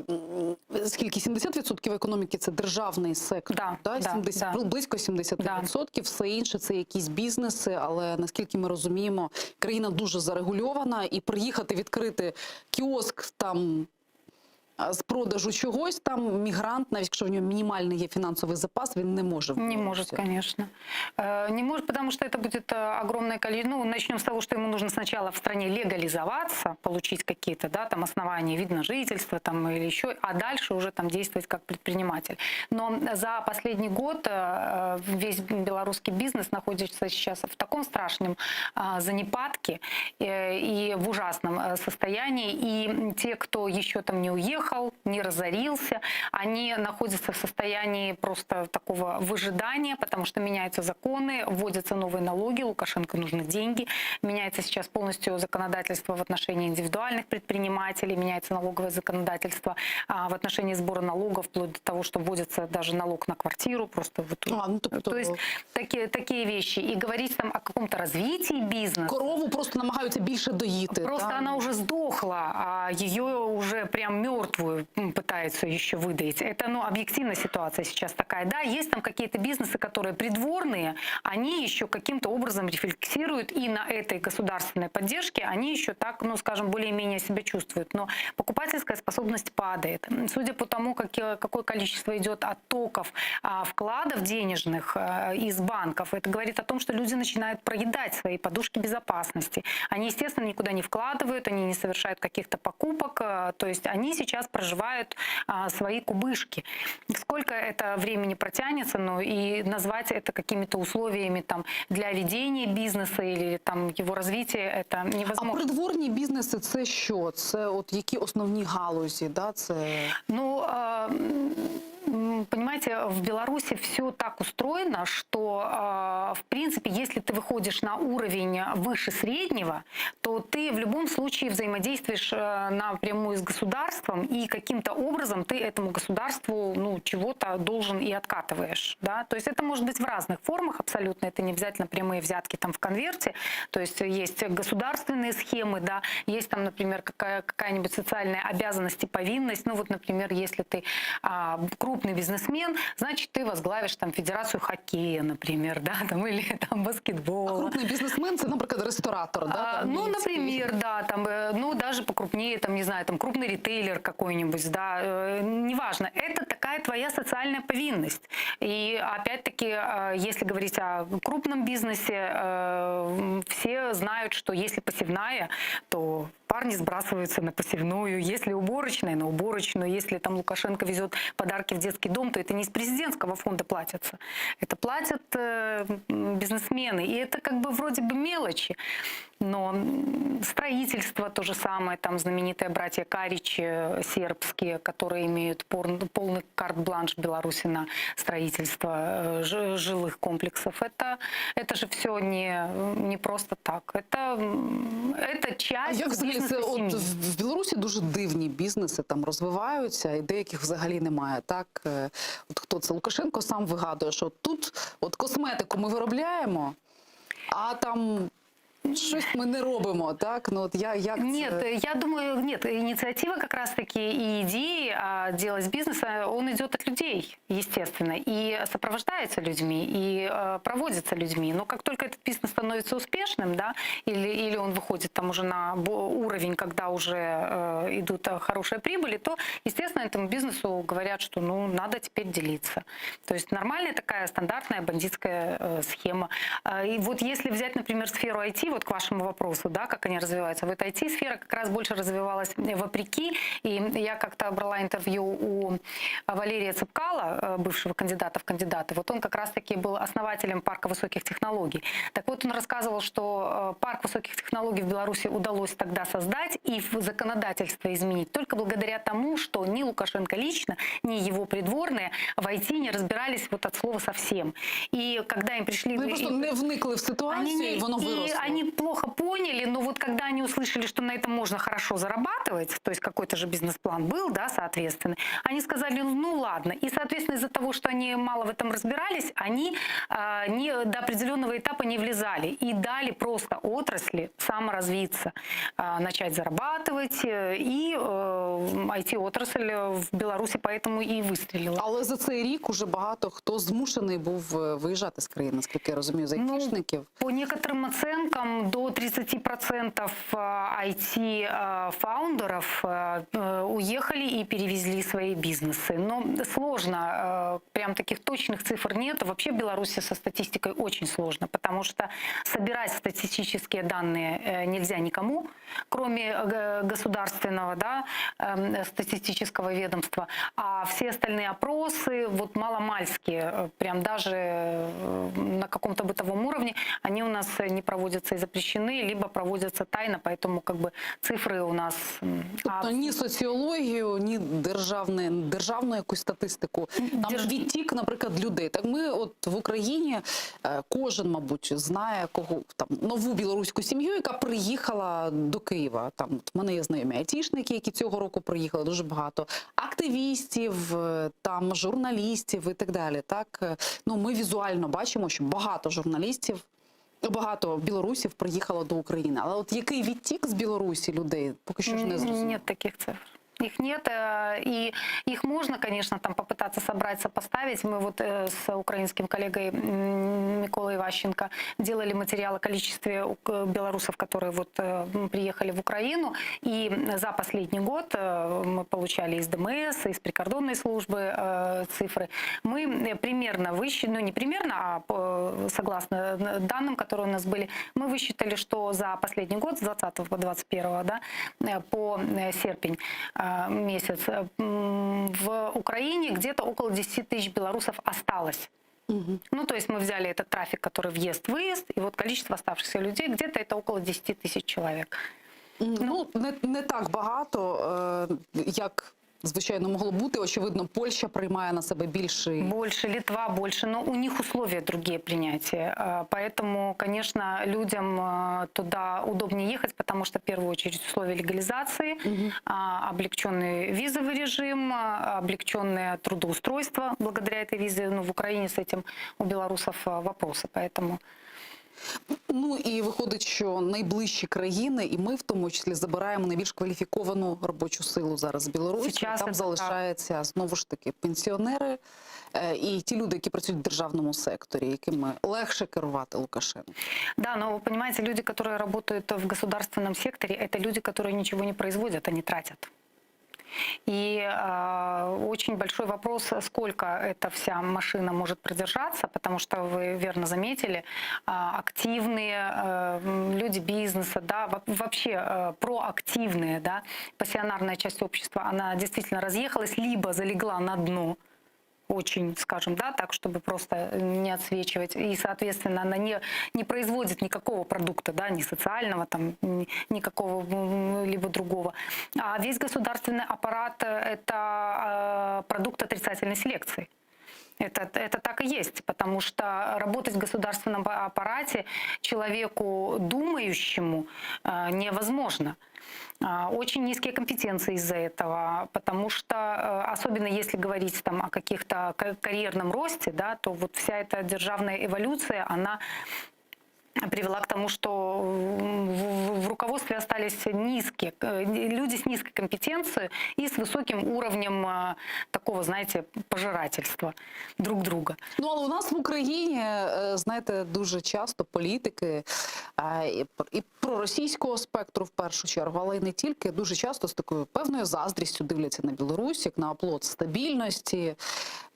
м, скільки 70% економіки це державний сектор, Да, да? да, 70, да. близько 70%, все інше це якісь бізнеси, але наскільки ми розуміємо, країна дуже зарегульована і приїхати відкрити кіоск там. а, З продажу чогось там мігрант, навіть якщо в нього мінімальний є фінансовий запас, він не може. в Не может, Білорусі. конечно. Э, Не может, потому что это будет э, огромное количество. Ну, начнем с того, что ему нужно сначала в стране легализоваться, получить какие-то, да, там основания, вид на жительство там или еще, а дальше уже там действовать как предприниматель. Но за последний год э, весь белорусский бизнес находится сейчас в таком страшном а, занепадке э, и в ужасном э, состоянии. И те, кто еще там не уехал, не разорился, они находятся в состоянии просто такого выжидания, потому что меняются законы, вводятся новые налоги, Лукашенко нужны деньги, меняется сейчас полностью законодательство в отношении индивидуальных предпринимателей, меняется налоговое законодательство а, в отношении сбора налогов, вплоть до того, что вводится даже налог на квартиру, просто вот. А, ну, тобто- То есть такие, такие вещи. И говорить там о каком-то развитии бизнеса. Корову просто намагаються більше доїти. Просто та? она уже сдохла, а ее уже прям мертвую м, пытаются еще выдоить. Это, ну, объективная ситуация сейчас такая. Да, есть там какие-то бизнесы, которые придворные, они еще каким-то образом рефлексируют, и на этой государственной поддержке они еще так, ну, скажем, более-менее себя чувствуют. Но покупательская способность падает. М, Судя по тому, какие, какое количество идет оттоков а, вкладов денежных а, из банков, это говорит о том, что люди начинают проедать свои подушки безопасности. Они, естественно, никуда не вкладывают, они не совершают каких-то покупок, а, то есть они сейчас. сейчас проживают а, свои кубышки. Сколько это времени протянется, ну и назвать это какими-то условиями там для ведения бизнеса или там его развития, это А невозможно. придворні бізнеси це що? Це от які основні галузі? Да? Це... Ну, а, м, понимаете, в Беларуси все так устроено, что, а, в принципе, если ты выходишь на уровень выше среднего, то ты в любом случае взаимодействуешь э, напрямую с государством, и каким-то образом ты этому государству ну, чего-то должен и откатываешь. Да? То есть это может быть в разных формах абсолютно, это не обязательно прямые взятки там в конверте, то есть есть государственные схемы, да, есть там, например, какая, какая-нибудь социальная обязанность и повинность, ну вот, например, если ты а, крупный бизнесмен, значит, ты возглавишь там федерацию хоккея, например, да, там, или там баскетбола. А крупний бізнесмен це, наприклад, ресторатор, да? А, там, ну, Мінський? например, да, там, э, ну, даже покрупнее, там, не знаю, там, крупный ритейлер какой-нибудь, да, э, неважно. Это такая твоя социальная повинность. И, опять-таки, э, если говорить о крупном бизнесе, э, все знают, что если посевная, то парни сбрасываются на посевную, если уборочная, на уборочную, если там Лукашенко везет подарки в детский дом, то это не из президентского фонда платятся. Это платят э, м, бизнесмены. И это как бы вроде бы мелочи, но м, строительство то же самое, там знаменитые братья Каричи э, сербские, которые имеют пор- полный карт-бланш в Беларуси на строительство э, ж- жилых комплексов. Это, это же все не, не просто так. Это, м, это А часть як взагалі бизнеса це от семьи. в в Білорусі дуже дивні бізнеси там розвиваються, і деяких взагалі немає. Так, Е, от хто це Лукашенко сам вигадує, що тут от косметику ми виробляємо, а там щось ми не робимо. Так, ну от я як Нет, це? э, я думаю, нет, инициатива как раз-таки и идеи а, делать бизнес, э, он идет от людей, естественно, и сопровождается людьми, и э, проводится людьми. Но как только этот бизнес становится успешным, да, или, или он выходит там уже на бо- уровень, когда уже э, идут э, хорошие прибыли, то, естественно, этому бизнесу говорят, что ну, надо теперь делиться. То есть нормальная такая стандартная бандитская э, схема. А, И вот если взять, например, сферу IT, вот к вашему вопросу, да, как они развиваются, вот IT-сфера как раз больше развивалась вопреки. И я как-то брала интервью у Валерия Цепкала, э, бывшего кандидата в кандидаты. Вот он как раз-таки был основателем парка высоких технологий. Так вот, он рассказывал, что э, парк высоких технологий в Беларуси удалось тогда создать и в законодательство изменить только благодаря тому, что ни Лукашенко лично, ни его придворные в IT не разбирались вот от слова совсем. И когда им пришли... Вони просто и- не вникли в ситуацію, они не- і воно и виросло. они плохо поняли, но вот когда они услышали, что на этом можно хорошо зарабатывать, то есть какой-то же бизнес-план был, да, соответственно, они сказали, ну ладно. И, соответственно, из-за того, что они мало в этом разбирались, они а, не, до определенного этапа не влезали и дали просто отрасли саморазвиться, а, начать зарабатывать. э, И э, IT-отрасль в Беларуси поэтому и выстрелила. Але за цей рік уже багато хто змушений був е, виїжджати з країни, наскільки я розумію, з айтішників. По некоторым оценкам, до 30% IT-фаундеров э, э, уехали и перевезли свои бизнесы. Но сложно, э, прям таких точных цифр нет. Вообще в Беларуси со статистикой очень сложно, потому что собирать статистические данные э, нельзя никому, кроме э, государственного да, эм, статистического ведомства. А все остальные опросы, вот маломальские, э, прям даже э, на каком-то бытовом уровне, они у нас не проводятся и запрещены, либо проводятся тайно, поэтому как бы цифры у нас... м, Тобто ні соціологію, ні державне, державну якусь статистику. Там відтік, наприклад, людей. Так ми от в Україні е, кожен, мабуть, знає кого там нову білоруську сім'ю, яка приїхала до Києва. Там от в мене є знайомі айтішники, які цього року приїхали, дуже багато активістів, е, там журналістів і так далі. Так Е, ну ми візуально бачимо, що багато журналістів. Багато білорусів приїхало до України, але от який відтік з Білорусі людей, поки що ж не зрозуміло. Нет таких цифр. Их нет, э, и их можно, конечно, там попытаться собрать, сопоставить. Мы вот э, с украинским коллегой м, Миколой Иващенко делали материал о количестве ук- белорусов, которые вот э, м, приехали в Украину. И за последний год э, мы получали из ДМС, из прикордонной службы э, цифры. Мы э, примерно высчитали, ну не примерно, а по- согласно э, данным, которые у нас были, мы высчитали, что за последний год, с 20 по 21, да, э, по э, серпень, э,. месяц. В Украине где-то около 10 тысяч белорусов осталось. Ну, то есть мы взяли этот трафик, который въезд-выезд, и вот количество оставшихся людей, где-то это около 10 тысяч человек. Ну, не, не так багато, е, як, звичайно, могло бути. Очевидно, Польща приймає на себе більший. Больше, Литва больше, но у них условия другие принятия. Э, Поэтому, конечно, людям э, туда удобнее ехать, потому что, в первую очередь, условия легализации, а, облегченный визовый режим, а, облегченное трудоустройство благодаря этой визе. Ну, в Украине с этим у белорусов э, вопросы, поэтому... Ну і виходить, що найближчі країни, і ми в тому числі забираємо найбільш кваліфіковану робочу силу зараз з Білорусі. Сейчас Там це залишаються знову ж таки пенсіонери е, і ті люди, які працюють в державному секторі, якими легше керувати Лукашенко. Да, но вы понимаете, люди, которые работают в государственном секторе, это люди, которые ничего не производят, они тратят. И э, очень большой вопрос, сколько эта вся машина может продержаться, потому что вы верно заметили, а, активные э, м, люди бизнеса, да, во- вообще э, проактивные, да, пассионарная часть общества, она действительно разъехалась, либо залегла на дно очень, скажем, да, так, чтобы просто не отсвечивать. И, соответственно, она не, не производит никакого продукта, да, ни социального, там, ни- никакого м, либо другого. А весь государственный аппарат э, – это э, продукт отрицательной селекции. Это, это так и есть, потому что работать в государственном аппарате человеку думающему э, невозможно. А, Очень низкие компетенции из-за этого, потому что, э, особенно если говорить там о каких-то ка- карьерном росте, да, то вот вся эта державная эволюция, она привела к тому, что м, в, в руководстве остались низкие, э, люди с низкой компетенцией и с высоким уровнем э, такого, знаете, пожирательства друг друга. Ну, але у нас в Україні, е, знаєте, дуже часто політики е, і пр- і проросійського спектру в першу чергу, але й не тільки, дуже часто з такою певною заздрістю дивляться на Білорусь, як на оплот стабільності,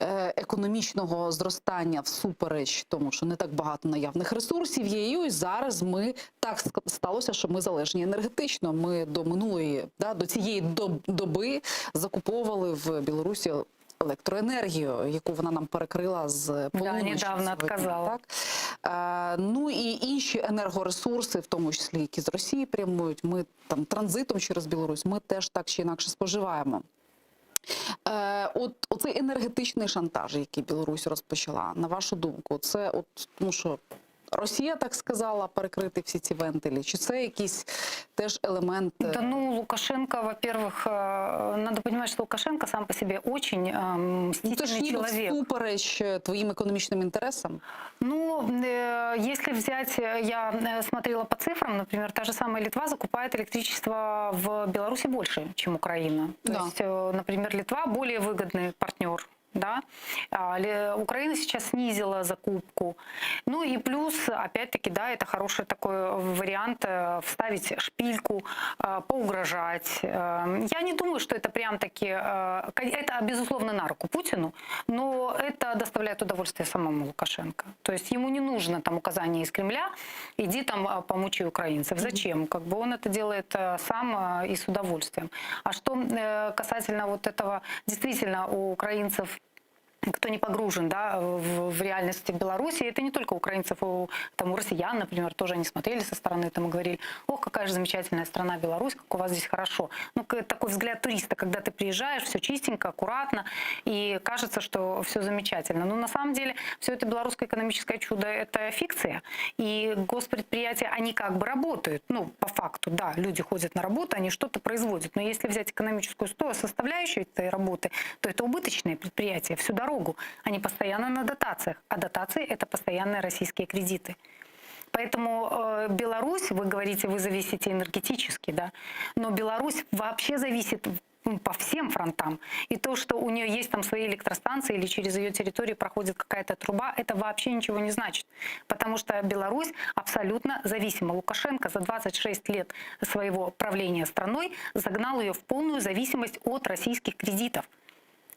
е, економічного зростання всупереч тому, що не так багато наявних ресурсів є. І ось зараз ми так ск- сталося, що ми залежні енергетично. Ми до минулої, да, до цієї доб- доби закуповували в Білорусі електроенергію, яку вона нам перекрила з полуночі. недавно сьогодні, отказала. Так? Е, ну і інші енергоресурси, в тому числі які з Росії прямують, ми там транзитом через Білорусь, ми теж так чи інакше споживаємо. Е, от оцей енергетичний шантаж, який Білорусь розпочала, на вашу думку, це от тому що Росія так сказала перекрити всі ці вентилі, чи це якийсь теж елемент? е, Да ну, Лукашенко, во-первых, э, надо понимать, что Лукашенко сам по себе очень э, Ну, це ж мстительный ніби человек. всупереч е, твоїм економічним інтересам. Ну, э, если взять, э, я э, смотрела по цифрам, например, та же самая Литва закупает электричество в Беларуси больше, чем Украина. То Да. есть, э, например, Литва более выгодный партнер. Да? А, Ле- Украина сейчас снизила закупку. Ну и плюс, опять-таки, да, это хороший такой вариант э, вставить шпильку, э, поугрожать. Э, Я не думаю, что это прям-таки, э, кон- это, безусловно, на руку Путину, но это доставляет удовольствие самому Лукашенко. То есть ему не нужно там указание из Кремля, иди там э, помучай украинцев. Зачем? Как бы он это делает э, сам э, и с удовольствием. А что э, касательно вот этого, действительно, у украинцев кто не погружен да, в, в реальности Беларуси, это не только украинцев, у, там, у россиян, например, тоже они смотрели со стороны там, и говорили, ох, какая же замечательная страна Беларусь, как у вас здесь хорошо. Ну, к- такой взгляд туриста, когда ты приезжаешь, все чистенько, аккуратно, и кажется, что все замечательно. Но на самом деле все это белорусское экономическое чудо – это фикция. И госпредприятия, они как бы работают, ну, по факту, да, люди ходят на работу, они что-то производят. Но если взять экономическую сто- составляющую этой работы, то это убыточные предприятия всю дорогу. Они постоянно на дотациях, а дотации – это постоянные российские кредиты. Поэтому э, Беларусь, вы говорите, вы зависите энергетически, да, но Беларусь вообще зависит м, по всем фронтам. И то, что у нее есть там свои электростанции или через ее территорию проходит какая-то труба, это вообще ничего не значит. Потому что Беларусь абсолютно зависима. Лукашенко за 26 лет своего правления страной загнал ее в полную зависимость от российских кредитов.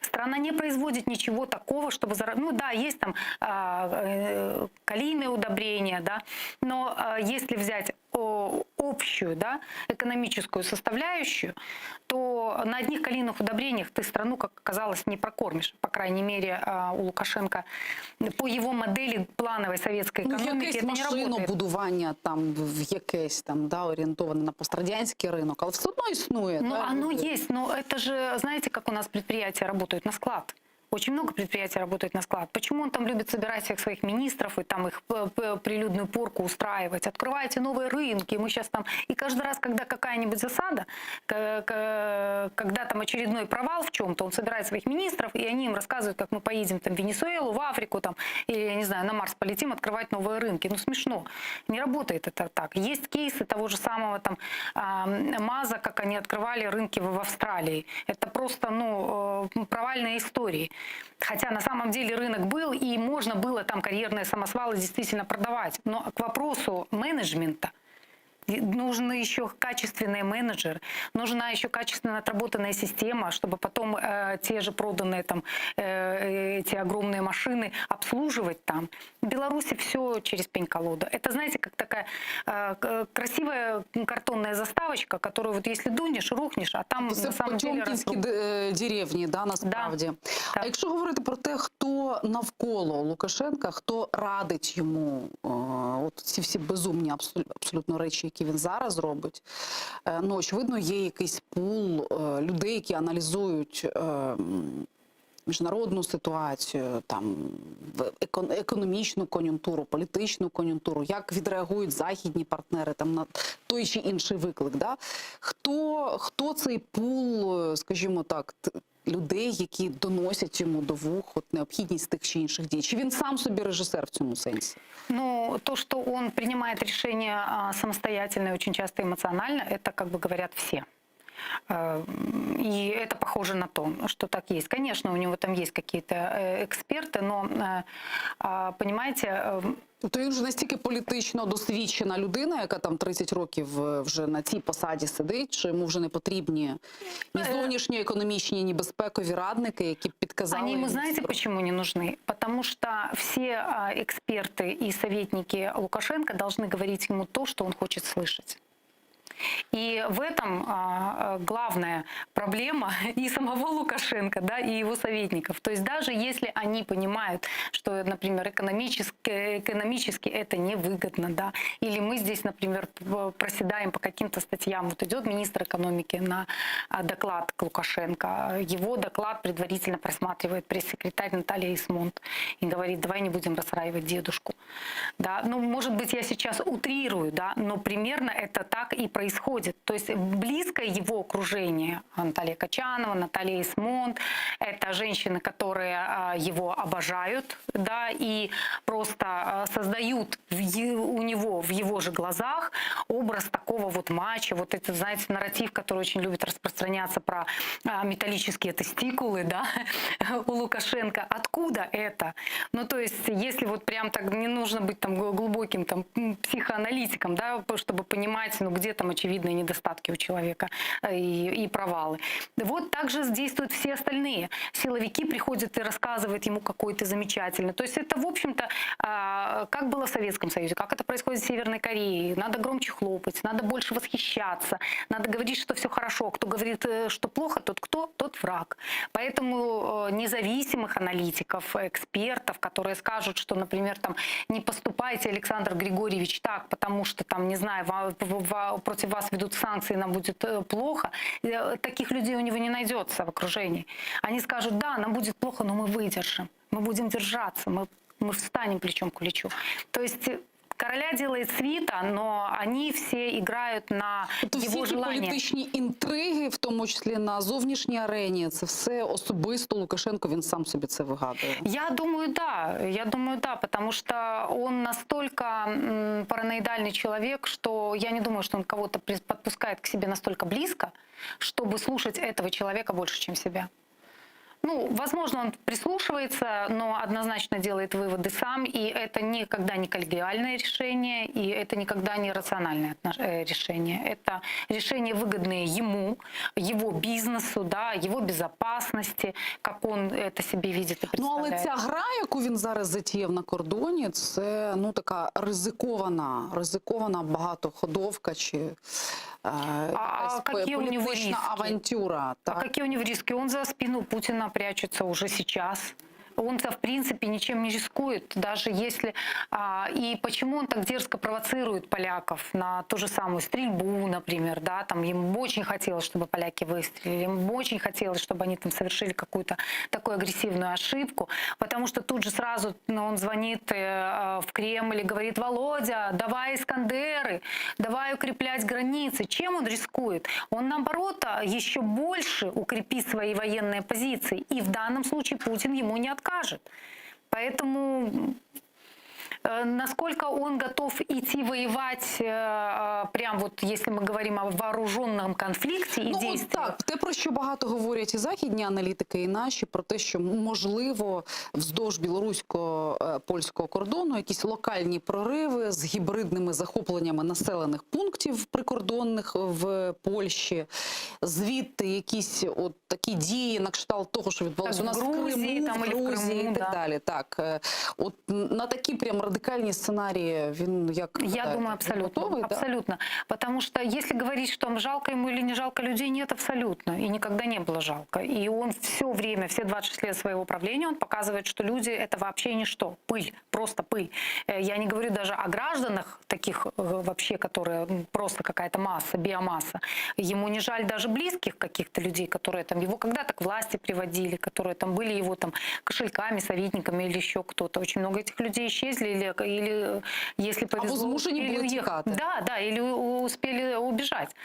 Страна не производит ничего такого, чтобы... зара- Ну да, есть там а, э, калийные удобрения, да, но а, если взять общую, да, экономическую составляющую, то на одних калийных удобрениях ты страну, как оказалось, не прокормишь. По крайней мере, у Лукашенко по его модели плановой советской Ну, экономики якесь это не работает. машинобудування там в якесь там да, орієнтоване на пострадянський ринок, але все одно існує. Ну, да, оно люди. есть, но это же, знаете, как у нас предприятия работают на склад. Очень много предприятий работает на склад. Почему он там любит собирать всех своих министров и там их прилюдную порку устраивать? Открывайте новые рынки, мы сейчас там... И каждый раз, когда какая-нибудь засада, когда там очередной провал в чем-то, он собирает своих министров, и они им рассказывают, как мы поедем там в Венесуэлу, в Африку, там, или, я не знаю, на Марс полетим открывать новые рынки. Ну, смешно. Не работает это так. Есть кейсы того же самого там МАЗа, как они открывали рынки в Австралии. Это просто, ну, э, провальные истории. Хотя на самом деле рынок был, и можно было там карьерные самосвалы действительно продавать. Но к вопросу менеджмента, и нужны еще качественные менеджеры, нужна еще качественно отработанная система, чтобы потом э, те же проданные там э, эти огромные машины обслуживать там. В Беларуси все через пень-колоду. Это, знаете, как такая э, красивая картонная заставочка, которую вот если дунешь, рухнешь, а там Це на самом деле Потьомкінські разруха. де- деревні, да, насправді. А якщо говорити про те, хто навколо Лукашенка, хто радить йому е, от ці всі безумні абсолютно речі, які він зараз робить, е, ну, очевидно, є якийсь пул е, людей, які аналізують е, міжнародну ситуацію, там, економічну кон'юнктуру, політичну кон'юнктуру, як відреагують західні партнери там, на той чи інший виклик. Да? Хто, хто цей пул, скажімо так, людей, які доносять йому до вух от, необхідність тих чи інших дій? Чи він сам собі режисер в цьому сенсі? Ну, то, что он принимает решения самостоятельно и очень часто эмоционально, это, как бы говорят все. Э, И это похоже на то, что так есть. Конечно, у него там есть какие-то э, эксперты, но, э, а, понимаете, э, Тобто він вже настільки політично досвідчена людина, яка там 30 років е, вже на цій посаді сидить, що йому вже не потрібні ні зовнішні економічні, ні безпекові радники, які б підказали. Они ему, йому знаете, ці почему не нужны? Потому что все эксперты и советники Лукашенко должны говорить ему то, что он хочет слышать. И в этом а, главная проблема и самого Лукашенко, да, и его советников. То есть даже если они понимают, что, например, экономически, экономически это невыгодно, да, или мы здесь, например, проседаем по каким-то статьям. Вот идет министр экономики на а, доклад к Лукашенко. Его доклад предварительно просматривает пресс-секретарь Наталья Эйсмонт и говорит, давай не будем расстраивать дедушку. Да, ну, может быть, я сейчас утрирую, да, но примерно это так и происходит. То есть близкое его окружение, Наталья Кочанова, Наталья Эйсмонт, это женщины, которые а, его обожают, да, и просто а, создают у него, в его же глазах образ такого вот мачо, вот этот, знаете, нарратив, который очень любит распространяться про а, металлические тестикулы, да, у Лукашенко. Откуда это? Ну, то есть, если вот прям так не нужно быть там глубоким там психоаналитиком, да, чтобы понимать, ну, где там очевидные недостатки у человека э, и, и провалы. Вот так же действуют все остальные. Силовики приходят и рассказывают ему, какой ты замечательный. То есть это, в общем-то, а, как было в Советском Союзе, как это происходит в Северной Корее. Надо громче хлопать, надо больше восхищаться, надо говорить, что все хорошо. Кто говорит, э, что плохо, тот кто? Тот враг. Поэтому э, независимых аналитиков, экспертов, которые скажут, что, например, там, не поступайте, Александр Григорьевич, так, потому что, там, не знаю, против вас ведут санкции, нам будет э, плохо, э, таких людей у него не найдется в окружении. Они скажут, да, нам будет плохо, но мы выдержим, мы будем держаться, мы, мы встанем плечом к плечу. То есть э, короля делает свита, но они все играют на Тобто всі его ці желание. політичні інтриги, в тому числі на зовнішній арені, це все особисто Лукашенко, він сам собі це вигадує. Я думаю, да. Я думаю, да, потому что он настолько м, параноидальный человек, что я не думаю, что он кого-то подпускает к себе настолько близко, чтобы слушать этого человека больше, чем себя. Ну, возможно, он прислушивается, но однозначно делает выводы сам, и это никогда не коллегиальное решение, и это никогда не рациональное э, решение. Это решение выгодные ему, его бизнесу, да, его безопасности, как он это себе видит и Ну, але представляет. ця гра, яку він зараз затіяв на кордоні, це ну така ризикована, ризикована багатоходовка чи е, якась какие у него політична риски? авантюра. А какие у него риски? Он за спину Путина прячется уже сейчас. Он-то, в принципе, ничем не рискует, даже если... А, и почему он так дерзко провоцирует поляков на ту же самую стрельбу, например, да, там ему очень хотелось, чтобы поляки выстрелили, ему очень хотелось, чтобы они там совершили какую-то такую агрессивную ошибку, потому что тут же сразу ну, он звонит э, э, в Кремль и говорит, Володя, давай Искандеры, давай укреплять границы. Чем он рискует? Он, наоборот, а, еще больше укрепит свои военные позиции. И в данном случае Путин ему не откажет. Поэтому э, насколько он готов идти воевать, э, э, прям вот если мы говорим о вооруженном конфликте и Ну, от действиях. так, те, про що багато говорять і західні аналітики, і наші, про те, що можливо вздовж білорусько-польського кордону якісь локальні прориви з гібридними захопленнями населених пунктів прикордонних в Польщі, звідти якісь от такі дії на кшталт того, що відбувалося Так, у нас в в Грузії Криму, там в или в Грузії Криму, і так да. далі. Так, е, от на такі прям радикальні сценарії він як Я гадаєте, думаю, абсолютно. готовий, да? абсолютно. Потому что если говорить, что жалко ему или не жалко людей, нет, абсолютно. И никогда не было жалко. И он все время, все 26 лет своего правления, он показывает, что люди это вообще ничто. Пыль, просто пыль. Э, Я не говорю даже о гражданах таких э, вообще, которые м, просто какая-то масса, биомасса. Ему не жаль даже близких каких-то людей, которые там его когда-то к власти приводили, которые там были его там кошельками, советниками или еще кто-то. Очень много этих людей исчезли или, или э, если повезло, змушені успели були уехать. тікати. Да, да, или у- успели убежать.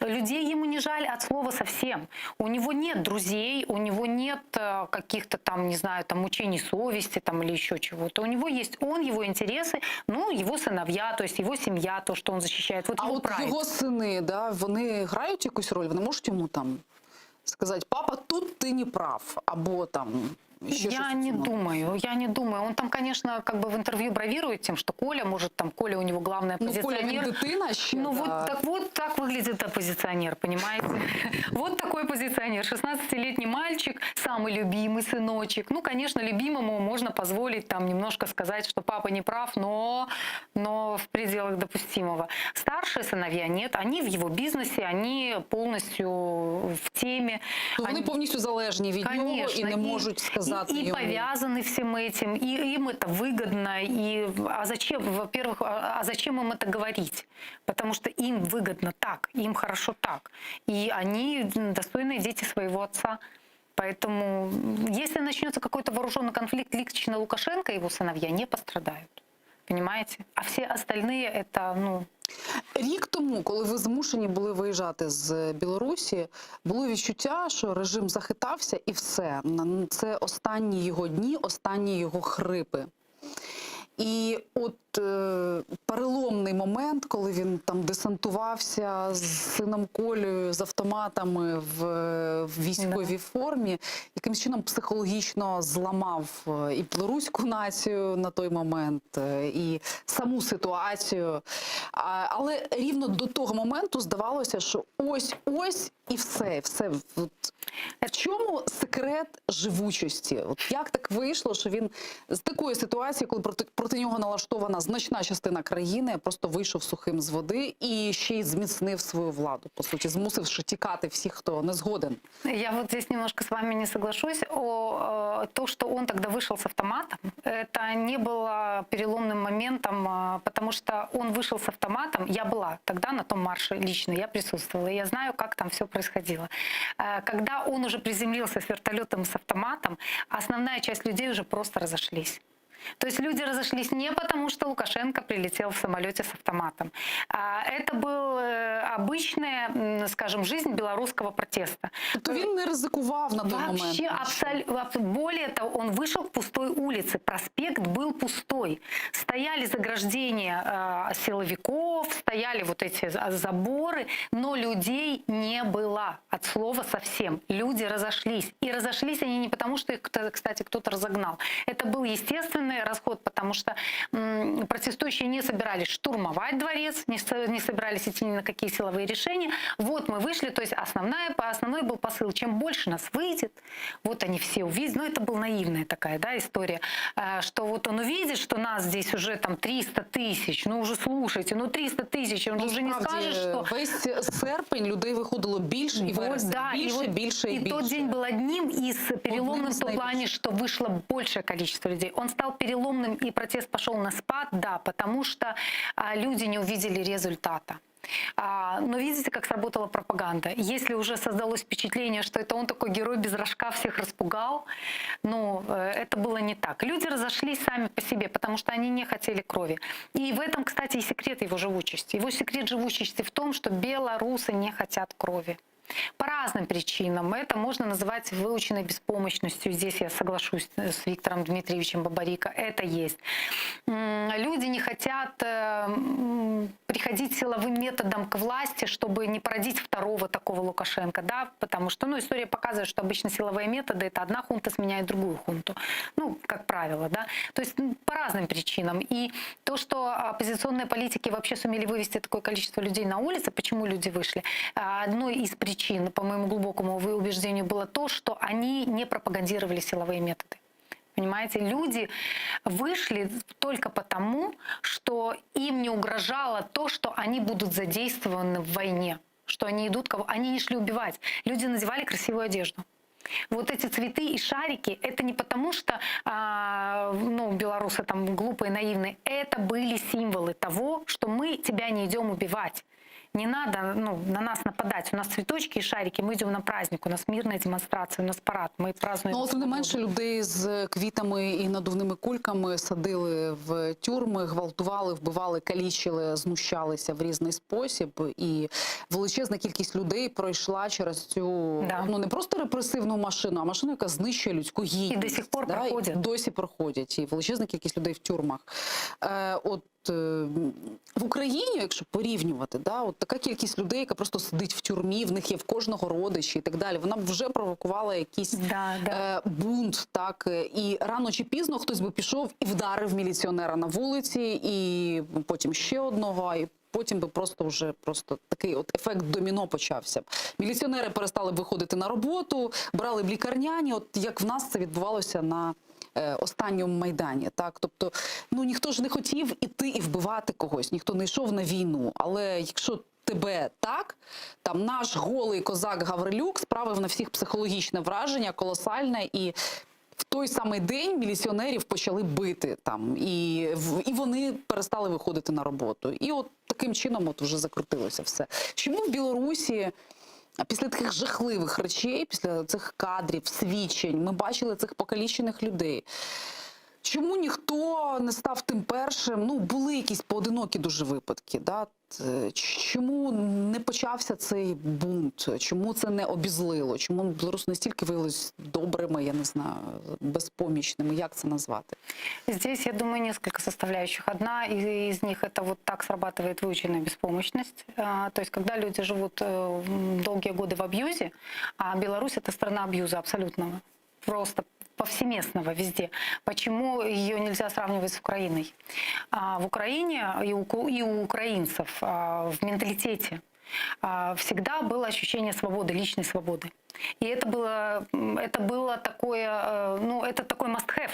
Людей ему не жаль от слова совсем. У него нет друзей, у него нет э, каких-то там, не знаю, там мучений совести там или еще чего-то. У него есть он, его интересы, ну, его сыновья, то есть его семья, то, что он защищает. Вот А его от прайд. його сини, да, вони грають якусь роль, вони можуть йому там сказати, папа, тут ти не прав, або там ще Я щось не у цьому. думаю, я не думаю. Он там, конечно, как бы в интервью бравирует тем, что Коля, может, там Коля у него главный Ну, Коля, оппозиционер. він дитина ще, Ну, да. вот так вот так выглядит оппозиционер, понимаете? Вот такой оппозиционер. 16-летний мальчик, самый любимый сыночек. Ну, конечно, любимому можно позволить там немножко сказать, что папа не прав, но, но в пределах допустимого. Старшие сыновья нет, они в его бизнесе, они полностью в теме. То вони Они- повністю залежні від нього і не можуть сказати и, и йому. повязаны всем этим, и им это выгодно. И, а зачем, во-первых, а, а зачем им это говорить? Потому что им выгодно так, им хорошо так. И они достойные дети своего отца. Поэтому, м, если начнется какой-то вооруженный конфликт, лично Лукашенко и его сыновья не пострадают. Понимаете? А все остальные это, ну, Рік тому, коли ви змушені були виїжджати з Білорусі, було відчуття, що режим захитався і все. На- Це останні його дні, останні його хрипи. І от е, переломний момент, коли він там десантувався з сином Колею, з автоматами в, в військовій формі, якимсь чином психологічно зламав е, і білоруську націю на той момент, е, і саму ситуацію. А, але рівно до того моменту здавалося, що ось-ось і все. все. От, в чому секрет живучості? От як так вийшло, що він з такої ситуації, коли проти, проти нього налаштована значна частина країни, просто вийшов сухим з води і ще й зміцнив свою владу, по суті, змусивши тікати всіх, хто не згоден. Я вот здесь немножко с вами не соглашусь. О, э, то, что он тогда вышел с автоматом, это не было переломным моментом, а, потому что он вышел с автоматом. Я была тогда на том марше лично, я присутствовала, и я знаю, как там все происходило. Э, Когда он уже приземлился с вертолетом и с автоматом, основная часть людей уже просто разошлись. То есть люди разошлись не потому, что Лукашенко прилетел в самолете с автоматом. А это была обычная, скажем, жизнь белорусского протеста. Тобто він не ризикував на той момент? Вообще, абсолютно. Более того, он вышел к пустой улице. Проспект был пустой. Стояли заграждения э, силовиков, стояли вот эти заборы, но людей не было от слова совсем. Люди разошлись. И разошлись они не потому, что их, кстати, кто-то разогнал. Это был естественный расход, потому что м, протестующие не собирались штурмовать дворец, не, не собирались идти ни на какие силовые решения. Вот мы вышли, то есть основная, основной был посыл, чем больше нас выйдет, вот они все увидят. Ну, это была наивная такая да, история, э, что вот он увидит, что нас здесь уже там 300 тысяч, ну уже слушайте, ну 300 тысяч, он Ну, уже не справді, скажет, что... Весь серпень людей виходило більше і Вот, вересень. да, більше, и вот, більше і и більше. тот день был одним из переломных из в том плане, что вышло большее количество людей. Он стал переломным, и протест пошел на спад, да, потому что а, люди не увидели результата. А, но видите, как сработала пропаганда. Если уже создалось впечатление, что это он такой герой без рожка всех распугал, ну, э, это было не так. Люди разошлись сами по себе, потому что они не хотели крови. И в этом, кстати, и секрет его живучести. Его секрет живучести в том, что белорусы не хотят крови. По разным причинам. Это можно называть выученной беспомощностью. Здесь я соглашусь с Виктором Дмитриевичем Бабарико. Это есть. Люди не хотят э, приходить силовым методом к власти, чтобы не породить второго такого Лукашенко, да, потому что, ну, история показывает, что обычно силовые методы это одна хунта сменяет другую хунту, ну, как правило, да. То есть по разным причинам. И то, что оппозиционные политики вообще сумели вывести такое количество людей на улицы, почему люди вышли, а, одной из причин, по моему глубокому убеждению, было то, что они не пропагандировали силовые методы. Понимаете, люди вышли только потому, что им не угрожало то, что они будут задействованы в войне, что они идут, кого они не шли убивать. Люди надевали красивую одежду. Вот эти цветы и шарики, это не потому, что а, ну, белорусы там глупые, наивные, это были символы того, что мы тебя не идем убивать. Не надо ну, на нас нападать. У нас цветочки и шарики, мы идем на праздник, у нас мирная демонстрация, у нас парад, мы празднуем. Ну, але тим не менше людей з квітами і надувними кульками садили в тюрми, гвалтували, вбивали, калічили, знущалися в різний спосіб. І величезна кількість людей пройшла через цю Да. ну не просто репресивну машину, а машину, яка знищує людську гідність. І до сих пор да, проходять. І досі проходять. І величезна кількість людей в тюрмах. Е, от е, в Україні, якщо порівнювати, да, от така кількість людей, яка просто сидить в тюрмі, в них є в кожного родичі і так далі, вона б вже провокувала якийсь Да, да. е, бунт, так е, і рано чи пізно хтось би пішов і вдарив міліціонера на вулиці, і потім ще одного, і потім би просто вже просто такий от ефект доміно почався. б. Міліціонери перестали б виходити на роботу, брали б лікарняні, от як в нас це відбувалося на е, останньому майдані. Так, тобто, ну ніхто ж не хотів іти і вбивати когось, ніхто не йшов на війну. Але якщо тебе так, там наш голий козак Гаврилюк справив на всіх психологічне враження, колосальне, і в той самий день міліціонерів почали бити там, і, і вони перестали виходити на роботу. І от таким чином от вже закрутилося все. Чому в Білорусі після таких жахливих речей, після цих кадрів, свідчень, ми бачили цих покалічених людей. Чому ніхто не став тим першим? Ну, були якісь поодинокі дуже випадки. Да? Т- Чому не почався цей бунт? Чому це не обізлило? Чому білоруси настільки виявились добрими, я не знаю, безпомічними? Як це назвати? Здесь, я думаю, несколько составляющих. Одна из них это вот так срабатывает выученная беспомощность. А, То есть, когда люди живут э, долгие годы в абьюзе, а Беларусь это страна абьюза абсолютного, просто повсеместного везде. Почему ее нельзя сравнивать с Украиной? А, В Украине и у, и у украинцев а, в менталитете а, всегда было ощущение свободы, личной свободы. И это было, это было такое, э, ну, это такой must-have.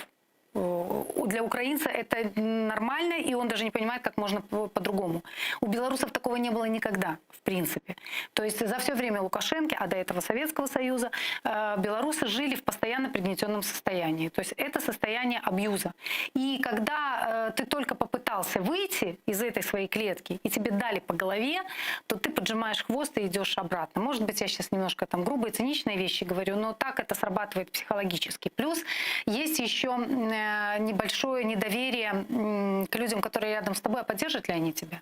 Э, Для украинца это нормально, и он даже не понимает, как можно по- по-другому. У белорусов такого не было никогда, в принципе. То есть за все время Лукашенко, а до этого Советского Союза, э, белорусы жили в постоянно пригнетенном состоянии. То есть это состояние абьюза. И когда э, ты только попытался выйти из этой своей клетки, и тебе дали по голове, то ты поджимаешь хвост и идешь обратно. Может быть, я сейчас немножко там грубые, циничные вещи говорю, но так это срабатывает психологически. Плюс есть еще. есть еще э, небольшое недоверие к людям, которые рядом с тобой, а поддержат ли они тебя?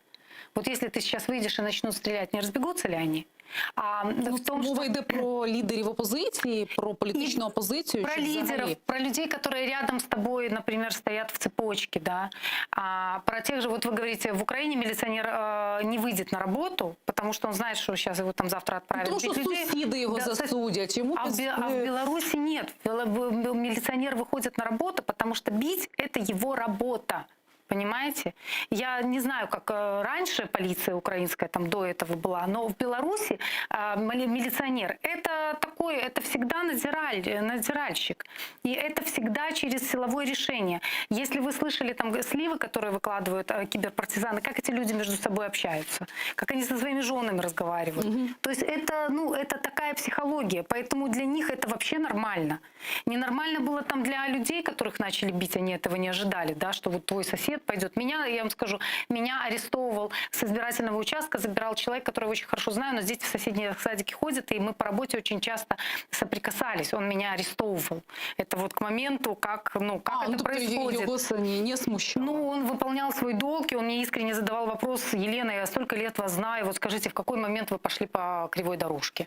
Вот если ты сейчас выйдешь и начнут стрелять, не разбегутся ли они? А Ну, в том, мова что... йде про лідерів опозиції, про політичну опозицію. Про чи лидеров, взагалі? про людей, которые рядом с тобой, например, стоят в цепочке, да. А про тех же, вот вы говорите, в Украине милиционер э, не выйдет на работу, потому что он знает, что сейчас его там завтра отправят. Тому що бить людей. сусіди його Да, сос- засудять. Йому А в, під- Бе- а в Беларуси нет. В Бела- в- Милиционер выходит на работу, потому что бить – это его работа. Понимаете? Я не знаю, как э, раньше полиция украинская там до этого была, но в Беларуси э, мили- милиционер это такой, это всегда надзираль, э, надзиральщик. И это всегда через силовое решение. Если вы слышали там сливы, которые выкладывают э, киберпартизаны, как эти люди между собой общаются, как они со своими женами разговаривают. То есть это, ну, это такая психология, поэтому для них это вообще нормально. Ненормально было там для людей, которых начали бить, они этого не ожидали, да, что вот твой сосед пойдет. Меня, я вам скажу, меня арестовывал с избирательного участка, забирал человек, которого очень хорошо знаю, но здесь в соседние садики ходит, и мы по работе очень часто соприкасались. Он меня арестовывал. Это вот к моменту, как, ну, как А, это ну, тобто происходит. його це не, не смущало. Ну, он выполнял свой долг, и он мне искренне задавал вопрос, Елена, я столько лет вас знаю, вот скажите, в какой момент вы пошли по кривой дорожке?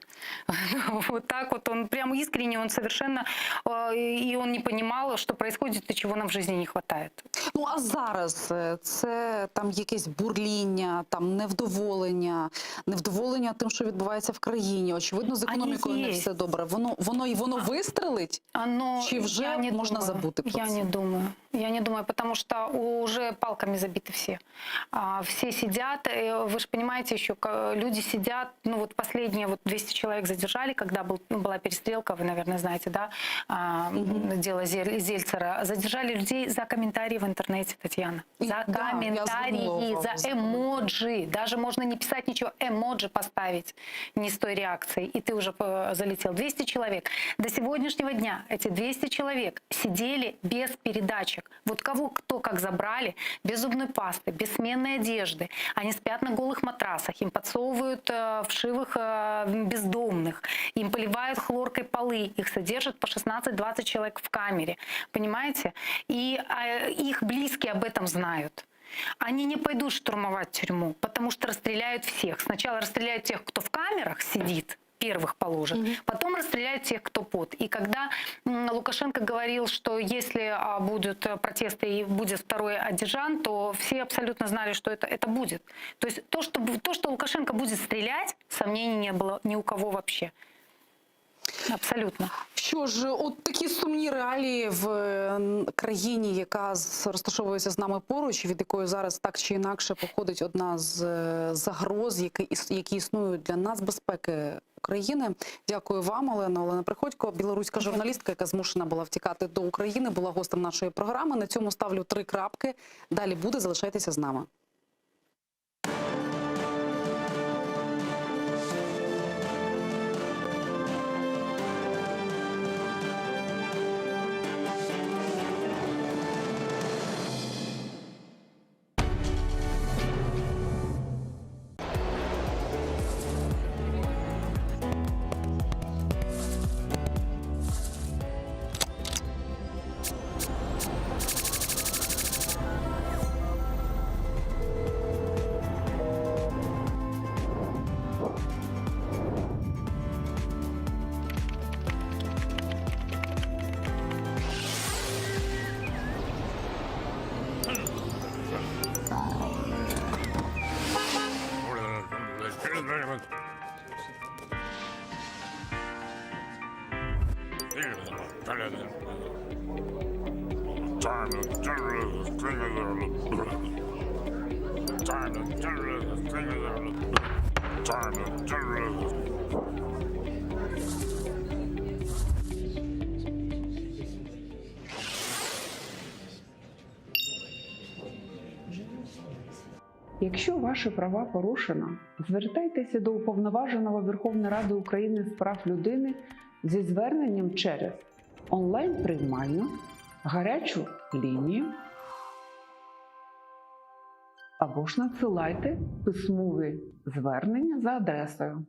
Вот так вот он прям искренне, он совершенно, э, и он не понимал, что происходит и чего нам в жизни не хватает. Ну а зараз е, це там якесь бурління, там невдоволення, невдоволення тим, що відбувається в країні. Очевидно, з Они економікою не есть. все добре. Воно воно і воно вистрелить. Оно, Чи вже я не можна думаю. забути про Я це? не думаю. Я не думаю, потому что уже палками забиты все. А, Все сидят. э, Вы же понимаете, еще ка- люди сидят. Ну вот последние вот 200 человек задержали, когда был, ну, была перестрелка, вы, наверное, знаете, да, а, дело Зель- Зельцера. Задержали людей за комментарии в интернете, Татьяна. И- За да, я комментарии, звернула увагу за за эмоджи. Даже можно не писать ничего, эмоджи поставить не с той реакцией. И ты уже э, залетел. 200 человек. До сегодняшнего дня эти 200 человек сидели без передачек. Вот кого кто как забрали, без зубной пасты, без сменной одежды. Они спят на голых матрасах, им подсовывают э, вшивых э, бездомных, им поливают хлоркой полы, их содержат по 16-20 человек в камере. Понимаете? И э, их близкие об этом знают. Они не пойдут штурмовать тюрьму, потому что расстреляют всех. Сначала расстреляют тех, кто в камерах сидит, первых положат, потом расстреляют тех, кто под. И когда м, Лукашенко говорил, что если а, будут э, протесты и будет второй одержан, то все абсолютно знали, что это, это будет. То есть то что, бу- то, что Лукашенко будет стрелять, сомнений не было ни у кого вообще. Абсолютно. Що ж, от такі сумні реалії в е, країні, яка з- розташовується з нами поруч, від якої зараз так чи інакше походить одна з е, загроз, які, іс- які існують для нацбезпеки України. Дякую вам, Олена. Олена Приходько, білоруська журналістка, яка змушена була втікати до України, була гостем нашої програми. На цьому ставлю три крапки. Далі буде. Залишайтеся з нами. Якщо ваші права порушено, звертайтеся до Уповноваженого Верховної Ради України з прав людини зі зверненням через онлайн-приймальню, гарячу лінію або ж надсилайте письмові звернення за адресою.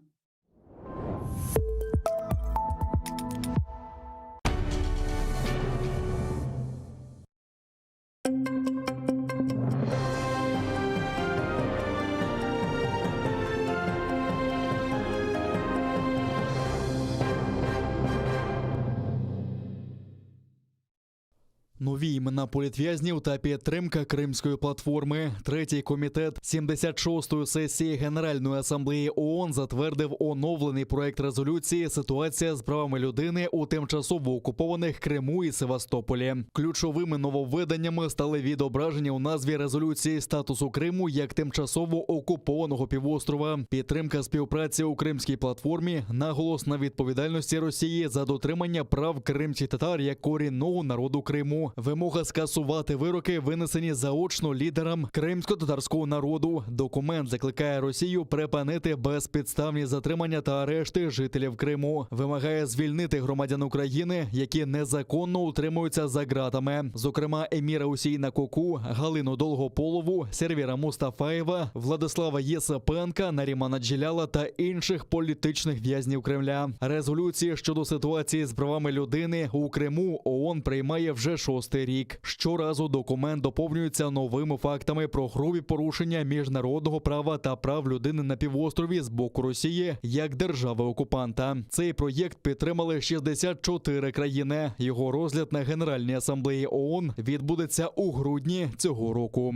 Нові імена політв'язнів та підтримка Кримської платформи. Третій комітет 76-ї сесії Генеральної асамблеї ООН затвердив оновлений проект резолюції Ситуація з правами людини у тимчасово окупованих Криму і Севастополі. Ключовими нововведеннями стали відображення у назві резолюції статусу Криму як тимчасово окупованого півострова, підтримка співпраці у Кримській платформі, наголос на відповідальності Росії за дотримання прав кримських татар як корінного народу Криму, вимога скасувати вироки, винесені заочно лідерам кримсько-татарського народу. Документ закликає Росію припинити безпідставні затримання та арешти жителів Криму. Вимагає звільнити громадян України, які незаконно утримуються за ґратами, зокрема Еміра Усіїна Коку, Галину Долгополову, Сервіра Мустафаєва, Владислава Єсипенка, Нарімана Джеляла та інших політичних в'язнів Кремля. Резолюції щодо ситуації з правами людини у Криму ООН приймає вже шостий рік. Щоразу документ доповнюється новими фактами про грубі порушення міжнародного права та прав людини на півострові з боку Росії як держави-окупанта. Цей проєкт підтримали 64 країни. Його розгляд на Генеральній асамблеї ООН відбудеться у грудні цього року.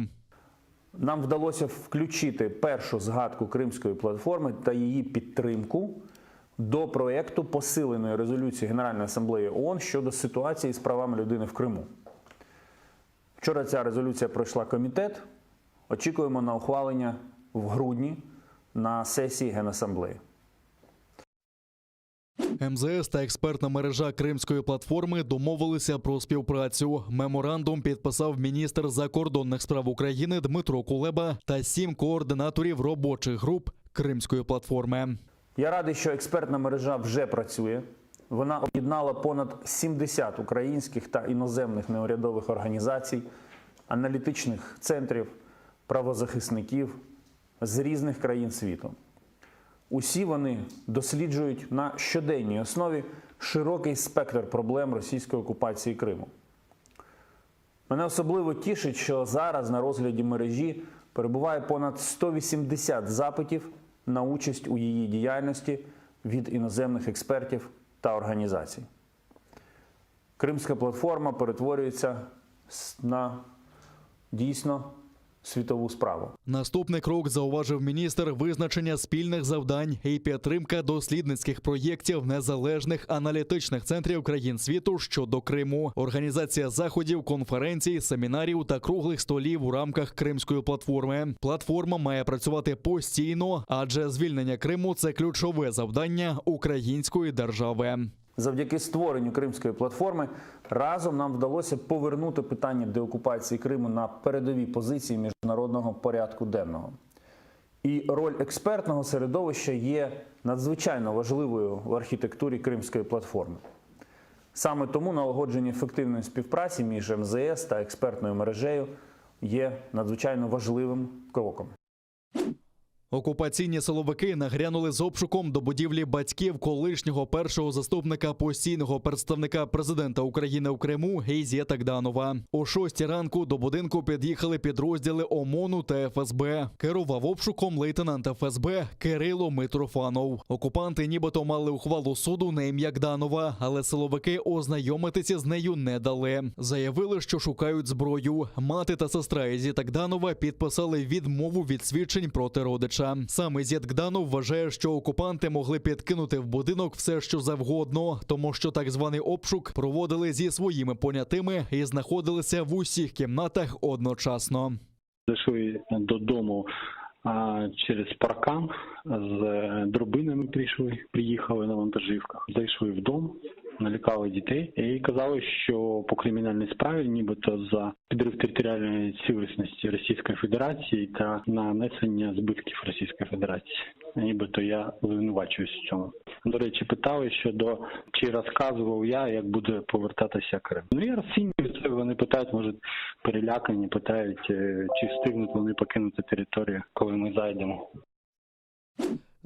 Нам вдалося включити першу згадку Кримської платформи та її підтримку до проекту посиленої резолюції Генеральної асамблеї ООН щодо ситуації з правами людини в Криму. Вчора ця резолюція пройшла комітет. Очікуємо на ухвалення в грудні на сесії Генасамблеї. МЗС та експертна мережа Кримської платформи домовилися про співпрацю. Меморандум підписав міністр закордонних справ України Дмитро Кулеба та сім координаторів робочих груп Кримської платформи. Я радий, що експертна мережа вже працює. Вона об'єднала понад 70 українських та іноземних неурядових організацій, аналітичних центрів, правозахисників з різних країн світу. Усі вони досліджують на щоденній основі широкий спектр проблем російської окупації Криму. Мене особливо тішить, що зараз на розгляді мережі перебуває понад 180 запитів на участь у її діяльності від іноземних експертів та організацій. Кримська платформа перетворюється на дійсно світову справу. Наступний крок зауважив міністр визначення спільних завдань і підтримка дослідницьких проєктів незалежних аналітичних центрів країн світу щодо Криму, організація заходів, конференцій, семінарів та круглих столів у рамках Кримської платформи. Платформа має працювати постійно, адже звільнення Криму це ключове завдання української держави. Завдяки створенню Кримської платформи разом нам вдалося повернути питання деокупації Криму на передові позиції міжнародного порядку денного. І роль експертного середовища є надзвичайно важливою в архітектурі Кримської платформи. Саме тому налагодження ефективної співпраці між МЗС та експертною мережею є надзвичайно важливим кроком. Окупаційні силовики нагрянули з обшуком до будівлі батьків колишнього першого заступника постійного представника президента України у Криму Ізета Гданова. О шостій ранку до будинку під'їхали підрозділи ОМОНу та ФСБ. Керував обшуком лейтенант ФСБ Кирило Митрофанов. Окупанти нібито мали ухвалу суду на ім'я Гданова, але силовики ознайомитися з нею не дали. Заявили, що шукають зброю. Мати та сестра Ізіта Гданова підписали відмову від свідчень проти родича. Сам Ізет Гданов вважає, що окупанти могли підкинути в будинок все, що завгодно, тому що так званий обшук проводили зі своїми понятими і знаходилися в усіх кімнатах одночасно. Зайшли додому а, через паркан з е, дробинами прийшли, приїхали на вантажівках. Зайшли в дом, налякали дітей і казали, що по кримінальній справі, нібито за підрив територіальної цілісності Російської Федерації та нанесення збитків Російської Федерації. Нібито я звинувачуюсь в цьому. До речі, питали щодо чи розказував я, як буде повертатися Крим. Ну я розцінюю це. Вони питають, може, перелякані, питають, е, чи встигнуть вони покинути територію, коли ми зайдемо.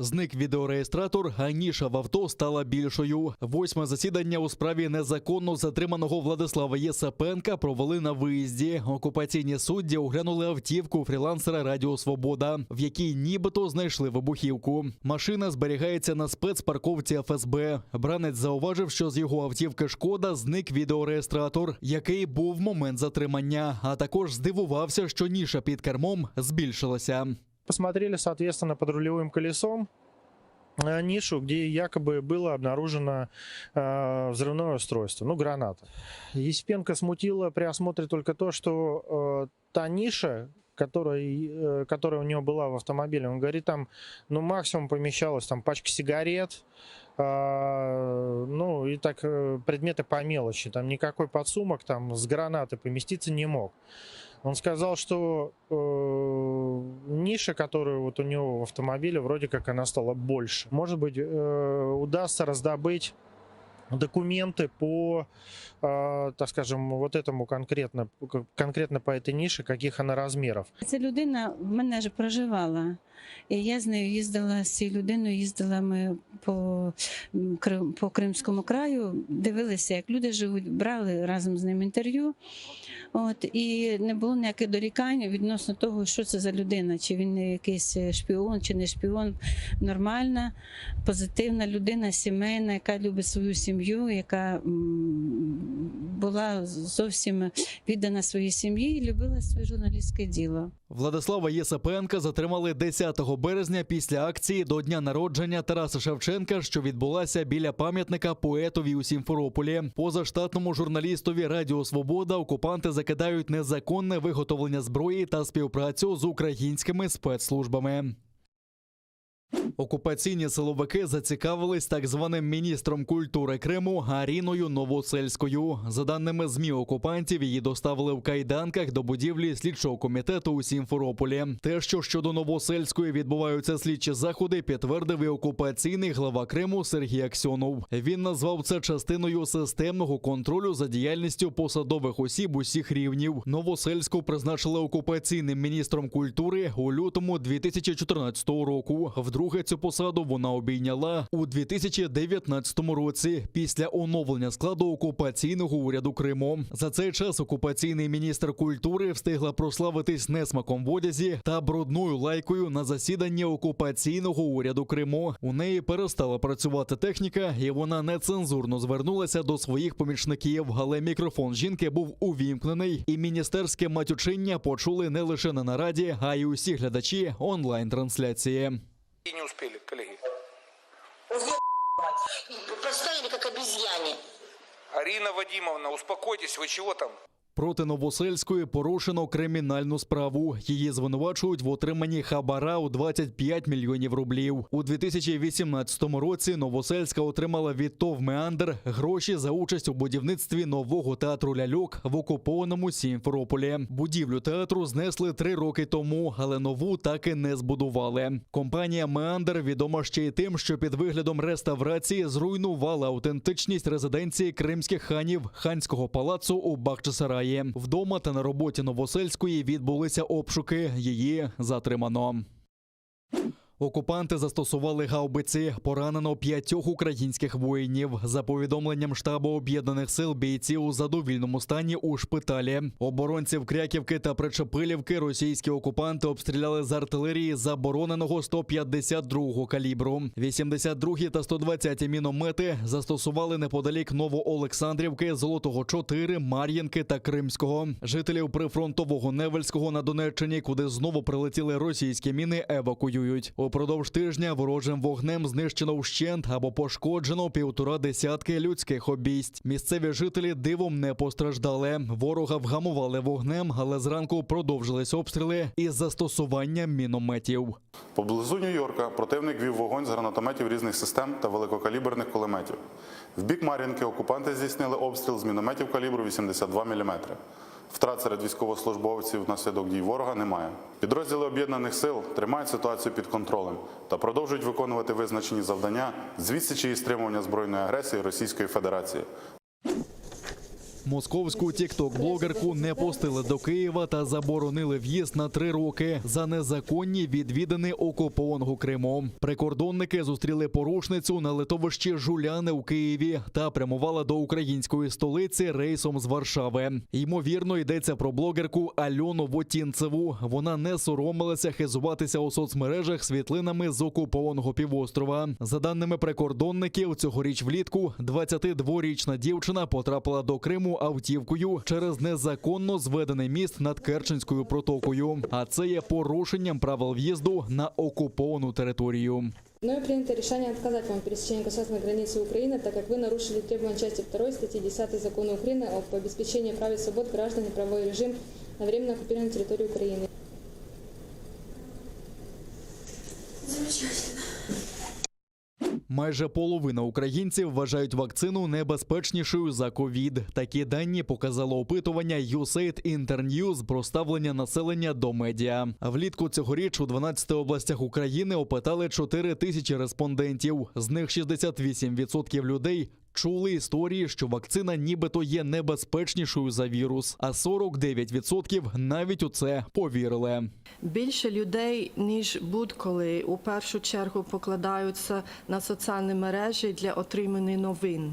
Зник відеореєстратор, а ніша в авто стала більшою. Восьме засідання у справі незаконно затриманого Владислава Єсапенка провели на виїзді. Окупаційні судді оглянули автівку фрілансера Радіо Свобода, в якій нібито знайшли вибухівку. Машина зберігається на спецпарковці ФСБ. Бранець зауважив, що з його автівки Шкода зник відеореєстратор, який був в момент затримання. А також здивувався, що ніша під кермом збільшилася. Посмотрели, соответственно, под рулевым колесом э, нишу, где якобы было обнаружено э, взрывное устройство, ну, граната. Есипенко смутило при осмотре только то, что э, та ниша, которая, э, которая у него была в автомобиле, он говорит, там, ну, максимум помещалась там пачка сигарет, э, ну, и так э, предметы по мелочи, там никакой подсумок там с гранаты поместиться не мог. Он сказал, что э, ниша, которая вот у него в автомобиле, вроде как она стала больше. Может быть, э, удастся раздобыть документы по, э, так скажем, вот этому конкретно, конкретно по этой нише, каких она размеров. Ця людина в мене ж проживала. І я з нею їздила, з цією людиною їздила ми по, м, Крим- по Кримському краю, дивилися, як люди живуть, брали разом з ним інтерв'ю. От, і не було ніяких дорікань відносно того, що це за людина, чи він якийсь шпіон, чи не шпіон. Нормальна, позитивна людина, сімейна, яка любить свою сім'ю, яка м, була зовсім віддана своїй сім'ї і любила своє журналістське діло. Владислава Єсапенка затримали 10 березня після акції до дня народження Тараса Шевченка, що відбулася біля пам'ятника поетові у Сімферополі. Позаштатному журналістові Радіо Свобода окупанти закидають незаконне виготовлення зброї та співпрацю з українськими спецслужбами. Окупаційні силовики зацікавились так званим міністром культури Криму Аріною Новосельською. За даними ЗМІ окупантів, її доставили в кайданках до будівлі слідчого комітету у Сімферополі. Те, що щодо Новосельської відбуваються слідчі заходи, підтвердив і окупаційний глава Криму Сергій Аксьонов. Він назвав це частиною системного контролю за діяльністю посадових осіб усіх рівнів. Новосельську призначили окупаційним міністром культури у лютому 2014 року. Вдруге цю посаду вона обійняла у 2019 році після оновлення складу окупаційного уряду Криму. За цей час окупаційний міністр культури встигла прославитись несмаком в одязі та брудною лайкою на засіданні окупаційного уряду Криму. У неї перестала працювати техніка, і вона нецензурно звернулася до своїх помічників. Але мікрофон жінки був увімкнений, і міністерське матючиння почули не лише на нараді, а й усі глядачі онлайн-трансляції. И не успели, коллеги. Поставили как обезьяне. Арина Вадимовна, успокойтесь, вы чего там? Проти Новосельської порушено кримінальну справу. Її звинувачують в отриманні хабара у 25 мільйонів рублів. У 2018 році Новосельська отримала від ТОВ «Меандр» гроші за участь у будівництві нового театру ляльок в окупованому Сімферополі. Будівлю театру знесли три роки тому, але нову так і не збудували. Компанія Меандр відома ще й тим, що під виглядом реставрації зруйнувала автентичність резиденції кримських ханів ханського палацу у Бахчисараї. Вдома та на роботі Новосельської відбулися обшуки. Її затримано. Окупанти застосували гаубиці. Поранено п'ятьох українських воїнів. За повідомленням штабу об'єднаних сил, бійці у задовільному стані у шпиталі. Оборонців Кряківки та Причепилівки російські окупанти обстріляли з артилерії забороненого 152-го калібру. 82-гі та 120-ті міномети застосували неподалік Новоолександрівки, Золотого 4, Мар'їнки та Кримського. Жителів прифронтового Невельського на Донеччині, куди знову прилетіли російські міни, евакуюють. Упродовж тижня ворожим вогнем знищено вщент або пошкоджено півтора десятки людських обійсть. Місцеві жителі дивом не постраждали. Ворога вгамували вогнем, але зранку продовжились обстріли із застосуванням мінометів. Поблизу Нью-Йорка противник вів вогонь з гранатометів різних систем та великокаліберних кулеметів. В бік Мар'їнки окупанти здійснили обстріл з мінометів калібру 82 мм. Втрат серед військовослужбовців внаслідок дій ворога немає. Підрозділи об'єднаних сил тримають ситуацію під контролем та продовжують виконувати визначені завдання з відсічі і стримування збройної агресії Російської Федерації. Московську тікток-блогерку не пустили до Києва та заборонили в'їзд на три роки за незаконні відвідини окупованого Криму. Прикордонники зустріли порушницю на летовищі Жуляни у Києві та прямувала до української столиці рейсом з Варшави. Ймовірно, йдеться про блогерку Альону Вотінцеву. Вона не соромилася хизуватися у соцмережах світлинами з окупованого півострова. За даними прикордонників, цьогоріч влітку 22-річна дівчина потрапила до Криму автівкою через незаконно зведений міст над Керченською протокою. А це є порушенням правил в'їзду на окуповану територію. Мною принято решение отказать вам в пересечении государственной границы Украины, так как вы нарушили требования части 2 статьи 10 Закона Украины об обеспечении прав и свобод граждан и правовой режим на временно оккупированной территории Украины. Замечательно. Майже половина українців вважають вакцину небезпечнішою за ковід. Такі дані показало опитування USAID Internews про ставлення населення до медіа. Влітку цьогоріч у 12 областях України опитали 4 тисячі респондентів. З них 68% людей чули історії, що вакцина нібито є небезпечнішою за вірус, а 49% навіть у це повірили. Більше людей, ніж будь-коли, у першу чергу покладаються на соціальні мережі для отримання новин.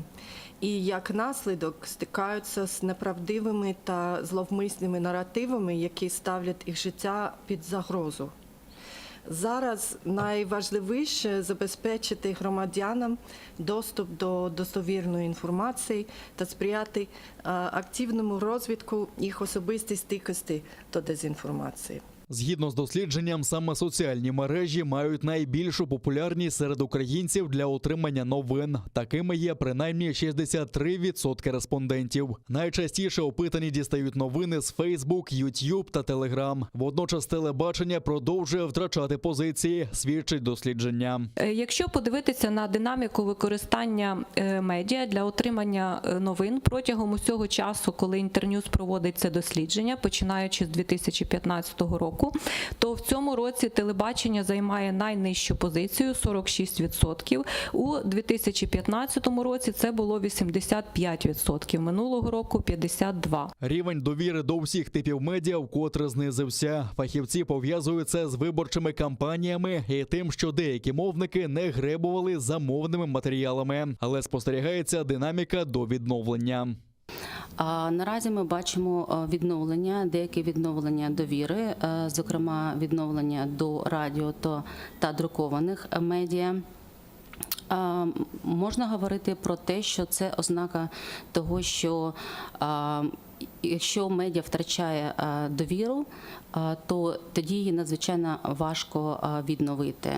І як наслідок стикаються з неправдивими та зловмисними наративами, які ставлять їх життя під загрозу. Зараз найважливіше забезпечити громадянам доступ до достовірної інформації та сприяти е, активному розвитку їх особистої стійкості до дезінформації. Згідно з дослідженням, саме соціальні мережі мають найбільшу популярність серед українців для отримання новин. Такими є принаймні 63% респондентів. Найчастіше опитані дістають новини з Facebook, YouTube та Telegram. Водночас телебачення продовжує втрачати позиції, свідчить дослідження. Е, Якщо подивитися на динаміку використання е, медіа для отримання е, новин протягом усього часу, коли Інтерньюз проводить це дослідження, починаючи з 2015 року, то в цьому році телебачення займає найнижчу позицію 46%. У 2015 році це було 85%, минулого року 52%. Рівень довіри до всіх типів медіа вкотре знизився. Фахівці пов'язують це з виборчими кампаніями і тим, що деякі мовники не гребували замовними матеріалами, але спостерігається динаміка до відновлення. А наразі ми бачимо е, відновлення, деяке відновлення довіри, е, зокрема відновлення до радіо то- та друкованих медіа. Е, Можна говорити про те, що це ознака того, що е, якщо медіа втрачає е, довіру, е, то тоді її надзвичайно важко е, відновити,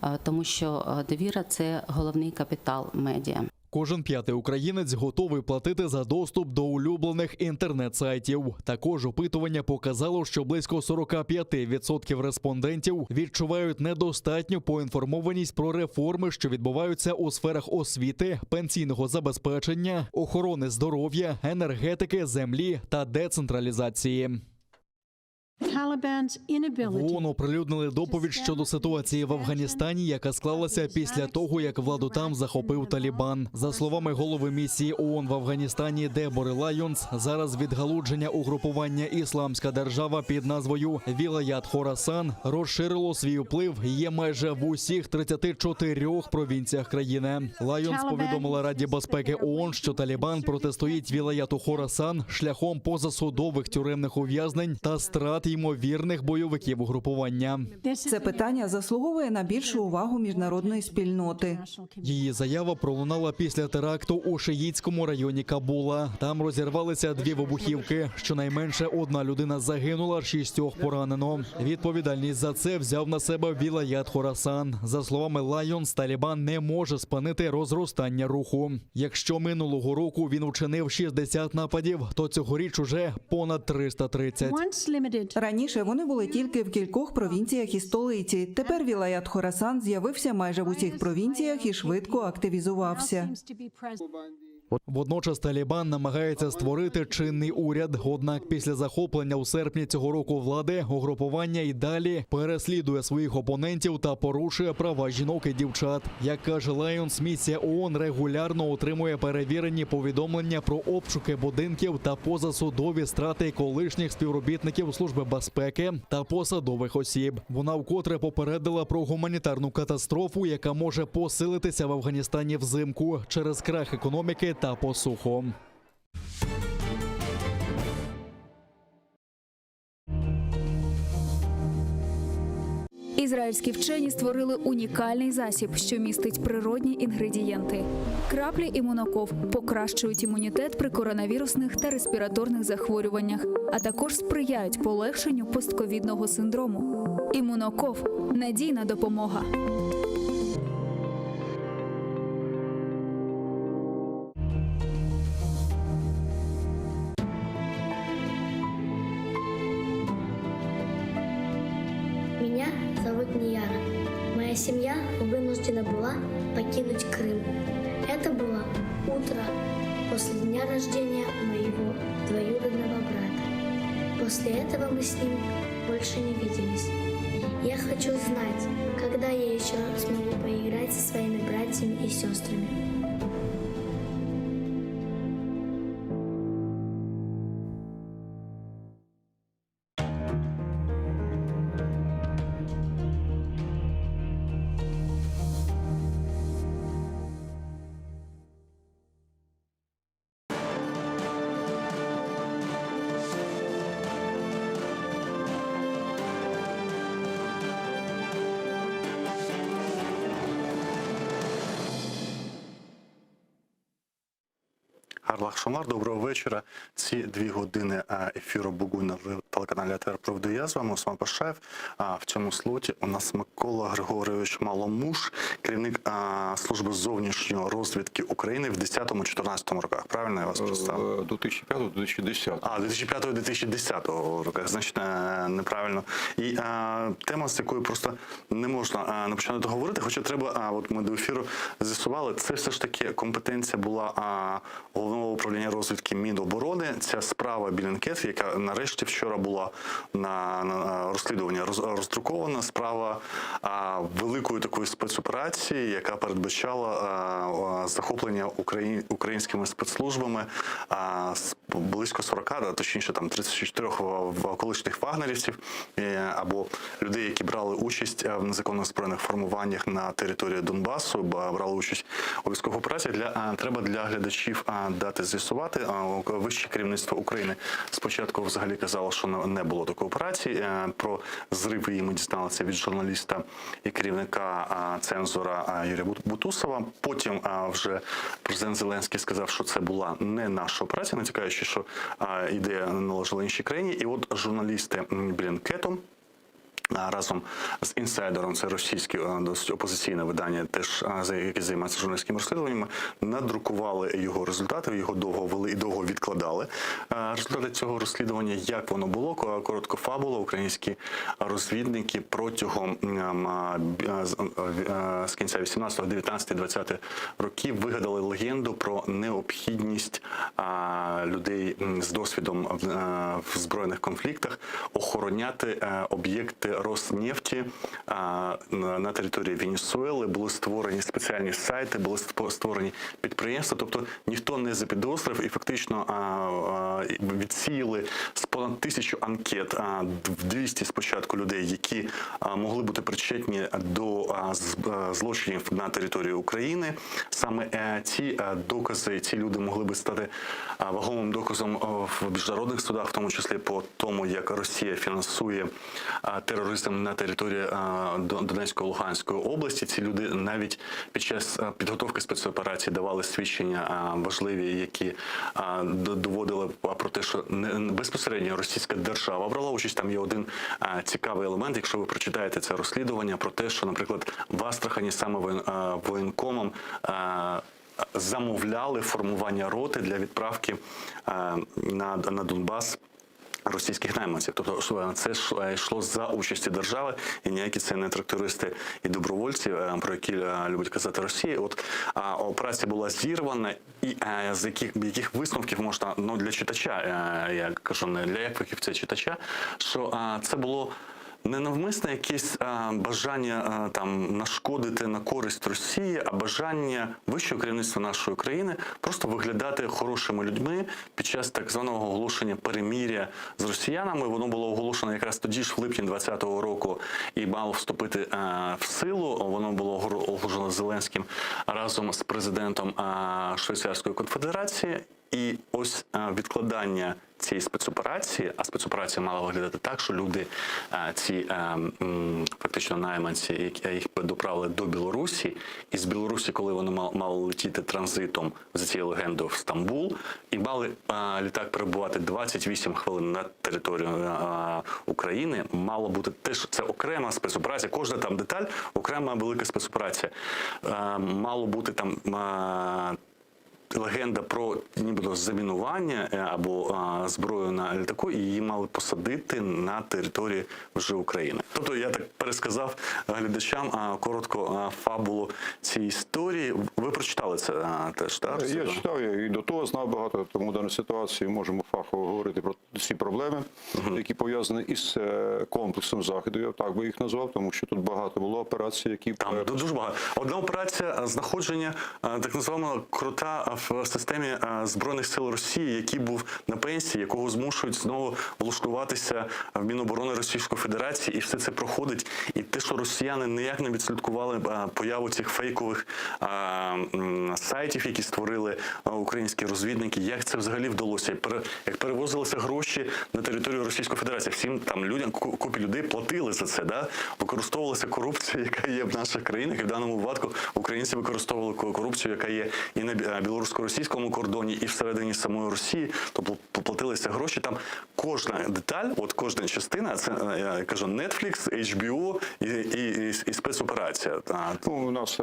е, тому що е, довіра це головний капітал медіа. Кожен п'ятий українець готовий платити за доступ до улюблених інтернет-сайтів. Також опитування показало, що близько 45% респондентів відчувають недостатню поінформованість про реформи, що відбуваються у сферах освіти, пенсійного забезпечення, охорони здоров'я, енергетики, землі та децентралізації. Taliban's inability В ООН оприлюднили доповідь щодо ситуації в Афганістані, яка склалася після того, як владу там захопив Талібан. За словами голови місії ООН в Афганістані Дебори Лайонс, зараз відгалудження угрупування Ісламська держава під назвою Вілаят Хорасан розширило свій вплив і є майже в усіх 34 провінціях країни. Лайонс повідомила Раді безпеки ООН, що Талібан протистоїть Вілаяту Хорасан шляхом позасудових тюремних ув'язнень та страт ймовірних бойовиків угрупування. Це питання заслуговує на більшу увагу міжнародної спільноти. Її заява пролунала після теракту у шиїцькому районі Кабула. Там розірвалися дві вибухівки. Щонайменше одна людина загинула, шістьох поранено. Відповідальність за це взяв на себе Вілаят Хорасан. За словами Лайонс, Талібан не може спинити розростання руху. Якщо минулого року він учинив 60 нападів, то цьогоріч уже понад 330. once limited Раніше вони були тільки в кількох провінціях і столиці. Тепер Вілаят Хорасан з'явився майже в усіх провінціях і швидко активізувався. seems to be present. Водночас Талібан намагається створити чинний уряд. Однак після захоплення у серпні цього року влади угрупування і далі переслідує своїх опонентів та порушує права жінок і дівчат. Як каже Лайонс, місія ООН регулярно отримує перевірені повідомлення про обшуки будинків та позасудові страти колишніх співробітників Служби безпеки та посадових осіб. Вона вкотре попередила про гуманітарну катастрофу, яка може посилитися в Афганістані взимку через крах економіки та посуху. Ізраїльські вчені створили унікальний засіб, що містить природні інгредієнти. Краплі імуноков покращують імунітет при коронавірусних та респіраторних захворюваннях, а також сприяють полегшенню постковідного синдрому. Імуноков надійна допомога. Меня зовут Нияра. Моя семья вынуждена была покинуть Крым. Это было утро после дня рождения моего двоюродного брата. После этого мы с ним больше не виделись. Я хочу знать, когда я еще смогу поиграть со своими братьями и сестрами. Гарних aqşamlar, доброго вечора. Ці дві години е, ефіру Бугун на телеканалі АТР проведу я з вами, Осман Пашаєв. А в цьому слоті у нас Микола Григорович Маломуш, керівник а, служби зовнішньої розвідки України в 10-14 роках. Правильно я вас представив? 2005-2010. А, 2005-2010 роках, значить, е, неправильно. І е, тема, з якою просто не можна е, не починати говорити, хоча треба, а, от ми до ефіру з'ясували, це все ж таки компетенція була а, головного управління розвідки Міноборони. Ця справа Білінкет, яка нарешті вчора була на, на розслідування роз, роздрукована, справа а, великої такої спецоперації, яка передбачала а, а, захоплення україн, українськими спецслужбами а, з близько 40, а точніше там 34 в- колишніх вагнерівців е, або людей, які брали участь е, в незаконних збройних формуваннях на території Донбасу, ба- брали участь у військових операціях. Для е, треба для глядачів е, дати з'ясувати. Е, Вище керівництво України спочатку взагалі казало, що не- не було такої операції. Е, Про зрив її ми дізналися від журналіста і керівника е, цензора е, Юрія Бут- Бутусова. Потім е, вже президент Зеленський сказав, що це була не наша операція, натякаючи, що е, ідея належала іншій країні. І от журналісти м, Блінкету. А, Разом з інсайдером, це російське е, досить опозиційне видання, теж е, за- яке займається журналістськими розслідуваннями, надрукували його результати, його довго вели і довго відкладали. Е, Результати цього розслідування, як воно було, ко- коротко фабула, українські розвідники протягом м, а, б- а, з е, з кінця 18, 19, 20 років вигадали легенду про необхідність а, людей м, з досвідом в, е, в збройних конфліктах охороняти е, об'єкти Роснефті а, на на території Венесуели. Були створені спеціальні сайти, були ство- створені підприємства. Тобто ніхто не запідозрив і фактично а, а, відсіяли з понад тисячу анкет а, 200 спочатку людей, які а, могли бути причетні до а, з- е, злочинів на території України. Саме е, ці е, докази, ці люди могли би стати а, вагомим доказом е, в міжнародних судах, в тому числі по тому, як Росія фінансує а, тероризм на території а, Дон- Донецької Луганської області. Ці люди навіть під час а, підготовки спецоперації давали свідчення а, важливі, які а, д- доводили а, про те, що не не- безпосередньо російська держава брала участь. Там є один а, цікавий елемент, якщо ви прочитаєте це розслідування про те, що, наприклад, в Астрахані саме воєн- а, воєнкомом. а, Замовляли формування роти для відправки а, на, на Донбас. Російських найманців, тобто що це ж е, йшло за участі держави, і ніякі це не трактористи і добровольці, е, про які е, любить казати Росія. От а, операція була зірвана, і е, з яких яких висновків можна ну для читача, е, я кажу не для як фахівця читача, що е, це було. Не навмисне якесь а, бажання а, там нашкодити на користь Росії, а бажання вищого керівництва нашої країни просто виглядати хорошими людьми під час так званого оголошення перемир'я з росіянами. Воно було оголошено якраз тоді ж в липні 2020 року і мало вступити а, в силу. Воно було огр- оголошено Зеленським разом з президентом а, Швейцарської конфедерації. І ось е, відкладання цієї спецоперації, а спецоперація мала виглядати так, що люди, е, ці е, м, фактично найманці, які їх доправили до Білорусі, і з Білорусі, коли вони мали, мали летіти транзитом за цією легендою в Стамбул, і мали е, літак перебувати 28 хвилин на територію е, України, мало бути теж це окрема спецоперація. Кожна там деталь, окрема велика спецоперація. Е, Мало бути там. е, Легенда про нібито замінування е, або а, зброю на літаку, і її мали посадити на території вже України. Тобто я так пересказав глядачам а, коротко а, фабулу цієї історії. Ви прочитали це а, теж, так? Я читав, я і до того знав багато, тому в даній ситуації можемо фахово говорити про ці проблеми, які пов'язані із е, комплексом заходу. Я так би їх назвав, тому що тут багато було операцій, які Там дуже багато. Одна операція е, знаходження е, так називаного крота в системі е, Збройних сил Росії, який був на пенсії, якого змушують знову влаштуватися в Міноборони Російської Федерації, і все це проходить. І те, що росіяни ніяк не відслідкували е, появу цих фейкових е, м, сайтів, які створили е, українські розвідники, як це взагалі вдалося? Як пере- Як перевозилися гроші на територію Російської Федерації, всім там людям ку- купі людей платили за це, да? використовувалася корупція, яка є в наших країнах, і в даному випадку українці використовували ко- корупцію, яка є і на бі- е, білорусько-російському кордоні, і всередині самої Росії, тобто платилися гроші. Там кожна деталь, от кожна частина, це е, я кажу, Netflix, HBO і, і, і, і спецоперація. А, Ну, у нас е,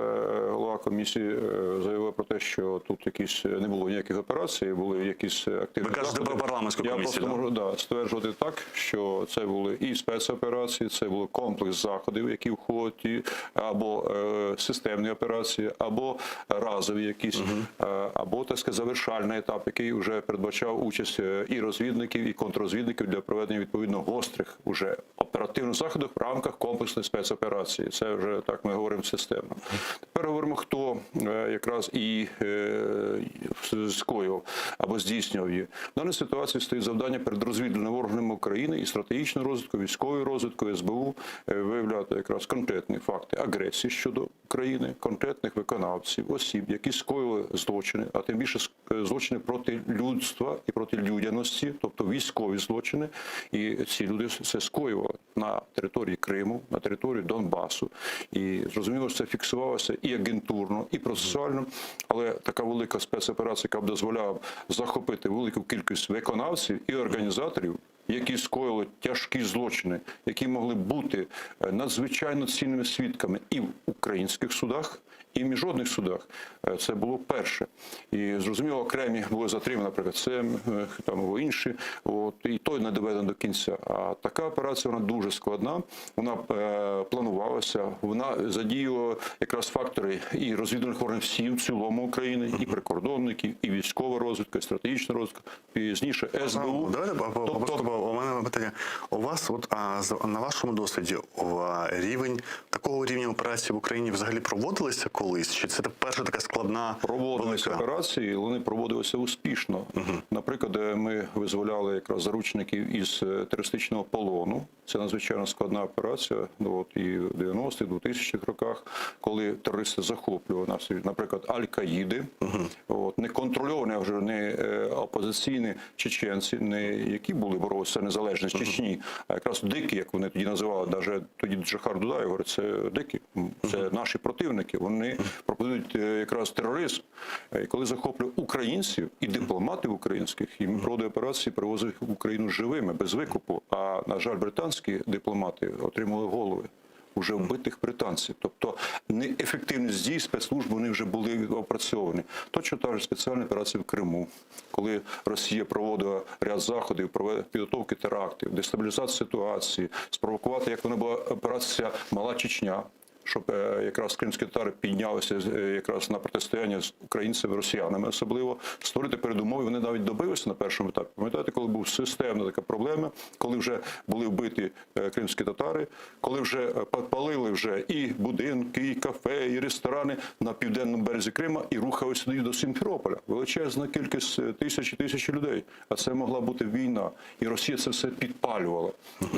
голова комісії е, заявила про те, що тут якісь е, не було ніяких операцій, були якісь активні. Ви кажете заходи. про парламентську Я комісію, просто да? можу да, стверджувати так, що це були і спецоперації, це був комплекс заходів, які входять, або е, системні операції, або разові якісь, е, або так сказати, завершальний етап, який вже передбачав участь е, і розвідників, і контррозвідників для проведення відповідно гострих уже оперативних заходів в рамках комплексної спецоперації. Це вже так ми говоримо системно. Тепер говоримо, хто е, якраз і е, скоював або здійснював її. В даній ситуації стоїть завдання перед розвідувальними органами України і стратегічною розвідкою, військовою розвідкою, СБУ е, виявляти якраз конкретні факти агресії щодо України, конкретних виконавців, осіб, які скоїли злочини, а тим більше ск- злочини проти людства і проти людяності, тобто військові злочини. І ці люди це скоювали на території Криму, на території Донбасу. І зрозуміло, що це фіксувалося і агентурно, і процесуально, але така велика спецоперація, яка б дозволяла захопити велику кількість виконавців і організаторів, які скоїли тяжкі злочини, які могли бути е, надзвичайно цінними свідками і в українських судах, і в міжнародних судах. Е, Це було перше. І зрозуміло, окремі були затримані, наприклад, це е, там або інші, от і той не доведено до кінця. А така операція вона дуже складна. Вона е, планувалася, вона задіювала якраз фактори і розвідувальних органів всім в цілому України, і прикордонників, і військова розвідка, і стратегічна розвідка, пізніше СБУ. Давайте по- по- просто бо у мене питання. У вас, от а, з- на вашому досвіді, о, а, рівень такого рівня операції в Україні взагалі проводилися колись? Чи це перша така складна Проводилися велика? операції, вони проводилися успішно. Наприклад, е, ми визволяли якраз заручників із е, терористичного полону. Це надзвичайно складна операція. Ну, от, і в 90-х, 2000-х роках, коли терористи захоплювали нас, наприклад, Аль-Каїди, от, не контрольовані а вже не е, опозиційні чеченці, не які були боролися за незалежність Чечні, а якраз дикі, як вони тоді називали, навіть тоді Джохар Дудаєв говорить, це дикі, це наші противники. Вони пропонують е, якраз тероризм. Е, І коли захоплює українців і дипломатів українських, і ми проводили операції, привозили їх в Україну живими, без викупу. А на жаль, британські дипломати отримали голови. Уже вбитих британців, тобто неефективність дій спецслужб вони вже були опрацьовані. Точно та ж спеціальна операція в Криму, коли Росія проводила ряд заходів, прове- підготовки терактів, дестабілізацію ситуації, спровокувати, як вона була операція Мала Чечня, щоб е, якраз кримські татари піднялися е, якраз на протистояння з українцями, росіянами особливо, створити передумови. Вони навіть добилися на першому етапі. Пам'ятаєте, коли був системна така проблема, коли вже були вбиті е, кримські татари, коли вже е, палили вже і будинки, і кафе, і ресторани на південному березі Крима і рухалися тоді до Сімферополя. Величезна кількість е, тисячі тисячі людей. А це могла бути війна. І Росія це все підпалювала.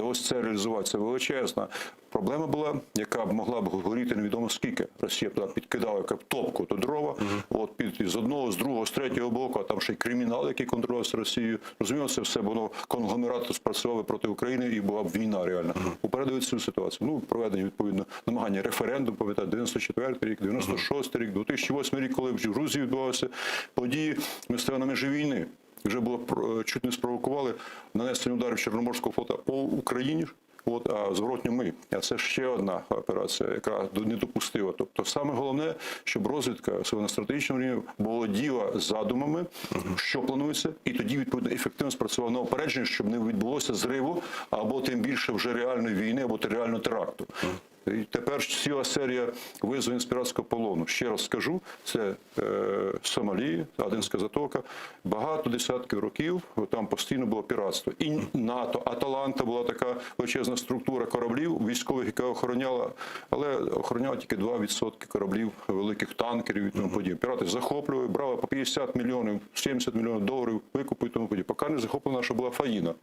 Ось це реалізувати. Це величезна проблема була, яка б могла б горіти невідомо скільки. Росія б туди підкидала як топку то дрова, от під з одного, з другого, з третього боку, а там ще й кримінал, який контролювався Росією. Розуміло, це все воно конгломерат спрацював проти України і була б війна реальна. Упередили цю ситуацію. Ну, проведення відповідно намагання референдум, пам'ятаєте, 94 рік, 96 рік, 2008 рік, коли в Грузії відбувалися події, ми стояли на межі війни. Вже було про- чуть не спровокували нанесення ударів Чорноморського флота по Україні. От, а зворотньо ми. А це ще одна операція, яка не допустила. Тобто, саме головне, щоб розвідка, особливо на стратегічному рівні, володіла задумами, що планується, і тоді відповідно ефективно спрацювала на опередження, щоб не відбулося зриву або тим більше вже реальної війни, або реального теракту. І тепер ціла серія визволень з піратського полону. Ще раз скажу, це е, Сомалі, Аденська затока. Багато десятків років там постійно було піратство. І НАТО, Аталанта була така величезна структура кораблів, військових, яка охороняла, але охороняла тільки 2% кораблів, великих танкерів і тому подібне. Пірати захоплювали, брали по 50 мільйонів, 70 мільйонів доларів викупу і тому подібне. Поки не захоплена наша була Фаїна.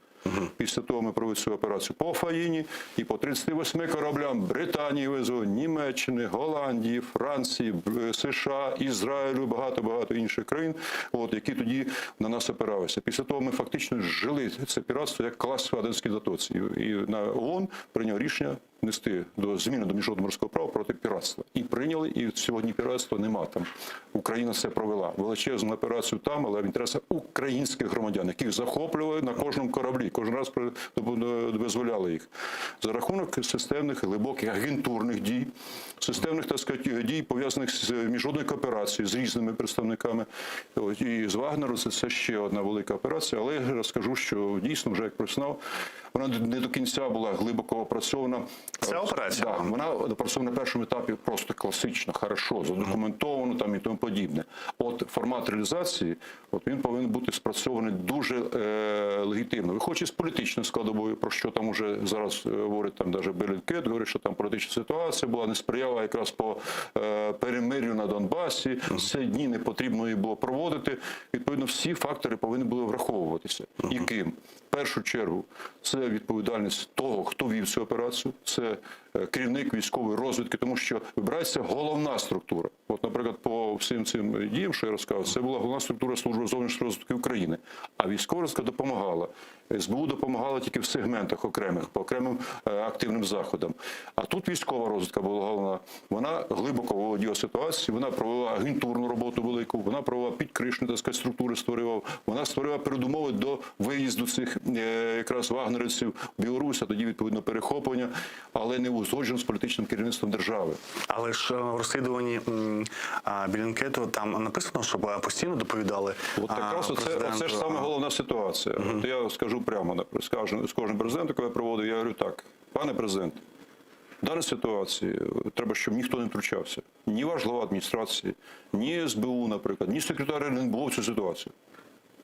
Після того ми провели цю операцію по Фаїні і по 38 кораблям Британії визвали, Німеччини, Голландії, Франції, Б- США, Ізраїлю, багато-багато інших країн, от, які тоді на нас опиралися. Після того ми фактично жили це піратство як клас в Аденській затоці. І, і на ООН прийняв рішення нести до зміни до міжнародного морського права проти піратства. І прийняли, і сьогодні піратства нема там. Україна це провела. Величезну операцію там, але в інтересах українських громадян, яких захоплювали на кожному кораблі, кожен раз при- визволяли їх. За рахунок системних глибоких агентурних дій, системних так сказати, дій, пов'язаних з міжнародною кооперацією, з різними представниками. От, І з Вагнеру це, це ще одна велика операція, але я розкажу, що дійсно вже як професіонал, вона не до кінця була глибоко опрацьована. Ця операція? Да, вона опрацьована на першому етапі просто класично, хорошо, задокументовано там і тому подібне. От формат реалізації, от він повинен бути спрацьований дуже е, легітимно. Виходячи з політичної складової, про що там уже зараз е, говорить там даже Белінкет, говорить, що там політична ситуація була, не сприяла якраз по е, перемир'ю на Донбасі, це дні не потрібно її було проводити. Відповідно, всі фактори повинні були враховуватися. І ким? В першу чергу це відповідальність того, хто вів цю операцію, це е, керівник військової розвідки, тому що вибирається головна структура. От, наприклад, по всім цим діям, що я розказав, це була головна структура Служби зовнішньої розвідки України. А військова розвідка допомагала. СБУ допомагала тільки в сегментах окремих, по окремим е, активним заходам. А тут військова розвідка була головна. Вона глибоко володіла ситуацією, вона провела агентурну роботу велику, вона провела підкришні, так сказати, структури створила, вона створила передумови до виїзду цих е, якраз вагнерівців в Білорусь, а тоді відповідно перехоплення, але не узгоджено з політичним керівництвом держави. Але ж е, в розслідуванні м, а, Білінкету там написано, щоб е, постійно доповідали. От якраз а, оце, оце ж президенту, саме а, головна ситуація. От я скажу прямо, наприклад, скажу, з кожним президентом, коли я проводив, я говорю так, пане президент, в даній ситуації е, треба, щоб ніхто не втручався. Ні ваш глава адміністрації, ні СБУ, наприклад, ні секретар РНБО в цю ситуацію.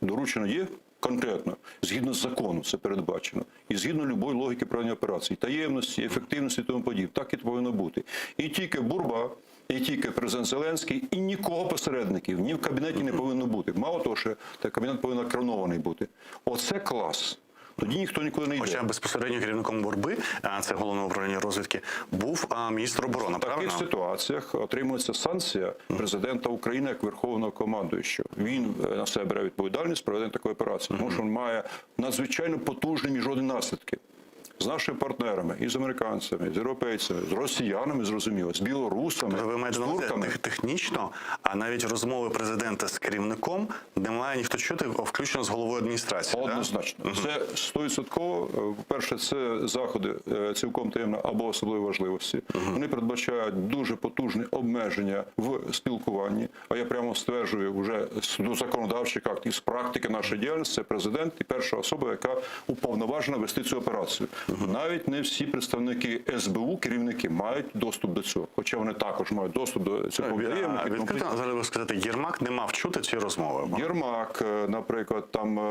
Доручено є конкретно, згідно з закону, це передбачено, і згідно любої логіки проведення операцій, таємності, ефективності і тому подібне. Так і повинно бути. І тільки Бурба, і тільки президент Зеленський, і нікого посередників ні в кабінеті не повинно бути. Мало того, що та кабінет повинен кронований бути. Оце клас. Тоді ніхто нікуди не йде. Хоча безпосередньо керівником борби, а це головне управління розвідки, був а, міністр оборони. В таких Правильно? ситуаціях отримується санкція президента України як верховного командуючого. Він е, на себе бере відповідальність проведення такої операції, тому що він має надзвичайно потужні міжнародні наслідки. з нашими партнерами, і з американцями, і з європейцями, з росіянами, зрозуміло, з білорусами, Тобто Ви маєте з на увазі турками. тех- технічно, а навіть розмови президента з керівником немає ніхто чути, включно з головою адміністрації. Однозначно. Це 100%. Е, По-перше, це заходи е, цілком таємно або особливої важливості. Вони передбачають дуже потужні обмеження в спілкуванні. А я прямо стверджую вже з до законодавчих актів з практики нашої діяльності, це президент і перша особа, яка уповноважена вести цю операцію. Навіть не всі представники СБУ, керівники, мають доступ до цього, хоча вони також мають доступ до цілком таємних. і тому Відкрито зараз ви сказати, Єрмак не мав чути ці розмови. Єрмак, е, наприклад, там е,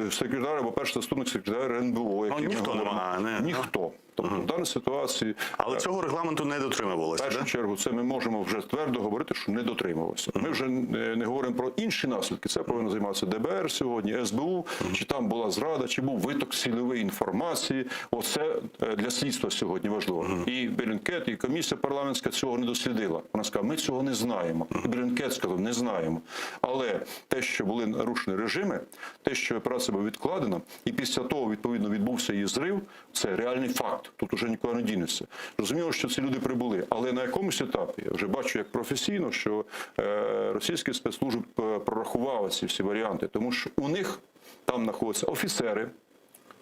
е, секретар або перший заступник секретаря РНБО, який ми Ну, ніхто не говоримо. має, не- ніхто. Тобто в даній ситуації, Але цього регламенту не в дотримувалося. першу да? чергу, це ми можемо вже твердо говорити, що не дотримувалося. Ми вже не, не говоримо про інші наслідки. Це повинно займатися ДБР сьогодні, СБУ, чи там була зрада, чи був виток цільової інформації. Оце е, для слідства сьогодні важливо. І Белінкет, і комісія парламентська цього не дослідила. Вона сказала, ми цього не знаємо. І Белінкет сказав, не знаємо. Але те, що були нарушені режими, те, що операція була відкладена, і після того відповідно відбувся її зрив, це реальний факт. Тут уже нікуди не дінеться. Зрозуміло, що ці люди прибули, але на якомусь етапі я вже бачу як професійно, що е, російські спецслужби е, прорахували ці всі варіанти, тому що у них там знаходяться офіцери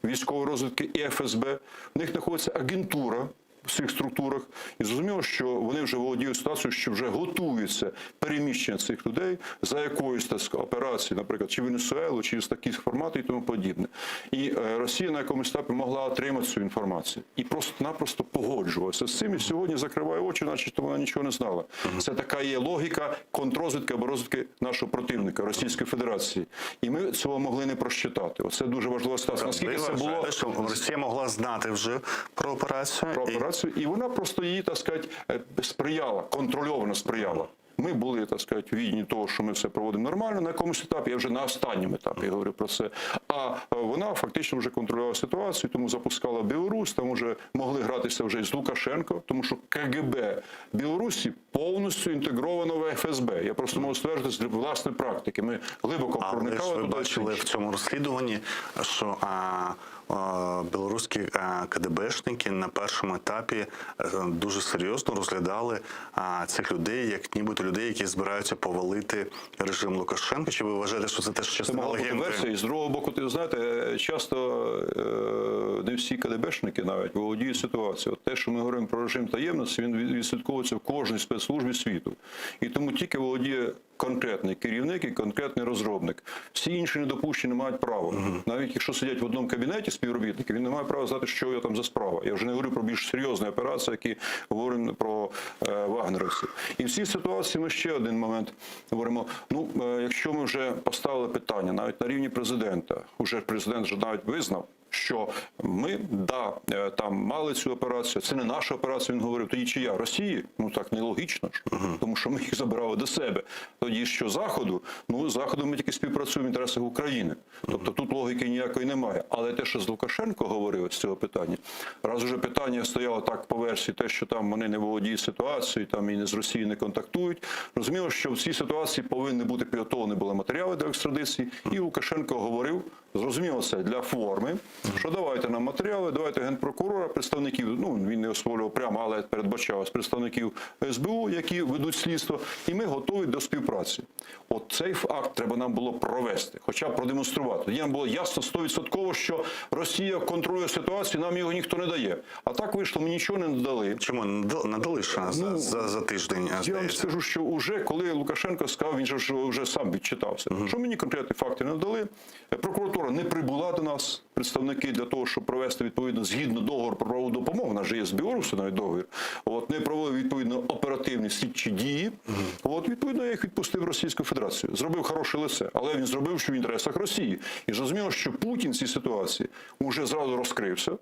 військової розвідки і ФСБ, в них знаходиться агентура в цих структурах. І зрозуміло, що вони вже володіють ситуацією, що вже готується переміщення цих людей за якоюсь так сказати, операцією, наприклад, чи Венесуелу, чи з таких форматів і тому подібне. І е, Росія на якомусь етапі могла отримати цю інформацію і просто-напросто погоджувалася з цим. І сьогодні закриває очі, начебто вона нічого не знала. Це така є логіка контррозвідки або розвідки нашого противника Російської Федерації. І ми цього могли не просчитати. Оце дуже важлива ситуація. Наскільки Ви це було вважаєте, що Росія могла знати вже про операцію? про і- операцію, і вона просто її, так сказати, е, сприяла, контрольовано сприяла. Ми були, так сказати, відні того, що ми все проводимо нормально на якомусь етапі, я вже на останньому етапі говорю про це. А е, вона фактично вже контролювала ситуацію, тому запускала Білорусь, там вже могли гратися вже і з Лукашенко, тому що КГБ Білорусі повністю інтегровано в ФСБ. Я просто можу стверджувати з власної практики. Ми глибоко Але ж проникали ви туди. бачили в цьому розслідуванні, що а, а, білоруські а, КДБшники на першому етапі е, дуже серйозно розглядали а, цих людей як нібито людей, які збираються повалити режим Лукашенка. Чи ви вважаєте, що це теж Це частина могла бути легенди? версія. І з другого боку, ти знаєте, е, часто е, не всі КДБшники навіть володіють ситуацією. От те, що ми говоримо про режим таємності, він від- відслідковується в кожній спецслужбі світу. І тому тільки володіє конкретний керівник і конкретний розробник. Всі інші недопущені мають право. Навіть якщо сидять в одному кабінеті співробітники, він не має права знати, що я там за справа. Я вже не говорю про більш серйозні операції, які говоримо про е, вагнеровців. І в цій ситуації ми ще один момент говоримо. Ну, е, якщо ми вже поставили питання навіть на рівні президента, уже президент вже навіть визнав. Що ми да е, там мали цю операцію, це не наша операція. Він говорив, тоді чия Росії? Ну так нелогічно ж, тому що ми їх забирали до себе. Тоді що заходу? Ну заходу ми тільки співпрацюємо в інтересах України. Тобто тут логіки ніякої немає. Але те, що з Лукашенко говорив з цього питання, раз уже питання стояло так по версії, те, що там вони не володіють ситуацією, там і не з Росією не контактують. Розуміло, що в цій ситуації повинні бути підготовлені були матеріали до екстрадиції, і Лукашенко говорив, зрозуміло це для форми, що давайте нам матеріали, давайте генпрокурора, представників, ну він не освоював прямо, але передбачалось представників СБУ, які ведуть слідство, і ми готові до співпраці. От цей факт треба нам було провести, хоча б продемонструвати. Тоді нам було ясно 100%, що Росія контролює ситуацію, нам його ніхто не дає. А так вийшло, ми нічого не надали. Чому надали ще за, за, за тиждень? Ну, Я вам здається? скажу, що уже коли Лукашенко сказав, він же ж вже сам відчитався. Що мені конкретні факти не надали. Прокуратура не прибула до нас, представники для того, щоб провести відповідно згідно договору про правову допомогу, у нас же є з Білорусі навіть договір. От не провели відповідно оперативні слідчі дії. От відповідно я їх відпустив в Російську Федерацію. Зробив хороше лице, але він зробив, що в інтересах Росії. І зрозуміло, що Путін в цій ситуації уже зразу розкрився.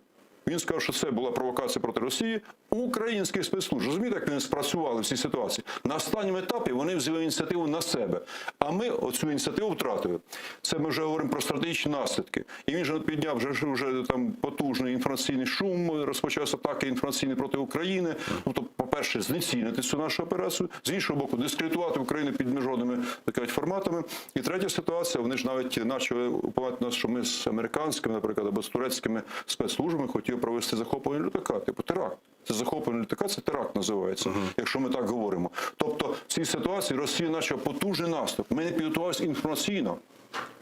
Він сказав, що це була провокація проти Росії українських спецслужб. Розумієте, як вони спрацювали в цій ситуації? На останньому етапі вони взяли ініціативу на себе. А ми оцю ініціативу втратили. Це ми вже говоримо про стратегічні наслідки. І він же підняв вже, вже там потужний інформаційний шум, розпочався атаки інформаційні проти України. Тобто, по-перше,. Перше, знецінити цю нашу операцію, з іншого боку, дискредитувати Україну під міжнародними так кажуть, форматами. І третя ситуація, вони ж навіть почали упоминати нас, що ми з американськими, наприклад, або з турецькими спецслужбами хотіли провести захоплення літака, типу теракт. Це захоплення літака, це теракт називається, якщо ми так говоримо. Тобто в цій ситуації Росія почала потужний наступ. Ми не підготувалися інформаційно,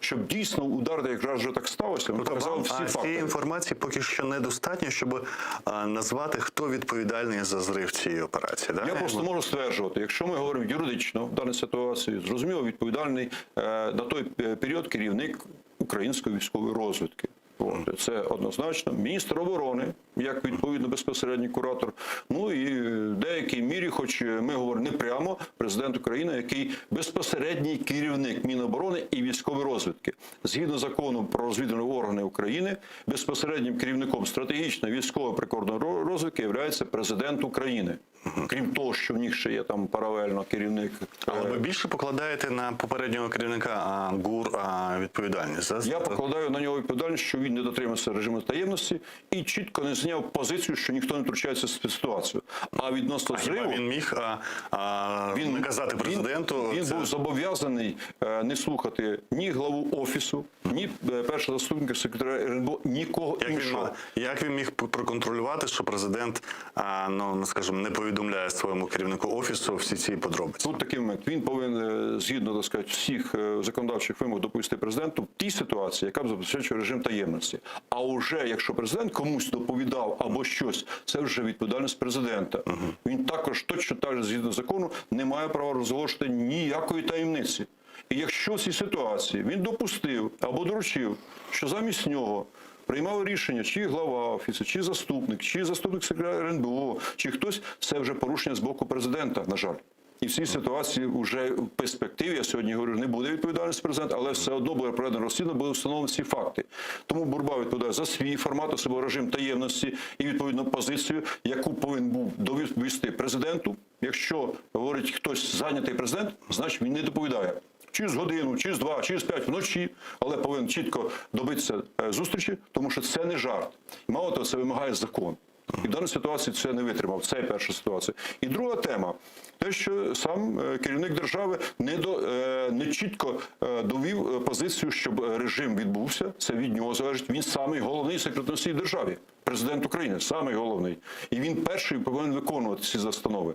щоб дійсно ударити, як раз вже так сталося, ми Тобто показали вам всі а, факти. цієї інформації поки що недостатньо, щоб а, назвати, хто відповідальний за зрив цієї операції. Да? Я просто можу стверджувати, якщо ми говоримо юридично в даній ситуації, зрозуміло, відповідальний е, на той е, період керівник української військової розвідки. От, це однозначно міністр оборони, як відповідно безпосередній куратор. Ну і е, в деякій мірі, хоч ми говоримо не прямо, президент України, який безпосередній керівник Міноборони і військової розвідки. Згідно закону про розвідувальні органи України, безпосереднім керівником стратегічної військової прикордонної розвідки є президент України. Крім того, що в них ще є там паралельно керівник. Але ви більше покладаєте на попереднього керівника а, ГУР а, відповідальність. За... Я покладаю на нього відповідальність, що він не дотримався режиму таємності і чітко не зняв позицію, що ніхто не втручається в ситуацію. А відносно А хіба зриву він міг а, а, наказати президенту? Він, він це- був зобов'язаний е, не слухати ні главу офісу, ні е, першого заступника секретаря РНБО, нікого Як він, іншого. ма- як він міг п- проконтролювати, що президент, а, ну, ну, скажімо, не повідомляє своєму керівнику офісу всі ці подробиці? Тут такий момент. Він повинен, е, згідно так сказати, всіх е, законодавчих вимог доповісти президенту в тій ситуації, яка б забезпечує режим таємності. А вже якщо президент комусь доповідав або щось, це вже відповідальність президента. Він також точно так же, згідно закону, не має права розголошувати ніякої таємниці. І якщо в цій ситуації він допустив або доручив, що замість нього приймав рішення, чи глава офісу, чи заступник, чи заступник секретаря РНБО, чи хтось, це вже порушення з боку президента, на жаль. І в цій ситуації вже в перспективі, я сьогодні говорю, не буде відповідальності президента, але все одно буде проведено розслідування, будуть встановлені всі факти. Тому Бурба відповідає за свій формат, особливо режим таємності і відповідну позицію, яку повинен був довести президенту. Якщо говорить хтось зайнятий президент, значить він не доповідає. Чи з годину, чи з два, чи з п'ять вночі, але повинен чітко добитися е, зустрічі, тому що це не жарт. Мало того, це вимагає закон. І в даній ситуації це не витримав. Це перша ситуація. І друга тема те, що сам е, керівник держави не до е, не чітко е, довів е, позицію, щоб режим відбувся. Це від нього залежить. Він самий головний секретар державі, президент України, самий головний. І він перший повинен виконувати ці застанови.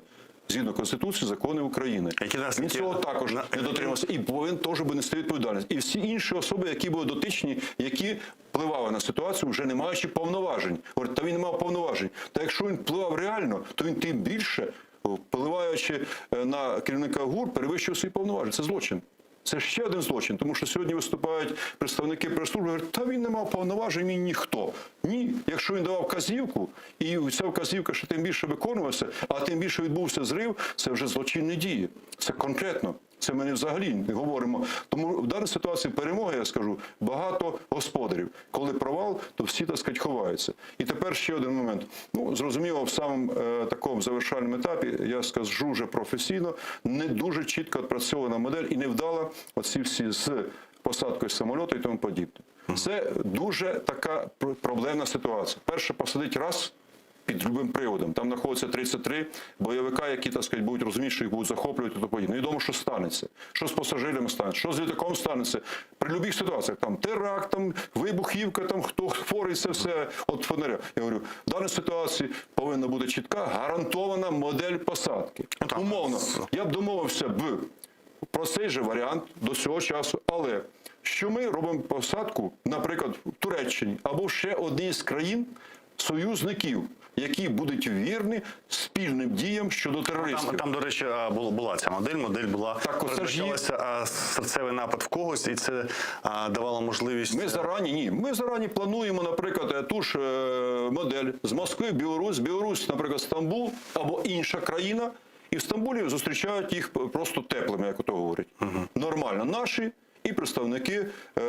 Згідно Конституції, закони України. Він цього також не дотримався і повинен теж би нести відповідальність. І всі інші особи, які були дотичні, які впливали на ситуацію, вже не маючи повноважень. Говорять, та він не мав повноважень. Та якщо він впливав реально, то він тим більше, впливаючи е, на керівника ГУР, перевищив свої повноваження. Це злочин. Це ще один злочин, тому що сьогодні виступають представники прес-служби, говорять, та він не мав повноважень, він ніхто. Ні, якщо він давав вказівку, і ця вказівка ще тим більше виконувалася, а тим більше відбувся зрив, це вже злочинні дії. Це конкретно. Це ми не взагалі не говоримо. Тому в даній ситуації перемоги, я скажу, багато господарів. Коли провал, то всі, так сказати, ховаються. І тепер ще один момент. Ну, зрозуміло, в самому е, такому завершальному етапі, я скажу вже професійно, не дуже чітко відпрацьована модель і не вдала оці всі з посадкою самольоту і тому подібне. Це дуже така пр- проблемна ситуація. Перше, посадить раз, під любим приводом. Там знаходиться 33 бойовика, які, так сказати, будуть розуміти, що їх будуть захоплювати і тому подібне. Невідомо, що станеться, що з пасажирами станеться, що з літаком станеться. При будь-яких ситуаціях, там теракт, там вибухівка, там хто хворий, це все от фонаря. Я говорю, в даній ситуації повинна бути чітка, гарантована модель посадки. Умовно, я б домовився б про цей же варіант до цього часу, але що ми робимо посадку, наприклад, в Туреччині або ще одній з країн союзників, які будуть вірні спільним діям щодо терористів. Там, там, до речі, а, була, була ця модель. Модель була Так, оце ж є. передбачалася, а, серцевий напад в когось, і це а, давало можливість. Ми зарані ні. Ми зарані плануємо, наприклад, е, ту ж е, модель з Москви, в Білорусь, Білорусь, наприклад, Стамбул або інша країна. І в Стамбулі зустрічають їх просто теплими, як ото говорять. Нормально. Наші і представники е,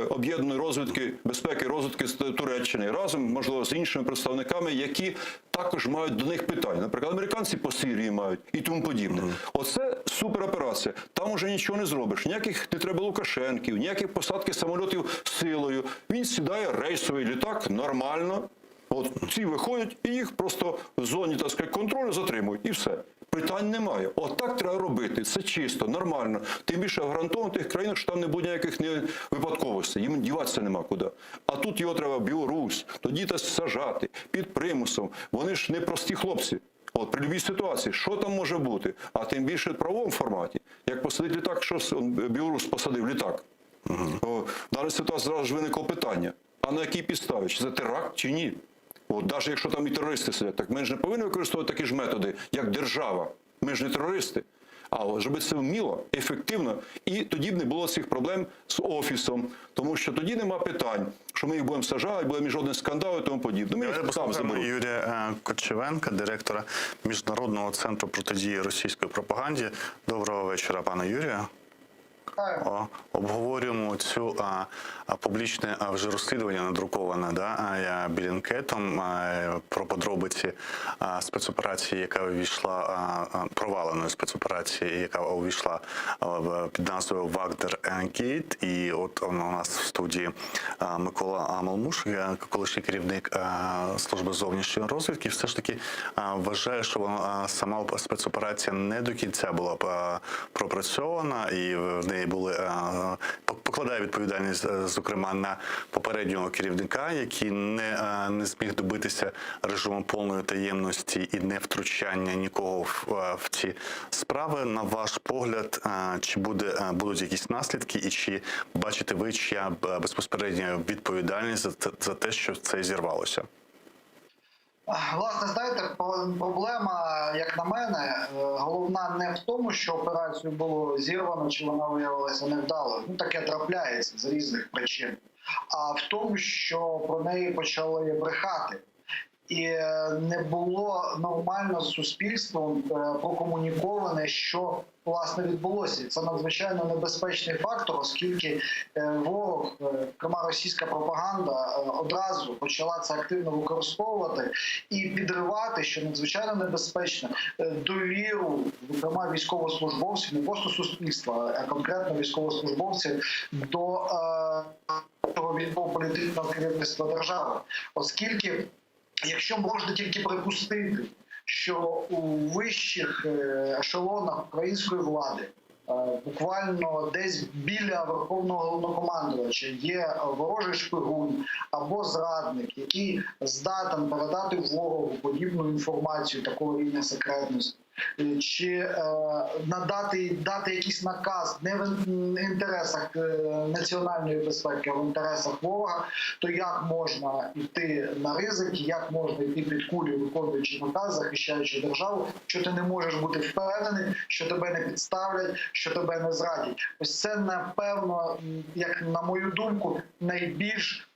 об'єднаної розвідки, безпеки і розвідки з Туреччини разом, можливо, з іншими представниками, які також мають до них питання. Наприклад, американці по Сирії мають і тому подібне. Оце супероперація. Там уже нічого не зробиш. Ніяких не треба Лукашенків, ніяких посадки самольотів силою. Він сідає рейсовий літак нормально. От. От ці виходять і їх просто в зоні так сказати, контролю затримують, і все. Питань немає. От так треба робити. Це чисто, нормально. Тим більше гарантовано в тих країнах, що там не буде ніяких не випадковостей. Їм діватися нема куди. А тут його треба в Білорусь, тоді та сажати під примусом. Вони ж не прості хлопці. От при любій ситуації, що там може бути? А тим більше в правовому форматі. Як посадить літак, що с- он, білорус посадив літак? О, в даній ситуації зразу ж виникло питання: а на якій підставі? Чи це теракт, чи ні? От навіть якщо там і терористи сидять, так ми ж не повинні використовувати такі ж методи, як держава. Ми ж не терористи. А от зробити це вміло, ефективно, і тоді б не було цих проблем з офісом, тому що тоді нема питань, що ми їх будемо сажати, буде міжнародний скандал і тому подібне. Ми їх Давайте там послухаємо заберуть. Юрія е, Кочевенка, директора Міжнародного центру протидії російської пропаганді. Доброго вечора, пане Юрію. О, обговорюємо цю а, а, публічне а, вже розслідування надруковане да, а, я Білінкетом а, про подробиці а, спецоперації, яка увійшла а, а, проваленої спецоперації, яка увійшла а, в під назвою Вагнер Гейт. І от у нас в студії а, Микола Малмуш, е, колишній керівник а, служби зовнішньої розвідки, все ж таки а, вважає, що вона а, сама спецоперація не до кінця була а, пропрацьована, і в неї були а, покладає відповідальність, е, зокрема, на попереднього керівника, який не, е, не зміг добитися режиму повної таємності і не втручання нікого в, е, в ці справи. На ваш погляд, е, чи буде е, будуть якісь наслідки, і чи бачите ви, чия е, безпосередня відповідальність за те, за те, що це зірвалося? Власне, знаєте, про- проблема, як на мене, е, головна не в тому, що операцію було зірвано чи вона виявилася невдалою. Ну таке трапляється з різних причин. А в тому, що про неї почали брехати. І е, не було нормально з суспільством е, прокомуніковане, що власне відбулося. І Це надзвичайно небезпечний фактор, оскільки е, ворог, е, зокрема російська пропаганда, е, одразу почала це активно використовувати і підривати, що надзвичайно небезпечно, е, довіру, зокрема військовослужбовців, не просто суспільства, а конкретно військовослужбовців до е, того військово-політичного керівництва держави, оскільки якщо можна тільки припустити, що у вищих е, ешелонах української влади е, буквально десь біля верховного головнокомандувача є ворожий шпигун або зрадник, який здатен передати ворогу подібну інформацію такого рівня секретності. е, Чи е, надати дати якийсь наказ не в ін- інтересах е, національної безпеки, а в інтересах ворога, то як можна йти на ризики, як можна йти під кулю, виконуючи наказ, захищаючи державу, що ти не можеш бути впевнений, що тебе не підставлять, що тебе не зрадять. Ось це напевно, м, як на мою думку, найбільш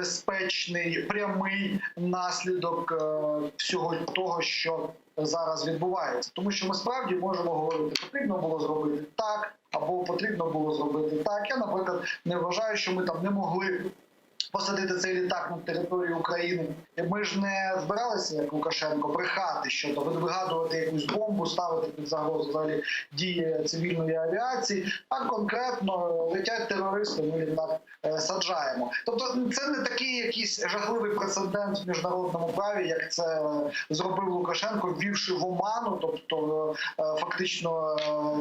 небезпечний прямий наслідок е, всього того, що зараз відбувається, тому що ми справді можемо говорити, потрібно було зробити так, або потрібно було зробити так. Я, наприклад, не вважаю, що ми там не могли посадити цей літак на територію України. Ми ж не збиралися, як Лукашенко, брехати щодо вигадувати якусь бомбу, ставити під загрозу взагалі дії цивільної авіації. А конкретно летять терористи, ми літак е, саджаємо. Тобто, це не такий якийсь жахливий прецедент в міжнародному праві, як це зробив Лукашенко, ввівши в оману, тобто е, фактично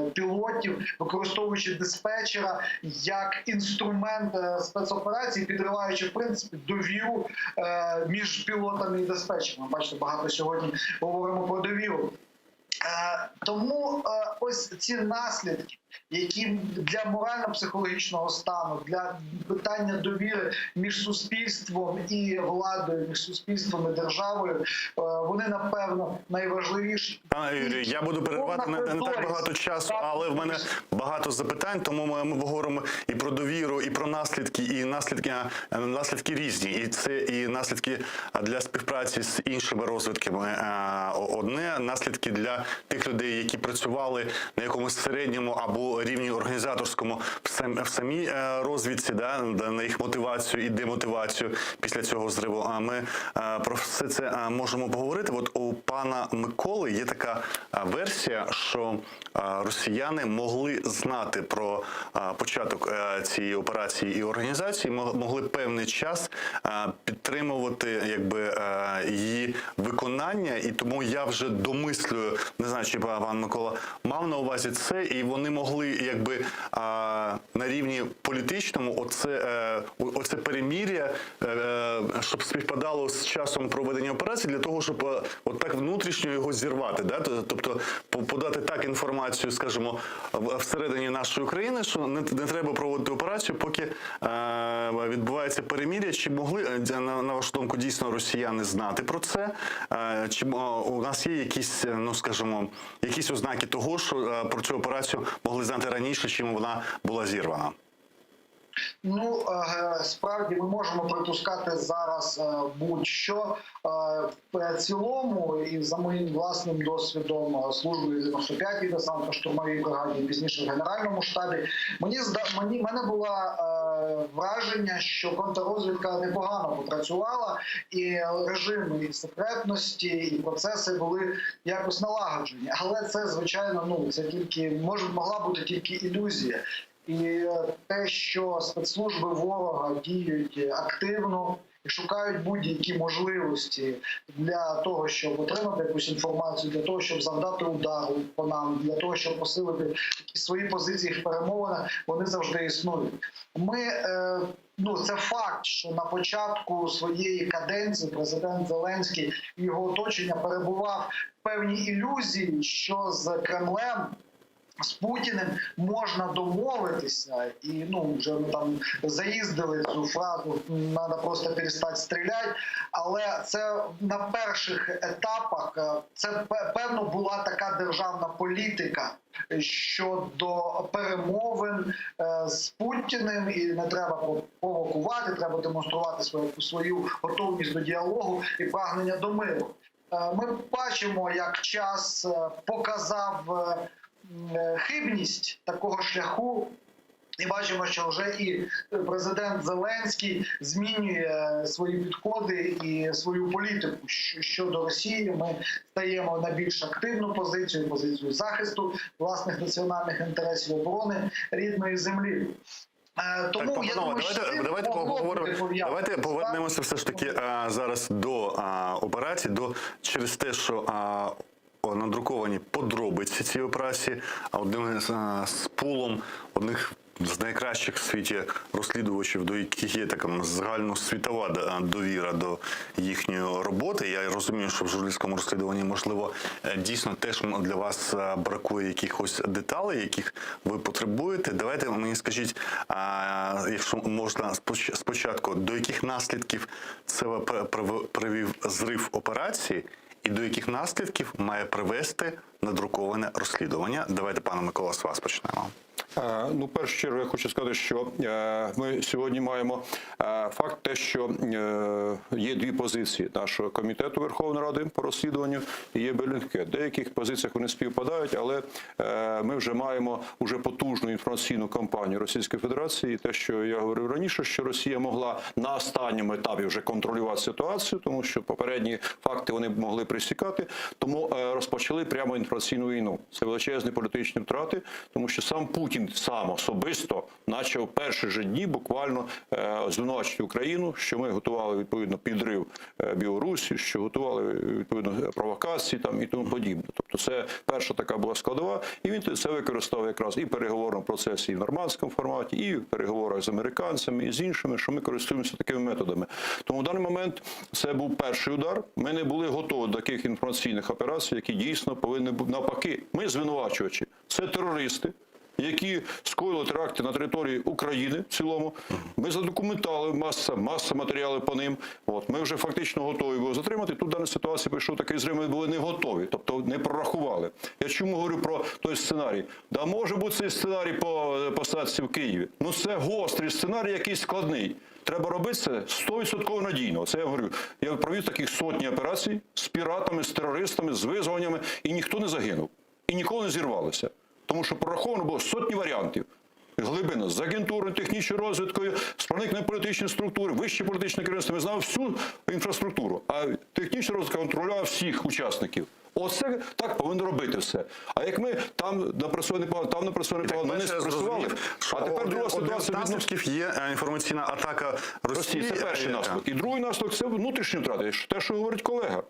е, пілотів, використовуючи диспетчера як інструмент е, спецоперації, підриваючи в принципі довіру е, між пілотами і диспетчерами. Бачите, багато сьогодні говоримо про довіру. Е, Тому е, ось ці наслідки, які для морально-психологічного стану, для питання довіри між суспільством і владою, між суспільством і державою, е, вони напевно найважливіші. Пане Юрію, я буду переривати не, не так багато часу, але в мене багато запитань, тому ми, ми говоримо і про довіру, і про наслідки, і наслідки, е, наслідки різні. І це і наслідки для співпраці з іншими розвідками. е, Одне наслідки для тих людей, які працювали на якомусь середньому або. у рівні організаторському в, сам, в самій е, розвідці, да, на їх мотивацію і демотивацію після цього зриву. А ми е, про все це е, можемо поговорити. От у пана Миколи є така е, версія, що е, росіяни могли знати про е, початок е, цієї операції і організації, могли певний час е, підтримувати якби е, її виконання, і тому я вже домислюю, не знаю, чи пан Микола мав на увазі це, і вони могли якби на рівні політичному оце, е, оце перемір'я, е, щоб співпадало з часом проведення операції, для того, щоб е, от так внутрішньо його зірвати, да? Тобто подати так інформацію, скажімо, всередині нашої країни, що не, не треба проводити операцію, поки е, відбувається перемір'я. Чи могли, е, на, на вашу думку, дійсно росіяни знати про це? Е, Чи у нас є якісь, е, ну скажімо, якісь ознаки того, що е, про цю операцію могли знати раніше, чим вона була зірвана? Ну е, справді ми можемо припускати зараз е, будь-що Е, в цілому, і за моїм власним досвідом служби в 95-й десантно-штурмовій бригаді, пізніше в генеральному штабі, мені зда мені мене було враження, що контррозвідка непогано попрацювала, і режим і секретності, і процеси були якось налагоджені. Але це звичайно, ну це тільки може могла бути тільки ілюзія. І е, те, що спецслужби ворога діють активно і шукають будь-які можливості для того, щоб отримати якусь інформацію, для того, щоб завдати удару по нам, для того, щоб посилити якісь свої позиції в перемовинах, вони завжди існують. Ми е, ну це факт, що на початку своєї каденції президент Зеленський і його оточення перебував в певній ілюзії, що з Кремлем з Путіним можна домовитися, і ну вже ми там заїздили цю фразу «надо просто перестати стріляти», але це на перших етапах е, це певно була така державна політика щодо перемовин е, з Путіним, і не треба провокувати, треба демонструвати свою свою готовність до діалогу і прагнення до миру. Е, Ми бачимо, як час показав хибність такого шляху. І бачимо, що вже і президент Зеленський змінює свої підходи і свою політику щодо Росії. Ми стаємо на більш активну позицію, позицію захисту власних національних інтересів, оборони рідної землі. Е, Тому так, я думаю, що давайте, давайте поговоримо. Давайте повернемося все ж таки а, зараз до а, операції, до через те, що а, надруковані подробиці цієї операції, а одним з, з пулом одних з найкращих в світі розслідувачів, до яких є така загальносвітова довіра до їхньої роботи. Я розумію, що в журналістському розслідуванні, можливо, е, дійсно теж для вас е, бракує якихось деталей, яких ви потребуєте. Давайте мені скажіть, якщо можна спочатку, до яких наслідків це привів зрив операції, і до яких наслідків має привести надруковане розслідування? Давайте, пане Микола, з вас почнемо. Е, Ну, в першу чергу, я хочу сказати, що е, ми сьогодні маємо е, факт, те, що є дві позиції нашого комітету Верховної Ради по розслідуванню і є Беллінгкет. В деяких позиціях вони співпадають, але ми вже маємо уже потужну інформаційну кампанію Російської Федерації. І те, що я говорив раніше, що Росія могла на останньому етапі вже контролювати ситуацію, тому що попередні факти вони могли присікати, тому розпочали прямо інформаційну війну. Це величезні політичні втрати, тому що сам Путін сам особисто почав перші же дні буквально е, звинувачувати Україну, що ми готували відповідно підрив е, Білорусі, що готували відповідно провокації там і тому подібне. Тобто, це перша така була складова, і він це використав якраз і в переговорному процесі, і в нормандському форматі, і в переговорах з американцями, і з іншими, що ми користуємося такими методами. Тому в даний момент це був перший удар. Ми не були готові до таких інформаційних операцій, які дійсно повинні бути навпаки. Ми звинувачувачі, це терористи. Які скоїли теракти на території України в цілому. Ми задокументали маса, маса матеріалів по ним. От ми вже фактично готові були затримати. Тут в даній ситуації прийшов такий зрив, ми були не готові, тобто не прорахували. Я чому говорю про той сценарій? Да може бути цей сценарій по посадці в Києві. Ну це гострий сценарій, який складний. Треба робити це 100% надійно. Це я говорю. Я провів таких сотні операцій з піратами, з терористами, з визволеннями, і ніхто не загинув. І ніколи не зірвалося. Тому що прораховано було сотні варіантів. Глибина з агентурою, технічною розвідкою, з проникненням політичної структури, вище політичне керівництво. Ми знали всю інфраструктуру, а технічна розвідка контролювала всіх учасників. Оце так повинно робити все. А як ми там напрацювали непогано, там напрацювали непогано, не Перше, я спрацювали. зрозумів, що А тепер один- друга один з ситуація відносно наслідків є е, інформаційна атака Росії. Росії. Це перший Е, наслідок. І другий наслідок це внутрішні втрати. Те, що говорить колега.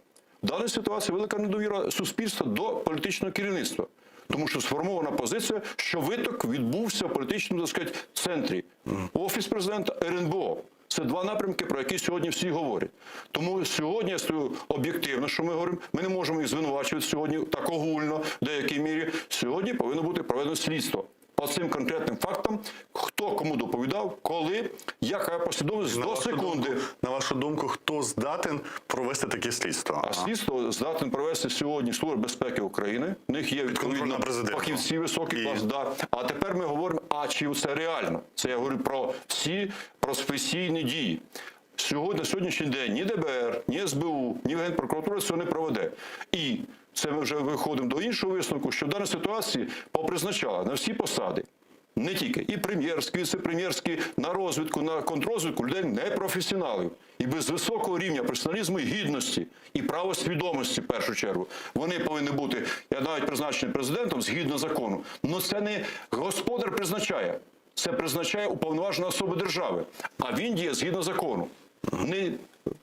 В даній ситуації велика недовіра суспільства до політичного керівництва. Тому що сформована позиція, що виток відбувся в політичному, так сказати, центрі. Офіс президента РНБО. Це два напрямки, про які сьогодні всі говорять. Тому сьогодні я стою об'єктивно, що ми говоримо, ми не можемо їх звинувачувати сьогодні так огульно, в деякій мірі. Сьогодні повинно бути проведено слідство по цим конкретним фактам, хто кому доповідав, коли, яка послідовність На до вашу секунди. думку- на вашу думку, хто здатен провести таке слідство? А слідство здатен провести сьогодні Служба безпеки України. В них є відповідно фахівці високий клас. Да. А тепер ми говоримо, а чи це реально? Це я говорю про всі професійні дії. Сьогодні, на сьогоднішній день ні ДБР, ні СБУ, ні Генпрокуратура цього не проведе. І це ми вже виходимо до іншого висновку, що в даній ситуації попризначала на всі посади. Не тільки і прем'єрські, і віце-прем'єрські, на розвідку, на контррозвідку людей непрофесіоналів. І без високого рівня професіоналізму і гідності, і правосвідомості в першу чергу. Вони повинні бути, я навіть призначений президентом згідно закону. Но це не господар призначає, це призначає уповноважена особа держави. А він діє згідно закону. Не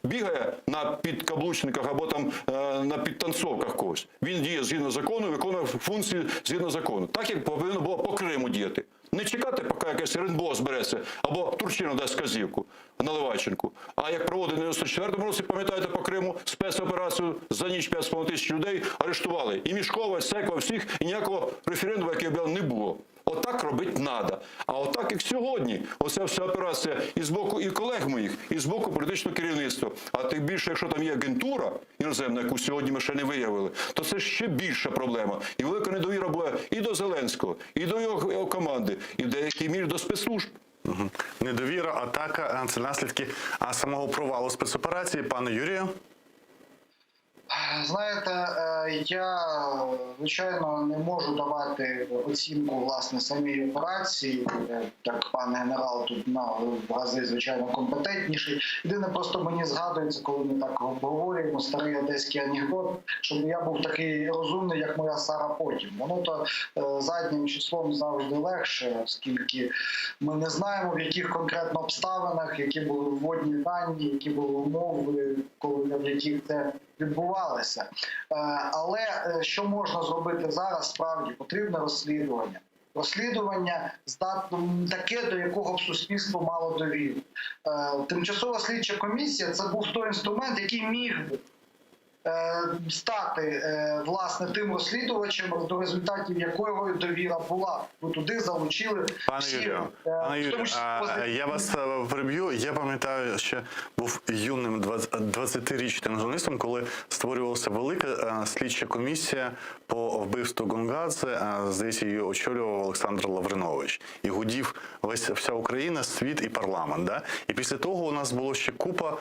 бігає на підкаблучниках або там е, на підтанцовках когось. Він діє згідно закону, виконує функції згідно закону. Так як повинно було по Криму діяти. Не чекати, поки якесь РНБО збереться або Турчинов дасть вказівку Наливайченку. А як проводили в 94-му році, пам'ятаєте, по Криму спецоперацію за ніч 5,5 тисяч людей арештували. І Мішкова, і Секова, всіх, і ніякого референдуму, який об'явив, не було. Отак робити треба. А отак, як сьогодні, оця вся операція і з боку і колег моїх, і з боку політичного керівництва. А тим більше, якщо там є агентура іноземна, яку сьогодні ми ще не виявили, то це ще більша проблема. І велика недовіра була і до Зеленського, і до його його команди, і в деякій мірі до спецслужб. Мгм. Недовіра, атака а, це наслідки а, самого провалу спецоперації. Пане Юрію. Знаєте, е, я звичайно не можу давати оцінку власне самій операції. Е, Так, пан генерал тут на в рази звичайно компетентніший. Єдине, просто мені згадується, коли ми так обговорюємо старий одеський анекдот, щоб я був такий розумний, як моя Сара потім. Воно то е, заднім числом завжди легше, оскільки ми не знаємо, в яких конкретно обставинах, які були вводні дані, які були умови, коли в яких це відбувалося. Е, Але е, що можна зробити зараз? Справді потрібне розслідування. Розслідування здатно таке, до якого б суспільство мало довіру. Е, Тимчасова слідча комісія це був той інструмент, який міг би е, стати е, власне тим розслідувачем, до результатів якого довіра була. Бо туди залучили Пане всі, Юрію, е, пане в Юрію, тому числі а, позитивні. я вас е, приб'ю. Я пам'ятаю, ще був юним 20-річним журналістом, коли створювалася велика е, слідча комісія по вбивству Гонгадзе. Е, Здається, її очолював Олександр Лавринович. І гудів весь вся Україна, світ і парламент. Да? І після того у нас було ще купа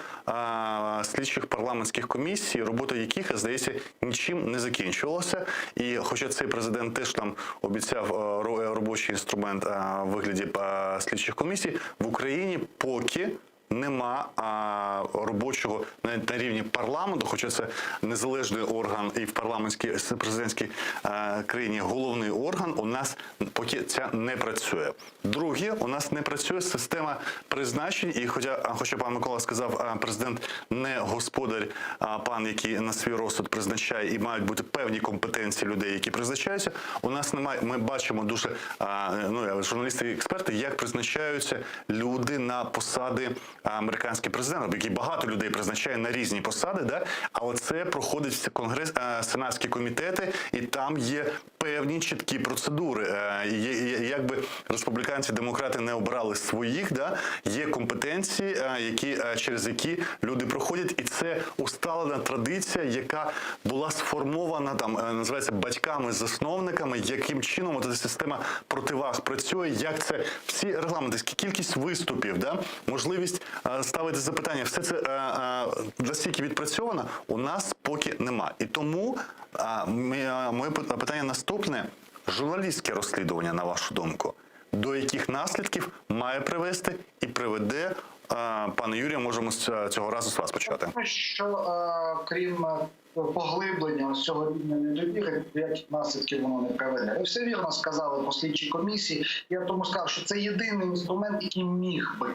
е, слідчих парламентських комісій, робота яких, здається, нічим не закінчувалася. І хоча цей президент теж там обіцяв е, ро- робочий інструмент е, в вигляді е, слідчих комісій, в Україні поки нема а, робочого на, на рівні парламенту, хоча це незалежний орган і в парламентській с- президентській е, країні головний орган, у нас поки ця не працює. Друге, у нас не працює система призначень, і хоча, хоча пан Микола сказав, а, президент не господар, а пан, який на свій розсуд призначає, і мають бути певні компетенції людей, які призначаються. У нас немає. Ми бачимо дуже а, ну, я журналісти і експерти, як призначаються люди на посади американський президент, який багато людей призначає на різні посади, да? але це проходить всі конгрес, е, сенатські комітети, і там є певні чіткі процедури. Е, є- є- Якби республіканці, демократи не обрали своїх, да? є компетенції, е, які, е, через які люди проходять, і це усталена традиція, яка була сформована там, е, називається батьками-засновниками, яким чином от ця система противаг працює, як це всі регламенти, скі- кількість виступів, да? можливість е, ставити запитання, все це е, е, настільки відпрацьовано, у нас поки нема. І тому е, ми- е, моє питання наступне. Журналістське розслідування, на вашу думку, до яких наслідків має привести і приведе? Е, Пане Юрію, можемо з цього разу з вас почати. Тому що е, крім е, поглиблення ось цього рівня недовіри, яких наслідків воно не приведе. Ви все вірно сказали по слідчій комісії. Я тому сказав, що це єдиний інструмент, який міг би,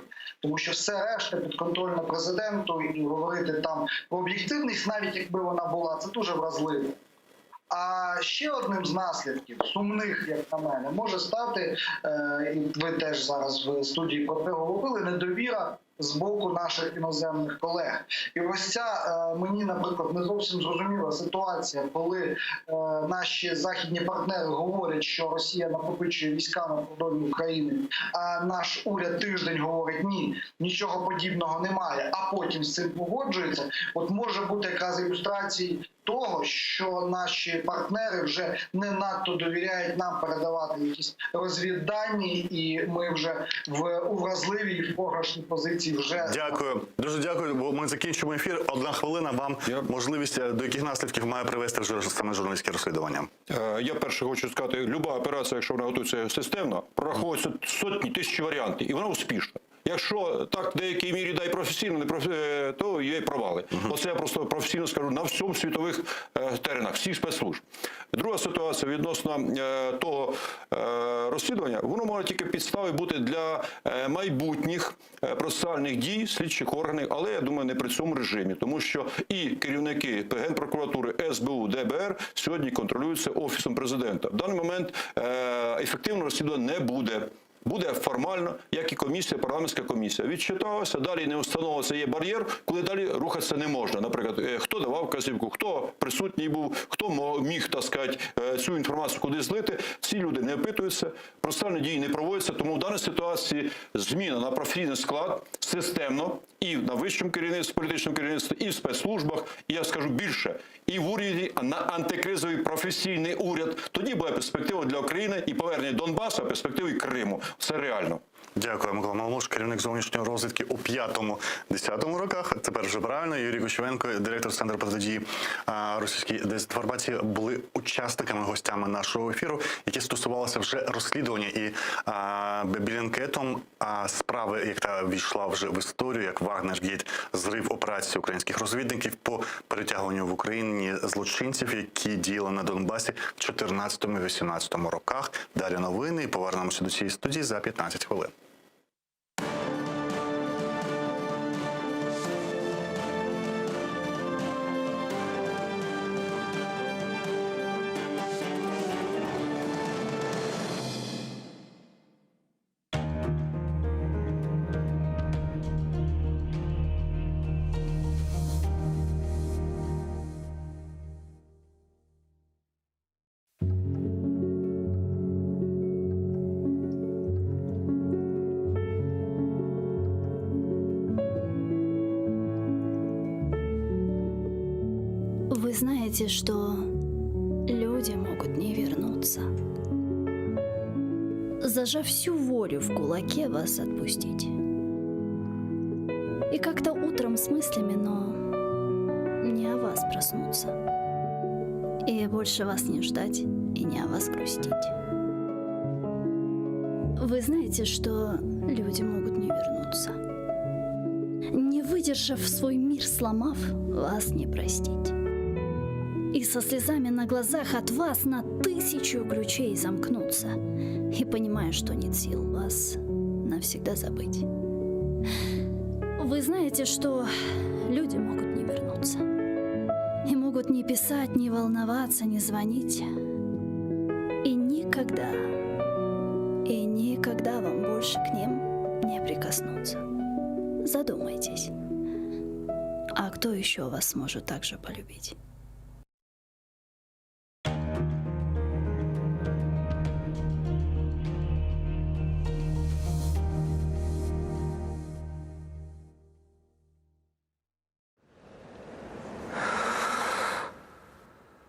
тому що все решта підконтрольно президенту і говорити там про об'єктивність, навіть якби вона була, це дуже вразливо. А ще одним з наслідків, сумних, як на мене, може стати, е, і ви теж зараз в студії про це говорили, недовіра з боку наших іноземних колег. І ось ця е, мені, наприклад, не зовсім зрозуміла ситуація, коли е, наші західні партнери говорять, що Росія накопичує війська на кордоні України, а наш уряд тиждень говорить ні, нічого подібного немає, а потім з цим погоджується. От може бути якраз ілюстрацією того, що наші партнери вже не надто довіряють нам передавати якісь розвіддані, і ми вже в у вразливій і в програшній позиції вже Дякую, дуже дякую. Бо ми закінчимо ефір. Одна хвилина вам можливість е, до яких наслідків має привести вже саме журналістське розслідування. Е, Я перше хочу сказати, люба операція, якщо вона готується системно, прораховується сотні тисячі варіантів, і вона успішна. Якщо так в деякій мірі дай професійно, не профі... е, то є провали. Оце я просто професійно скажу на всьому світових е, теренах, всіх спецслужб. Друга ситуація відносно е, того е, розслідування, воно може тільки підстави бути для е, майбутніх е, процесуальних дій слідчих органів, але я думаю, не при цьому режимі, тому що і керівники Генпрокуратури, СБУ, ДБР сьогодні контролюються офісом президента. В даний момент е, ефективного розслідування не буде. Буде формально, як і комісія, парламентська комісія. Відчиталася, далі не встановлюється, є бар'єр, коли далі рухатися не можна. Наприклад, е, хто давав вказівку, хто присутній був, хто мо- міг, так сказати, е, цю інформацію куди злити. Ці люди не опитуються, процесуальні дії не проводяться, тому в даній ситуації зміна на професійний склад системно і на вищому керівництві, політичному керівництві, і в спецслужбах, і я скажу більше, і в уряді, а на антикризовий професійний уряд. Тоді буде перспектива для України і повернення Донбасу, а перспективи і Криму. Все реально. Дякую, Микола Маломуш, керівник зовнішньої розвідки у 5-10 роках. Тепер вже правильно. Юрій Кочевенко, директор центру протидії а, російській дезінформації, були учасниками, гостями нашого ефіру, які стосувалися вже розслідування і а, Білінкетом а, справи, яка війшла вже в історію, як Вагнергейт, зрив операції українських розвідників по перетягуванню в Україні злочинців, які діяли на Донбасі в 14-18 роках. Далі новини і повернемося до цієї студії за 15 хвилин. Вы знаете, что люди могут не вернуться. Зажав всю волю в кулаке, вас отпустить. И как-то утром с мыслями, но не о вас проснуться. И больше вас не ждать, и не о вас грустить. Вы знаете, что люди могут не вернуться. Не выдержав свой мир, сломав, вас не простить. И со слезами на глазах от вас на тысячу ключей замкнуться. И понимая, что нет сил вас навсегда забыть. Вы знаете, что люди могут не вернуться. И могут не писать, не волноваться, не звонить. И никогда, и никогда вам больше к ним не прикоснуться. Задумайтесь. А кто еще вас сможет так же полюбить?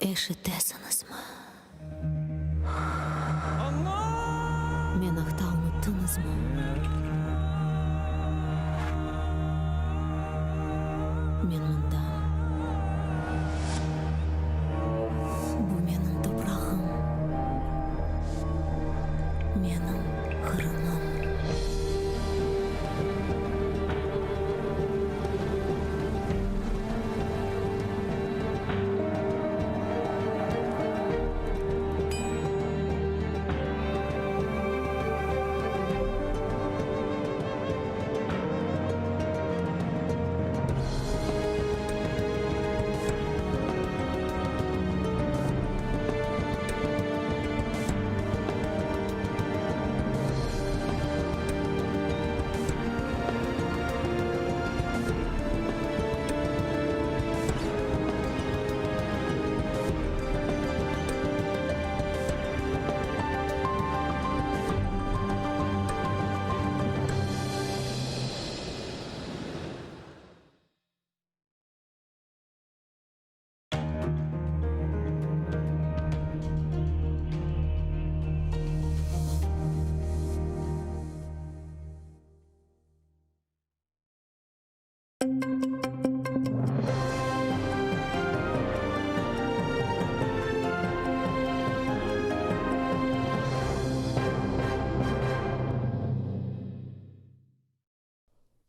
Eşitesiniz mi? Meni aqta unuttıñızmı? Men mındam. Bu menim toprağım.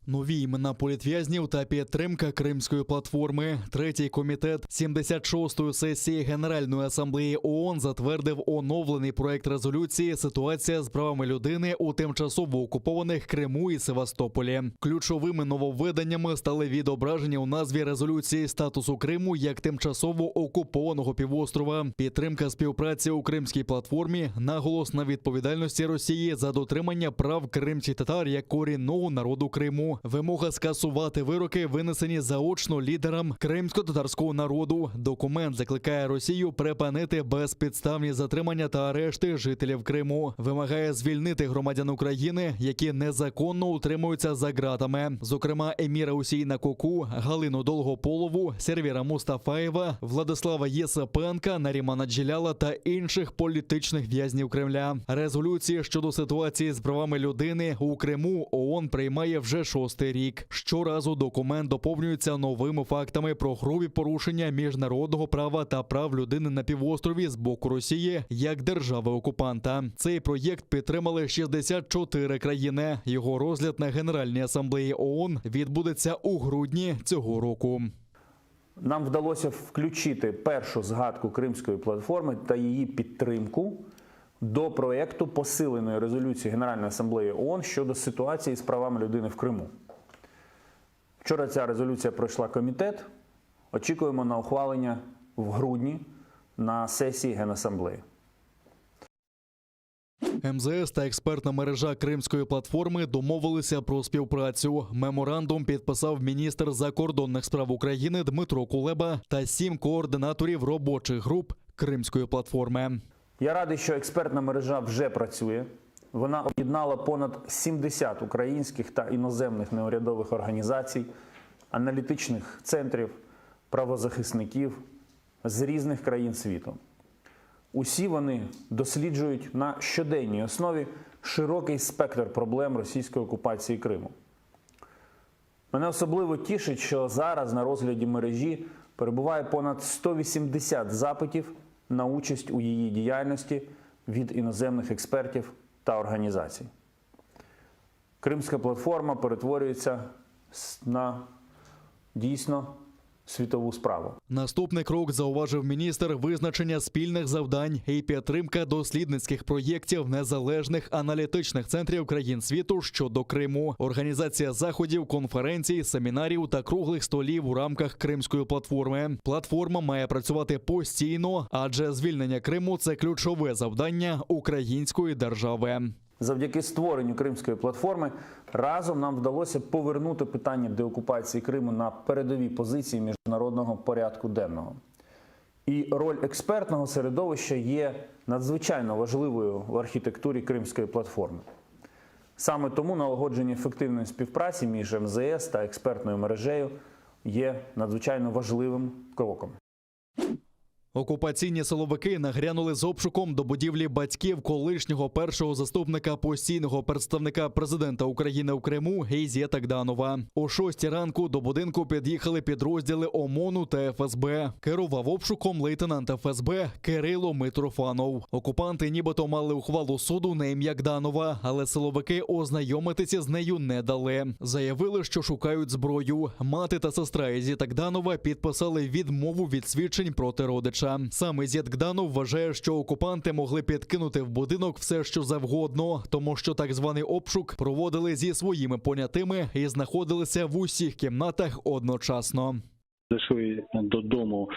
Нові імена політв'язнів та підтримка Кримської платформи. Третій комітет 76-ї сесії Генеральної асамблеї ООН затвердив оновлений проект резолюції Ситуація з правами людини у тимчасово окупованих Криму і Севастополі. Ключовими нововведеннями стали відображення у назві резолюції статусу Криму як тимчасово окупованого півострова, підтримка співпраці у Кримській платформі, наголос на відповідальності Росії за дотримання прав кримських татар як корінного народу Криму, вимога скасувати вироки, винесені заочно лідерам кримсько-татарського народу. Документ закликає Росію припинити безпідставні затримання та арешти жителів Криму. Вимагає звільнити громадян України, які незаконно утримуються за ґратами, зокрема Еміра Усіїна Коку, Галину Долгополову, Сервіра Мустафаєва, Владислава Єсипенка, Нарімана Джеляла та інших політичних в'язнів Кремля. Резолюції щодо ситуації з правами людини у Криму ООН приймає вже шостий рік. Щоразу документ доповнюється новими фактами про грубі порушення міжнародного права та прав людини на півострові з боку Росії як держави-окупанта. Цей проєкт підтримали 64 країни. Його розгляд на Генеральній асамблеї ООН відбудеться у грудні цього року. Нам вдалося включити першу згадку Кримської платформи та її підтримку до проекту посиленої резолюції Генеральної асамблеї ООН щодо ситуації з правами людини в Криму. Вчора ця резолюція пройшла комітет. Очікуємо на ухвалення в грудні на сесії Генасамблеї. МЗС та експертна мережа Кримської платформи домовилися про співпрацю. Меморандум підписав міністр закордонних справ України Дмитро Кулеба та сім координаторів робочих груп Кримської платформи. Я радий, що експертна мережа вже працює. Вона об'єднала понад 70 українських та іноземних неурядових організацій, аналітичних центрів, правозахисників з різних країн світу. Усі вони досліджують на щоденній основі широкий спектр проблем російської окупації Криму. Мене особливо тішить, що зараз на розгляді мережі перебуває понад 180 запитів на участь у її діяльності від іноземних експертів та організацій. Кримська платформа перетворюється с- на дійсно світову справу. Наступний крок зауважив міністр визначення спільних завдань і підтримка дослідницьких проєктів незалежних аналітичних центрів країн світу щодо Криму, організація заходів, конференцій, семінарів та круглих столів у рамках Кримської платформи. Платформа має працювати постійно, адже звільнення Криму це ключове завдання української держави. Завдяки створенню Кримської платформи разом нам вдалося повернути питання деокупації Криму на передові позиції міжнародного порядку денного. І роль експертного середовища є надзвичайно важливою в архітектурі Кримської платформи. Саме тому налагодження ефективної співпраці між МЗС та експертною мережею є надзвичайно важливим кроком. Окупаційні силовики нагрянули з обшуком до будівлі батьків колишнього першого заступника постійного представника президента України в Криму Гейзєта Гданова. О шостій ранку до будинку під'їхали підрозділи ОМОНу та ФСБ. Керував обшуком лейтенант ФСБ Кирило Митрофанов. Окупанти нібито мали ухвалу суду на ім'я Гданова, але силовики ознайомитися з нею не дали. Заявили, що шукають зброю. Мати та сестра Ізіта Гданова підписали відмову від свідчень проти родича. Сам Ізіт Гданов вважає, що окупанти могли підкинути в будинок все, що завгодно, тому що так званий обшук проводили зі своїми понятими і знаходилися в усіх кімнатах одночасно. Зайшли додому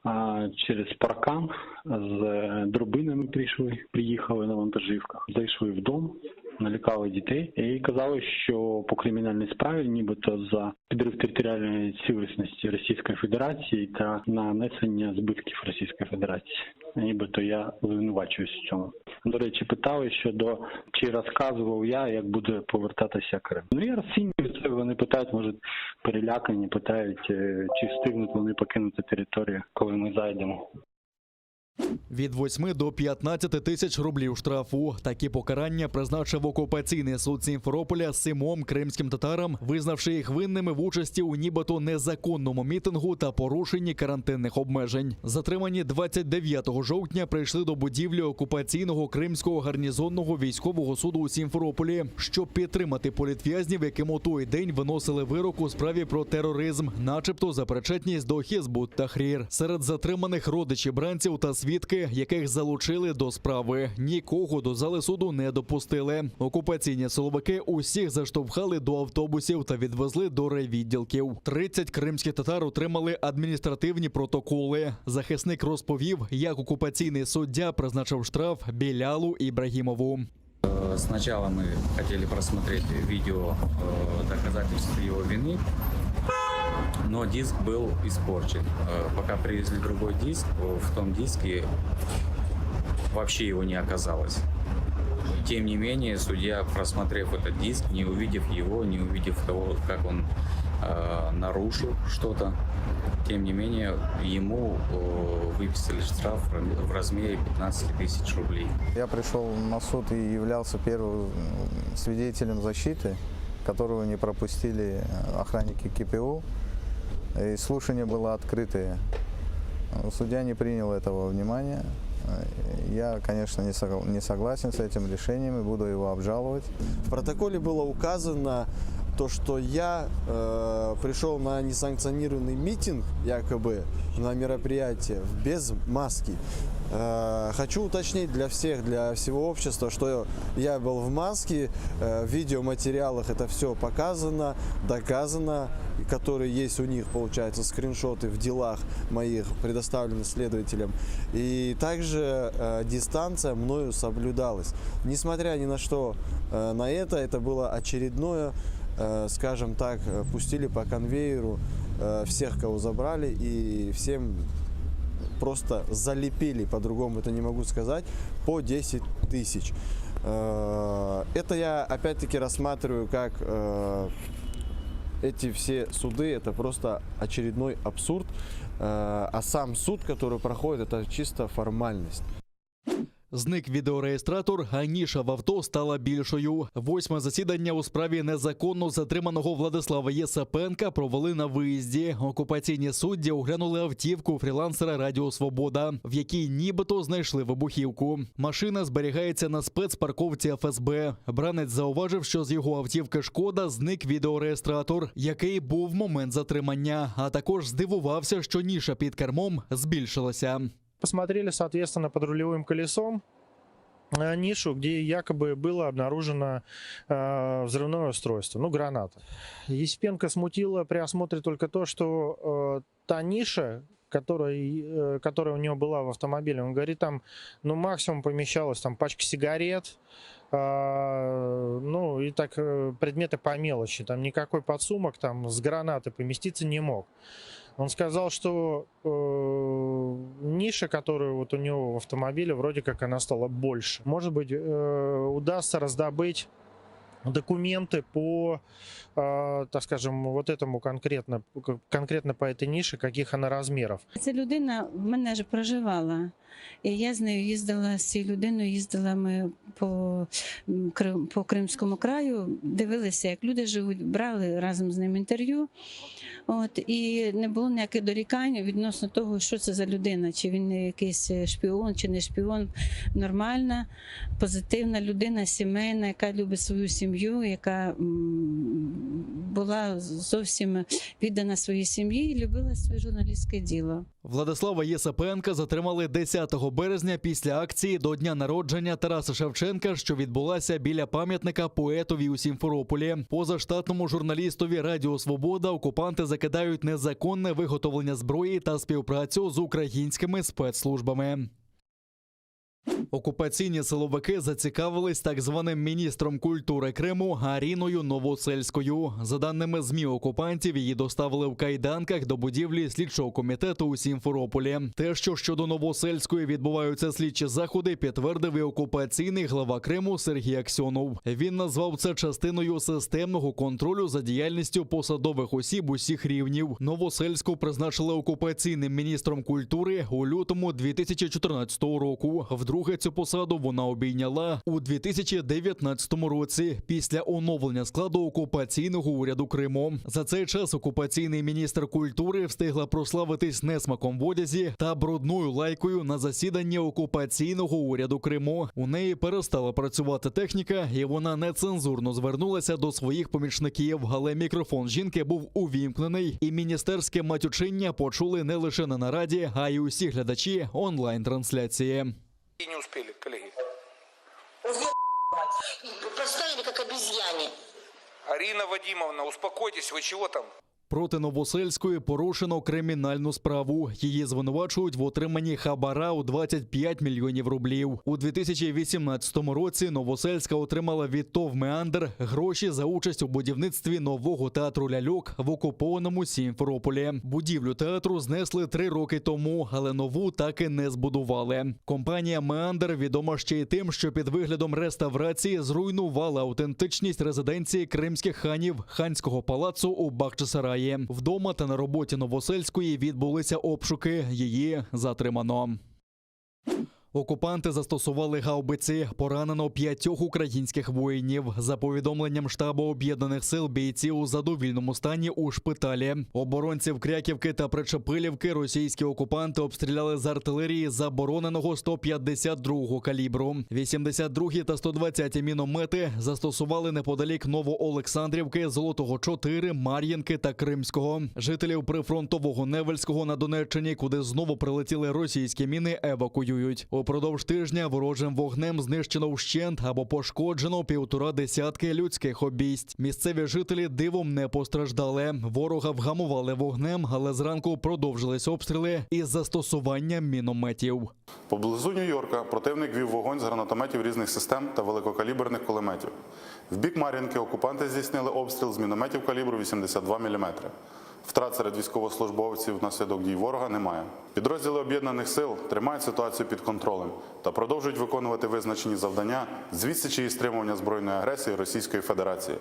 а, через паркан з е, дробинами прийшли, приїхали на вантажівках, зайшли в дом, налякали дітей і казали, що по кримінальній справі, нібито за підрив територіальної цілісності Російської Федерації та нанесення збитків Російської Федерації. Нібито я звинувачуюсь в цьому. До речі, питали щодо чи розказував я, як буде повертатися Крим. Ну я розцінюю це. Вони питають, може, перелякані, питають, е, чи встигнуть вони покинути територію, коли ми зайдемо. Від 8 до 15 тисяч рублів штрафу. Такі покарання призначив окупаційний суд Сімферополя сімом кримським татарам, визнавши їх винними в участі у нібито незаконному мітингу та порушенні карантинних обмежень. Затримані 29 жовтня прийшли до будівлі окупаційного кримського гарнізонного військового суду у Сімферополі, щоб підтримати політв'язнів, яким у той день виносили вирок у справі про тероризм, начебто за причетність до Хізбут Тахрір. Серед затриманих родичі бранців та свідки, яких залучили до справи. Нікого до зали суду не допустили. Окупаційні силовики усіх заштовхали до автобусів та відвезли до райвідділків. 30 кримських татар отримали адміністративні протоколи. Захисник розповів, як окупаційний суддя призначив штраф Білялу Ібрагімову. Э, Сначала мы хотели просмотреть видео э, доказательств его вины, но диск был испорчен. Э, Пока привезли другой диск, э, в том диске вообще его не оказалось. Тем не менее, судья, просмотрев этот диск, не увидев его, не увидев того, как он э, нарушил что-то, тем не менее, ему э, выписали штраф в размере 15 тысяч рублей. Я пришел на суд и являлся первым свидетелем защиты, которого не пропустили э, охранники КПУ. И слушание было открытое. Судья не принял этого внимания. Я, конечно, не согла- не согласен с этим решением и буду его обжаловать. В протоколе было указано то, что я э, пришел на несанкционированный митинг, якобы, на мероприятие, без маски. Э, хочу уточнить для всех, для всего общества, что я был в маске, э, в видеоматериалах это все показано, доказано, и которые есть у них, получается, скриншоты в делах моих предоставлены следователям. И также э, дистанция мною соблюдалась. Несмотря ни на что э, на это, это было очередное, э, скажем так, э, пустили по конвейеру э, всех, кого забрали, и всем просто залепили, по-другому это не могу сказать, по 10 тысяч. Э, Это я опять-таки рассматриваю как э, эти все суды, это просто очередной абсурд, Э, а сам суд, который проходит, это чисто формальность. Зник відеореєстратор, а ніша в авто стала більшою. Восьме засідання у справі незаконно затриманого Владислава Єсапенка провели на виїзді. Окупаційні судді оглянули автівку фрілансера Радіо Свобода, в якій нібито знайшли вибухівку. Машина зберігається на спецпарковці ФСБ. Бранець зауважив, що з його автівки Шкода зник відеореєстратор, який був в момент затримання. А також здивувався, що ніша під кермом збільшилася. Посмотрели, соответственно, под рулевым колесом э, нишу, где якобы было обнаружено э, взрывное устройство, ну, граната. Есипенко смутило при осмотре только то, что э, та ниша, которая, э, которая у него была в автомобиле, он говорит, там, ну, максимум помещалась там пачка сигарет, э, ну, и так э, предметы по мелочи, там никакой подсумок там с гранатой поместиться не мог. Он сказал, что э, ниша, которая вот у него в автомобиле, вроде как она стала больше. Может быть, э, удастся раздобыть документы по, э, так скажем, вот этому конкретно, конкретно по этой нише, каких она размеров. Ця людина в мене ж проживала. І я з нею їздила, з цією людиною їздила ми по, м, Крим- по Кримському краю, дивилися, як люди живуть, брали разом з ним інтерв'ю. От, і не було ніяких дорікань відносно того, що це за людина, чи він якийсь шпіон, чи не шпіон. Нормальна, позитивна людина, сімейна, яка любить свою сім'ю, яка м, була зовсім віддана своїй сім'ї і любила своє журналістське діло. Владислава Єсапенка затримали 10 березня після акції до дня народження Тараса Шевченка, що відбулася біля пам'ятника поетові у Сімферополі. Позаштатному журналістові Радіо Свобода окупанти закидають незаконне виготовлення зброї та співпрацю з українськими спецслужбами. Окупаційні силовики зацікавились так званим міністром культури Криму Аріною Новосельською. За даними ЗМІ окупантів, її доставили в кайданках до будівлі слідчого комітету у Сімферополі. Те, що щодо Новосельської відбуваються слідчі заходи, підтвердив і окупаційний глава Криму Сергій Аксьонов. Він назвав це частиною системного контролю за діяльністю посадових осіб усіх рівнів. Новосельську призначили окупаційним міністром культури у лютому 2014 року. Вдруге цю посаду вона обійняла у 2019 році після оновлення складу окупаційного уряду Криму. За цей час окупаційний міністр культури встигла прославитись несмаком в одязі та брудною лайкою на засіданні окупаційного уряду Криму. У неї перестала працювати техніка, і вона нецензурно звернулася до своїх помічників. Але мікрофон жінки був увімкнений, і міністерське матючиння почули не лише на нараді, а й усі глядачі онлайн-трансляції. И не успели, коллеги. Поставили как обезьяне. Арина Вадимовна, успокойтесь, вы чего там? Проти Новосельської порушено кримінальну справу. Її звинувачують в отриманні хабара у 25 мільйонів рублів. У 2018 році Новосельська отримала від ТОВ «Меандр» гроші за участь у будівництві нового театру ляльок в окупованому Сімферополі. Будівлю театру знесли три роки тому, але нову так і не збудували. Компанія Меандр відома ще й тим, що під виглядом реставрації зруйнувала автентичність резиденції кримських ханів ханського палацу у Бахчисараї. Вдома та на роботі Новосельської відбулися обшуки. Її затримано. Окупанти застосували гаубиці. Поранено п'ятьох українських воїнів. За повідомленням штабу об'єднаних сил, бійці у задовільному стані у шпиталі. Оборонців Кряківки та Причепилівки російські окупанти обстріляли з артилерії забороненого 152-го калібру. 82-гі та 120-ті міномети застосували неподалік Новоолександрівки, Золотого 4, Мар'їнки та Кримського. Жителів прифронтового Невельського на Донеччині, куди знову прилетіли російські міни, евакуюють. Упродовж тижня ворожим вогнем знищено вщент або пошкоджено півтора десятки людських обійсть. Місцеві жителі дивом не постраждали. Ворога вгамували вогнем, але зранку продовжились обстріли із застосуванням мінометів. Поблизу Нью-Йорка противник вів вогонь з гранатометів різних систем та великокаліберних кулеметів. В бік Мар'їнки окупанти здійснили обстріл з мінометів калібру 82 мм. Втрат серед військовослужбовців внаслідок дій ворога немає. Підрозділи об'єднаних сил тримають ситуацію під контролем та продовжують виконувати визначені завдання з відсічі і стримування збройної агресії Російської Федерації.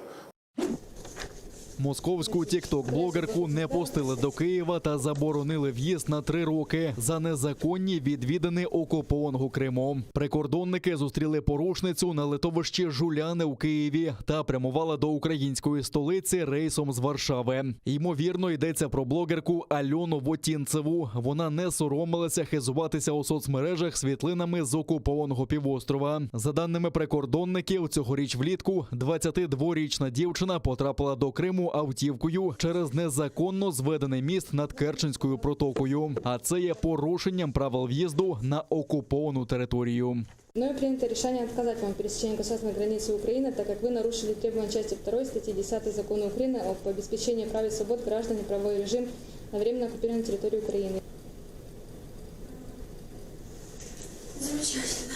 Московську тікток-блогерку не пустили до Києва та заборонили в'їзд на три роки за незаконні відвідини окупованого Криму. Прикордонники зустріли порушницю на литовищі Жуляни у Києві та прямувала до української столиці рейсом з Варшави. Ймовірно, йдеться про блогерку Альону Вотінцеву. Вона не соромилася хизуватися у соцмережах світлинами з окупованого півострова. За даними прикордонників, цьогоріч влітку 22-річна дівчина потрапила до Криму автівкою через незаконно зведений міст над Керченською протокою. А це є порушенням правил в'їзду на окуповану територію. Мною принято решение отказать вам в пересечении государственной границы Украины, так как вы нарушили требования части 2 статьи 10 Закона Украины об обеспечении прав и свобод граждан и правовой режим на временно оккупированной территории Украины. Замечательно.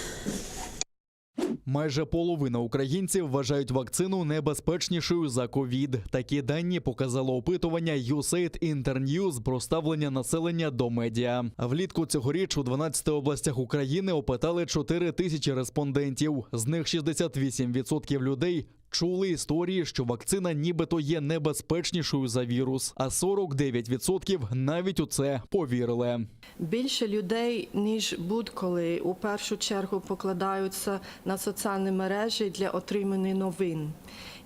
Майже половина українців вважають вакцину небезпечнішою за ковід. Такі дані показало опитування USAID Internews про ставлення населення до медіа. Влітку цьогоріч у 12 областях України опитали 4 тисячі респондентів. З них 68% людей чули історії, що вакцина нібито є небезпечнішою за вірус, а 49% навіть у це повірили. Більше людей, ніж будь-коли, у першу чергу покладаються на соціальні мережі для отримання новин.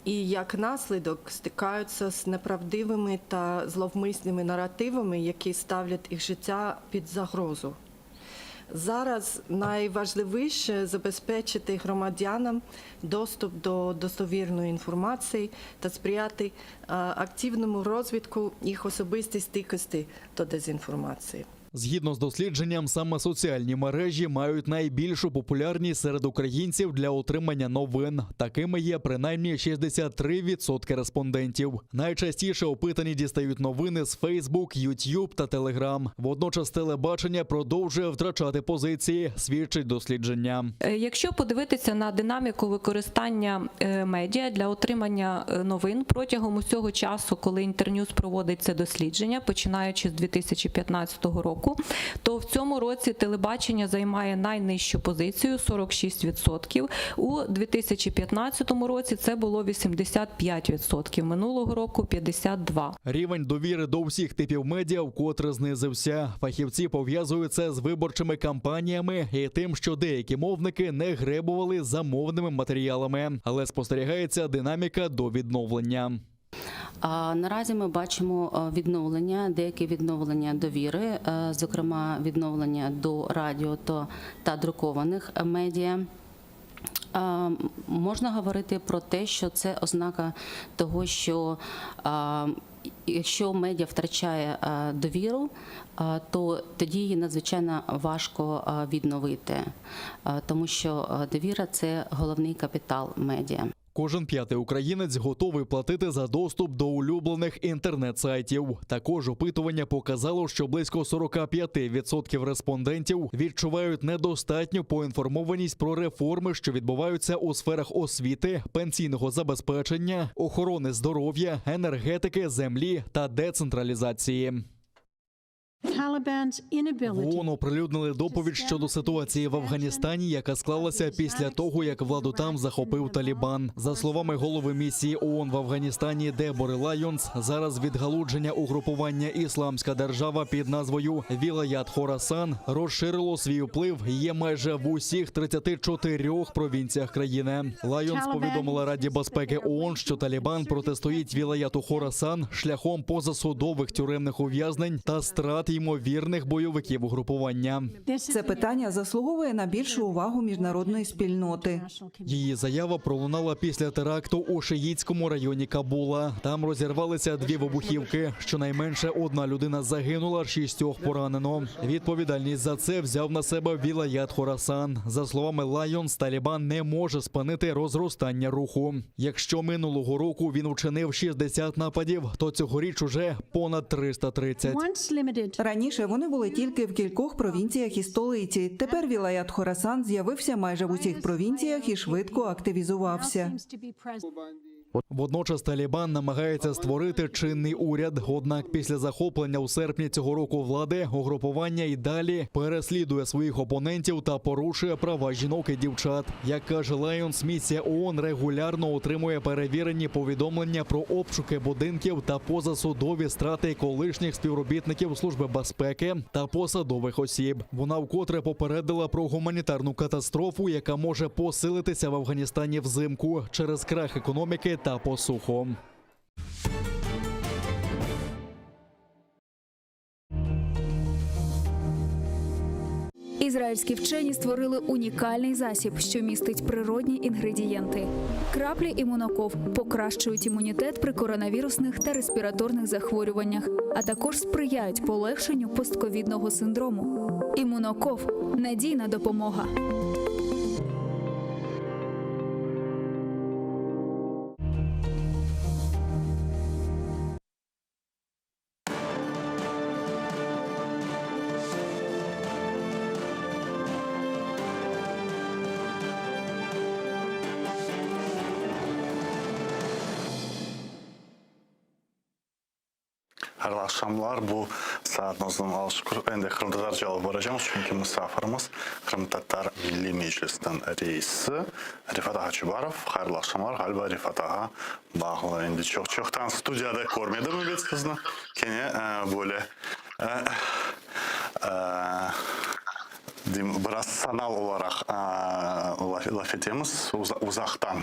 І як наслідок стикаються з неправдивими та зловмисними наративами, які ставлять їх життя під загрозу. Зараз найважливіше забезпечити громадянам доступ до достовірної інформації та сприяти е, активному розвитку їх особистої стійкості до дезінформації. Згідно з дослідженням, саме соціальні мережі мають найбільшу популярність серед українців для отримання новин. Такими є принаймні 63% респондентів. Найчастіше опитані дістають новини з Facebook, YouTube та Telegram. Водночас телебачення продовжує втрачати позиції, свідчить дослідження. Е, Якщо подивитися на динаміку використання е, медіа для отримання е, новин протягом усього часу, коли Інтерньюз проводить це дослідження, починаючи з 2015 року, то в цьому році телебачення займає найнижчу позицію 46%. У 2015 році це було 85%, минулого року 52%. Рівень довіри до всіх типів медіа вкотре знизився. Фахівці пов'язують це з виборчими кампаніями і тим, що деякі мовники не гребували замовними матеріалами, але спостерігається динаміка до відновлення. А Наразі ми бачимо е, відновлення, деяке відновлення довіри, е, зокрема відновлення до радіо то- та друкованих медіа. Е, Можна говорити про те, що це ознака того, що е, якщо медіа втрачає е, довіру, е, то тоді її надзвичайно важко е, відновити, е, тому що е, довіра це головний капітал медіа. Кожен п'ятий українець готовий платити за доступ до улюблених інтернет-сайтів. Також опитування показало, що близько 45% респондентів відчувають недостатню поінформованість про реформи, що відбуваються у сферах освіти, пенсійного забезпечення, охорони здоров'я, енергетики, землі та децентралізації. Taliban's inability В ООН оприлюднили доповідь щодо ситуації в Афганістані, яка склалася після того, як владу там захопив Талібан. За словами голови місії ООН в Афганістані Дебори Лайонс, зараз відгалудження угрупування Ісламська держава під назвою Вілаят Хорасан розширило свій вплив і є майже в усіх 34 провінціях країни. Лайонс повідомила Раді безпеки ООН, що Талібан протистоїть Вілаяту Хорасан шляхом позасудових тюремних ув'язнень та страт ймовірних бойовиків угрупування. Це питання заслуговує на більшу увагу міжнародної спільноти. Її заява пролунала після теракту у шиїцькому районі Кабула. Там розірвалися дві вибухівки. Щонайменше одна людина загинула, шістьох поранено. Відповідальність за це взяв на себе Вілаят Хорасан. За словами Лайонс, Талібан не може спинити розростання руху. Якщо минулого року він учинив 60 нападів, то цьогоріч уже понад 330. once limited Раніше вони були тільки в кількох провінціях і столиці. Тепер Вілаят Хорасан з'явився майже в усіх провінціях і швидко активізувався. seems to be present. Водночас Талібан намагається створити чинний уряд. Однак після захоплення у серпні цього року влади угрупування й далі переслідує своїх опонентів та порушує права жінок і дівчат. Як каже Лайонс, місія ООН регулярно отримує перевірені повідомлення про обшуки будинків та позасудові страти колишніх співробітників Служби безпеки та посадових осіб. Вона вкотре попередила про гуманітарну катастрофу, яка може посилитися в Афганістані взимку через крах економіки та посуху. Ізраїльські вчені створили унікальний засіб, що містить природні інгредієнти. Краплі імуноков покращують імунітет при коронавірусних та респіраторних захворюваннях, а також сприяють полегшенню постковідного синдрому. Імуноков надійна допомога. Hayırlı aqşamlar. Bu saat Nazım Alışkur. Endi qırımtatarca alıp baracağımız, çünki musafirimiz Qırımtatar Milliy Meclisiniñ reisi Refat ağa Çubarov. Hayırlı aqşamlar. Ğaliba Refat ağa bağlı. Endi çoq çoqtan studiyada körmedim ebet sizni. Kene böyle deyim, biraz sanal olaraq laf etemiz, uzaqtan.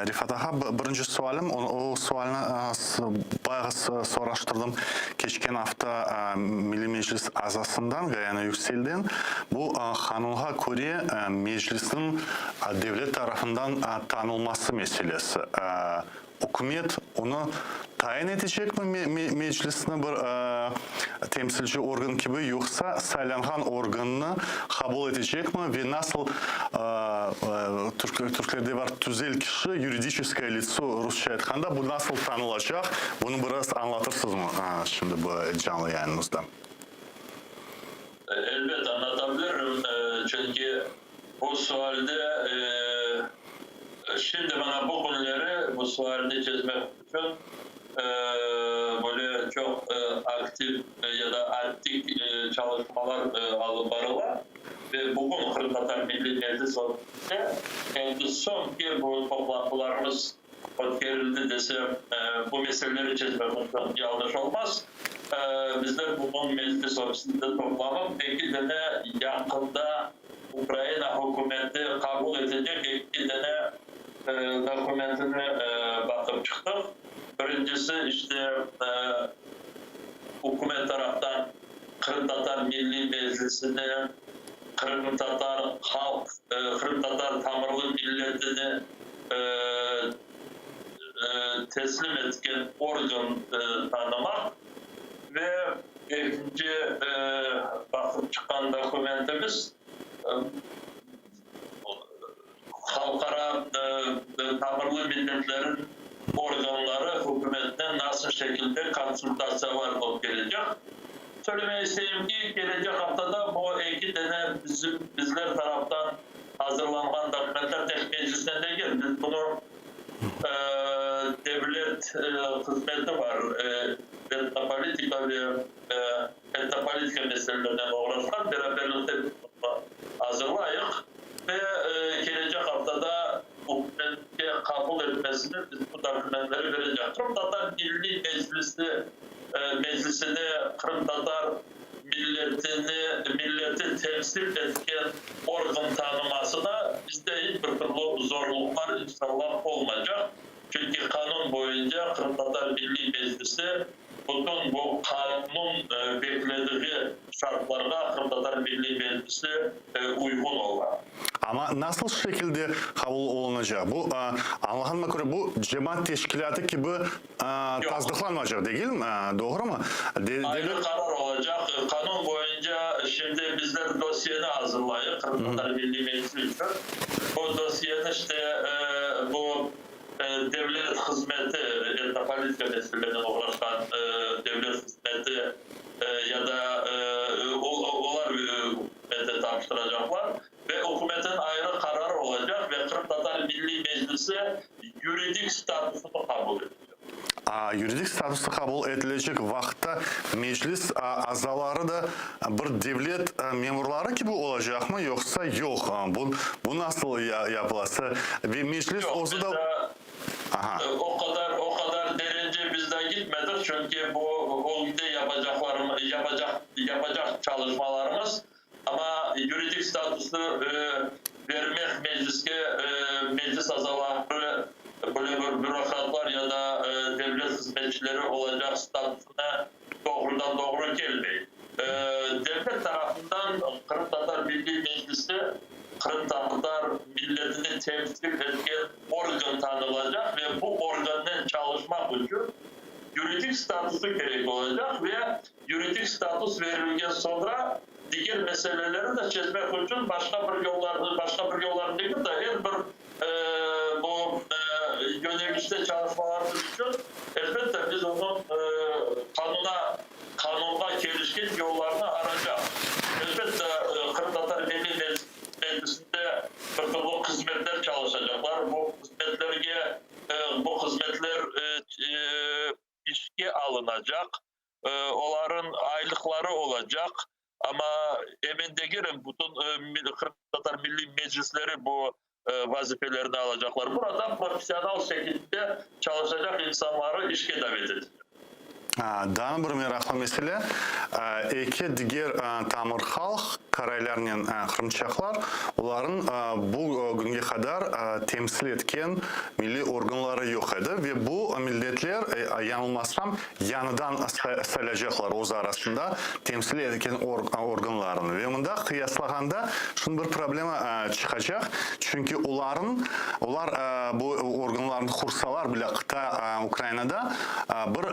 Refat ağa, birinci sualim, o sualni bayağı soraştırdım keçken afta Milliy Meclis azasından, Gayana Yükselden. Bu qanunğa köre Meclisniñ devlet tarafından tanılması meselesi. Ükümet onı. Tayin etecekmi Meclisni bir temsilci organ kibi, yoqsa saylanğan organnı qabul etecekmi ve nasıl, türklerde bar tüzel kişi, yuridiçeskoye litso rusça aytqanda, bu nasıl tanılacaq, bunı biraz añlatırsızmı şimdi bu canlı yayınımızda? Elbet, añlata bilirim, çünki bu sualde şimdi mana bu künleri bu sualni çezmek içün böyle çoq aktiv ya da attik çalışmalar alıp barıla ve bugün Qırımtatar Milliy Meclis ofisinde endi soñki bu toplantılarımız ötkerildi desem, bu meseleleri çezmek içün yañlış olmaz. Bizler bugün Meclis ofisinde toplanıp, eki dane yaqında Ukraina hükümeti qabul etecek eki dane dokumentini baqıp çıqtıq. Birincisi, işte, ükümet taraftan Qırımtatar Milliy Meclisini, qırımtatar halq, qırımtatar tamırlı milletini teslim etken organ tanımaq ve ekinci baqıp çıqqan dokumentimiz, halqara tamırlı milletlerin organları hükümetnen nasıl şekilde konsultatsiyalar ötkerecek. Söylemek isteyim ki, kelecek aftada bu eki dene bizim, bizler taraftan azırlanğan dokumentler tek meclisten degil, biz bunı devlet hızmeti bar, etnopolitika ve etnopolitika meselelerinen oğraşqan, beraberlikte biz bunı azırlayıq ve kelecek aftada ükümetke qabul etmesini biz bu dokumentleri berecek. Qırımtatar Milliy Meclisi Meclisine qırımtatar milletini milleti temsil etken organ tanımasına bizde iç bir türlü zorluqlar inşallah olmaycaq. Çünki qanun boyunca Qırımtatar Milliy Meclisi bütün bu qanun beklediği şartlarğa Qırımtatar Milliy Meclisi uyğun ola. Amma nasıl şekilde qabul olunacaq? Bu, añlağanıma köre, bu cemaat teşkilâtı kibi tasdıqlanmaycaq, degilmi? Doğrumı? Ayrı qarar olacaq. Qanun boyunca şimdi bizler dosyeni azırlayıq Qırımtatar Milliy Meclisi içün. Bu dosyeni işte bu devlet hızmeti, etnopolitika meselelerinen oğraşqan devlet hızmeti ya da olar ükümete tapşıracaqlar ve ükümetin ayrı qararı olacaq ve Qırımtatar Milliy Meclisi yuridik statusını qabul etecek. Yuridik statusı qabul etilecek vaqıtta Meclis azaları da bir devlet memurları kibi olacaqmı, yoqsa yoq? Bu, bu nasıl yapılası? Ve Meclis özü de. Aha. O qadar, o qadar derence biz de gitmedik, çünki bu ögde yapacaqlarımız, yapacaq, yapacaq çalışmalarımız. Amma yuridik statusnı bermek mecliske, meclis azaları böyle bir bürokratlar ya da devlet hızmetçileri olacaq statusına doğrudan-doğru kelmey. Devlet tarafından Qırımtatar Milliy Meclisi qırımtatar milletini temsil etken organ tanılacaq ve bu organnen çalışmaq içün yuridik statusı kerek olacaq ve Yuridik status verilgen soñra, diger meseleleri de çezmek içün başqa bir yollarnı, başqa bir yollarnı degil de, er bir bu yönelişte çalışmalarımız içün, elbette, biz onıñ qanuna, qanunğa kelişken yollarnı aracaq. Elbette, Qırımtatar Milliy Meclisinde bir türlü hızmetler çalışacaqlar. Bu hızmetlerge, bu hızmetler işke alınacaq. Olarıñ aylıqları olacaq, amma emin degilim, bütün Qırımtatar Milliy Meclisleri bu vazifelerni alacaqlar. Burada professional şekilde çalışacaq insanları işke davet etecek. Daa bir meraqlı mesele, eki diger tamır halq. Qaraylarnen qırımçaqlar, olarnıñ bu künge qadar temsil etken milliy organları yoq edi ve bu milletler, yañılmasam, yañıdan saylaycaqlar öz arasında temsil etken organlarını. Ve mında qıyaslağanda şunıñ bir problema çıqacaq, çünki olarnıñ, olar bu organlarnı qursalar bile qıta Ukrainada bir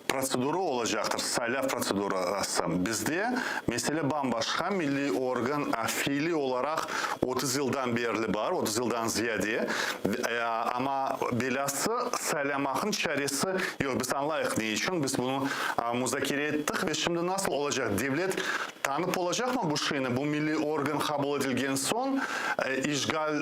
protsedura olacaqtır, saylav protsedurası. Bizde mesele bam-başqa, milliy organ fiiliy olaraq 30 yıldan berli bar, 30 yıldan ziyade, amma belâsı saylamaqnıñ çaresi yoq. Biz añlayıq ne içün, biz bunı muzakere ettik ve şimdi nasıl olacaq, devlet Tanıp olacaqmı bu şeyni, bu milliy organ qabul etilgen soñ, işğal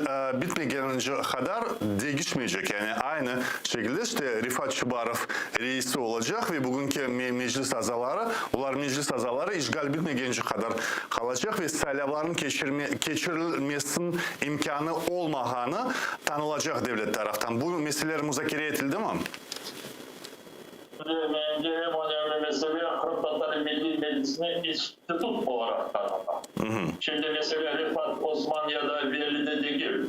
bitmegenince qadar degişmeycek, yani aynı şekilde işte Refat Çubarov reisi olacaq ve bugünki meclis azaları, olar meclis azaları işğal bitmegence qadar qalacaq ve saylavlarnıñ keçirme keçirilmesiniñ imkânı olmağanı tanılacaq devlet taraftan. Bu meseleler muzakere etildimi? Bence eñ önemli mesele Qırımtatar Milliy Meclisini institut olaraq tanımaq. Şimdi mesele Refat, Osman ya da Velide degil.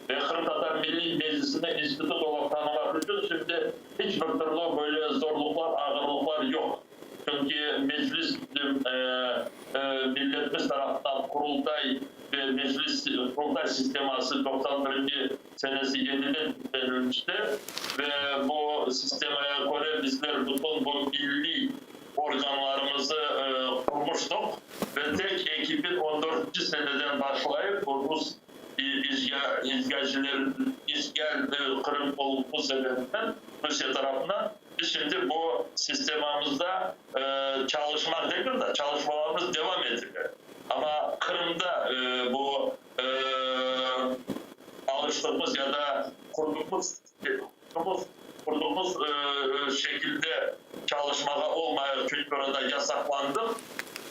Ve Qırımtatar Milliy Meclisini institut olaraq tanımaq içün şimdi iç bir türlü böyle zorluqlar, ağırlıqlar yoq. Çünki Meclis bizim milletimiz tarafından Qurultay ve Meclis, Qurultay sisteması 91-nci senesi yeniden tiklenilmişti ve bu sistemaya köre bizler bütün bu milliy organlarımızı qurmuştıq ve tek 2014-nci seneden başlayıp bu rus işğalciler işğal Qırım oluvı sebebinden Rusiye tarafından biz şimdi bu sistemamızda çalışmaq degil de, çalışmalarımız devam etile. Amma Qırımda bu alıştığımız ya da qurduğımız qurduğımız şekilde çalışmağa olmayıq, çünki orada yasaqlandıq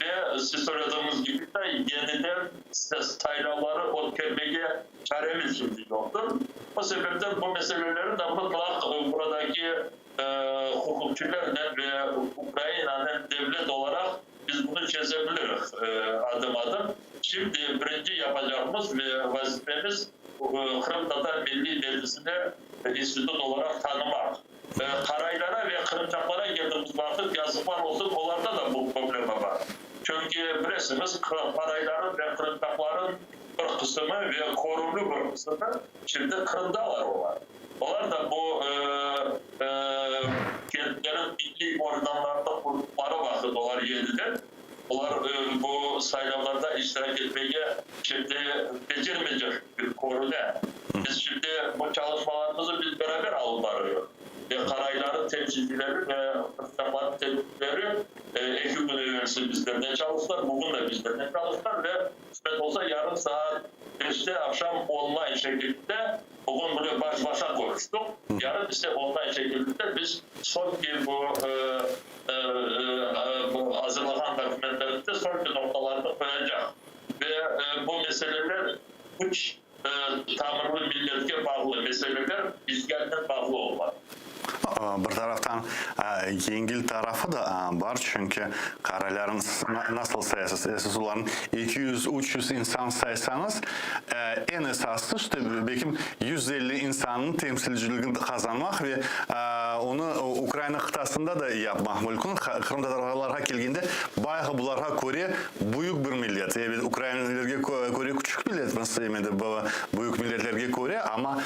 ve siz söylediğiniz kibi de yeniden saylavları ötkermege çaremiz şimdi yoqtır. O sebepten bu meseleleri de mıtlaq buradaki huquqçilernen ve Ukrainanen devlet olaraq Biz bunı çeze biliriz adım-adım. Şimdi birinci yapacağımız ve vazifemiz Qırımtatar Milliy Meclisini institut olaraq tanımaq. Qaraylara ve qırımçaqlara keldiğimiz vaqıt, yazıqlar olsun, olarda da bu problema bar. Çünki bilesiñiz, qarayların ve qırımçaqların bir qısımı ve körümli bir qısımı şimdi Qırımdalar olar. Olar da bu kentlerin milliy organlarını qurduqları vaqıt olar yeniden olar bu saylavlarda iştirak etmege şimdi becermeycek kibi körüne. Biz şimdi bu çalışmalarımızı biz beraber alıp barıyoruz. Ve qarayların temsilcileri ve qırımtatarların temsilcileri eki kün evelsi bizlernen çalıştılar, bugün de bizlernen çalıştılar ve qısmet olsa yarın saat beşte aqşam online şekilde Bugün bile baş-başa körüştik, yarın ise online şekilde biz soñki bu bu azırlağan dokumentlerimizde soñki noqtalarnı qoyacaq. Ve bu meseleler üç tamırlı milletke bağlı meseleler, işğalnen bağlı olmalı. Bir taraftan yengil tarafı da bar, çünki qarayların nasıl sayasız, esas olarnıñ 200, 300 insan saysañız, eñ esası, işte, belkim 150 insannıñ temsilciligini qazanmaq ve onı Ukraina qıtasında da yapmaq mümkün. Qırımtatarlarğa kelgende, bayağı bularğa köre büyük bir millet. Ebet, ukrainlerge köre küçük milletmiz, büyük milletlerge köre, amma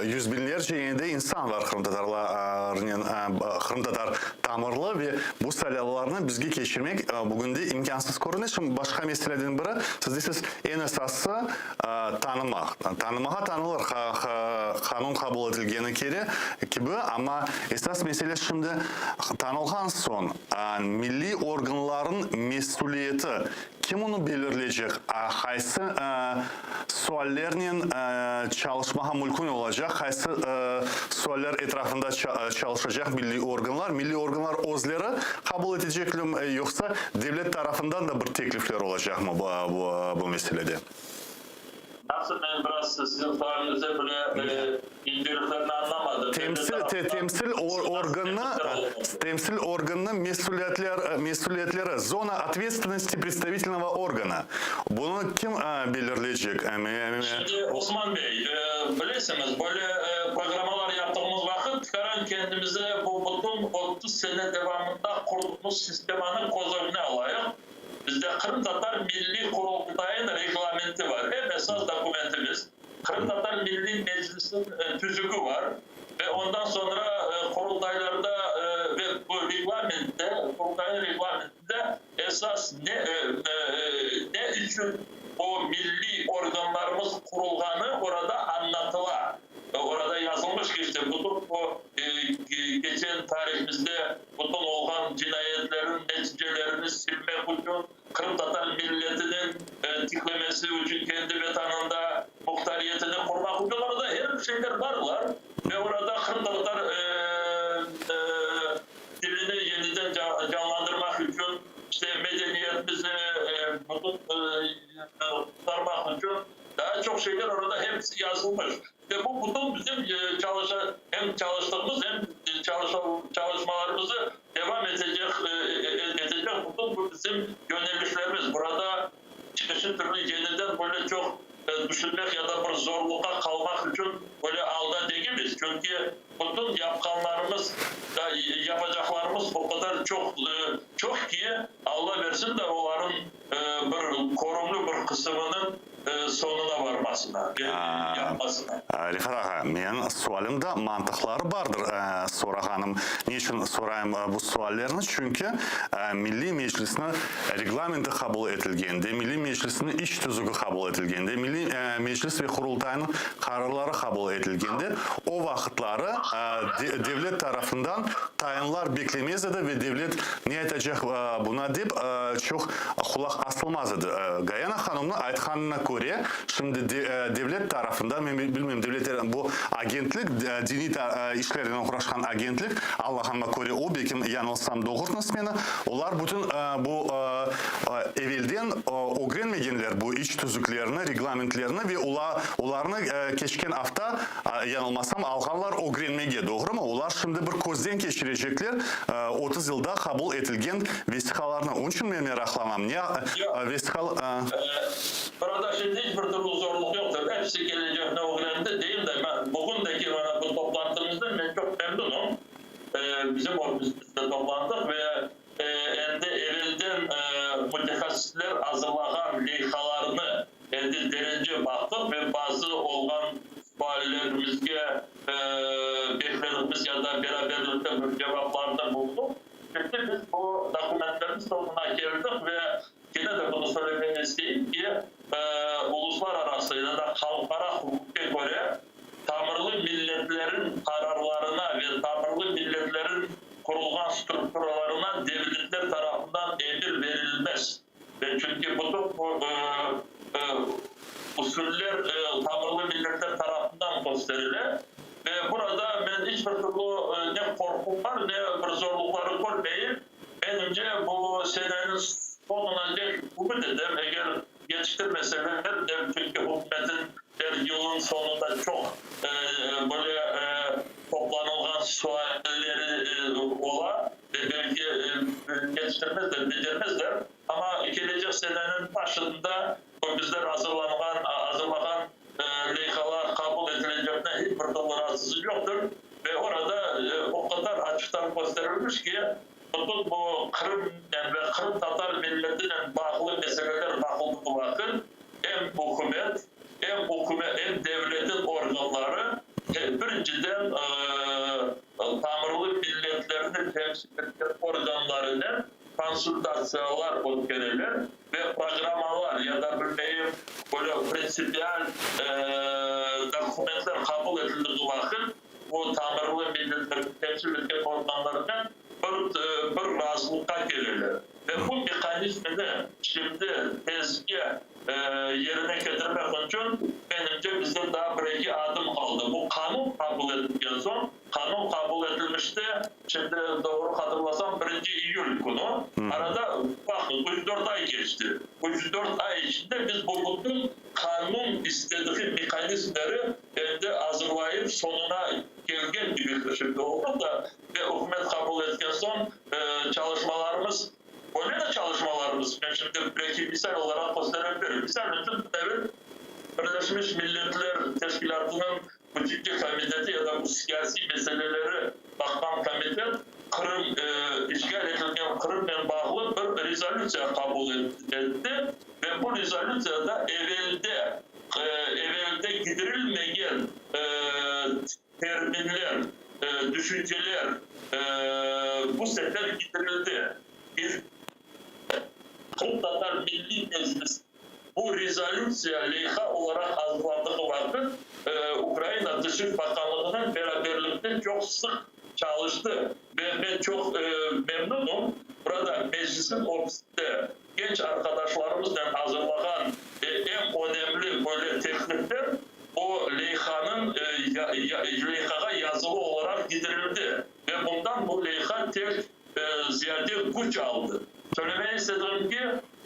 yüz biñlerce yine de insan bar qırımtatarlarnen, qırımtatar tamırlı ve bu saylavlarnı bizge keçirmek bugünde imkânsız körüne. Şimdi başqa meseleden biri, siz deysiz, eñ esası tanımaq. Tanımağa tanılır, qanun qabul etilgeni kere kibi, amma esas mesele şimdi tanılğan soñ milliy organlarnıñ mesüliyeti Kim onı belirleycek, qaysı suallernen çalışmağa mülkün olacaq, qaysı sualler etrafında çalışacaq milliy organlar? Milliy organlar özleri qabul eteceklermi, yoqsa devlet tarafından da bir teklifler olacaqmı bu meselede? Nasıl men biraz siziñ sualiñizde bile inceliklerini añlamadım. Temsil, temsil organı, temsil organınıñ mesüliyetler, mesüliyetleri, zona otvetstvennosti predstavitelnogo organa, bunı kim belirleycek? Şimdi, Osman bey, bilesiñiz, böyle programmalar yaptığımız vaqıt, tikaran kendimize bu bütün 30 sene devamında qurduğımız sistemanı köz ögüne alayıq. Bizde Qırımtatar Milliy Qurultayınıñ reglamenti bar, eñ esas dokumentimiz. Qırımtatar Milliy Meclisiniñ tüzügi bar ve ondan soñra Qurultaylarda ve bu reglamentte, Qurultaynıñ reglamentinde esas ne ne içün o milliy organlarımız qurulğanı orada añlatıla. Orada yazılmış ki, işte, bütün bu keçen tarihimizde bütün olğan cinayetlerniñ neticelerini silmek içün, qırımtatar milletiniñ tiklemesi içün kendi Vetanında muhtariyetini qurmaq içün orada her bir şeyler barlar ve orada qırımtatar tilini yeniden canlandırmaq içün, işte, medeniyetimizni bütün qurtarmaq içün daa çoq şeyler orada hepsi yazılmış. Ve bu bütün bizim çalışa, hem çalıştığımız, hem çalışmalarımızı devam etecek, etecek bütün bu bizim yönelişlerimiz. Burada çeşit türlü yeniden böyle çoq tüşünmek ya da bir zorluqqa qalmaq içün böyle alda degiliz. Çünki bütün yapqanlarımız da yapacaqlarımız o qadar çoq, çoq ki, Alla bersin de olarıñ bir körümli bir qısımınıñ soñuna varmasına ve yapmasına. Refat ağa, men sualimde mantıqları bardır sorağanım. Ne içün sorayım bu suallerni? Çünki Milliy Meclisniñ reglamenti qabul etilgende, Milliy Meclisniñ iç tüzügi qabul etilgende, Milliy Meclis ve Qurultaynıñ qararları qabul etilgende, o vaqıtları devlet tarafından tayınlar beklemez edi ve devlet ne aytacaq buna dep çoq qulaq asılmaz edi. Gayana hanımnıñ aytqanına köre, şimdi devlet tarafından, men bilmeyim, devlet bu agentlik, diniy işlernen oğraşqan agentlik, añlağanıma köre o, belkim yañılsam doğurtıñız meni, olar bütün bu evelden ögrenmegenler bu iç tüzüklerni, reglamentlerni ve olarnı keçken afta, yañılmasam, alğanlar ögrenmege, doğrumı? Olar şimdi bir közden keçirecekler 30 yılda qabul etilgen vesiqalarnı. Onıñ içün men meraqlanam, ne vesiqalı... Burada şimdi iç bir türlü zorluq yoqtır. Episi kelecekni ögrendi, deyim de, men bugündeki mana bu toplantımızdan men çoq memnunım. Bizim ofisimizde toplandıq ve endi evelden mütehassisler azırlağan leyhalarnı endi derence baqtıq ve bazı olğan suallerimizge bekledigimiz ya da beraberlikte bir cevaplarnı buldıq. Şimdi biz bu dokumentlerniñ soñuna keldik ve kene de bunı söylemege isteyim ki, uluslararası ya da halqara huquqqa köre tamırlı milletlerin qararlarına ve tamırlı milletlerin qurulğan strukturalarına devletler tarafından emir verilmez. Ve çünki bütün bu usuller tamırlı milletler tarafından kösterile. Ve burada men iç bir türlü ne qorqum bar, ne bir zorluqları körmeyim. Menimce, bu seneniñ soñuna dek ümüt etem, eger yetiştirmeseler de, çünki hükümetin er yılnıñ soñunda çoq böyle toplanılğan sualleri ola ve belki yetiştirmezler, becermezler, amma kelecek seneniñ başında bu bizler azırlanğan, azırlağan leyhalar qabul etilecegine hiç bir türlü razısız yoqtır ve orada o qadar açıqtan kösterilmiş ki, bütün bu Qırımnen ve qırımtatar milletinen bağlı meseleler baqıldığı vaqıt em ükümet, em ükümet, em devletin organları birinciden tamırlı milletlerni temsil etken organlarınen konsultatsiyalar ötkereler ve programmalar ya da bilmeyim böyle printsipial dokumentler qabul etildiği vaqıt bu tamırlı milletlerni temsil etken organlarınen bir bir razılıqqa keleler. Ve bu mehanizmini şimdi tezge yerine ketirmek içün, menimce, bizde daa bir-eki adım qaldı. Bu qanun qabul etilgen soñ. Qanun qabul etilmişti, şimdi doğru hatırlasam, birinci iyül künü. Arada, baqıñ, üç-dört ay keçti. Üç-dört ay içinde biz bu bütün qanun istediği mehanizmleri endi azırlayıp soñuna kelgen kibi şimdi oldu da, ve ükümet qabul etken soñ çalışmalarımız, öyle de çalışmalarımız, men şimdi belki misal olaraq köstere bilirim. Misal içün, tünevin Birleşmiş Milletler Teşkilâtınıñ Huquqiy komiteti ya da bu siyasiy meseleleri baqqan komitet Qırım, işğal etilgen Qırımnen bağlı bir rezolütsiya qabul etti ve bu rezolütsiyada evelde evelde gidirilmegen terminler, tüşünceler bu sefer gidirildi. Qırımtatar Milliy Meclisi bu rezolütsiya leyha olaraq azırlandığı vaqıt Ukraina Tış Bakanlığınen beraberlikte çoq sıq çalıştı ve men çoq memnunım, burada Meclisniñ ofisinde genç arqadaşlarımıznen azırlağan eñ önemli böyle teklifler o leyhanıñ leyhağa yazılı olaraq gidirildi ve bundan bu leyha tek ziyade küç aldı. Söylemege istedigim ki,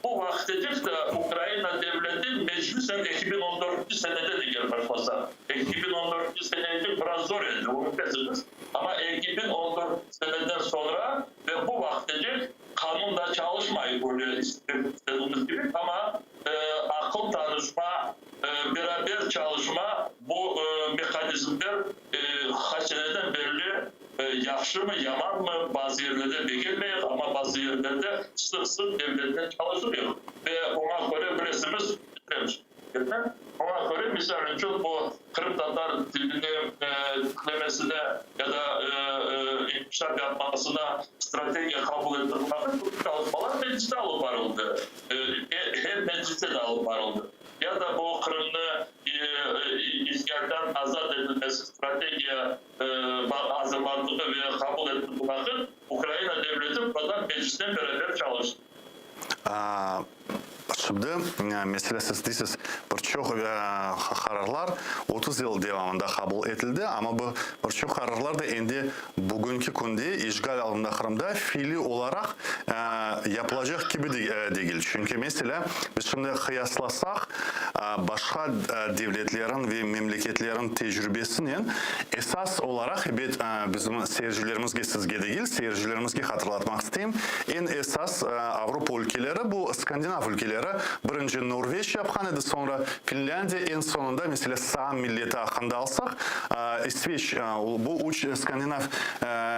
bu vaqıtecik de Ukraina devleti meclisen 2014 seneden eger başlasa, 2014 seneci biraz zor edi, unutesiñiz, amma 2014 seneden soñra ve bu vaqıtecik qanun da çalışmay böyle istedigimiz kibi, amma aqıl tanışma, beraber çalışma bu mehanizmler qaç seneden berli yahşımı, yamanmı, bazı yerlerde begenmeyik, amma bazı yerlerde sıq-sıq devletnen çalışırıq ve oña köre bilesimiz, oña köre, misal içün, bu qırımtatar tilini tiklemesine ya da inkişaf yapmasına strategiya qabul ettiği vaqıt bu çalışmalar mecliste alıp barıldı, hem mecliste de alıp barıldı. Ya da bu Qırımnı işğalden azat etilmesi strategiya azırlandığı ve qabul etildiği vaqıt Ukraina devleti burada Meclisnen beraber çalıştı. Şimdi, meselâ, siz deysiz, bir çoq qararlar 30 yıl devamında qabul etildi, amma bu bir çoq qararlar da endi bugünki künde işğal altında Qırımda fiiliy olaraq yapılacaq kibi degil. Çünki, meselâ, biz şimdi qıyaslasaq, başqa devletlerin ve memleketlerin tecrübesinen, esas olaraq, ebet, bizim seyircilerimizge, sizge degil, seyircilerimizge hatırlatmaq isteyim, eñ esas Avropa ülkeleri, bu skandinav ülkeleri, birinci Norveç yapqan edi, soñra Finlândiya, eñ soñunda, meselâ, Saam milleti aqqında alsaq, İsveç, bu üç skandinav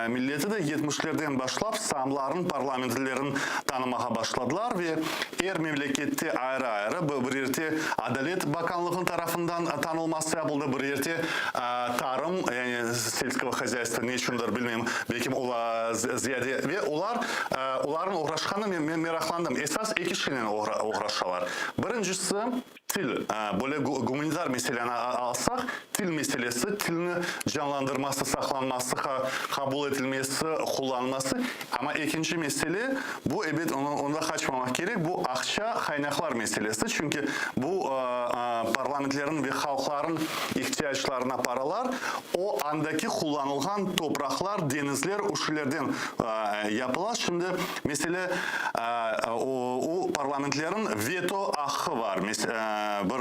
milleti de yetmişlerden başlap saamlarnıñ parlamentlerini tanımağa başladılar ve er memlekette ayrı-ayrı, bir yerde Adalet bakanlığınıñ tarafından tanılması yapıldı, bir yerde tarım, yani selskogo hozyaystvo, ne içündir bilmeyim, belki ola ziyade ve olar, olarnıñ oğraşqanı men meraqlandım, esas eki şeynen oğraşalar. Birincisi, Til, böyle gumanitar meseleni alsaq, til meselesi, tilni canlandırması, saqlanması, qabul etilmesi, qullanması. Amma ekinci mesele, bu, ebet, ondan qaçmamaq kerek, bu aqça, qaynaqlar meselesi. Çünki bu parlamentlerniñ ve halqlarnıñ ihtiyaclarına paralar, o andaki qullanılğan topraqlar, deñizler, uşilerden yapıla. Şimdi, mesele, o parlamentlerniñ veto aqqı bar. Bir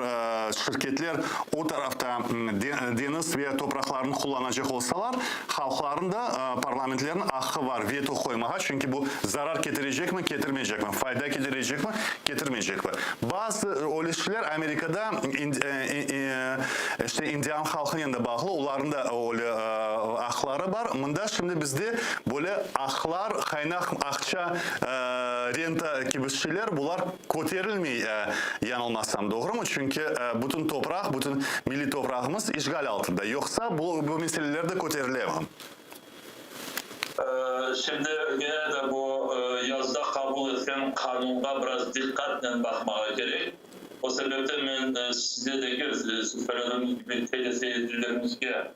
şirketler o tarafta deñiz ve topraqlarnı qullanacaq olsalar, halqlarnıñ da, parlamentlerniñ aqqı bar veto qoymağa, çünki bu zarar ketirecekmi, ketirmeycekmi, fayda ketirecekmi, ketirmeycekmi. Bazı öyle şeyler Amerikada işte indian halqınen de bağlı, olarnıñ da öyle aqları bar. Mında şimdi bizde böyle aqlar, qaynaq aqça, renta kibi şeyler, bular köterilmey, yañılmasam, doğrumı? Çünki bütün topraq, bütün milliy toprağımız işğal altında. Yoqsa bu bu meseleler de köterilemi? Şimdi gene de bu yazda qabul etken qanunğa biraz diqqatnen baqmağa kerek. O sebepten men size degil, siz söylediğiniz kibi teleseyircilerimizge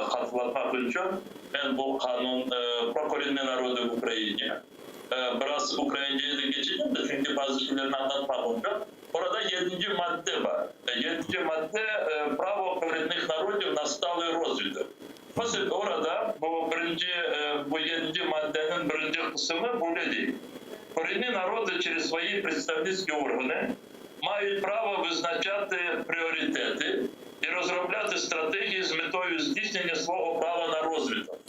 hatırlatmaq içün, men bu qanun Pro korenne narody v Ukrainie, biraz ukrainceye de keçeceğim de, çünki bazı şeylerni añlatmaq içün, orada yedinci madde bar. Yedinci madde Pravo korennıh narodov na stalıy rozvitok. Orada bu birinci, bu yedinci maddeniñ birinci qısımı böyle dey, Korennıye народы через свои представительские органы мають право визначати пріоритети і розробляти стратегії з метою здійснення свого права на розвиток.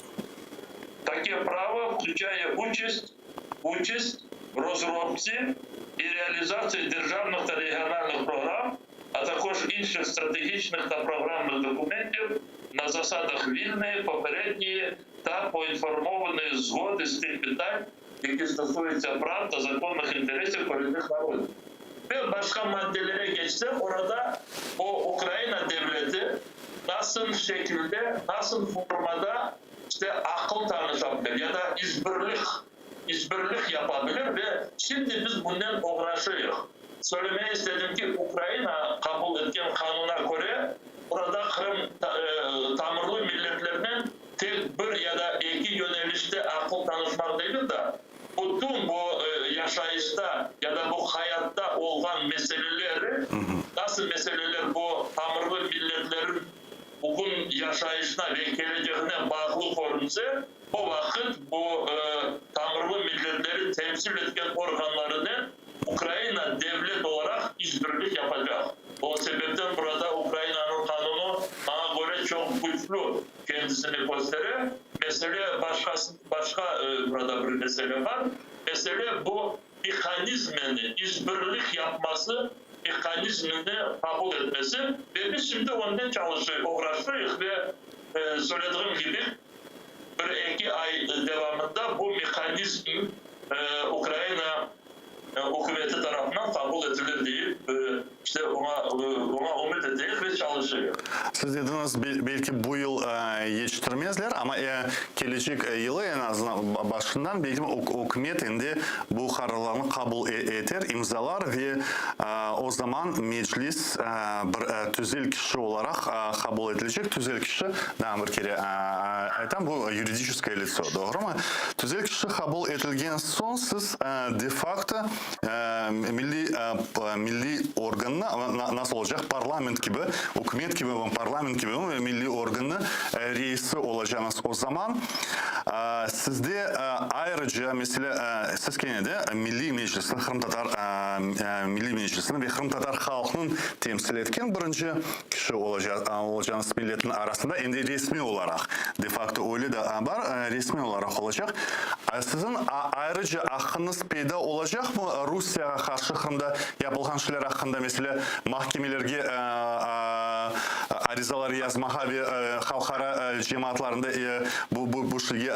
Таке право включає участь, участь в розробці і реалізації державних та регіональних програм, а також інших стратегічних та програмних документів на засадах вільної, попередньої та поінформованої згоди з тих питань, які стосуються прав та законних інтересів корінних народів. Ve başka maddelere geçsek orada o Ukrayna devleti nasıl şekilde, nasıl formada işte akıl tanışabilir ya da işbirlik, işbirlik yapabilir ve şimdi biz bundan uğraşıyoruz. Söylemeyi istedim ki Ukrayna kabul etken kanuna göre burada Kırım e, tamırlı milletlerinin tek bir ya da iki yönelişte akıl tanışmak değil de bütün bu e, yaşayışta ya da bu hayatta olan meseleleri nasıl meseleler bu tamırlı milletlerin bugün yaşayışına ve geleceğine bağlı görünse o vakit bu e, tamırlı milletleri temsil etken organlarını Ukrayna devlet olarak işbirlik yapacak. O sebepten burada Ukrayna'nın kanunu bana göre çok güçlü kendisini gösterir. Mesele başkası, başka e, burada bir mesele var. Mesele bu mekanizmanı, işbirlik yapması mekanizmini kabul etmesi ve biz şimdi ondan çalışıyoruz, uğraşıyoruz ve e, söylediğim gibi bir iki ay devamında bu mekanizm e, Ukrayna e, hükümeti tarafından kabul edilir deyip e, işte ona e, ona ümit ediyoruz ve çalışıyor. Siz dediñiz, belki bu yıl e, yetiştirmezler, amma e, kelecek yılı eñ azından başından belki ükümet endi bu qararlarnı qabul eter, imzalar ve o zaman Meclis bir tüzel kişi olaraq qabul etilecek. Tüzel kişi, daa bir kere aytam, bu yuridiçeskoye litso, doğrumı? Tüzel kişi qabul etilgen soñ siz de-fakto milliy milliy organnı, nasıl olacaq, parlament kibi, ükümet kibi, parlament kibi milliy organnı reisi olacaqsıñız o zaman. Sizde ayrıca, meselâ, siz kene de Milliy Meclisniñ, Qırımtatar Milliy Meclisiniñ ve qırımtatar halqınıñ temsil etken birinci kişi olacaqsıñız milletniñ arasında, endi resmiy olaraq, de-fakto öyle de bar, resmiy olaraq olacaq. Siziñ ayrıca aqqıñız peyda olacaqmı Rusiyağa qarşı Qırımda yapılğan şeyler aqqında, meselâ, mahkemelerge arizalar yazmağa ve halqara cemaatlarında bu bu şeyge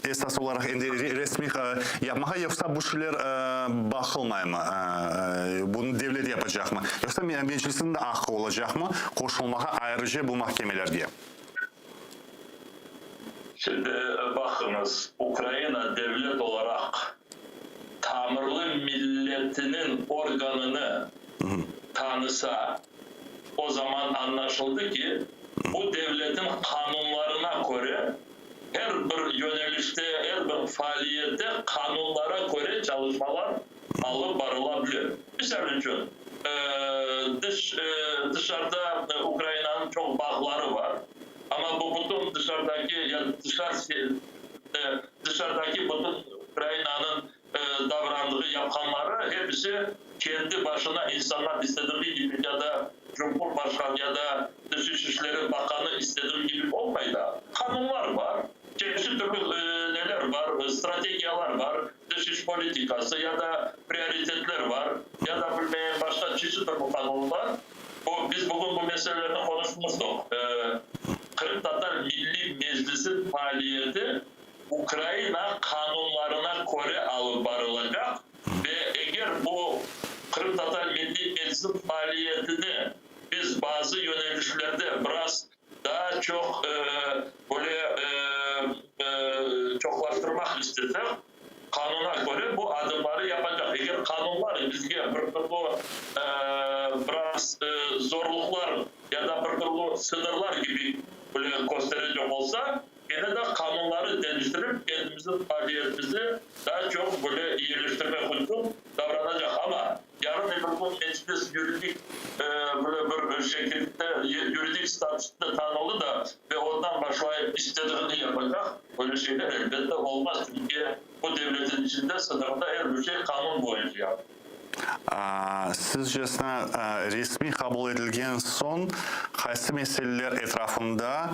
esas olaraq endi resmiy yapmağa, yoqsa bu şeyler baqılmaymı, bunı devlet yapacaqmı, yoqsa Meclisniñ de aqqı olacaqmı qoşulmağa ayrıca bu mahkemelerge? Şimdi baqıñız, Ukraina devlet olaraq tamırlı milletiniñ organını tanısa, o zaman añlaşıldı ki, bu devletin qanunlarına köre her bir yönelişte, her bir faaliyette qanunlara köre çalışmalar alıp barılabilir. Misal içün, dış, dışarıda Ukrainanıñ çoq bağları bar, amma bu bütün dışarıdaki ya dışar dışarıdaki bütün Ukrainanıñ davrandığı, yapqanları hepisi kendi başına insanlar istediği gibi ya da Cumhurbaşqanı ya da Tış işleri baqanı istediği gibi olmay da. Qanunlar bar, çeşit türlü neler bar, strategiyalar bar, dış iş politikası ya da prioritetler bar, ya da bilmeyim başqa çeşit türlü qanunlar. Bu, biz bugün bu meselelerni qonuşmuştuq. Qırımtatar Milliy Meclisi faaliyeti Ukraina qanunlarına köre alıp barılacaq ve eger bu Qırımtatar Milliy Meclisi faaliyetini biz bazı yönelişlerde biraz daa çoq böyle çoqlaştırmaq istesek, qanuna köre bu adımları yapacaq. Eger qanunlar bizge bir türlü biraz zorluqlar ya da bir türlü sıñırlar kibi böyle kösterecek olsa, kene de qanunları deñiştirip, kendimizniñ faaliyetimizni daa çoq böyle iyileştirmek içün davranacaq. Amma yarın öbür kün Meclis yuridik böyle bir şekilde yuridik statusında tanıldı da ve ondan başlayıp. ve istediğini yapacaq, böyle şeyler elbette olmaz, çünki bu devletin içinde sınırda er bir şey qanun boyunca yapılır. Sizcesine, resmiy qabul etilgen soñ qaysı meseleler etrafında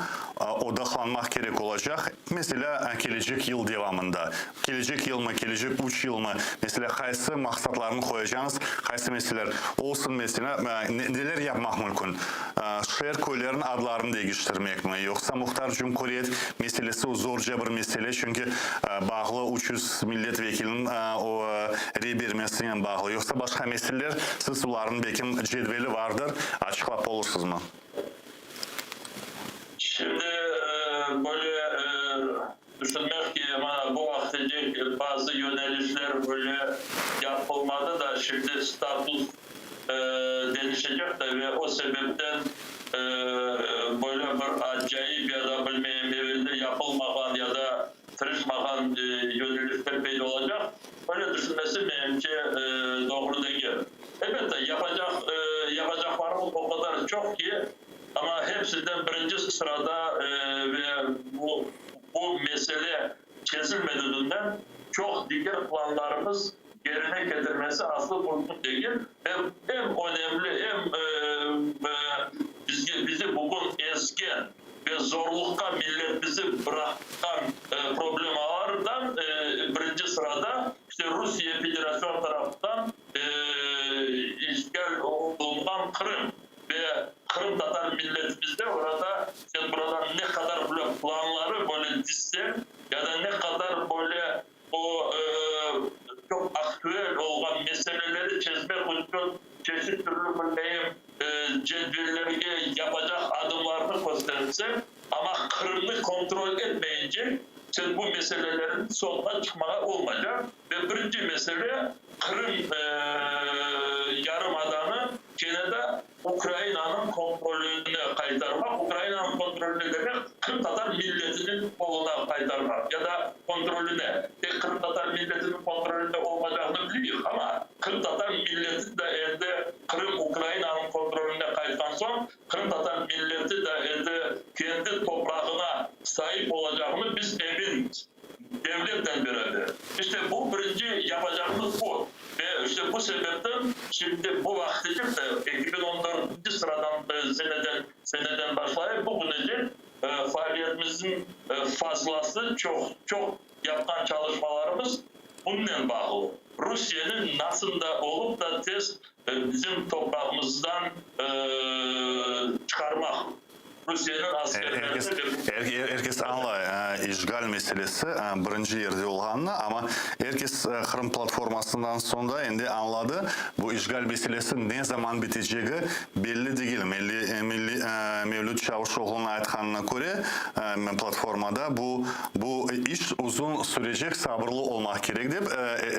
odaqlanmaq kerek olacaq? Meselâ, kelecek yıl devamında, kelecek yılmı, kelecek üç yılmı, meselâ, qaysı maqsatlarnı qoyacañız, qaysı meseleler olsun, meselâ, neler yapmaq mümkün? Şeer, köylerniñ adlarını degiştirmekmi, yoqsa muhtar cumhuriyet meselesi zorca bir mesele, çünki bağlı 300 millet vekiliniñ rey bermesinen bağlı, yoqsa başqa meseleler, siz bularnıñ belkim cedveli vardır, açıqlap olursızmı? Şimdi böyle düşünmek ki, mana bu vaqtecek bazı yönelişler böyle yapılmadı da, şimdi status deñişecek de ve o sebepten böyle bir acayip ya da bilmeyim evelde yapılmağan ya da tırışmağan yönelişler peyda olacaq, böyle düşünmesi menimce doğru degil. Elbette, yapacaq yapacaqlarımız o qadar çoq ki, amma hepsinden birinci sırada ve bu bu mesele çezilmediginden çoq diger planlarımız yerine ketirmesi aslı mümkün degil. Ve eñ önemli, eñ bizge bizi bugün ezgen ve zorluqqa milletimizi bıraqqan problemalardan birinci sırada işte Rusiye Federasyonu tarafından işgal olunğan Qırım ve qırımtatar milletimizde orada sen buradan ne qadar böyle planları böyle dizseñ ya da ne qadar böyle o çoq aktüel olğan meseleleri çezmek içün çeşit türlü bilmeyim cedvellerge yapacaq adımlarnı kösterseñ, amma Qırımnı kontrol etmeyince sen bu meselelerin soñuna çıqmağa olmaycaq. Ve birinci mesele, Qırım yarımadanı kene de Ukrainanıñ kontrolüne qaytarmaq, Ukrainanıñ kontrolüne demek, qırımtatar milletiniñ qoluna qaytarmaq ya da kontrolüne, tek qırımtatar milletiniñ kontrolünde olmaycağını bileyik, amma qırımtatar milleti de endi Qırım Ukrainanıñ kontrolüne qaytqan soñ, qırımtatar milleti de endi kendi toprağına saip olacağını biz eminmiz. Devletnen beraber. İşte bu birinci yapacağımız bu. Ve işte bu sebepten şimdi bu vaqıtecek de 2014 sıradan seneden seneden başlayıp bugünecek faaliyetimizniñ fazlası çoq çoq yapqan çalışmalarımız bunınen bağlı. Rusiyeniñ nasıl da olıp da tez bizim toprağımızdan çıqarmaq. Rusiyeniñ askerlerini Er kes añlay, işğal meselesi birinci yerde olğanını, amma er kes Qırım platformasından soñ da endi añladı, bu işğal meselesi ne zaman bitecegi belli degil. Mevlüt Çavuşoğlunıñ aytqanına köre, platformada bu bu iş uzun sürecek, sabırlı olmaq kerek dep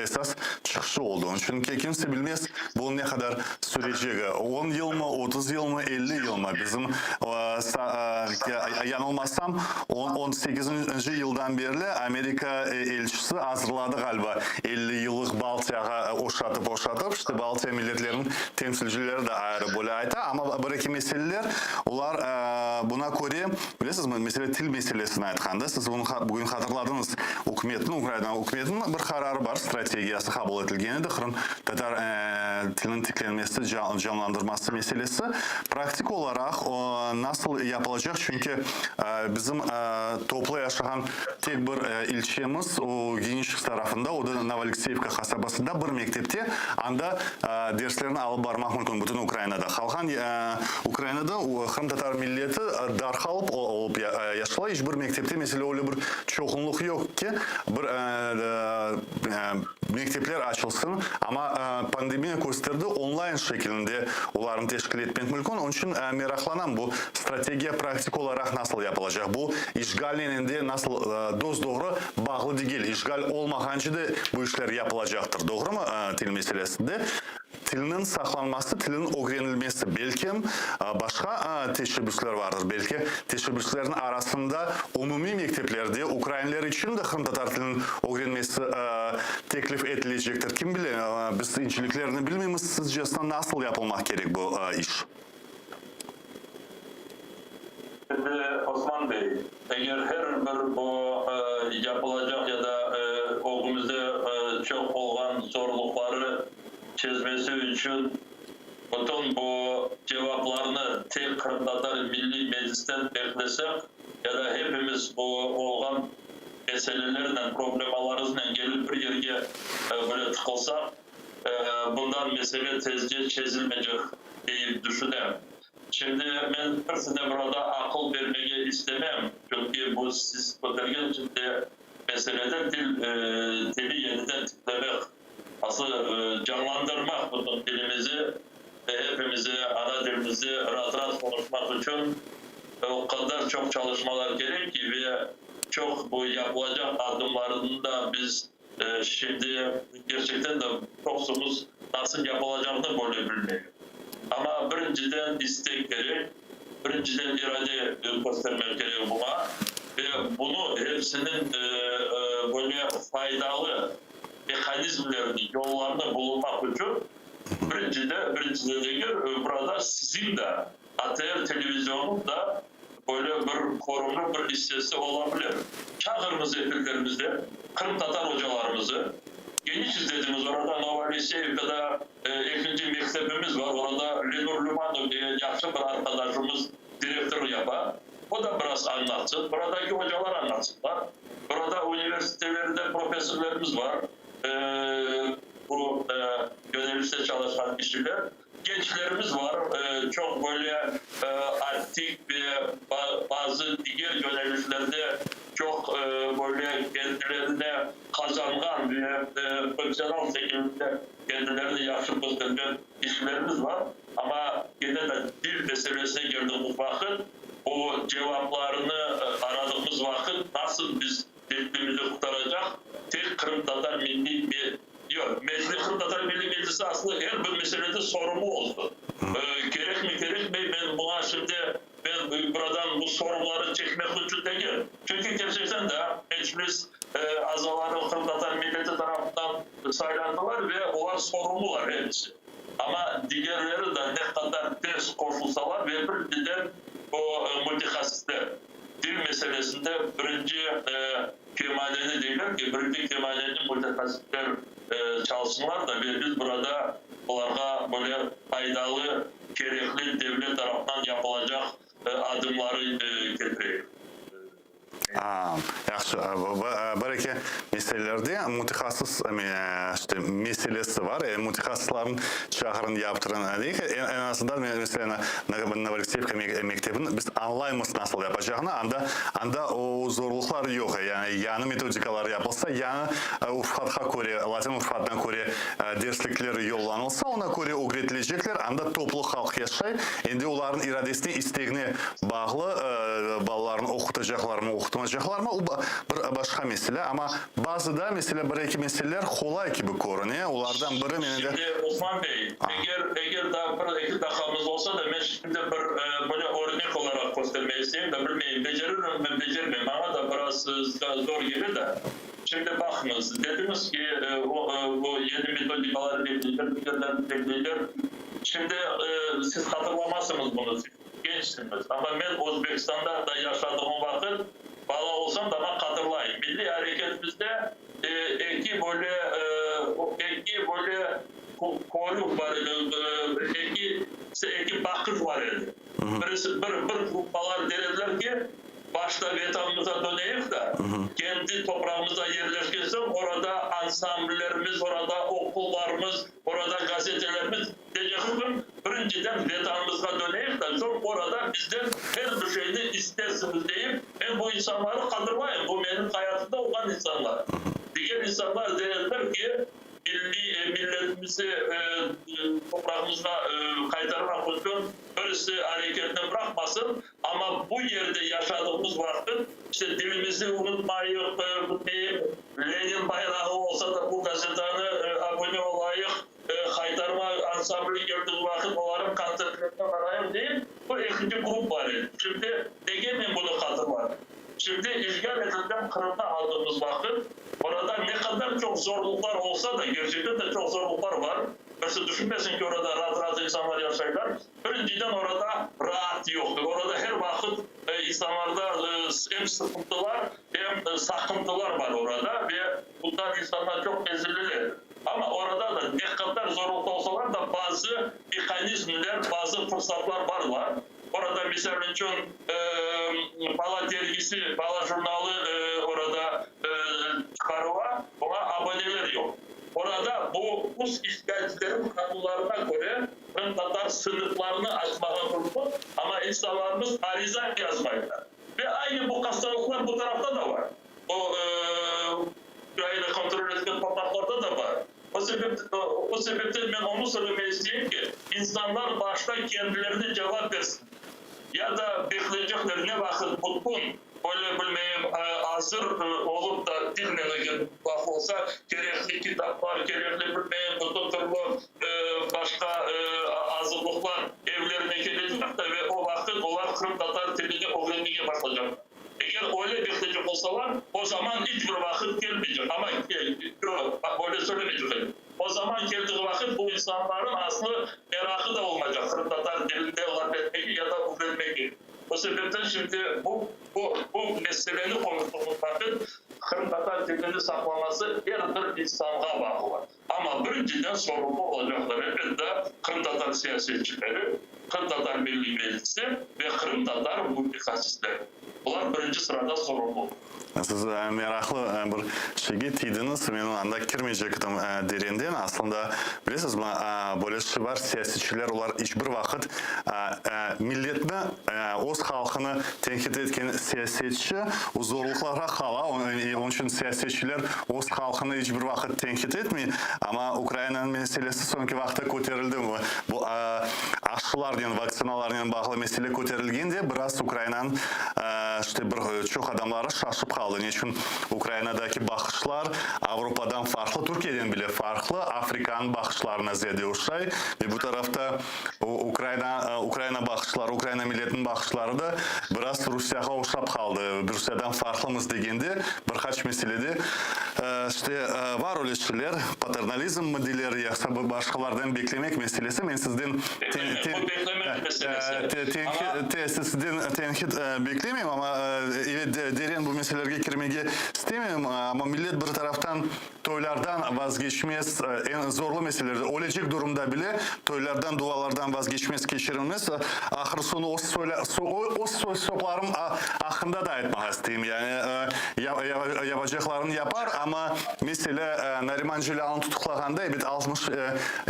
esas çıqışı oldı. Onıñ içün kimse bilmez, bu ne qadar sürecegi, on yılmı, 30 yılmı, 50 yılmı, bizim, yañılmasam, on sekizinci yıldan berli Amerika elçisi azırladı ğaliba, 50 yıllıq Baltiyağa oşatıp oşatıp, işte Baltiya milletleriniñ temsilcileri de ayrı böyle ayta, amma bir-eki meseleler, olar buna köre, bilesizmi, mesele til meselesini aytqanda, siz bunı bugün hatırladıñız, ükümetniñ, Ukraina ükümetiniñ bir qararı bar, strategiyası qabul etilgen edi, Qırım Tatar tiliniñ tiklenmesi, canlandırması meselesi praktik olaraq nasıl yapılacaq? Çünki bizim toplu yaşağan tek bir ilçemiz, o Geniçesk tarafında, o da Novoalekseyevka qasabasında bir mektepte, anda derslerni alıp barmaq mümkün bütün Ukrainada. Qalğan Ukrainada qırımtatar milleti darqalıp olıp yaşala, iç bir mektepte, meselâ, öyle bir çoğunluq yoq ki, bir Mektepler açılsın, amma pandemiya kösterdi, onlayn şekilinde olarnı teşkil etmek mümkün. Onıñ içün meraqlanam, bu strategiya praktik olaraq nasıl yapılacaq? Bu işğalnen endi nasıl dos-doğru bağlı degil, işğal olmağance de bu işler yapılacaqtır, doğrumı, til meselesinde? Tilniñ saqlanması, tilniñ ögrenilmesi, belki, başqa teşebbüsler vardır, belki, teşebbüslerniñ arasında umumiy mekteplerde ukrainler içün de qırımtatar tiliniñ ögrenmesi teklif etilecektir, kim bile, biz inceliklerini bilmeymiz, sizcesine nasıl yapılmaq kerek bu iş? Şimdi Osman Bey, eger her bir bu yapılacaq ya da ögümizde çoq olğan zorluqları çezmesi içün bütün bu cevaplarnı tek Qırımtatar Milliy Meclisten beklesek ya da hepimiz bu olğan meselelernen, problemalarıznen kelip bir yerge böyle tıqılsaq, bundan mesele tezce çezilmeycek deyip düşünem. Şimdi men birisine burada aqıl bermege istemem, çünki bu siz kötergen şimdi meselede til, tili yeniden tiklemek, aslı canlandırmaq bütün tilimizi ve hepimize ana dilimizi raat-raat qonuşmaq içün o qadar çoq çalışmalar kerek ki, ve çoq bu yapılacaq adımlarnı da biz Şimdi kerçekten de çoqsumız nasıl yapılacağını böyle bilmeyik. Amma birinciden istek kerek, birinciden irade köstermek kerek buña ve bunı hepsiniñ böyle faydalı mehanizmlerini, yollarını bulunmaq içün birincide, birincide degil, burada siziñ de, ATR televizionunıñ da böyle bir körümli bir issesi ola bilir. Çağırıñız efirlerimizde qırımtatar ocalarımızı. Geniç izlediñiz, orada Novoalekseyevkada ekinci mektebimiz var, orada Lenur Lümanov degen yahşı bir arqadaşımız direktor yapa. O da biraz añlatsın, buradaki ocalar añlatsınlar. Burada universitelerde professorlarımız var, bu yönelişte çalışqan kişiler. Gençlerimiz var, çoq böyle aktiv ve bazı diger yönelişlerde çoq böyle kendilerine qazanğan ve professional şekilde kendilerini yahşı köstergen kişilerimiz var. Amma kene de dil meselesine keldiğimiz vaqıt, o cevaplarını aradığımız vaqıt nasıl biz Milletimizni qurtaracaq tek Qırımtatar Milliy Yoq, Meclis, Qırımtatar Milliy Meclisi aslı er bir meselede sorumlu olsun. Kerekmi, kerekmey, men buña şimdi, men buradan bu sorumları çekmek içün degil. Çünki kerçekten de Meclis azaları qırımtatar milleti tarafından saylandılar ve olar sorumlular episi. Amma digerleri de ne qadar tez qoşulsalar ve birden o mütehassisler. Dil meselesinde birinci kemaneni deyler ki, birinci kemaneni mütehassisler çalsınlar da ve biz burada olarğa böyle faydalı, kerekli devlet tarafından yapılacaq adımları ketireyik. Yahşı. Bir-eki meselelerde mütehassıs işte meselesi bar. Mütehassıslarnıñ çağırın, yaptırın deyik. Eñ azından, meselâ, Novoalekseyevka mektebini biz añlaymız nasıl yapacağını. Anda, anda o zorluqlar yoq. Yani yañı metodikalar yapılsa, yañı urfatqa köre, latin urfatına köre derslikler yollanılsa, ona köre ögretilecekler. Anda toplu halq yaşay. Endi olarnıñ iradesine, isteğine bağlı, balalarını oqutacaqlarmı, oqutmacaqlarmı, o bir başqa mesele. Amma bazıda, meselâ, bir-eki meseleler qolay kibi körüne. Olardan biri meni de. Şimdi, Osman bey, eger, eger daa bir-eki daqqamız olsa da, men şimdi bir böyle örnek olaraq köstermege isteyim de, bilmeyim, beceririmmi, becermeyim, maña da biraz zor kele de. Şimdi baqıñız, dediñiz ki, bu yeni metodikalar bekleyler, digerler bekleyler. Şimdi siz hatırlamazsıñız bunı, siz gençsiñiz, amma men Özbekistanda da yaşadığım vaqıt, bala olsam da, men hatırlayım, milliy areketimizde eki böyle, eki böyle körüv bar edi, eki, eki baqış bar edi. Birisi, bir, bir gruppalar der ediler ki, Başta Vetanımıza döneyik da, kendi toprağımızda yerleşken soñ, orada ansambllerimiz, orada oqullarımız, orada gazetelerimiz, deycegim, birinciden Vetanımızğa döneyik da, soñ orada bizden her bir şeyni istersiñiz deyip, men bu insanları qadırlayım, bu menim hayatımda olğan insanlar. Diger insanlar deyerler ki, Milliy milletimizi toprağımızğa qaytarmaq içün birisi areketni bıraqmasın, amma bu yerde yaşadığımız vaqıt, işte, dilimizni unutmayıq, Lenin bayrağı olsa da bu gazetanı abone olayıq, Haytarma ansambli keldiği vaqıt olarnıñ kontsertlerine barayıq deyip, bu ekinci grup bar edi. Şimdi nege men bunı hatırladım? Şimdi işğal etilgen Qırımnı aldığımız vaqıt, orada ne qadar çoq zorluqlar olsa da, kerçekten de çoq zorluqlar bar. Birisi düşünmesin ki, orada raat-raat insanlar yaşaylar. Birinciden, orada raat yoqtır. Orada her vaqıt insanlarda em sıqıntılar, em saqıntılar bar orada ve bundan insanlar çoq ezililer. Amma orada da ne qadar zorluqta olsalar da, bazı mehanizmler, bazı fırsatlar barlar. Orada, misal içün, Bala dergisi, Bala jurnalı orada çıqarıla, oña aboneler yoq. Orada bu rus işğalcileriniñ qanunlarına köre qırımtatar sınıflarını açmağa mümkün, amma insanlarımız ariza yazmaylar. Ve aynı bu hastalıqlar bu tarafta da bar. O, Ukraina kontrol etken topraqlarda da bar. O sebep, o sebepten men onı söylemege isteyim ki, insanlar başta kendilerine cevap bersinler. Ya da bekleycekler ne vaqıt bütün, öyle bilmeyim, azır olıp da tilnen laf olsa, kerekli kitaplar, kerekli bilmeyim, bütün türlü başqa azırlıqlar evlerine kelecek de ve o vaqıt olar qırımtatar tilini ögrenmege başlaycaqlar. Eger öyle bekleycek olsalar, o zaman iç bir vaqıt kelmeycek. Amma, yoq, öyle söylemeycek edim. O zaman keldiği vaqıt bu insanların aslı meraqı da olmaycaq qırımtatar tilinde laf etmege ya da ögrenmege. O sebepten şimdi bu, bu, bu meseleni qonuştığımız vaqıt qırımtatar tilini saqlaması er bir insanğa bağlı. Amma birinciden sorumlu olacaqlar, elbette, qırımtatar siyasetçileri, Qırımtatar Milliy Meclisi ve qırımtatar mütehassisleri. Bular birinci sırada sorumlu. Siz meraqlı bir şeyge tiydiñiz, men anda kirmeycektim derenden. Aslında, bilesizmi, böyle şey bar, siyasetçiler olar iç bir vaqıt milletni, öz halqını tenqit etken siyasetçi zorluqlarğa qala, onıñ içün siyasetçiler öz halqını iç bir vaqıt tenqit etmey. Amma Ukrainanıñ meselesi soñki vaqıtta köterildi. Bu aşılarnen, vaktsinalarnen bağlı mesele köterilgende biraz Ukrainanıñ işte bir çoq adamları şaşıp qaldı. Ne içün Ukrainadaki baqışlar Avropadan farqlı, Türkiyeden bile farqlı, Afrikanıñ baqışlarına ziyade oşay. Ve bu tarafta Ukraina, Ukraina baqışları, Ukraina milletiniñ baqışları da biraz Rusiyağa oşap qaldı. Rusiyadan farqlımız degende bir qaç meselede işte var öyle şeyler, paternalizm mi deyler, yoqsa bir başqalardan beklemek meselesi. Men sizden sizden tenqit beklemeyim, amma evet, deren bu meselelerge kirmege istemeyim. Amma millet bir taraftan Toylardan vazgeçmez, eñ zorlu meselelerde, ölecek durumda bile toylardan, dualardan vazgeçmez, keçirilmez. Ahır soñu öz öz soy-soplarım aqqında da aytmağa isteyim. Yani yapacaqlarını yapar, amma meselâ, Nariman Celâlnı tutuqlağanda, ebet, 60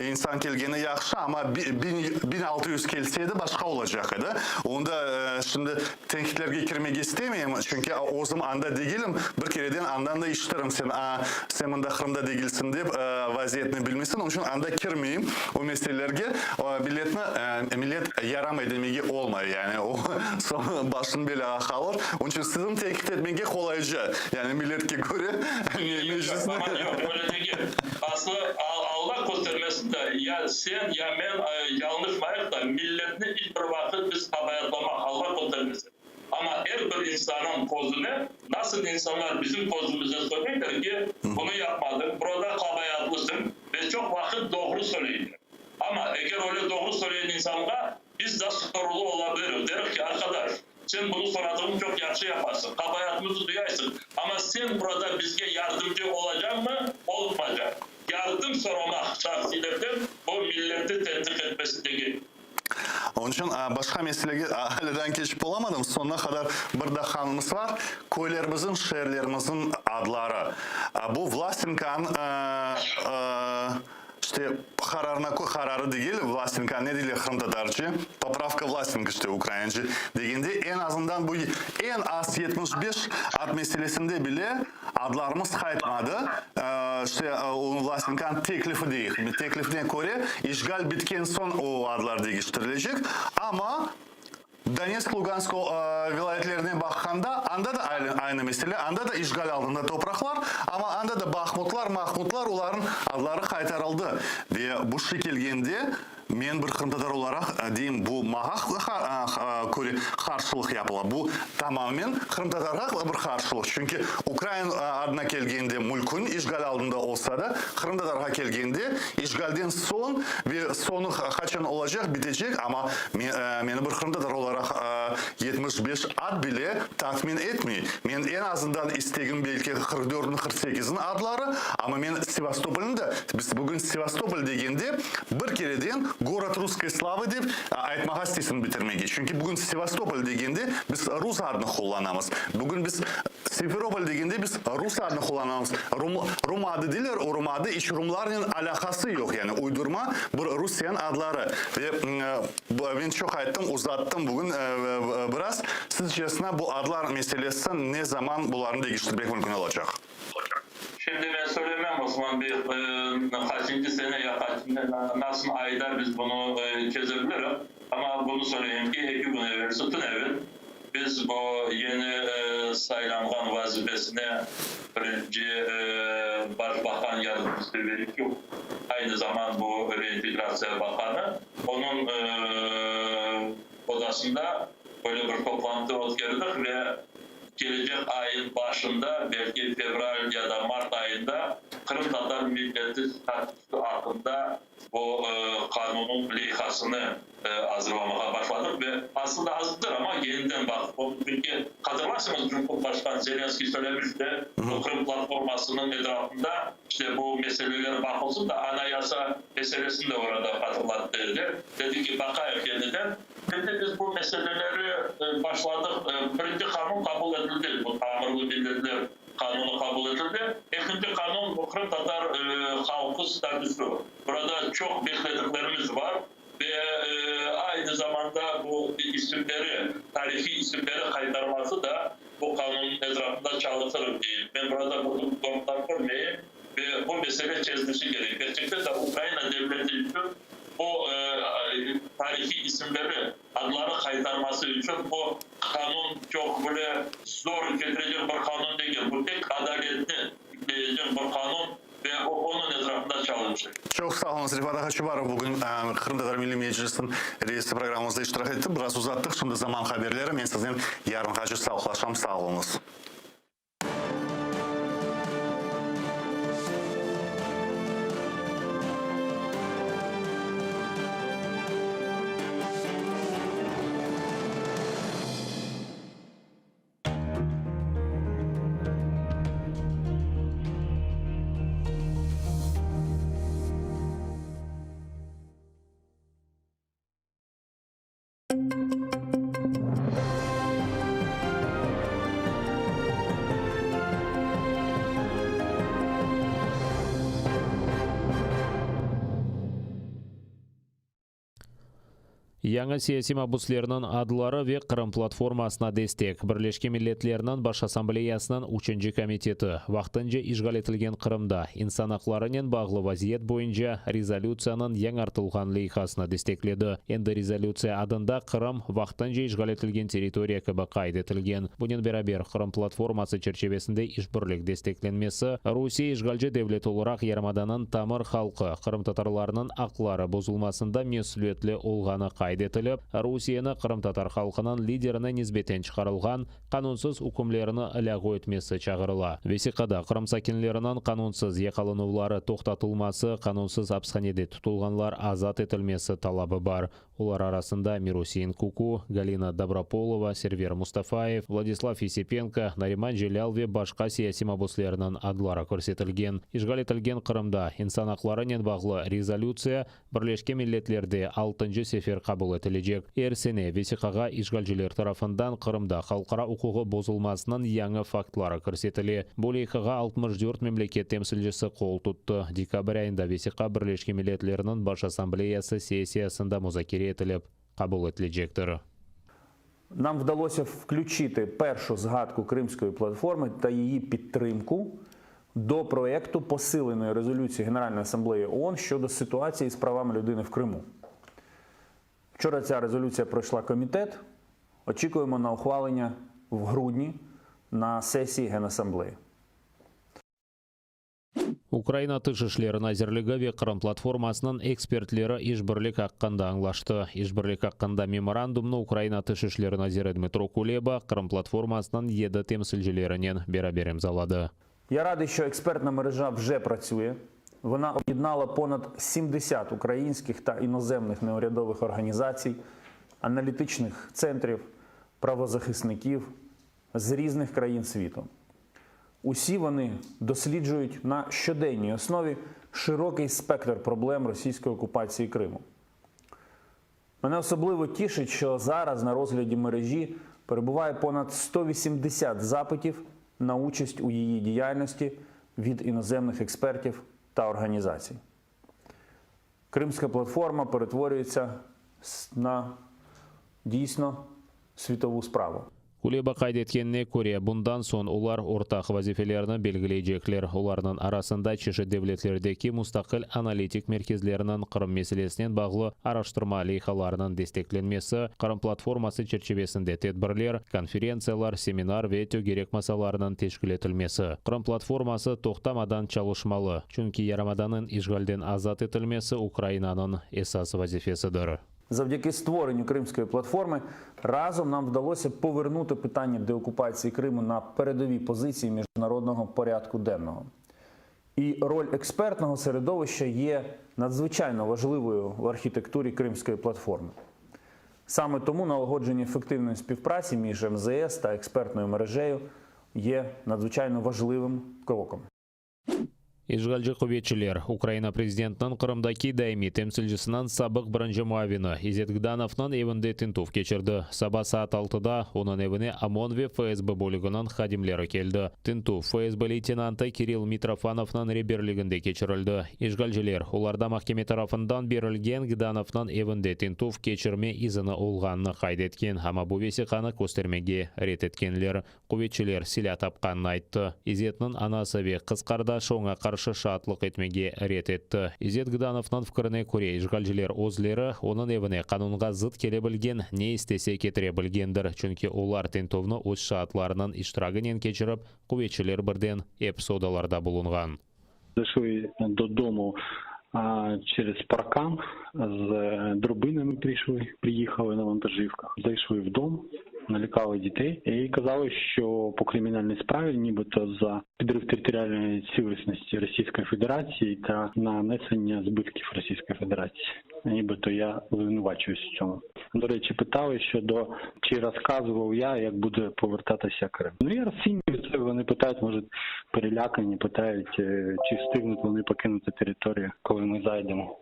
insan kelgeni yahşı, amma 1600 kelse edi, başqa olacaq edi. Onda şimdi Tenqitlerge kirmege istemeyim, çünki özüm anda degilim, bir kereden andan da işitirim, sen, a, sen mında Qırımda degilsin dep, vaziyetni bilmeysin, onıñ içün anda kirmeyim o meselelerge. Milletni, millet yaramay demege olmay, yani o soñ başın belâğa qalır. Onıñ içün siziñ tenqit etmege qolayca, yani milletke köre Meclisni. Aman yoq, öyle degil. Aslı, Alla köstermesin de, ya sen, ya men yañlışmayıq da, milletni iç bir vaqıt biz qabaatlamaq, Alla köstermesin. Amma er bir insannıñ közüne, nasıl insanlar bizim közümizde söyleyler ki, bunı yapmadıñ, burada qabaatlısıñ ve çoq vaqıt doğru söyleyler. Amma eger öyle doğru söyleyen insanğa biz da sorulu ola biliriz, deriz ki, arqadaş, sen bunı soradığıñ çoq yahşı yaparsıñ, qabaatımıznı duyaysıñ, amma sen burada bizge yardımcı olacañmı, olmaycaq? Yardım soramaq şahsiylerden bu milletni tenqiq etmesi degil. Onıñ içün başqa meselege alâdan keçip olamadım. Soñuna qadar bir daqqamız bar. Köylerimizniñ, şeerlerimizniñ adları. Bu Vlasenkanıñ İşte, qararına köre, qararı degil, Vlasenko ne deyler qırımtatarca, popravka Vlasenko işte ukraince degende, eñ azından bu eñ az 75 ad meselesinde bile adlarımız qaytmadı. İşte, o Vlasenkonıñ teklifi deyik, teklifine köre işğal bitken soñ o adlar deñiştirilecek, amma Donetsk, Lugansk vilâyetlerine baqqanda, anda da aynı mesele, anda da işğal altında topraqlar, amma anda da Bahmutlar, Mahmutlar, olarnıñ adları qaytarıldı. Ve bu şey kelgende. Men bir qırımtatar olaraq deyim, bu mağa köre qarşılıq yapıla. Bu tamamen qırımtatarğa bir qarşılıq. Çünki ukrain adına kelgende mülkün işğal altında olsa da, qırımtatarğa kelgende işğalden soñ ve soñu qaçan olacaq, bitecek, amma meni bir qırımtatar olaraq 75 ad bile tatmin etmey. Men eñ azından istegim belki 44-niñ, 48-niñ adları, amma men Sevastopolnı da, biz bugün Sevastopol degende, Bir kereden Gorod russkoy slavı dep aytmağa isteysiñ bitirmege. Çünki bugün Sevastopol degende biz rus adını qullanamız. Bugün biz Simferopol degende biz rus adını qullanamız. Rum, rum adı deyler, o rum adı iç rumlarnen alâqası yoq. Yani uydurma bir Rusiyanıñ adları. Ve men çoq ayttım, uzattım bugün biraz. Sizcesine bu adlar meselesi ne zaman bularnı degiştirmek mümkün olacaq? Şimdi men söylemem, Osman bey, qaçıncı sene ya nasıl ayda biz bunı çezebiliriz, amma bunı söyleyim ki, eki kün evelsi, tünevin, biz bu yeni saylanğan vazifesine birinci başbaqan yardımcısı Vereçuk, aynı zaman bu reintegratsiya baqanı, onıñ odasında böyle bir toplantı ötkerdik ve Kelecek ayın başında, belki fevral ya da mart ayında qırımtatar milleti statusı aqqında bu qanunnıñ leyhasını azırlamağa başladıq ve aslında azır, amma yeniden baqıp, çünki hatırlarsıñız, Cumhurbaşqan Zelenskıy söylemişti, bu Qırım platformasınıñ etrafında işte bu meseleler baqılsın da, anayasa meselesini de orada hatırlattı edi, dedi ki, baqayıq yeniden. Şimdi biz bu meseleleri başladıq. Birinci qanun qabul etildi, bu tamırlı milletler qanunı qabul etildi. Ekinci qanun, bu qırımtatar halqı statüsü. Burada çoq beklediklerimiz bar ve aynı zamanda bu isimleri, tarihiy isimleri qaytarması da bu qanunnıñ etrafında çalışırıq deyim. Men burada bir zorluqlar körmeyim ve bu mesele çezilişi kerek. Kerçekten de Ukraina devleti içün Bu tarihiy isimleri, adları qaytarması içün bu qanun çoq böyle zor ketirecek bir qanun degil. Bu tek adaletni tikleyecek bir qanun ve onıñ etrafında çalışır. Çoq sağ oluñız, Refat ağa Çubarov bugün Qırımtatar Milliy Meclisiniñ reisi programmamızda iştirak etti. Biraz uzattıq, şimdi zaman haberleri. Men siznen yarınğace sağlıqlaşam, sağ oluñız. Yañı siyasiy mabuslerniñ adları ve Qırım platformasına destek Birleşken Milletlerniñ Baş Assambleyasınıñ üçünci komiteti, vaqtınca işğal etilgen Qırımda insan aqlarınen bağlı vaziyet boyunca rezolütsiyanıñ yañartılğan leyhasını destekledi. Endi rezolütsiya adında Qırım, vaqtınca işğal etilgen territoriya kibi qayd etilgen. Bunen beraber, Qırım platforması çerçivesinde işbirlik desteklenmesi, Rusiye işğalci devlet olaraq yarımadanıñ tamır halqı, qırımtatarlarnıñ aqları bozulmasında mesüliyetli olğanı qayd etilip, Rusiyeni qırımtatar halqınıñ liderine nisbeten çıqarılğan qanunsız ükümlerini lâğu etmesi çağırıla. Vesiqada Qırım sakinleriniñ qanunsız yaqalanuvları toqtatılması, qanunsız apishanede tutulğanlar azat etilmesi talabı bar. Olar arasında Mirusein Kuku, Galina Dobropolova, Server Mustafayev, Vladislav Yesipenko, Nariman Celâl ve başqa siyasiy mabuslerniñ adları körsetilgen. İşğal etilgen Qırımda insan aqlarınen bağlı rezolütsiya Birleşken Milletlerde altıncı sefer qabul etilecek. Er sene vesiqağa işğalciler tarafından Qırımda halqara uquğı bozulmasınıñ yañı faktları kirsetile. Bu leyhağa 64 memleket temsilcisi qol tuttı. Dekabr ayında vesiqa Birleşken Milletlerniñ Baş Assambleyası sessiyasında muzakere etilip, qabul etilecektir. Нам вдалося включити першу згадку Кримської платформи та її підтримку до проекту посиленої резолюції Генеральної асамблеї ООН щодо ситуації з правами людини в Криму. Вчора ця резолюція пройшла комітет. Очікуємо на ухвалення в грудні на сесії Генасамблеї. Ukraina Tış işleri nazirligi ve Qırım platformasınıñ ekspertleri işbirlik aqqında añlaştı. İşbirlik aqqında memorandumnı Ukraina Tış işleri naziri Dmıtro Kuleba Qırım platformasınıñ yedi temsilcilerinen beraber imzaladı. Я радий, що експертна мережа вже працює. Вона об'єднала понад 70 українських та іноземних неурядових організацій, аналітичних центрів, правозахисників з різних країн світу. Усі вони досліджують на щоденній основі широкий спектр проблем російської окупації Криму. Мене особливо тішить, що зараз на розгляді мережі перебуває понад 180 запитів на участь у її діяльності від іноземних експертів та організацій. Кримська платформа перетворюється на дійсно світову справу. Kuleba qayd etkenine köre, bundan soñ olar ortaq vazifelerni belgileycekler, olarnıñ arasında çeşit devletlerdeki mustaqil analitik merkezleriniñ Qırım meselesinen bağlı araştırma leyhalarınıñ desteklenmesi, Qırım platforması çerçivesinde tedbirler, konferentsiyalar, seminar ve tögerek masalarınıñ teşkil etilmesi. Qırım platforması toqtamadan çalışmalı, çünki yarımadanıñ işğalden azat etilmesi Ukrainanıñ esas vazifesidir. Завдяки створенню Кримської платформи разом нам вдалося повернути питання деокупації Криму на передові позиції міжнародного порядку денного. І роль експертного середовища є надзвичайно важливою в архітектурі Кримської платформи. Саме тому налагодження ефективної співпраці між МЗС та експертною мережею є надзвичайно важливим кроком. İşğalci quvetçiler Ukraina prezidentiniñ Qırımdaki daimiy temsilcisiniñ sabıq birinci muavini İzet Gdanovnıñ evinde tintüv keçirdi. Saba saat altıda onıñ evine OMON ve FSB bölüginiñ hadimleri keldi. Tintüv FSB leytenantı Kirill Mitrofanovnıñ reberliginde keçirildi. İşğalciler, olarda mahkeme tarafından berilgen Gdanovnıñ evinde tintüv keçirme izini olğanını qayd etken, amma bu vesiqanı köstermege red etkenler. Quvetçiler silâ tapqanını ayttı. İzetniñ anası ve qız qardaşı oña qarşı şaatlıq etmege red etti. İzet Gdanovnıñ fikrine köre, işğalciler özleri onıñ evine qanunğa zıt kele bilgen ne istese ketire bilgendir, çünki olar tintüvni öz şaatlarınıñ iştiragınen keçirip, quvetçiler birden episi odalarda bulunğan. Зайшли додому через паркан з дробинами прийшли, приїхали на вантажівках. Зайшли в дом, налякали дітей і казали, що по кримінальній справі, нібито за підрив територіальної цілісності Російської Федерації та нанесення збитків Російської Федерації. Нібито я звинувачуюсь в цьому. До речі, питали щодо чи розказував я, як буде повертатися Крим. Ну я розцінюю це. Вони питають, може, перелякані, питають, чи встигнуть вони покинути територію, коли ми зайдемо.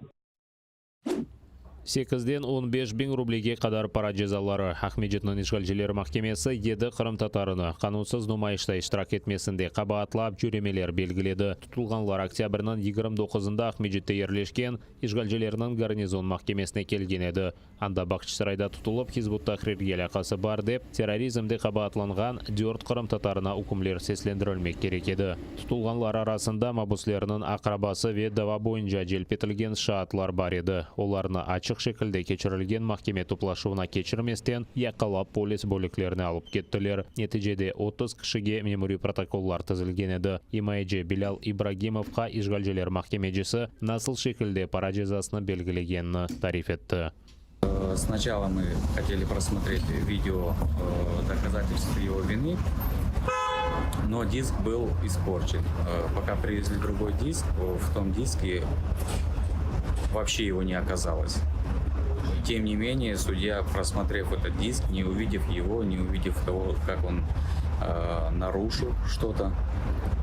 Sekizden 15 biñ rublege qadar para cezaları. Aqmescitniñ işğalciler mahkemesi yedi qırımtatarını qanunsız numayışta iştirak etmesinde qabaatlap cöremeler belgiledi. Tutulğanlar oktâbrniñ 29-ında Aqmescitte yerleşken işğalcilerniñ garnizon mahkemesine kelgen edi. Anda Bağçasarayda tutulıp Hizb ut-Tahrirge alâqası bar dep, terrorizmde qabaatlanğan dört qırımtatarına ükümler seslendirilmek kerek edi. Tutulğanlar arasında mabüslerniñ aqrabası ve dava boyunca celp etilgen şaatlar bar edi. Olarnı açıq şekilde keçirilgen mahkeme toplaşuvına keçirmesten yaqalap polis bölüklerine alıp kettiler. Neticede 30 kişige memuriy protokollar tizilgen edi. İmayeci Bilâl İbragimovqa işğalciler mahkemecisi nasıl şekilde para cezasını belgilegenini tarif etti. Сначала мы хотели просмотреть видео доказательств его вины, но диск был испорчен. Пока привезли другой диск, в том диске вообще его не оказалось. Тем не менее, судья, просмотрев этот диск, не увидев его, не увидев того, как он э, нарушил что-то,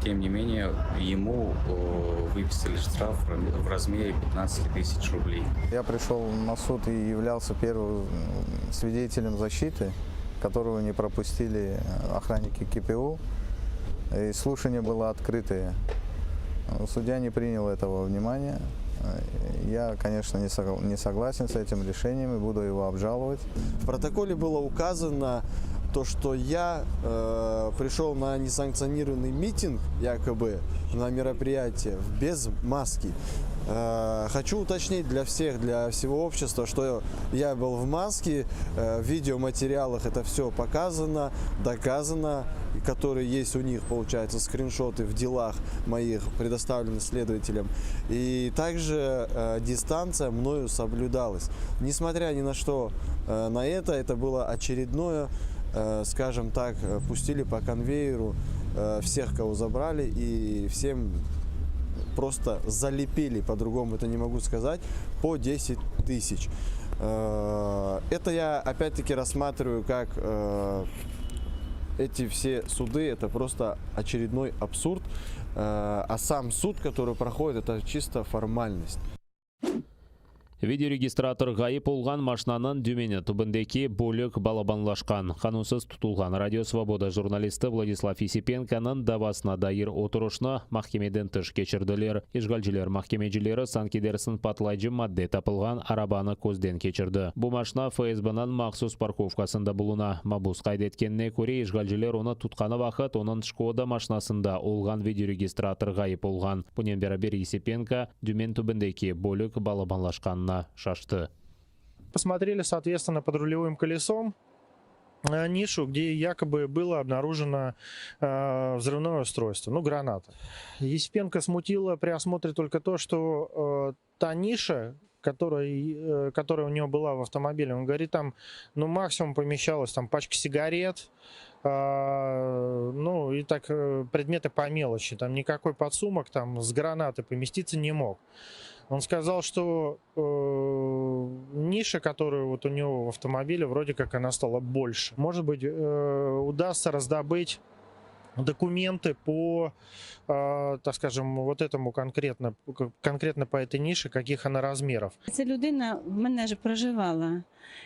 тем не менее, ему э, выписали штраф в размере 15 тысяч рублей. Я пришел на суд и являлся первым свидетелем защиты, которого не пропустили охранники КПУ. И слушание было открытое. Судья не принял этого внимания. Я, конечно, не согласен с этим решением и буду его обжаловать. В протоколе было указано то, что я э, пришел на несанкционированный митинг, якобы, на мероприятие, без маски. Э, Хочу уточнить для всех, для всего общества, что я был в маске, э, в видеоматериалах это все показано, доказано, и которые есть у них, получается, скриншоты в делах моих предоставлены следователям. И также э, дистанция мною соблюдалась. Несмотря ни на что э, на это, это было очередное, э, скажем так, э, пустили по конвейеру э, всех, кого забрали, и всем просто залепили, по-другому это не могу сказать, по 10 тысяч. Э, Это я опять-таки рассматриваю как э, эти все суды, это просто очередной абсурд. Э, А сам суд, который проходит, это чисто формальность. Videoregistrator ğayıp olğan maşnanıñ dümeni tübündeki bölük balabanlaşqan. Qanunsız tutulğan Radio Svoboda jurnalisti Vladislav Yesipenkonıñ davasına dair oturışnı mahkemeden tış keçirdiler. İşğalciler mahkemecileri sanki dersiñ patlayıcı madde tapılğan arabanı közden keçirdi. Bu maşna FSBniñ mahsus parkovkasında buluna. Mabus qayd etkenine köre, işğalciler onı tutqanı vaqıt onıñ Şkoda maşnasında olğan videoregistrator ğayıp olğan. Bunen beraber Yesipenko dümen tübündeki bölük balabanlaşqanına şaştı. Посмотрели, соответственно, под рулевым колесом э, нишу, где якобы было обнаружено э, взрывное устройство, ну, граната. Есипенко смутило при осмотре только то, что э, та ниша, которая, э, которая у него была в автомобиле, он говорит, там, ну, максимум помещалась там пачка сигарет, э, ну, и так э, предметы по мелочи, там никакой подсумок там с гранатой поместиться не мог. Он сказал, что э, ниша, которая вот у него в автомобиле, вроде как она стала больше. Может быть, э, удастся раздобыть документы по, э, так скажем, вот этому конкретно, конкретно по этой нише, каких она размеров. Ця людина в мене ж проживала.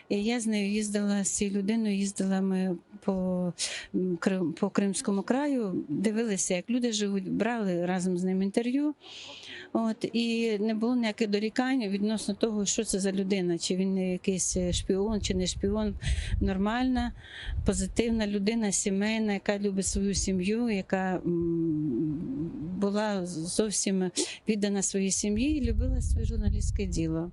І я з нею їздила, з цією людиною їздила ми по, м, Крим- по Кримському краю, дивилися, як люди живуть, брали разом з ним інтерв'ю. От, і не було ніяких дорікань відносно того, що це за людина, чи він якийсь шпіон, чи не шпіон. Нормальна, позитивна людина, сімейна, яка любить свою сім'ю, яка м, була зовсім віддана своїй сім'ї і любила своє журналістське діло.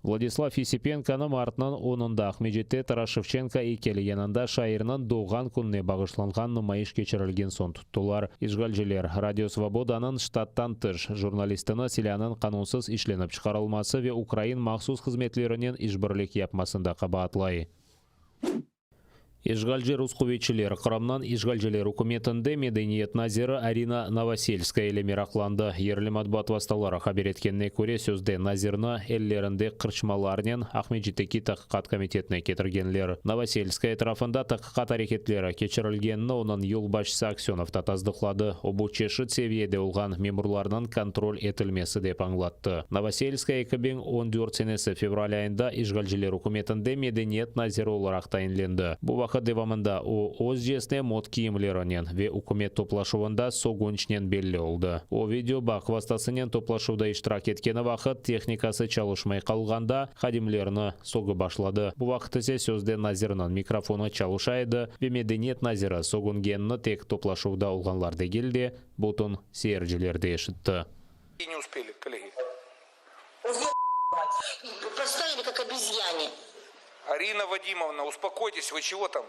Vladislav Yesipenkonı martnıñ onunda Aqmescitte Taras Şevçenko eykeli yanında şairniñ doğğan kününe bağışlanğan numayış keçirilgen soñ tuttılar. İşğalciler Radio Svobodanıñ ştattan tış jurnalistini silânıñ qanunsız işlenip çıqarılması ve ukrain mahsus hızmetlerinen işbirlik yapmasında qabaatlay. İşğalci rus quvetçiler Qırımnıñ işğalciler ükümetinde medeniyet naziri Arina Novoselskaya ile meraqlandı. Yerli matbuat vastaları haber etkenine köre, sözde nazirni ellerinde qırçmalarnen Aqmescitteki Taqiqat komitetine ketirgenler. Novoselskaya etrafında taqiqat areketleri keçirilgenini onıñ yolbaşçısı Aksönov da tasdıqladı. O, bu çeşit seviyede olğan memurlarnıñ kontrol etilmesi dep añlattı. Novoselskaya 2014 senesi fevral ayında işğalciler ükümetinde medeniyet naziri olaraq tayinlendi. Bu vaqıt devamında o, özcesine mot kiyimlerinen ve ükümet toplaşuvında sögünçnen belli oldı. O, video bağ vastasınen toplaşuvda iştirak etkeni vaqıt tehnikası çalışmay qalğanda hadimlerni sögip başladı. Bu vaqıt ise sözde nazirniñ mikrofonı çalışa edi ve medeniyet naziri sögüngenini tek toplaşuvda olğanlar degil de, bütün seyirciler de eşitti. Не успели, коллеги. Поставили как обезьяне. Арина Вадимовна, успокойтесь, вы чего там?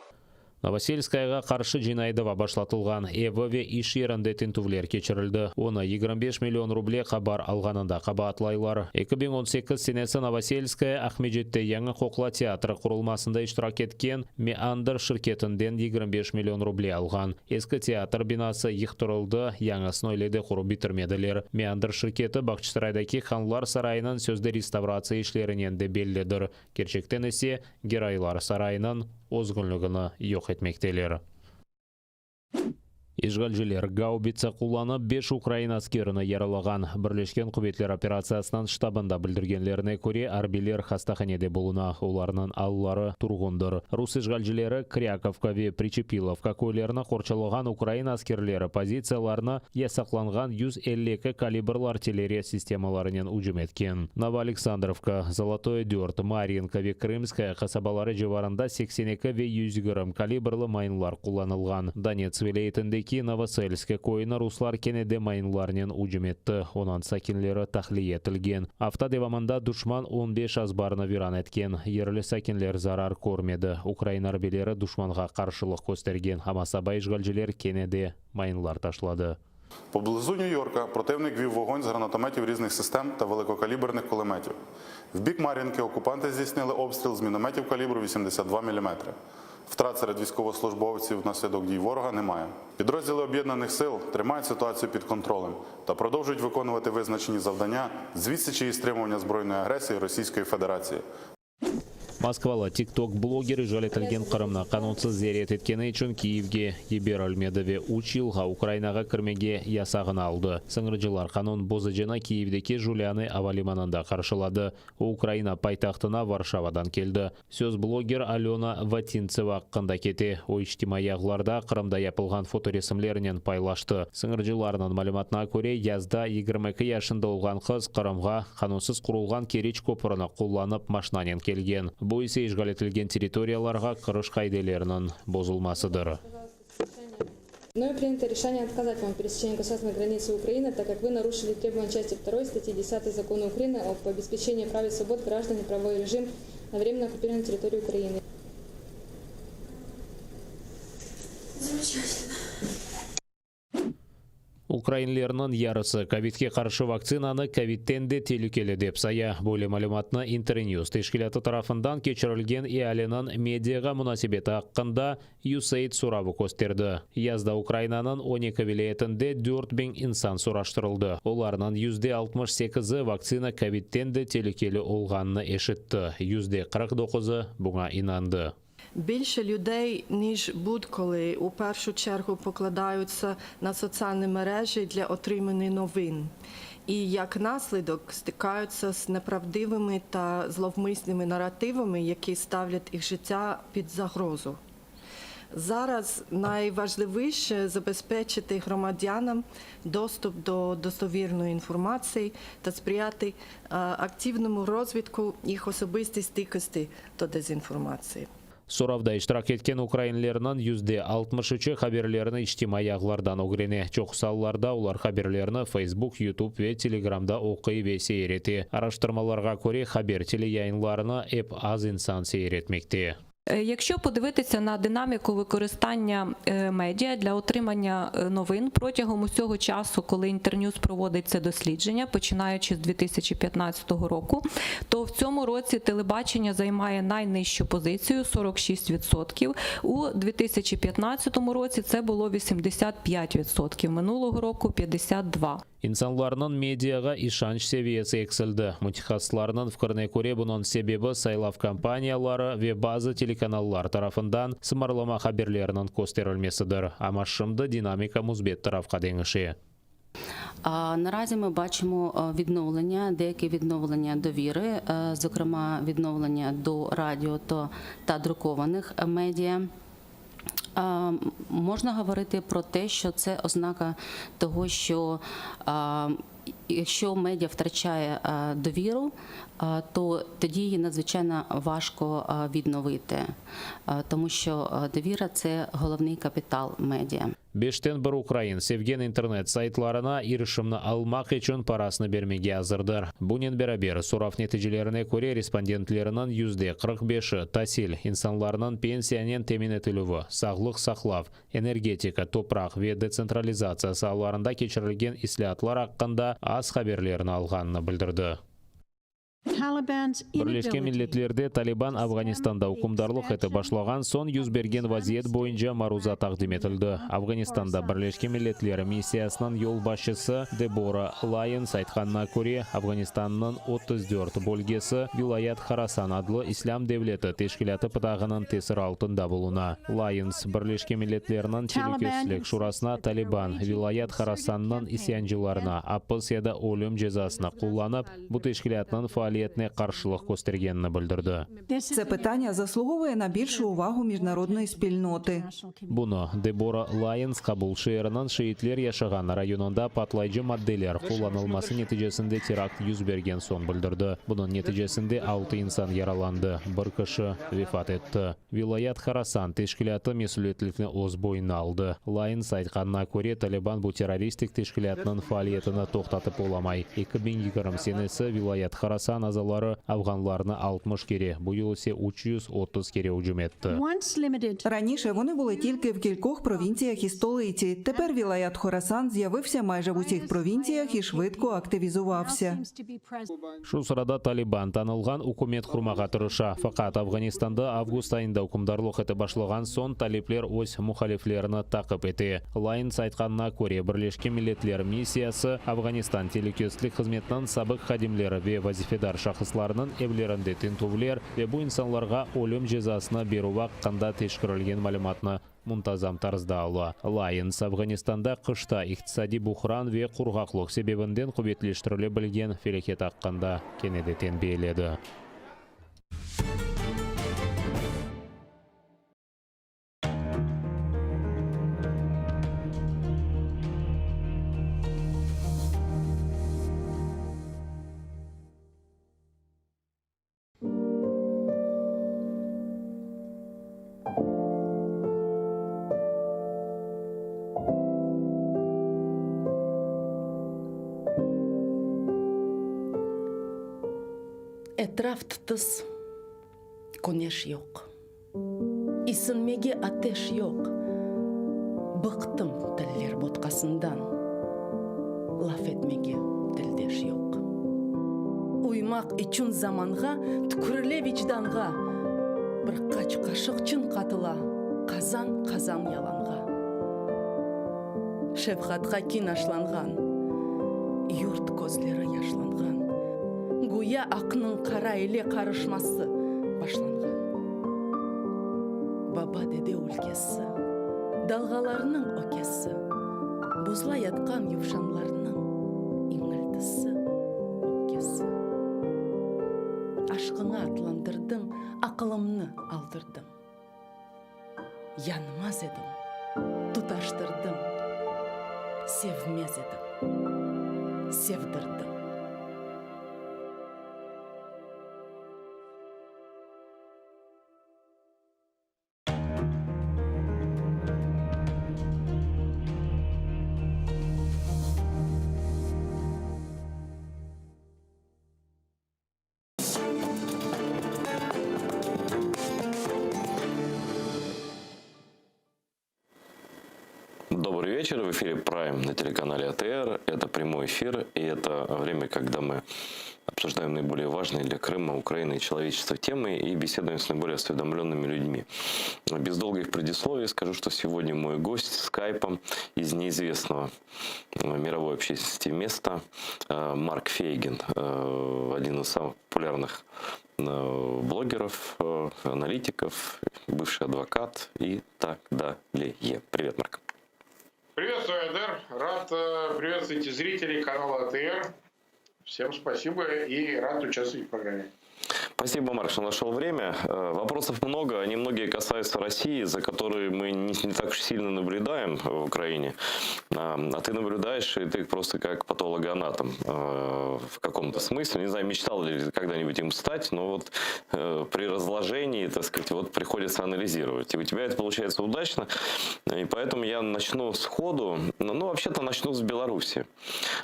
Novoselskayağa qarşı cinaiy dava başlatılğan evi ve iş yerinde tintüvler keçirildi. Onı 25 million ruble qabar alğanında qabaatlaylar. 2018 senesi Novoselskaya Aqmescitte yañı qoqla teatri qurulmasında iştirak etken Meandr şirketinden 25 million ruble alğan. Eski teatr binası yıqtırıldı, yañısını öyle de qurıp bitirmediler. Meandr şirketi Bağçasaraydaki Hanlar sarayınıñ sözde restavratsiya işlerinen de bellidir. Kerçekten ise Geraylar sarayınıñ özgünligini yoq etmekteler. İşğalciler gaubitsa qullanıp beş ukrain askerini yaralağan. Birleşken quvetler operatsiyasınıñ ştabında bildirgenlerine köre, arbiyler hastahanede buluna, olarnıñ alları turğundır. Rus işğalcileri Krâkovka ve Pričepilovka köylerini qorçalağan ukrain askerleri pozitsiyalarına yasaqlanğan 152 kalibrli artilleriya sistemalarınen ücüm etken. Novoaleksandrovka, Zolotoye 4, Maryinka ve Krımskaya qasabaları civarında 82 ve 120 kalibrli mayınlar qullanılğan. Donetsk vilâyetindeki. vilâyetindeki Novoselske köyüni ruslar kene de mayınlarnen ücüm etti, onıñ sakinleri tahliye etilgen. Afta devamında duşman on beş azbarnı viran etken. Yerli sakinler zarar körmedi. Ukraina arbiyleri duşmanğa qarşılıq köstergen, amma saba işğalciler kene de mayınlar taşladı. Поблизу Нью-Йорка противник вів вогонь з гранатометів різних систем та великокаліберних кулеметів. В бік Мар'їнки окупанти здійснили обстріл з мінометів калібру 82 мм. Втрат серед військовослужбовців внаслідок дій ворога немає. Підрозділи об'єднаних сил тримають ситуацію під контролем та продовжують виконувати визначені завдання з відсічі і стримування збройної агресії Російської Федерації. Moskvalı TikTok blogeri işğal etilgen Qırımnı qanunsız ziyaret etkeni içün Kiyevge yiberilmedi ve üç yılğa Ukrainağa kirmege yasağını aldı. Sıñırcılar qanun bozucını Kiyevdeki Julânı ava limanında qarşıladı. O, Ukraina paytahtına Varşavadan keldi. Söz bloger Alöna Vatintseva aqqında kete. O, içtimaiy ağlarda Qırımda yapılğan fotoresimlerinen paylaştı. Sıñırcılarnıñ malümatına köre, yazda 22 yaşında olğan qız Qırımğa qanunsız qurulğan Keriç köprüni qullanıp maşinanen kelgen. Bu ise işğal etilgen territoriyalarğa kiriş qaideleriniñ bozulmasıdır. Мною принято решение отказать вам в пересечении государственной границы Украины, так как вы нарушили требования части 2 статьи 10 Закона Украины об обеспечении прав и свобод граждан и правовой режим на временно оккупированной территории Украины. Замечательно. Ukrainlerniñ yarısı kovidke qarşı vaktsinanı kovidten de telükeli dep saya. Böyle malümatnı Internews teşkilâtı tarafından keçirilgen ealiniñ mediağa munasebeti aqqında USAID soravı kösterdi. Yazda Ukrainanıñ 12 vilâyetinde 4000 insan soraştırıldı. Olarnıñ 68%-i vaktsina kovidten de telükeli olğanını eşitti, 49%-ı buña inandı. Більше людей, ніж будь-коли, у першу чергу покладаються на соціальні мережі для отримання новин. І як наслідок стикаються з неправдивими та зловмисними наративами, які ставлять їх життя під загрозу. Зараз найважливіше забезпечити громадянам доступ до достовірної інформації та сприяти активному розвитку їх особистої стійкості до дезінформації. Soravda iştirak etken ukrainlerniñ 63%-i haberlerni içtimaiy ağlardan ögrene. Çoqusı allarda olar haberlerni Facebook, YouTube ve Telegramda oquy ve seyir ete. Araştırmalarğa köre, haber teleyayınlarını ep az insan seyir etmekte. Якщо подивитися на динаміку використання медіа для отримання новин протягом усього часу, коли Інтерньюз проводить це дослідження, починаючи з 2015 року, то в цьому році телебачення займає найнижчу позицію 46%. У 2015 році це було 85%, минулого року 52%. İnsanlarnıñ mediağa işanç seviyesi eksildi. Mütehassıslarnıñ fikrine köre, bunıñ sebebi saylav kampaniyaları ve bazı telekanallar tarafından sımarlama haberleriniñ kösterilmesidir. Amma şimdi dinamika müsbet tarafqa deñişe. Наразі ми бачимо відновлення, деяке відновлення довіри, зокрема відновлення до радіо та друкованих медіа. Можна говорити про те, що це ознака того, що якщо медіа втрачає довіру, то тоді її надзвичайно важко відновити, тому що довіра – це головний капітал медіа. Beşten bir ukrain sevgen internet saytlarına irişimni almaq içün parasını bermege azırdır. Bunen beraber, sorav neticelerine köre, respondentlerniñ 45%-i tasil, insanlarnıñ pensiyanen temin etilüvi, sağlıq saqlav, energetika, topraq ve detsentralizatsiya saalarında keçirilgen islâatlar aqqında az haberlerni alğanını bildirdi. Taliban's Birleşken inability Milletlerde Taliban Afğanistanda ükümdarlıq etip başlağan soñ yüz bergen vaziyet boyunca maruza taqdim etildi. Afğanistanda Birleşken Milletler missiyasınıñ yolbaşçısı Debora Lyons aytqanına köre, Afğanistannıñ 34 bölgesi Vilayat Horasan adlı İslâm devleti teşkilâtı pıtağınıñ tesiri altında buluna. Lyons, Birleşken Milletlerniñ Telükesizlik Şurasına Taliban, Vilayat Horasannıñ isyancılarına apis ya da ölüm cezasını qullanıp, bu teşkilâtnıñ faaliyetini. faaliyetine qarşılıq köstergenini bildirdi. Це питання заслуговує на більшу увагу міжнародної спільноти. Bunı Debora Layens Kabul şeeriniñ şiitler yaşağan rayonında patlayıcı maddeler qullanılması neticesinde terakt yüz bergen soñ bildirdi. Bunıñ neticesinde altı insan yaralandı, bir kişi vefat etti. Vilayat Horasan teşkilâtı mesüliyetlikni öz boynuna aldı. Layens aytqanına köre, Taliban bu terroristik teşkilâtnıñ faaliyetini toqtatıp olamay. 2020 senesi Vilayat Horasan azaları afğanlarnı 60 kere, bu yıl ise 330 kere ücüm etti. Раніше вони були тільки в кількох провінціях і столиці. Тепер Вілаят Хорасан з'явився майже в усіх провінціях і швидко активізувався. Şu sırada Taliban tanılğan ükümet qurmağa tırışa. Faqat Afğanistanda avgust ayında ükümdarlıq etip başlağan soñ talipler öz muhaliflerini taqip ete. Layens aytqanına köre, Birleşken Milletler missiyası Afğanistan telükesizlik hızmetiniñ sabıq hadimleri ve vazifedar şahıslarınıñ evlerinde tintüvler ve bu insanlarğa ölüm cezasını berüv aqqında teşkerilgen malümatnı muntazam tarzda ala. Layens Afğanistanda qışta iqtisadiy buhran ve qurğaqlıq sebebinden quvetleştirile bilgen felâket aqqında kene de tenbiyeledi. Etraf tıtıs, küneş yoq. Isinmege ateş yoq. Bıqtım tiller botqasından, Laf etmege tildeş yoq. Uymaq içün zamanğa, Tükürile vicdanğa. Bir qaç qaşıq çın qatıla, Qazan-qazan yalanğa. Şefqatqa kin aşlanğan, Yurt közleri yaşlanğan, Güya aqnıñ qara ile qarışması başlanğan. Baba-dede ülkesi, Dalğalarnıñ ökesi, Buzla yatqan yuvşanlarnıñ İñiltisi, öpkesi. Aşqıña atlandırdım, Aqılımnı aldırdım. Yanmaz edim, tutaştırdım, Sevmez edim, sevdirdim. Добрый вечер. В эфире Prime на телеканале АТР. Это прямой эфир, и это время, когда мы обсуждаем наиболее важные для Крыма, Украины и человечества темы и беседуем с наиболее осведомленными людьми. Без долгих предисловий скажу, что сегодня мой гость скайпом из неизвестного мировой общественности места э, Марк Фейгин, э, один из самых популярных э, блогеров, аналитиков, бывший адвокат и так далее. Привет, Марк. Приветствую, Айдер. Рад приветствовать зрителей канала АТР. Всем спасибо и рад участвовать в программе. Спасибо, Марк, что нашел время. Э, вопросов много, они многие касаются России, за которой мы не, не так уж сильно наблюдаем в Украине. А, а ты наблюдаешь, и ты просто как патологоанатом э, в каком-то смысле. Не знаю, мечтал ли когда-нибудь им стать, но вот э, при разложении, так сказать, вот приходится анализировать. И у тебя это получается удачно, и поэтому я начну сходу, ну, ну вообще-то начну с Беларуси.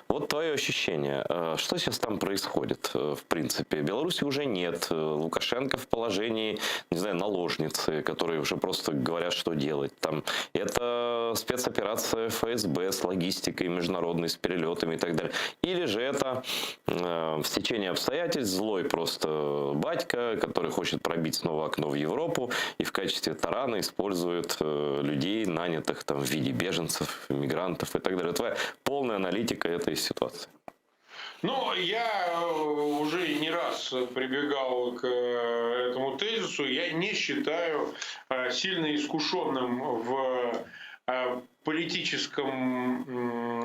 Вот твое ощущение, что сейчас там происходит, в принципе? Беларуси уже нет, Лукашенко в положении, не знаю, наложницы, которые уже просто говорят, что делать. Там это спецоперация ФСБ с логистикой международной, с перелетами и так далее. Или же это э, в стечении обстоятельств злой просто батька, который хочет пробить снова окно в Европу и в качестве тарана использует э, людей, нанятых там в виде беженцев, мигрантов и так далее. Твоя полная аналитика этой ситуации. Ну, я э, уже не раз прибегал к э, этому тезису. Я не считаю э, сильно искушенным в политическом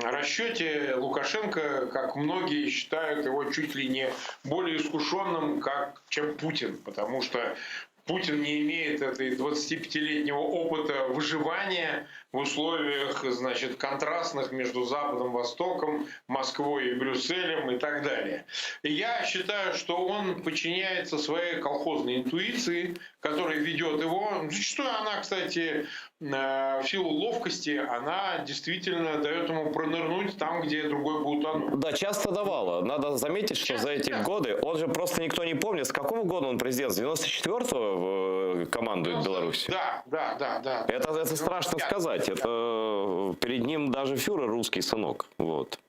развитии. расчете Лукашенко, как многие считают его чуть ли не более искушенным, как, чем Путин, потому что Путин не имеет этой 25-летнего опыта выживания в условиях, значит, контрастных между Западом, Востоком, Москвой и Брюсселем и так далее. И я считаю, что он подчиняется своей колхозной интуиции, которая ведет его. Зачастую она, кстати, э, в силу ловкости, она действительно дает ему пронырнуть там, где другой будет утонуть. Да, часто давала. Надо заметить, что за эти годы, он же просто никто не помнит, с какого года он президент? С 94-го э, командует Беларусью? Да, да, да, да. Это, это страшно сказать. Это э, перед ним даже фюрер русский сынок. Вот.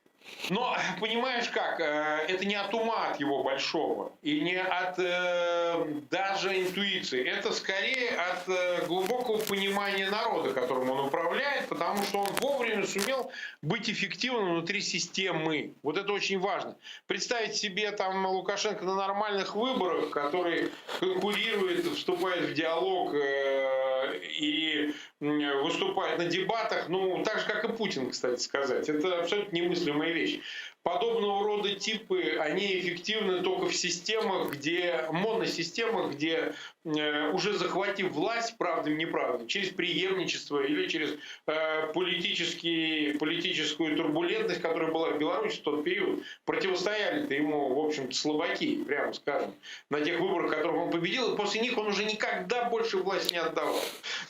Но понимаешь как, э, это не от ума от его большого и не от э, даже интуиции. Это скорее от э, глубокого понимания народа, которым он управляет, потому что он вовремя сумел быть эффективным внутри системы. Вот это очень важно. Представить себе там Лукашенко на нормальных выборах, который конкурирует, вступает в диалог и выступает на дебатах, ну, так же, как и Путин, кстати сказать. Это абсолютно немыслимая вещь. Подобного рода типы, они эффективны только в системах, где, моносистемах, где э, уже захватив власть, правдой или неправдой, через преемничество или через э, политический, политическую турбулентность, которая была в Беларуси в тот период, противостояли-то ему, в общем-то, слабаки, прямо скажем, на тех выборах, которых он победил, и после них он уже никогда больше власть не отдавал.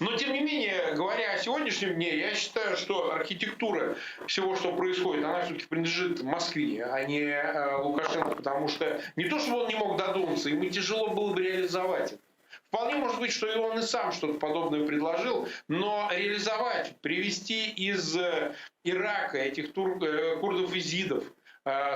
Но, тем не менее, говоря о сегодняшнем дне, я считаю, что архитектура всего, что происходит, она все-таки принадлежит Москве, а не э, Лукашенко, потому что не то, чтобы он не мог додуматься, ему тяжело было бы реализовать это. Вполне может быть, что и он и сам что-то подобное предложил, но реализовать, привести из э, Ирака этих тур, э, курдов-изидов,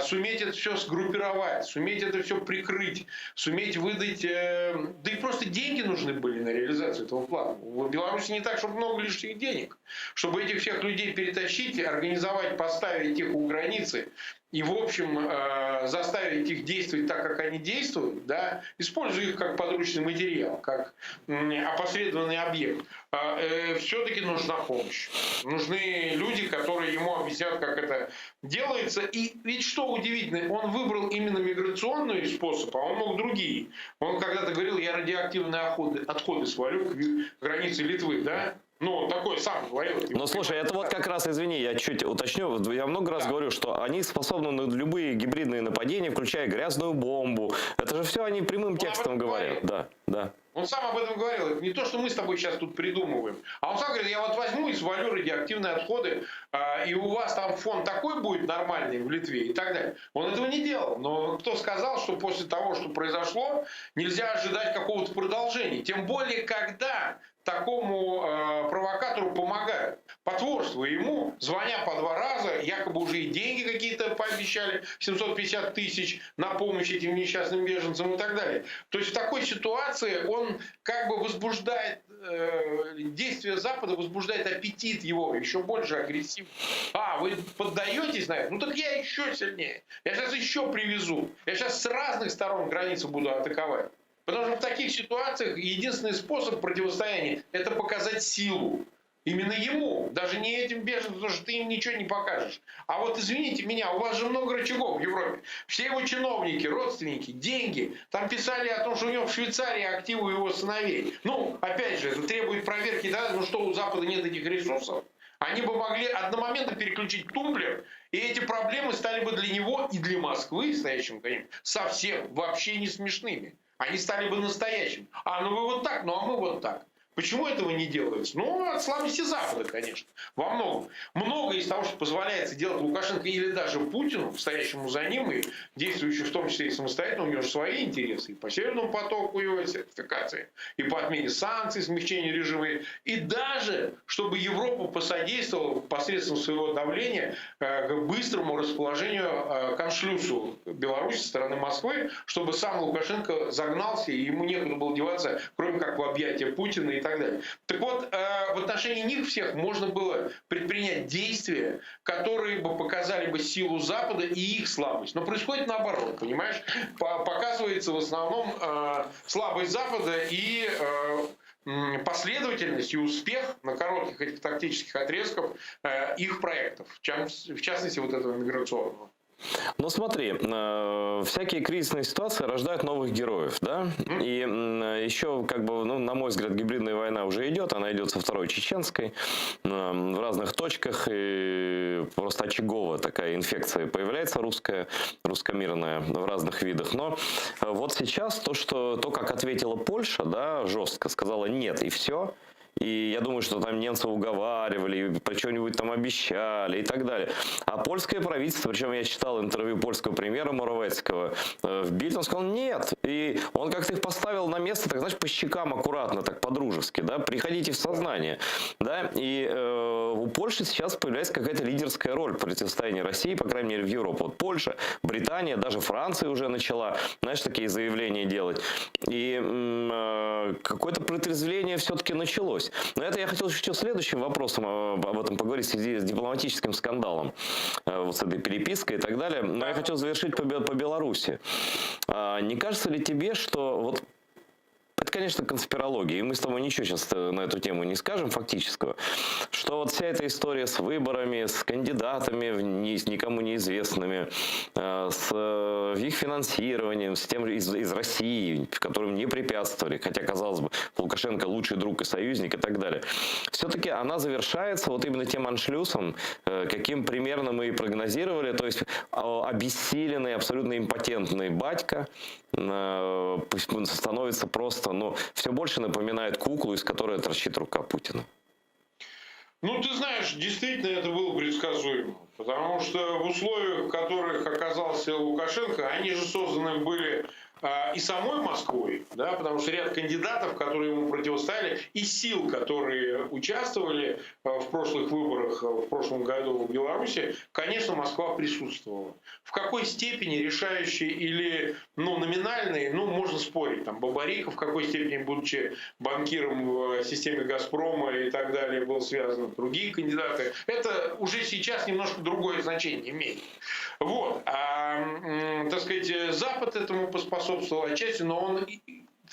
суметь это все сгруппировать, суметь это все прикрыть, суметь выдать... Да и просто деньги нужны были на реализацию этого плана. В Беларуси не так, чтобы много лишних денег. Чтобы этих всех людей перетащить, организовать, поставить их у границы и, в общем, э, заставить их действовать так, как они действуют, да, используя их как подручный материал, как опосредованный объект, э, все-таки нужна помощь. Нужны люди, которые ему объяснят, как это делается. И ведь что удивительно, он выбрал именно миграционный способ, а он мог другие. Он когда-то говорил, я радиоактивные отходы, отходы свалю к границе Литвы, да? Ну, он такой сам говорил. Но слушай, это вот как раз, извини, я чуть уточню. Я много раз да. говорю, что они способны на любые гибридные нападения, включая грязную бомбу. Это же все они прямым он текстом говорят. Да, да. Он сам об этом говорил. Это не то, что мы с тобой сейчас тут придумываем. А он сам говорит, я вот возьму и свалю радиоактивные отходы, а, и у вас там фон такой будет нормальный в Литве и так далее. Он этого не делал. Но кто сказал, что после того, что произошло, нельзя ожидать какого-то продолжения? Тем более, когда такому э, провокатору помогают. Потворство ему, звоня по два раза, якобы уже и деньги какие-то пообещали, 750 тысяч на помощь этим несчастным беженцам и так далее. То есть в такой ситуации он как бы возбуждает, э, действие Запада возбуждает аппетит его, еще больше агрессив. А, вы поддаетесь на это? Ну так я еще сильнее. Я сейчас еще привезу. Я сейчас с разных сторон границу буду атаковать. Потому что в таких ситуациях единственный способ противостояния – это показать силу. Именно ему, даже не этим беженцам, потому что ты им ничего не покажешь. А вот извините меня, у вас же много рычагов в Европе. Все его чиновники, родственники, деньги. Там писали о том, что у него в Швейцарии активы его сыновей. Ну, опять же, это требует проверки, да, ну что, у Запада нет этих ресурсов? Они бы могли одномоментно переключить тумблер, и эти проблемы стали бы для него и для Москвы, стоящим конечно, совсем вообще не смешными. Они стали бы настоящими. А, ну вы вот так, ну а мы вот так. Почему этого не делается? Ну, от слабости Запада, конечно, во многом. Многое из того, что позволяется делать Лукашенко или даже Путину, стоящему за ним и действующему в том числе и самостоятельно, у него же свои интересы и по Северному потоку его сертификации, и по отмене санкций, смягчению режима, и даже, чтобы Европа посодействовала посредством своего давления э, к быстрому расположению э, к аншлюсу Беларуси со стороны Москвы, чтобы сам Лукашенко загнался, и ему некуда было деваться, кроме как в объятия Путина и. так далее. Так вот, э, в отношении них всех можно было предпринять действия, которые бы показали бы силу Запада и их слабость. Но происходит наоборот, понимаешь? Показывается в основном э, слабость Запада и э, последовательность и успех на коротких этих тактических отрезках их проектов, в частности вот этого миграционного. Ну смотри, э, всякие кризисные ситуации рождают новых героев, да? И еще, как бы, ну, на мой взгляд, гибридная война уже идет, она идет со второй чеченской, в разных точках, и просто очаговая такая инфекция появляется русская, русскомирная в разных видах. Но э, вот сейчас то, что, то, как ответила Польша, да, жестко сказала нет и все, и я думаю, что там немцев уговаривали, про что-нибудь там обещали и так далее. А польское правительство, причем я читал интервью польского премьера Моравецкого э, в Бильд, он сказал нет. И он как-то их поставил на место, так знаешь, по щекам аккуратно, так по-дружески, да, приходите в сознание. Да, и э, у Польши сейчас появляется какая-то лидерская роль в противостоянии России, по крайней мере, в Европу. Вот Польша, Британия, даже Франция уже начала, знаешь, такие заявления делать. И э, какое-то протрезвление все-таки началось. Но это я хотел еще следующим вопросом э, об этом поговорить в связи с дипломатическим скандалом, э, вот с этой перепиской и так далее. Но я хотел завершить по, по Беларуси. А, не кажется ли тебе, что вот это, конечно, конспирология, и мы с тобой ничего сейчас э, на эту тему не скажем фактического, что вот вся эта история с выборами, с кандидатами никому неизвестными, э, с э, их финансированием, с тем из, из России, которым не препятствовали, хотя, казалось бы, Лукашенко лучший друг и союзник и так далее. Все-таки она завершается вот именно тем аншлюсом, каким примерно мы и прогнозировали, то есть обессиленный, абсолютно импотентный батька становится просто, ну, все больше напоминает куклу, из которой торчит рука Путина. Ну, ты знаешь, действительно это было предсказуемо. Потому что в условиях, в которых оказался Лукашенко, они же созданы были и самой Москвой, да, потому что ряд кандидатов, которые ему противостояли, и сил, которые участвовали а, в прошлых выборах а, в прошлом году в Беларуси, конечно, Москва присутствовала. В какой степени решающие или ну, номинальные, ну, можно спорить. Там Бабариков в какой степени, будучи банкиром в системе Газпрома и так далее, был связан, другие кандидаты. Это уже сейчас немножко другое значение имеет. Вот. А, так сказать, Запад этому поспособствовал отчасти, но он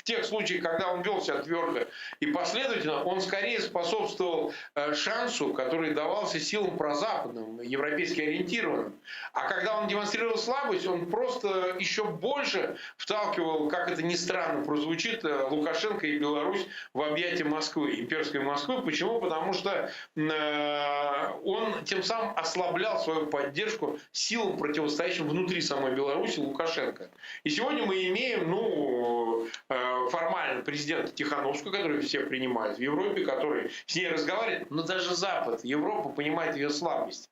в тех случаях, когда он вел себя твердо и последовательно, он скорее способствовал э, шансу, который давался силам прозападным, европейски ориентированным. А когда он демонстрировал слабость, он просто еще больше вталкивал, как это ни странно прозвучит, э, Лукашенко и Беларусь в объятия Москвы, имперской Москвы. Почему? Потому что э, он тем самым ослаблял свою поддержку силам, противостоящим внутри самой Беларуси Лукашенко. И сегодня мы имеем, ну, формально президента Тихановскую, который все принимают в Европе, который с ней разговаривает, но даже Запад, Европа понимает ее слабость.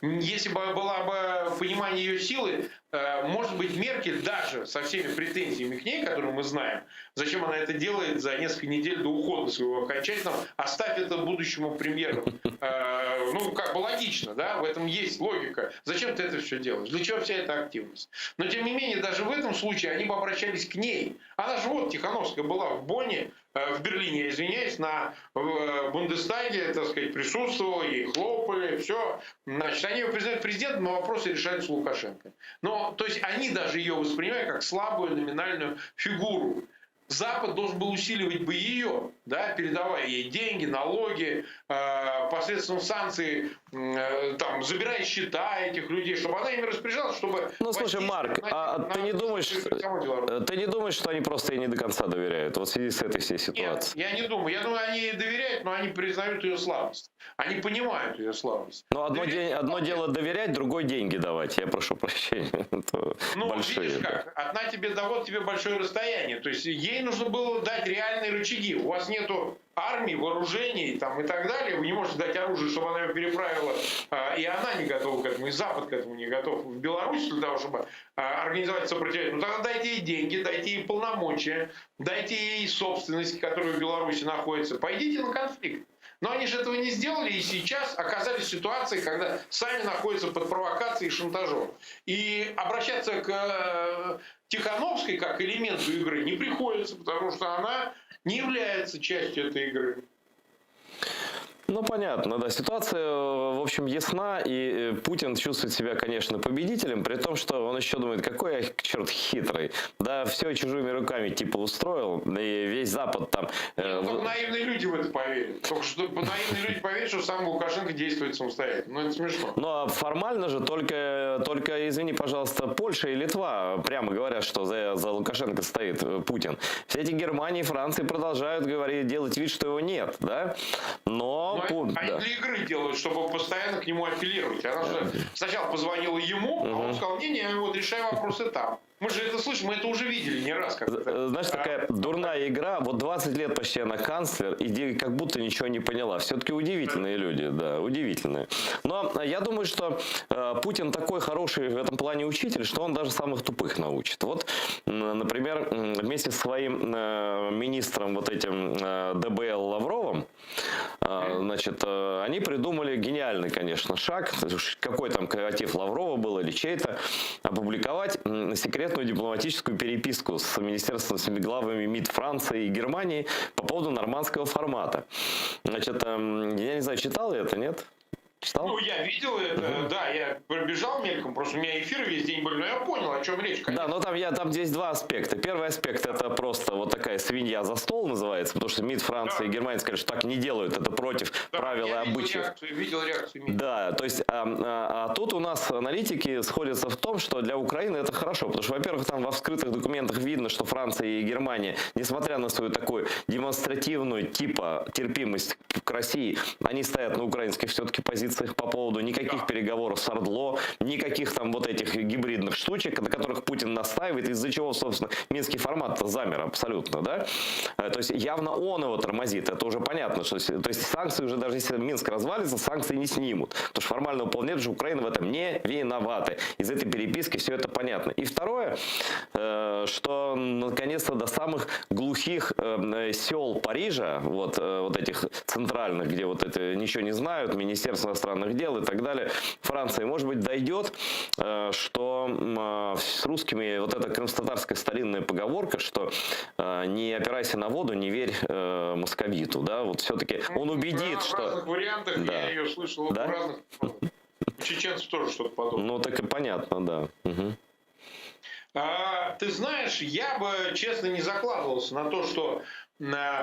Если бы была бы понимание ее силы, э, может быть, Меркель даже со всеми претензиями к ней, которые мы знаем, зачем она это делает за несколько недель до ухода своего окончательного, оставь это будущему премьеру. Э, ну, как бы логично, да, в этом есть логика. Зачем ты это все делаешь? Для чего вся эта активность? Но, тем не менее, даже в этом случае они бы обращались к ней. Она же вот, Тихановская была в Бонне, э, в Берлине, я извиняюсь, на Бундестаге, так сказать, присутствовала, ей хлопали, все. Значит, они ее признают президентом, но вопросы решаются Лукашенко. Но, то есть, они даже ее воспринимают как слабую номинальную фигуру. Запад должен был усиливать бы ее, да, передавая ей деньги, налоги, э, посредством санкций, э, там, забирая счета этих людей, чтобы она ими распоряжалась, чтобы... Ну, слушай, Марк, на, а на, ты не думаешь, ты не думаешь, что они просто ей не до конца доверяют, вот в связи с этой всей ситуацией? Нет, я не думаю. Я думаю, они ей доверяют, но они признают ее слабость. Они понимают ее слабость. Но одно, день, одно дело доверять, другое деньги давать. Я прошу прощения. Это ну, большие, видишь да. как, одна тебе да вот тебе большое расстояние. То есть ей нужно было дать реальные рычаги. У вас нету армии, вооружений там, и так далее. Вы не можете дать оружие, чтобы она ее переправила. А, и она не готова к этому, и Запад к этому не готов. В Беларусь для того, чтобы а, организовать сопротивление. Ну тогда дайте ей деньги, дайте ей полномочия, дайте ей собственность, которая в Беларуси находится. Пойдите на конфликт. Но они же этого не сделали и сейчас оказались в ситуации, когда сами находятся под провокацией и шантажом. И обращаться к э, Тихановской как элементу игры не приходится, потому что она не является частью этой игры. Ну, понятно, да. Ситуация, э, в общем, ясна, и э, Путин чувствует себя, конечно, победителем, при том, что он еще думает, какой я, черт, хитрый. Да, все чужими руками типа устроил, и весь Запад там... Э, ну, только наивные люди в это поверят. Только что наивные люди поверят, что сам Лукашенко действует самостоятельно. Ну, это смешно. Ну, а формально же только, только, извини, пожалуйста, Польша и Литва прямо говорят, что за, за Лукашенко стоит э, Путин. Все эти Германии и Франции продолжают говорить, делать вид, что его нет, да? Но но они, они да. для игры делают, чтобы постоянно к нему апеллировать. Она же сначала позвонила ему, угу. а он сказал, не-не, вот решай вопросы там. Мы же это слышим, мы это уже видели не раз. Как это. Знаешь, такая дурная игра. Вот 20 лет почти она канцлер, и как будто ничего не поняла. Все-таки удивительные люди, да, удивительные. Но я думаю, что э, Путин такой хороший в этом плане учитель, что он даже самых тупых научит. Вот, например, вместе со своим э, министром вот этим э, ДБЛ Лавровым, значит, они придумали гениальный, конечно, шаг. Какой там креатив Лаврова был или чей-то, опубликовать секретную дипломатическую переписку с министерством, с главами МИД Франции и Германии по поводу нормандского формата. Значит, эм, я не знаю, читал я это, нет? Читал? Ну, я видел это, угу. да, я пробежал мельком, просто у меня эфиры весь день были, но я понял, о чем речь. Конечно. Да, но там, я, там здесь два аспекта. Первый аспект это просто вот такая свинья за стол называется, потому что МИД Франции да. и Германии сказали, что так не делают, это против да, правил и обычаев. Реакцию, видел реакцию МИД. Да, то есть, а, а, а тут у нас аналитики сходятся в том, что для Украины это хорошо, потому что, во-первых, там во вскрытых документах видно, что Франция и Германия, несмотря на свою такую демонстративную типа терпимость к России, они стоят на украинских все-таки позициях по поводу никаких переговоров с Ордло, никаких там вот этих гибридных штучек, на которых Путин настаивает, из-за чего, собственно, минский формат замер абсолютно, да? Э, то есть явно он его тормозит, это уже понятно, что, то есть санкции уже даже если Минск развалится, санкции не снимут, потому что формально выполняют, что Украина в этом не виновата. Из этой переписки все это понятно. И второе, э, что наконец-то до самых глухих э, сел Парижа, вот, вот этих центральных, где вот это ничего не знают, Министерство иностранных дел и так далее, Франции, может быть, дойдет, э, что э, с русскими вот эта крымско-татарская старинная поговорка, что э, не опирайся на воду, не верь московиту, да, вот все-таки он ну, убедит, в что... В разных вариантах да. я ее слышал, да? в разных... У чеченцев тоже что-то подобное. Ну, так и понятно, да. Угу. А, ты знаешь, я бы, честно, не закладывался на то, что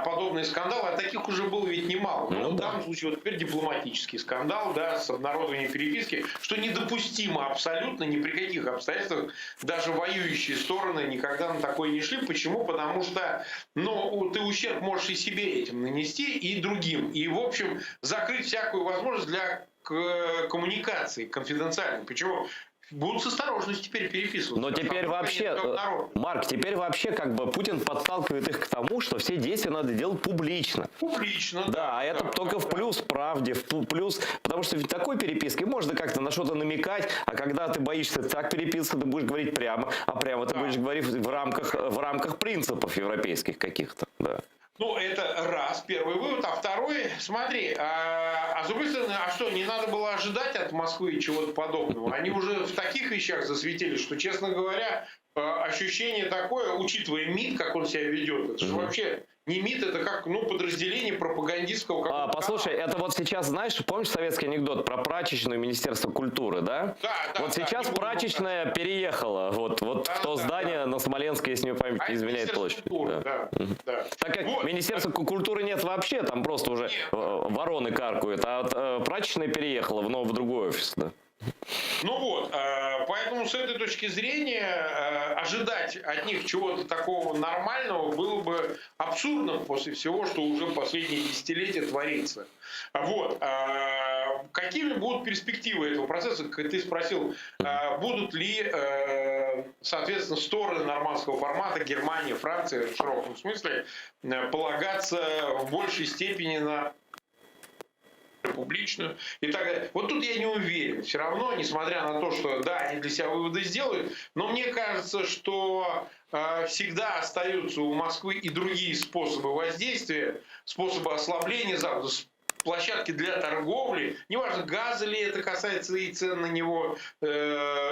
подобные скандалы, а таких уже было ведь немало. Ну, ну, в данном случае вот теперь дипломатический скандал, да, с обнародованием переписки, что недопустимо абсолютно ни при каких обстоятельствах. Даже воюющие стороны никогда на такое не шли. Почему? Потому что, ну, ты ущерб можешь и себе этим нанести, и другим. И, в общем, закрыть всякую возможность для коммуникации конфиденциальной. Почему? Будут с осторожностью теперь переписываться. Но теперь вообще, э, Марк, теперь вообще как бы Путин подталкивает их к тому, что все действия надо делать публично. Публично, да. Да, а это да, только да, в плюс правде, в плюс, потому что в такой переписке можно как-то на что-то намекать, а когда ты боишься так переписываться, ты будешь говорить прямо, а прямо ты будешь говорить в рамках, в рамках принципов европейских каких-то, да. Ну, это раз, первый вывод. А второй, смотри, а, а с другой стороны, а что, не надо было ожидать от Москвы чего-то подобного? Они уже в таких вещах засветились, что, честно говоря, а, ощущение такое, учитывая МИД, как он себя ведет, это же вообще не МИД, это как ну, подразделение пропагандистского а, Послушай, это вот сейчас, знаешь, помнишь советский анекдот про прачечную Министерство культуры, да? Да, да. Вот да, сейчас прачечная буду... переехала вот, вот да, в то да, здание да. на Смоленской, если мне память а изменяет площадь. Культуры, да. Да, да. Так как вот. Министерства культуры нет вообще, там просто уже нет. Э, вороны каркают, а от, э, прачечная переехала в, в другой офис, да. Ну вот, э, поэтому с этой точки зрения э, ожидать от них чего-то такого нормального было бы абсурдным после всего, что уже последние десятилетия творится. Вот. Э, какими будут перспективы этого процесса? Ты спросил, будут ли, соответственно, стороны нормандского формата, Германия, Франция в широком смысле, полагаться в большей степени на публичную и так далее. Вот тут я не уверен. Все равно, несмотря на то, что, да, они для себя выводы сделают, но мне кажется, что э, всегда остаются у Москвы и другие способы воздействия, способы ослабления Запада, площадки для торговли, неважно, газа ли это касается и цен на него, э,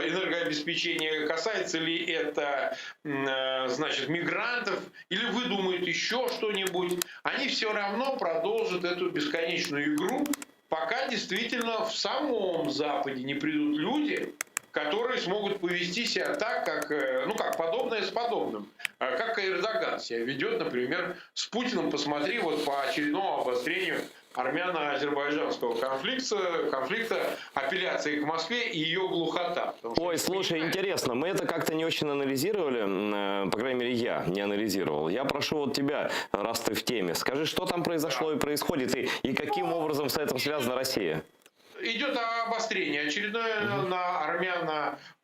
энергообеспечения, касается ли это, э, значит, мигрантов, или выдумают еще что-нибудь, они все равно продолжат эту бесконечную игру, пока действительно в самом Западе не придут люди, которые смогут повести себя так, как, э, ну как, подобное с подобным. А Как Эрдоган себя ведет, например, с Путиным, посмотри, вот по очередному обострению армяно-азербайджанского конфликта, конфликта, апелляции к Москве и ее глухота. Потому что Ой, слушай, интересно, мы это как-то не очень анализировали, э, по крайней мере, я не анализировал. Я прошу вот тебя, раз ты в теме, скажи, что там произошло и происходит, и, и каким образом с этим связана Россия? Идет обострение очередное на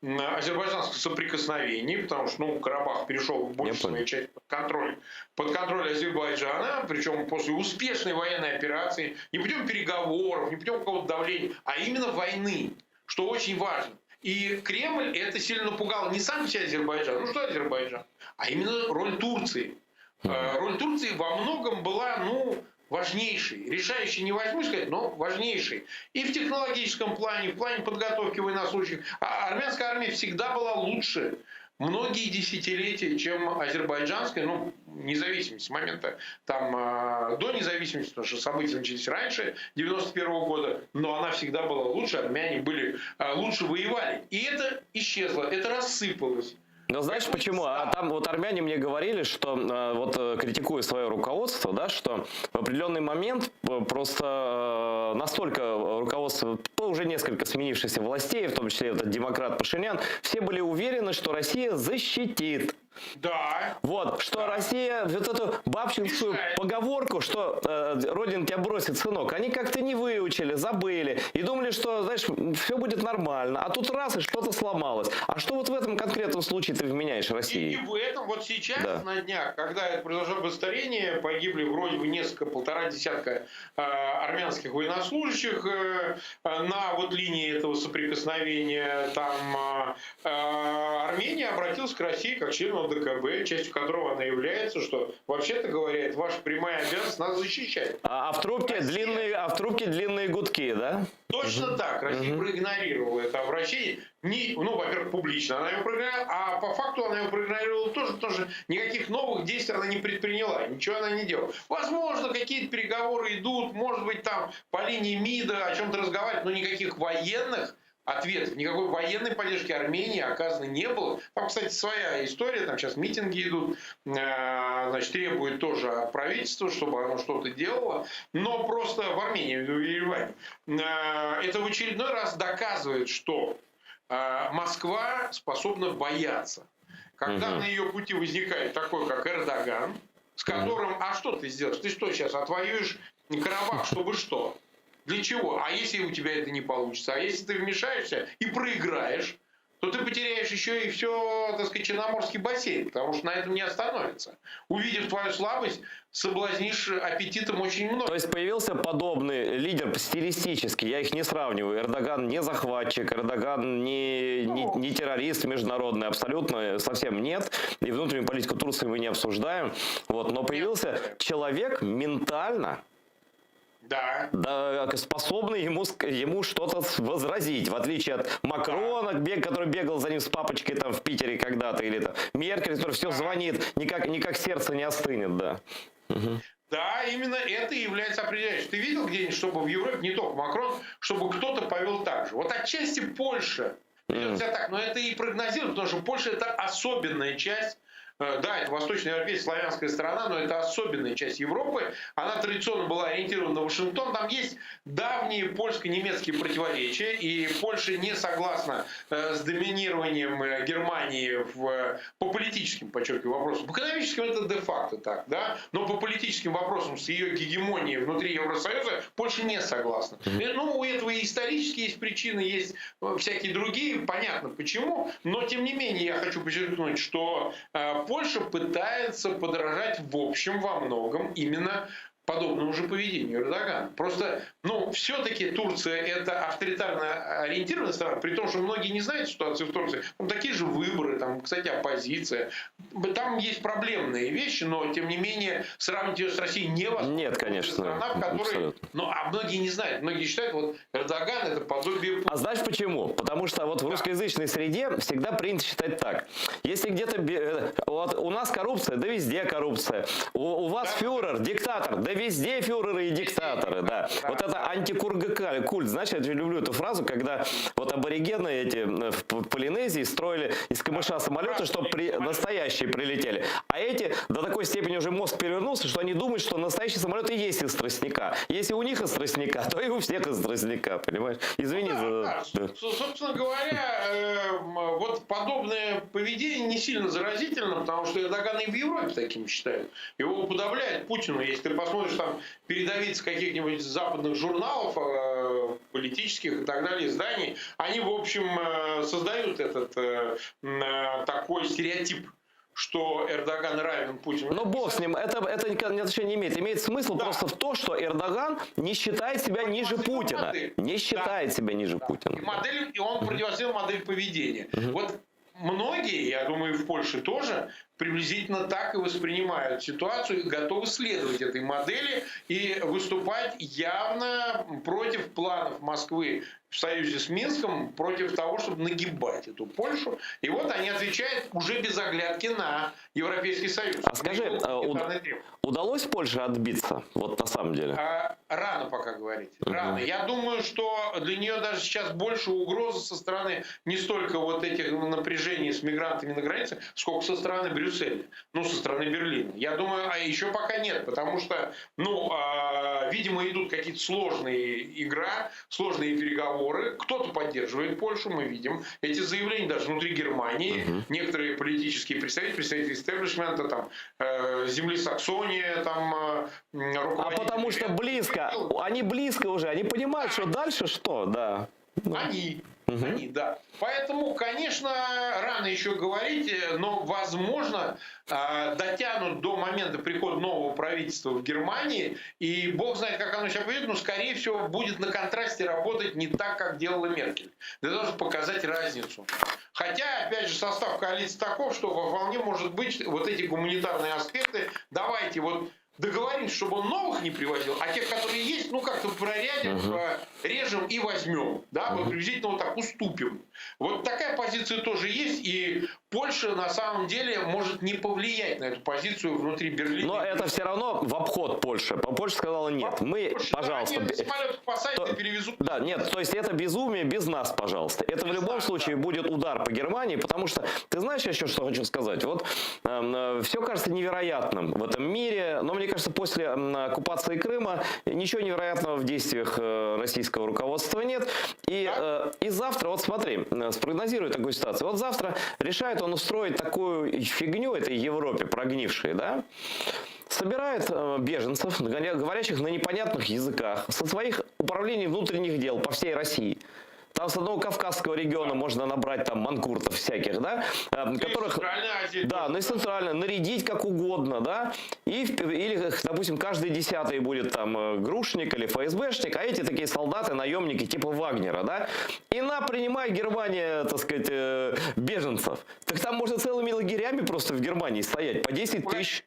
армяно-азербайджанском соприкосновении, потому что ну, Карабах перешел в большую свою часть под контроль, под контроль Азербайджана, причем после успешной военной операции, не путем переговоров, не путем какого-то давления, а именно войны, что очень важно. И Кремль это сильно напугал не сам себя Азербайджан, ну что Азербайджан, а именно роль Турции. Э, Роль Турции во многом была, ну, важнейшей. Решающей не возьму сказать, но важнейшей. И в технологическом плане, в плане подготовки военнослужащих. А армянская армия всегда была лучше многие десятилетия, чем азербайджанская, ну, независимость с момента там э, до независимости, потому что события начались раньше 91 года, но она всегда была лучше, армяне были э, лучше воевали. И это исчезло, это рассыпалось. Но знаешь почему? А там вот армяне мне говорили, что э, вот э, критикуя свое руководство, да, что в определенный момент э, просто настолько руководство, ну, уже несколько сменившихся властей, в том числе этот демократ Пашинян, все были уверены, что Россия защитит. Да. Вот, что Россия, вот эту бабчинскую поговорку, что э, Родина тебя бросит, сынок, они как-то не выучили, забыли и думали, что, знаешь, все будет нормально. А тут раз и что-то сломалось. А что вот в этом конкретном случае ты вменяешь России? И в этом вот сейчас Да. на днях, когда это произошло обострение, погибли вроде бы несколько, полтора десятка э, армянских военнослужащих э, на вот линии этого соприкосновения. Там э, э, Армения обратилась к России как члену ОДКБ, частью которого она является, что вообще-то говоря, это ваша прямая обязанность нас защищать. А, а в трубке длинные, а в трубке длинные гудки, да? Точно так. Россия проигнорировала это обращение. Не, ну, во-первых, публично она его проигнорировала, а по факту она его проигнорировала тоже, потому что никаких новых действий она не предприняла, ничего она не делала. Возможно, какие-то переговоры идут, может быть, там по линии МИДа о чем-то разговаривают, но никаких военных ответов, никакой военной поддержки Армении оказано не было. Там, кстати, своя история, там сейчас митинги идут, э, значит, требуют тоже от правительства, чтобы оно что-то делало, но просто в Армении, в Ереване. Э, Это в очередной раз доказывает, что э, Москва способна бояться. Когда Мгм. на ее пути возникает такой, как Эрдоган, с которым, а что ты сделаешь? Ты что сейчас отвоюешь Карабах, чтобы что? Для чего? А если у тебя это не получится? А если ты вмешаешься и проиграешь, то ты потеряешь еще и все, так сказать, Черноморский бассейн, потому что на этом не остановится. Увидев твою слабость, соблазнишь аппетитом очень много. То есть появился подобный лидер стилистически, я их не сравниваю. Эрдоган не захватчик, Эрдоган не, не, не террорист международный, абсолютно совсем нет. И внутреннюю политику Турции мы не обсуждаем. Вот, но появился человек ментально, да. Да, способный ему, ему что-то возразить, в отличие от Макрона, бег, который бегал за ним с папочкой там в Питере когда-то, или там Меркель, который все звонит, никак, никак сердце не остынет, да. Мгм. Да, именно это и является определяющим. Ты видел где-нибудь, чтобы в Европе, не только Макрон, чтобы кто-то повел так же? Вот отчасти Польша ведет себя так, но это и прогнозируется, потому что Польша это особенная часть. Э, Да, это восточноевропейская славянская страна, но это особенная часть Европы. Она традиционно была ориентирована на Вашингтон. Там есть давние польско-немецкие противоречия, и Польша не согласна э, с доминированием э, Германии в, по политическим, подчеркиваю, вопросам. По экономическим это де-факто так, да, но по политическим вопросам с ее гегемонией внутри Евросоюза Польша не согласна. Ну, у этого и исторически есть причины, есть всякие другие, понятно почему, но тем не менее я хочу подчеркнуть, что Польша пытается подражать в общем во многом именно. подобному же поведению Эрдогана. Просто, ну, все-таки Турция это авторитарно ориентированная страна, при том, что многие не знают ситуацию в Турции. Там такие же выборы, там, кстати, оппозиция. Там есть проблемные вещи, но, тем не менее, сравнить ее с Россией невозможно. Нет, конечно. Страна, в которой... Абсолютно. Ну, а многие не знают. Многие считают, вот Эрдоган это подобие А знаешь почему? Потому что вот в русскоязычной среде всегда принято считать так. Если где-то э, вот у нас коррупция, да везде коррупция. У, у вас фюрер, диктатор, да везде фюреры и диктаторы, да. Вот это антикургакаль, культ, знаешь, я люблю эту фразу, когда вот аборигены эти э, в Полинезии строили из камыша самолеты, чтобы при, настоящие прилетели. А эти до такой степени уже мозг перевернулся, что они думают, что настоящий самолет и есть из тростника. Если у них из тростника, то и у всех из тростника, понимаешь? Извини за... Да, да. Собственно говоря, э, вот подобное поведение не сильно заразительно, потому что Эрдогана и в Европе таким считают. Его уподобляют Путину. Если ты посмотришь там передовицы каких-нибудь западных журналов, э, политических и так далее, изданий, они, в общем, э, создают этот э, такой стереотип что Эрдоган равен Путину. Но бог с ним, это, это отношения не имеет. Имеет смысл да. просто в то, что Эрдоган не считает себя ниже Путина. Модель. Не считает да. себя ниже да. Путина. И, модель, и он противостоял модель поведения. Угу. Вот многие, я думаю, и в Польше тоже, приблизительно так и воспринимают ситуацию и готовы следовать этой модели и выступать явно против планов Москвы в союзе с Минском, против того, чтобы нагибать эту Польшу. И вот они отвечают уже без оглядки на Европейский Союз. А скажи, а, уд... удалось Польше отбиться? Вот на самом деле. А, рано пока говорить. Рано. Угу. Я думаю, что для нее даже сейчас больше угрозы со стороны не столько вот этих напряжений с мигрантами на границе, сколько со стороны Брюсселя, ну, со стороны Берлина. Я думаю, а еще пока нет, потому что, ну, а, видимо, идут какие-то сложные игра, сложные переговоры. Кто-то поддерживает Польшу, мы видим эти заявления даже внутри Германии. Угу. Некоторые политические представители, представители истеблишмента, там, э, земли Саксония, там, э, А потому что близко, они близко уже, они понимают, что дальше что, да. Они. Угу. Они, да. Поэтому, конечно, рано еще говорить, но, возможно, э, дотянут до момента прихода нового правительства в Германии, и бог знает, как оно себя поведет, но, скорее всего, будет на контрасте работать не так, как делала Меркель. Для того, чтобы показать разницу. Хотя, опять же, состав коалиции таков, что вполне может быть вот эти гуманитарные аспекты. Давайте вот договоримся, чтобы он новых не привозил, а тех, которые есть, ну как-то прорядим, угу. режем и возьмем. Да, вот приблизительно вот так уступим. Вот такая позиция тоже есть, и Польша на самом деле может не повлиять на эту позицию внутри Берлина. Но это все равно в обход Польши. Польша сказала нет, мы, Польша, пожалуйста. Да, они самолет посадят то, и перевезут. Да, нет, то есть это безумие без нас, пожалуйста. Это без в любом нас, случае да. будет удар по Германии, потому что, ты знаешь, я еще что хочу сказать? Вот э, все кажется невероятным в этом мире, но мне кажется, после оккупации Крыма ничего невероятного в действиях э, российского руководства нет. И, э, и завтра, вот смотри, спрогнозирую такую ситуацию. Вот завтра решает он устроить такую фигню этой Европе, прогнившей, да? Собирает э, беженцев, говорящих на непонятных языках, со своих управлений внутренних дел по всей России. Там с одного Кавказского региона можно набрать там манкуртов всяких, да, ну, которых... Азии, да, ну и Центральной, нарядить как угодно, да, и, или, допустим, каждый десятый будет там грушник или ФСБшник, а эти такие солдаты, наемники типа Вагнера, да, и на, принимай, Германия, так сказать, беженцев. Так там можно целыми лагерями просто в Германии стоять, по 10 тысяч.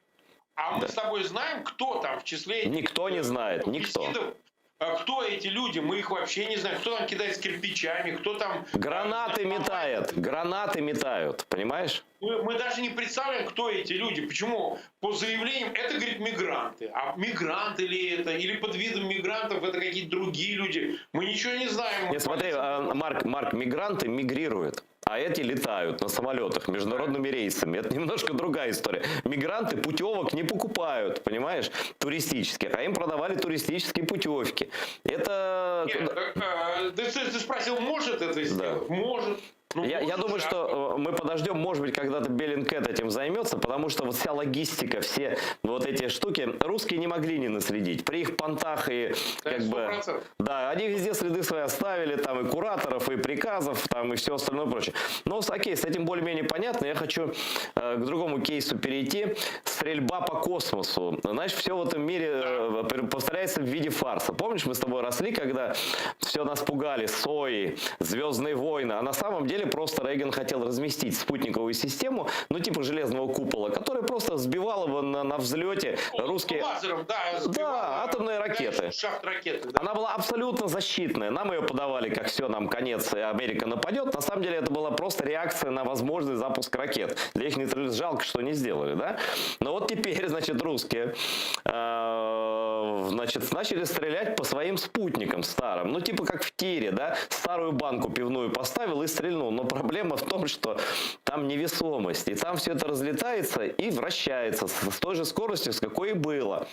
А мы да. с тобой знаем, кто там в числе... Никто не знает, никто. Кто эти люди, мы их вообще не знаем. Кто там кидает с кирпичами, кто там... Гранаты метает, гранаты метают, понимаешь? Мы, мы даже не представляем, кто эти люди. Почему? По заявлениям, это, говорит, мигранты. А мигранты ли это? Или под видом мигрантов это какие-то другие люди? Мы ничего не знаем. Нет, смотри, Марк, Марк, мигранты мигрируют. А эти летают на самолетах международными рейсами. Это немножко другая история. Мигранты путевок не покупают, понимаешь, туристических. А им продавали туристические путевки. Это... Нет, э, ты, ты спросил, может это сделать? Да. Может. Ну, я, я думаю, что мы подождем, может быть, когда-то Bellingcat этим займется, потому что вот вся логистика, все вот эти штуки, русские не могли не наследить. При их понтах и как бы... Да, они везде следы свои оставили, там и кураторов, и приказов, там и все остальное прочее. Но окей, с этим более-менее понятно. Я хочу э, к другому кейсу перейти. Стрельба по космосу. Знаешь, все в этом мире э, повторяется в виде фарса. Помнишь, мы с тобой росли, когда все нас пугали, СОИ, Звездные войны, а на самом деле просто Рейган хотел разместить спутниковую систему, ну типа железного купола, которая просто сбивала бы на, на взлете русские... Лазером, да, Да, атомные ракеты. Шахт ракеты, да. Она была абсолютно защитная. Нам ее подавали, как все, нам конец, и Америка нападет. На самом деле это была просто реакция на возможный запуск ракет. Для их нейтрализации жалко, что не сделали, да? Но вот теперь, значит, русские э, значит, начали стрелять по своим спутникам старым. Ну, типа как в тире, да? Старую банку пивную поставил и стрельнул. Но проблема в том, что там невесомость. И там все это разлетается и вращается с той же скоростью, с какой и было.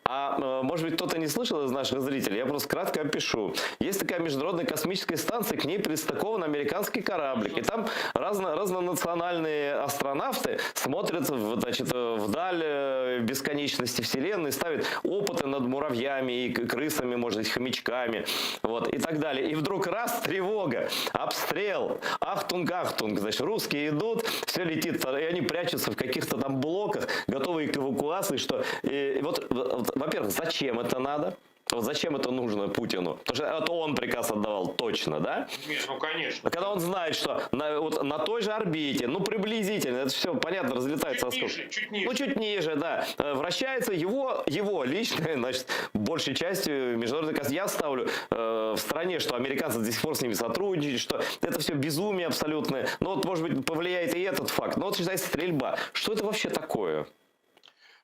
А э, может быть, кто-то не слышал из наших зрителей, я просто кратко опишу. Есть такая международная космическая станция, к ней пристыкован американский кораблик. И там разно, разнонациональные астронавты смотрят в, значит, э, вдаль э, бесконечности Вселенной, ставят опыты над муравьями и крысами, может быть, хомячками, вот, и так далее. И вдруг раз, тревога, обстрел, ахтунг, ахтунг, значит, русские идут, все летит, и они прячутся в каких-то там блоках, готовые к эвакуации, что, и, вот, вот, во-первых, зачем это надо? Вот зачем это нужно Путину? Потому что это он приказ отдавал точно, да? Нет, ну конечно. Когда он знает, что на, вот, на той же орбите, ну приблизительно, это все понятно, разлетается. Чуть ниже, чуть ниже. Ну чуть ниже, да. Э, вращается его, его личное, значит, большей частью международный кос. Я ставлю э, в стране, что американцы до сих пор с ними сотрудничают, что это все безумие абсолютное. Ну вот, может быть, повлияет и этот факт. Но вот считай стрельба. Что это вообще такое?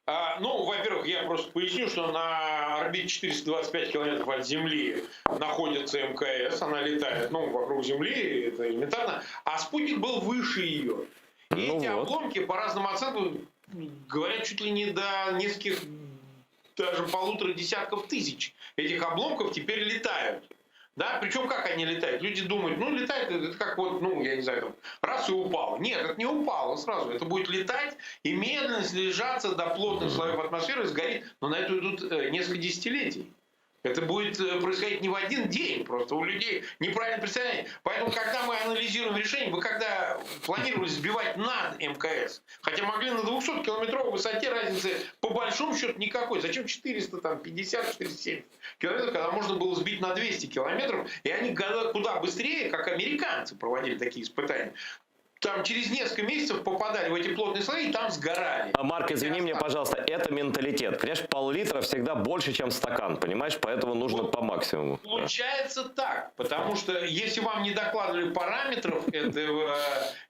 А, ну, во-первых, я просто поясню, что на орбите 425 километров от Земли находится МКС, она летает, ну, вокруг Земли, это элементарно, а спутник был выше ее. И ну эти вот. обломки, по разным оценкам, говорят, чуть ли не до нескольких, даже полутора десятков тысяч этих обломков теперь летают. Да, причем как они летают? Люди думают, ну летает, это как вот, ну, я не знаю, там, раз и упало. Нет, это не упало сразу. Это будет летать и медленно снижаться до плотных слоев атмосферы, сгорит. Но на это идут э, несколько десятилетий. Это будет э, происходить не в один день, просто у людей неправильное представление. Поэтому, когда мы анализируем решение, вы когда планировали сбивать над МКС, хотя могли на 200-километровой высоте разницы по большому счету никакой. Зачем 450, 470 километров, когда можно было сбить на 200 километров, и они куда быстрее, как американцы проводили такие испытания, там через несколько месяцев попадали в эти плотные слои и там сгорали. А, Марк, извини меня, пожалуйста, это менталитет. Понимаешь, пол-литра всегда больше, чем стакан, понимаешь? Поэтому нужно вот по максимуму. Получается так, потому что если вам не докладывали параметров этого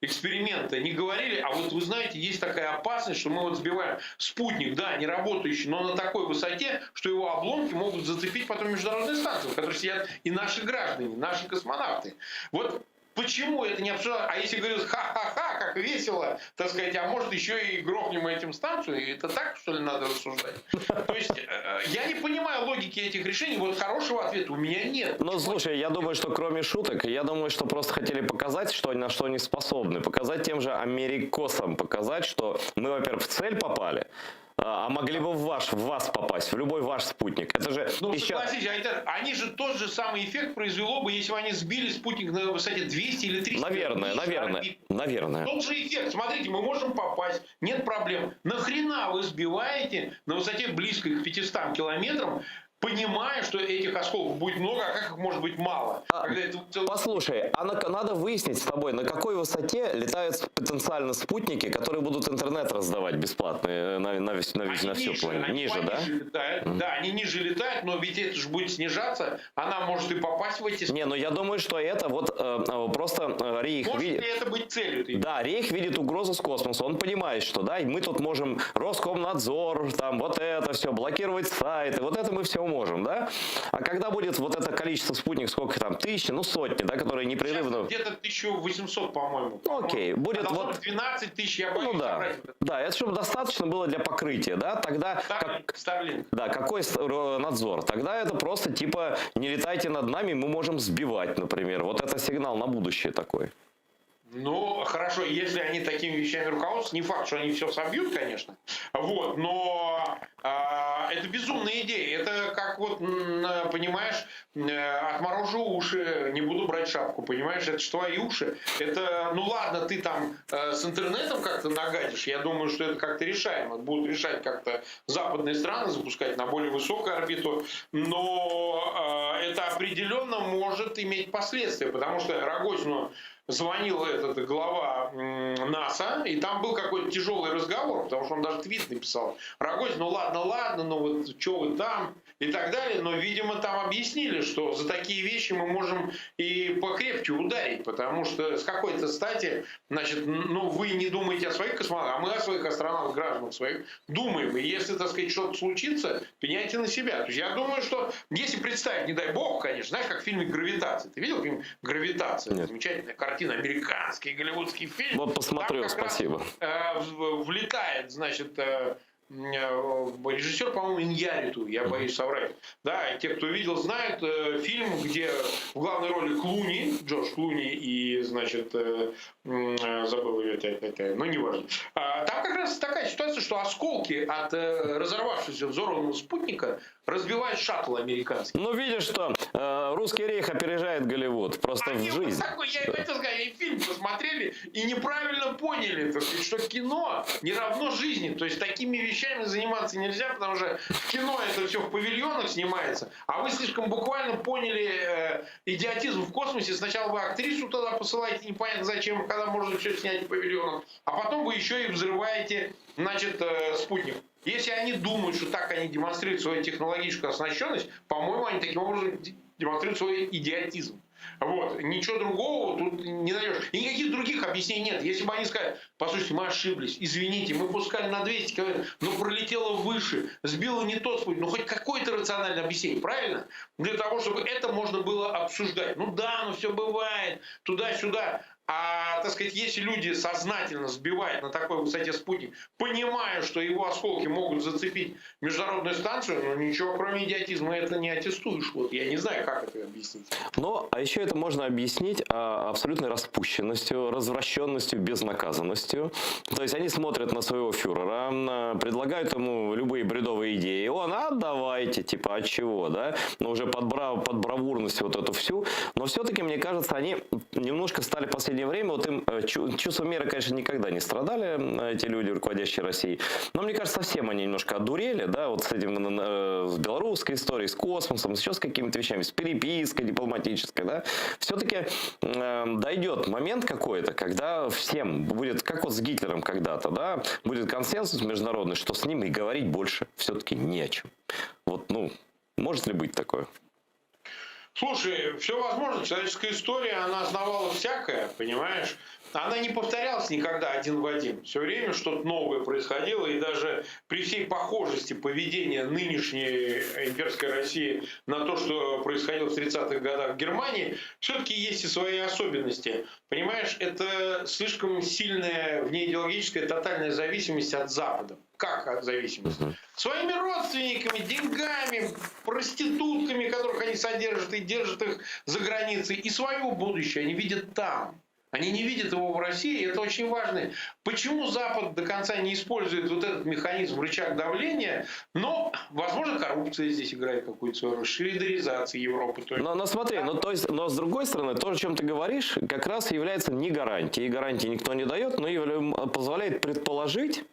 эксперимента, не говорили, а вот вы знаете, есть такая опасность, что мы вот сбиваем спутник, да, не работающий, но на такой высоте, что его обломки могут зацепить потом международные станции, в которых сидят и наши граждане, наши космонавты. Вот Почему это не обсуждалось? А если говорят, ха-ха-ха, как весело, так сказать, а может еще и грохнем этим станцию, и это так, что ли, надо рассуждать? То есть, э, я не понимаю логики этих решений, вот хорошего ответа у меня нет. Ну, слушай, я думаю, что кроме шуток, я думаю, что просто хотели показать, что, на что они способны. Показать тем же америкосам, показать, что мы, во-первых, в цель попали, а могли бы в, ваш, в вас попасть, в любой ваш спутник. Это же ну, еще... согласитесь, Айдар, они же тот же самый эффект произвело бы, если бы они сбили спутник на высоте 200 или 300. Наверное, наверное, орбит. наверное. Тот же эффект. Смотрите, мы можем попасть, нет проблем. Нахрена вы сбиваете на высоте близкой к 500 километрам, понимая, что этих осколков будет много, а как их может быть мало? А, Когда это... Послушай, а на, надо выяснить с тобой, на какой высоте летают потенциально спутники, которые будут интернет раздавать бесплатно э, на, на, на, на, на всю ниже, планету. Они Ниже, да? Летают, mm. Да, они ниже летают, но ведь это же будет снижаться, она может и попасть в эти... Не, ну я думаю, что это вот э, просто э, Рейх... Может видит... ли это быть целью? Ты? Да, Рейх видит угрозу с космоса, он понимает, что да, мы тут можем Роскомнадзор, там вот это все, блокировать сайты, вот это мы все можем, да? А когда будет вот это количество спутников, сколько там, тысячи, ну сотни, да, которые непрерывно... Где-то 1800, по-моему. Ну, окей, будет а вот... 12 тысяч, я боюсь Ну да, собрать. да, это чтобы достаточно было для покрытия, да, тогда... Starlink, как... Starlink. Да, какой надзор? Тогда это просто типа не летайте над нами, мы можем сбивать, например. Вот это сигнал на будущее такой. Ну, хорошо, если они такими вещами руководствуются, не факт, что они все собьют, конечно. Вот, но э, это безумная идея. Это как вот, понимаешь, э, отморожу уши, не буду брать шапку, понимаешь, это же твои уши. Это, ну ладно, ты там э, с интернетом как-то нагадишь, я думаю, что это как-то решаемо. Будут решать как-то западные страны, запускать на более высокую орбиту, но э, это определенно может иметь последствия, потому что Рогозину звонил этот глава НАСА, и там был какой-то тяжелый разговор, потому что он даже твит написал. Рогозин, ну ладно, ладно, ну вот что вы там и так далее, но, видимо, там объяснили, что за такие вещи мы можем и покрепче ударить, потому что с какой-то стати, значит, ну вы не думаете о своих космонавтах, а мы о своих астронавтах, гражданах своих думаем. И если, так сказать, что-то случится, пеняйте на себя. То есть я думаю, что если представить, не дай бог, конечно, знаешь, как в фильме «Гравитация». Ты видел фильм «Гравитация»? Нет. Замечательная картина, американский голливудский фильм. Вот посмотрю, Там как раз, спасибо. э, влетает, значит, э, э, режиссер, по-моему, Иньярриту, я боюсь соврать. Да, и те, кто видел, знают э, фильм, где в главной роли Клуни, Джордж Клуни и, значит, э, э, забыл ее, ну, неважно. А, Там как раз такая ситуация, что осколки от э, разорвавшегося взорванного спутника разбивают шаттл американский. Ну, видишь, что э, русский рейх опережает Голливуд. Просто в жизни. Такой, я и хотел сказать, и фильм посмотрели и неправильно поняли, так сказать, что кино не равно жизни. То есть такими вещами заниматься нельзя, потому что в кино это все в павильонах снимается, а вы слишком буквально поняли э, идиотизм в космосе. Сначала вы актрису туда посылаете, непонятно зачем, когда можно все снять в павильонах, а потом вы еще и взрываете, значит, э, спутник. Если они думают, что так они демонстрируют свою технологическую оснащенность, по-моему, они таким образом демонстрируют свой идиотизм. Вот. Ничего другого тут не найдешь. И никаких других объяснений нет. Если бы они сказали, послушайте, мы ошиблись, извините, мы пускали на 200 километров, но пролетело выше, сбило не тот спутник. Ну, хоть какое-то рациональное объяснение, правильно? Для того, чтобы это можно было обсуждать. Ну да, ну все бывает, туда-сюда. А, так сказать, если люди сознательно сбивают на такой высоте спутник, понимая, что его осколки могут зацепить международную станцию, ну ничего кроме идиотизма это не аттестуешь. Вот я не знаю, как это объяснить. Но, а еще это можно объяснить а, абсолютной распущенностью, развращенностью, безнаказанностью. То есть они смотрят на своего фюрера, м, предлагают ему любые бредовые идеи. Он, а давайте, типа, от чего, да? Но уже под, бра- под бравурность вот эту всю. Но все-таки, мне кажется, они немножко стали в последнее время, вот им э, чу- чувство меры, конечно, никогда не страдали, м, эти люди, руководящие Россией. Но, мне кажется, совсем они немножко одурели, да, вот с этим, э, с белорусской историей, с космосом, еще с какими-то вещами, с перепиской дипломатической, да. Все-таки э, дойдет момент какой-то, когда всем будет, как вот с Гитлером когда-то, да, будет консенсус международный, что с ним и говорить больше все-таки не о чем. Вот, ну, может ли быть такое? Слушай, все возможно. Человеческая история, она знавала всякое, понимаешь? Она не повторялась никогда один в один. Все время что-то новое происходило, и даже при всей похожести поведения нынешней имперской России на то, что происходило в 30-х годах в Германии, все-таки есть и свои особенности. Понимаешь, это слишком сильная внеидеологическая тотальная зависимость от Запада. Как от зависимости? Своими родственниками, деньгами, проститутками, которых они содержат и держат их за границей, и свое будущее они видят там. Они не видят его в России, и это очень важно. Почему Запад до конца не использует вот этот механизм, рычаг давления? Но, возможно, коррупция здесь играет какую-то свою роль, шредеризация Европы. То есть Но, но смотри, ну, то есть, но с другой стороны, то, о чем ты говоришь, как раз является не гарантией. Гарантии никто не дает, но явля- позволяет предположить,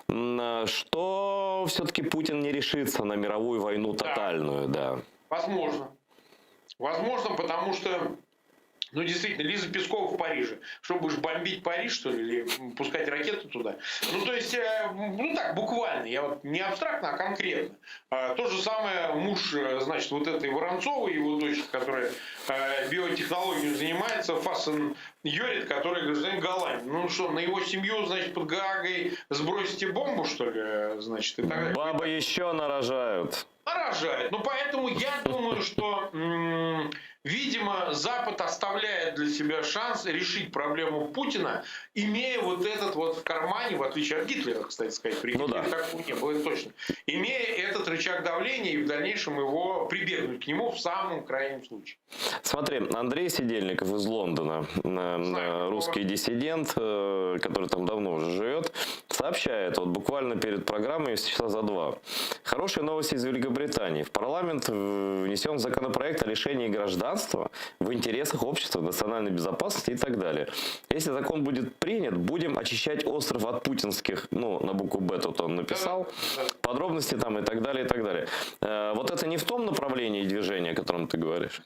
м, э, что все-таки Путин не решится на мировую войну тотальную, да. Возможно. Возможно, потому что, ну, действительно, Лиза Пескова в Париже. Что, будешь бомбить Париж, что ли, или пускать ракету туда? Ну, то есть, э, ну, так, буквально. Я вот не абстрактно, а конкретно. А, То же самое муж, э, значит, вот этой Воронцовой, его дочь, которая э, биотехнологией занимается, Фасен Йорит, который гражданин Голландии. Ну, что, на его семью, значит, под Гаагой сбросите бомбу, что ли, э, значит, и так далее. Бабы еще нарожают. Нарожает. Ну, поэтому я думаю, что, м, видимо, Запад оставляет для себя шанс решить проблему Путина, имея вот этот вот в кармане, в отличие от Гитлера, кстати сказать, при Ну Гитлере да. такого не было, это точно, имея этот рычаг. рычаг давления и в дальнейшем его прибегнуть к нему в самом крайнем случае. Смотри, Андрей Сидельников из Лондона, э, русский диссидент, э, который там давно уже живет, сообщает, вот буквально перед программой, часа за два. Хорошие новости из Великобритании. В парламент внесен законопроект о лишении гражданства в интересах общества, национальной безопасности и так далее. Если закон будет принят, будем очищать остров от путинских, ну, на букву «Б» тут он написал, подробности там и так далее, и так далее. Э, вот это не в том направлении движения, о котором ты говоришь?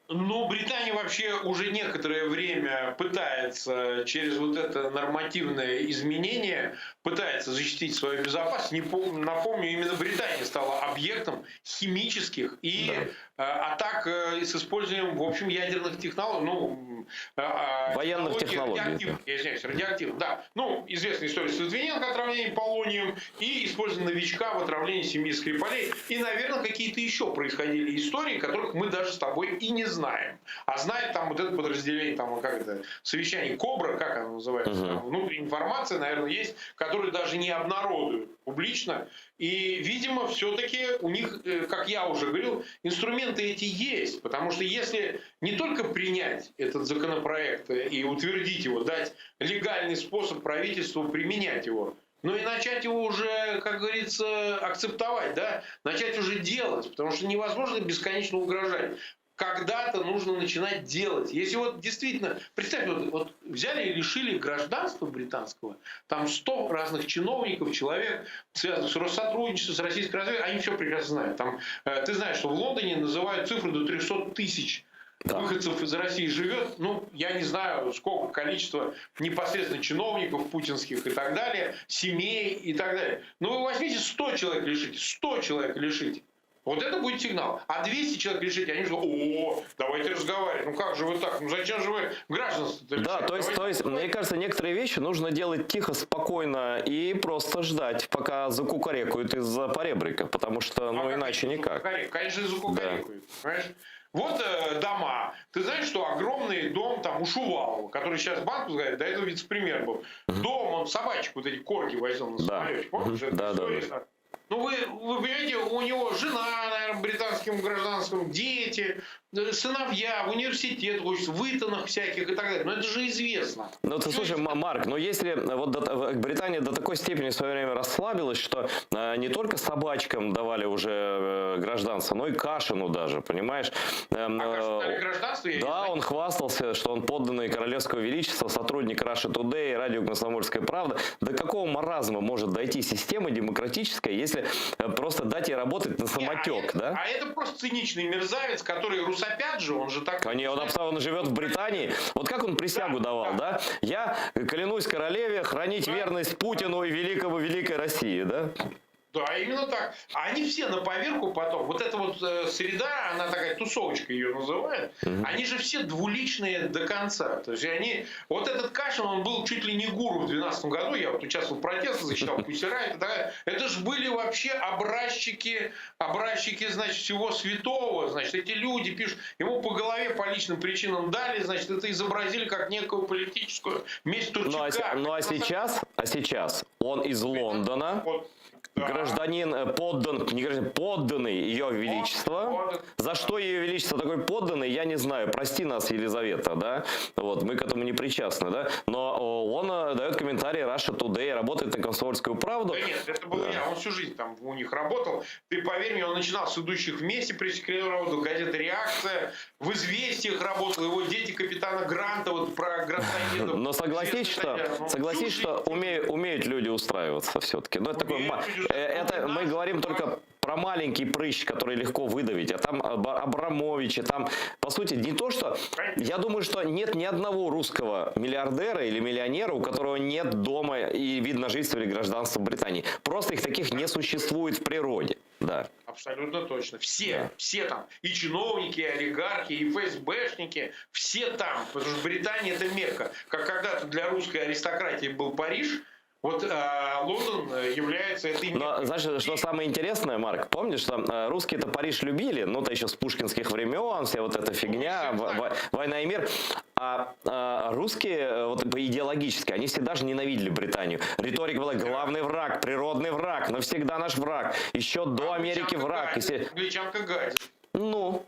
Ну, Британия вообще уже некоторое время пытается через вот это нормативное изменение, пытается защитить свою безопасность. Не пом- напомню, именно Британия стала объектом химических и да. э, атак э, с использованием, в общем, ядерных технологий. Ну, э, Военных технологий. Радиоактивных, я извиняюсь, радиоактивных, да. Ну, известная история с Литвиненко отравлением полонием и использование новичка в отравлении семьи Скрипалей. И, наверное, какие-то еще происходили истории, которых мы даже с тобой и не знаем. А знает там вот это подразделение, там, как это, совещание Кобра, как оно называется, uh-huh. там внутренняя информация, наверное, есть, которую даже не обнародуют публично. И, видимо, все-таки у них, э, как я уже говорил, инструменты эти есть. Потому что если не только принять этот законопроект и утвердить его, дать легальный способ правительству применять его, но и начать его уже, как говорится, акцептовать, да? начать уже делать, потому что невозможно бесконечно угрожать когда-то нужно начинать делать. Если вот действительно, представь, вот, вот взяли и лишили гражданства британского, там 100 разных чиновников, человек, связанных с Россотрудничеством, с российской разведкой, они все прекрасно знают. Там, э, ты знаешь, что в Лондоне называют цифру до 300 тысяч да. выходцев из России живет, ну, я не знаю, сколько количество непосредственно чиновников путинских и так далее, семей и так далее. Но вы возьмите 100 человек лишите, 100 человек лишите. Вот это будет сигнал. А 200 человек лишите, они же, о, давайте разговаривать. Ну как же вы так? Ну зачем же вы гражданство Да, то есть, то есть, мне кажется, некоторые вещи нужно делать тихо, спокойно и просто ждать, пока закукарекают из-за поребрика, потому что, ну, а иначе никак. Конечно, закукарекают, да. понимаешь? Вот э, дома. Ты знаешь, что огромный дом там у Шувалова, который сейчас банк возглавляет, до этого вице-премьер был. Дом, он собачек вот эти корги возил на самолете. Помнишь? Да, да, да. Ну, вы, вы понимаете, у него жена, наверное, британским гражданством, дети, э, сыновья, в университет учатся, в Итонах всяких и так далее. Но это же известно. Ну, ты слушай, Марк, но если вот до, Британия до такой степени в свое время расслабилась, что э, не только собачкам давали уже э, гражданство, но и Кашину даже, понимаешь? Эм, а Кашину дали гражданство? Я да, он хвастался, что он подданный королевского величества, сотрудник Russia Today, радио «Комсомольская правда». До какого маразма может дойти система демократическая, если э, просто дать ей работать на самотек, не, а да? Это, а это просто циничный мерзавец, который русопят же, он же так... Конечно, он, он живет в Британии. Вот как он присягу да, давал, да. да? Я клянусь королеве хранить да. верность Путину и великому великой России, да? Да, именно так. А они все на поверку потом. Вот эта вот э, среда, она такая тусовочка ее называют. Угу. Они же все двуличные до конца. То есть они... Вот этот Кашин, он был чуть ли не гуру в 2012 году. Я вот участвовал в протестах, защищал Pussy Riot. Это же были вообще образчики, образчики, значит, всего святого. Значит, эти люди пишут, ему по голове по личным причинам дали, значит, это изобразили как некую политическую месть Турчака. Ну а, ну, а сейчас, а сейчас он из Лондона. Вот. Да. Гражданин э, поддан, не гражданин, подданный ее величества. За что ее величество такой подданный, я не знаю. Прости нас, Елизавета, да? Вот, мы к этому не причастны, да? Но он э, дает комментарии Russia Today, работает на Комсомольскую правду. Да нет, это был да. я, он всю жизнь там у них работал. Ты поверь мне, он начинал с идущих вместе, пресс-секретарем работал, газета «Реакция», в «Известиях» работал, его дети капитана Гранта, вот про гражданина. Но согласись, что, согласись, что умеют, умеют люди устраиваться все-таки. Ну, это такой это мы говорим только про маленький прыщ, который легко выдавить, а там Абрамовичи, там, по сути, не то, что... Я думаю, что нет ни одного русского миллиардера или миллионера, у которого нет дома и вид на жительство или гражданства Британии. Просто их таких не существует в природе. Да. Абсолютно точно. Все, да. все там. И чиновники, и олигархи, и ФСБшники, все там. Потому что Британия это Мекка. Как когда-то для русской аристократии был Париж, Вот э, Лондон э, является этой... Но, знаешь, что самое интересное, Марк, помнишь, что э, русские-то Париж любили, ну, то еще с пушкинских времен, вся вот эта фигня, «Война и мир». А, а русские, вот идеологически, они всегда же ненавидели Британию. Риторика была главный враг, природный враг, навсегда наш враг. Еще до Америки враг. Если... Англичанка гадит. Ну,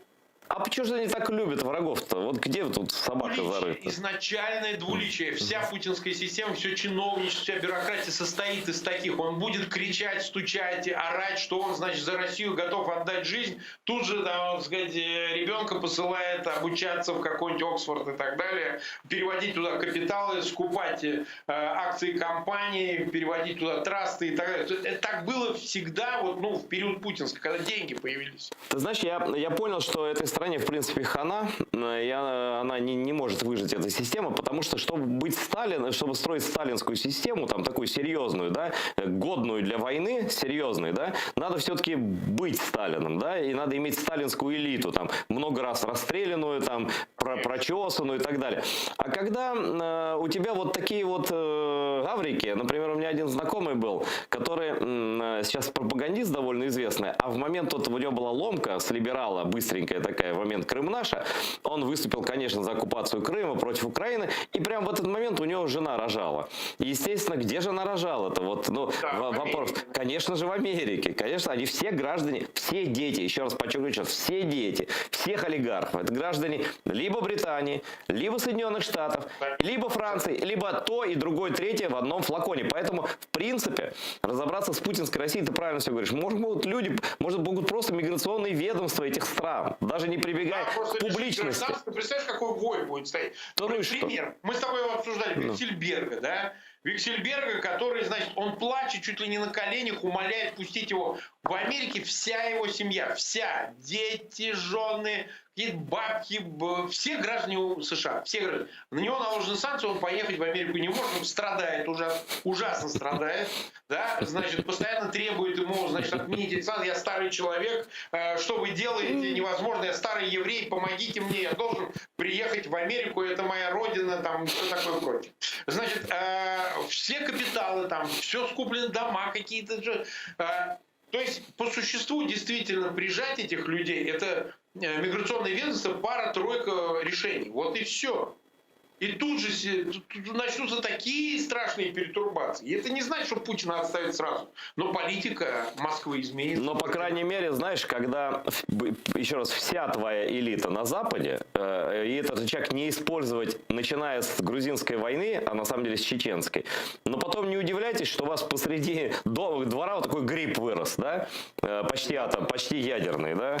а почему же они так любят врагов-то? Вот где тут собака двуличие, зарыта? Изначальное двуличие. Вся путинская система, все чиновничество, вся бюрократия состоит из таких. Он будет кричать, стучать, орать, что он, значит, за Россию готов отдать жизнь. Тут же, там, так сказать, э, ребенка посылает обучаться в какой-нибудь Оксфорд и так далее, переводить туда капиталы, скупать э, акции компании, переводить туда трасты и так далее. Это так было всегда вот, ну, в период путинский, когда деньги появились. Ты знаешь, я, я понял, что этой стране, в принципе, хана, и она, она не, не может выжить, эта система, потому что, чтобы быть Сталин, чтобы строить сталинскую систему, там, такую серьезную, да, годную для войны, серьезную, да, надо все-таки быть Сталином, да, и надо иметь сталинскую элиту, там, много раз расстрелянную, там, про прочесанную и так далее. А когда э, у тебя вот такие вот э, гаврики, например, у меня один знакомый был, который э, сейчас пропагандист довольно известный, а в момент вот у него была ломка с либерала, быстренькая такая, в момент Крым наша, он выступил, конечно, за оккупацию Крыма против Украины, и прямо в этот момент у него жена рожала. И, естественно, где же она рожала-то? Вот, ну, да, вопрос. Конечно же, в Америке. Конечно, они все граждане, все дети, еще раз подчеркну, сейчас, все дети, всех олигархов, это граждане либо Британии, либо Соединенных Штатов, либо Франции, либо то и другое, третье в одном флаконе. Поэтому, в принципе, разобраться с путинской Россией, ты правильно все говоришь, может, могут люди, может, могут просто миграционные ведомства этих стран, даже не прибегая да, к публичности. Ты представляешь, какой вой будет стоять? Да ну Пример. Мы с тобой его обсуждали, ну. Виксельберга, да? Виксельберга, который, значит, он плачет чуть ли не на коленях, умоляет пустить его. В Америке вся его семья, вся, дети, жены, какие-то бабки, все граждане США, все граждане. На него наложены санкции, он поехать в Америку не может, он страдает уже, ужасно страдает, да, значит, постоянно требует ему, значит, отменить эти санкции, я старый человек, э, что вы делаете, невозможно, я старый еврей, помогите мне, я должен приехать в Америку, это моя родина, там, все такое прочее. Значит, э, все капиталы там, все скуплены, дома какие-то, э, то есть, по существу, действительно, прижать этих людей, это э, миграционное ведомство, пара-тройка решений. Вот и все. И тут же начнутся такие страшные перетурбации. И это не значит, что Путина отставить сразу. Но политика Москвы изменится. Но, по крайней мере, знаешь, когда, еще раз, вся твоя элита на Западе, э, и этот рычаг не использовать, начиная с грузинской войны, а на самом деле с чеченской, но потом не удивляйтесь, что у вас посреди двора вот такой гриб вырос, да? Э, почти атом, почти ядерный, да?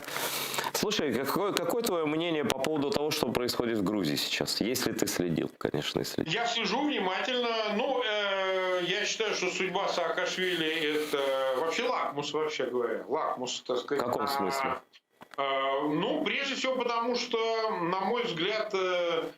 Слушай, какое, какое твое мнение по поводу того, что происходит в Грузии сейчас, если ты следишь? Следил, конечно, следил. Я слежу внимательно. Ну, э, я считаю, что судьба Саакашвили это вообще лакмус, вообще говоря. Лакмус, так сказать. В каком смысле? Э, ну, прежде всего потому, что, на мой взгляд, э,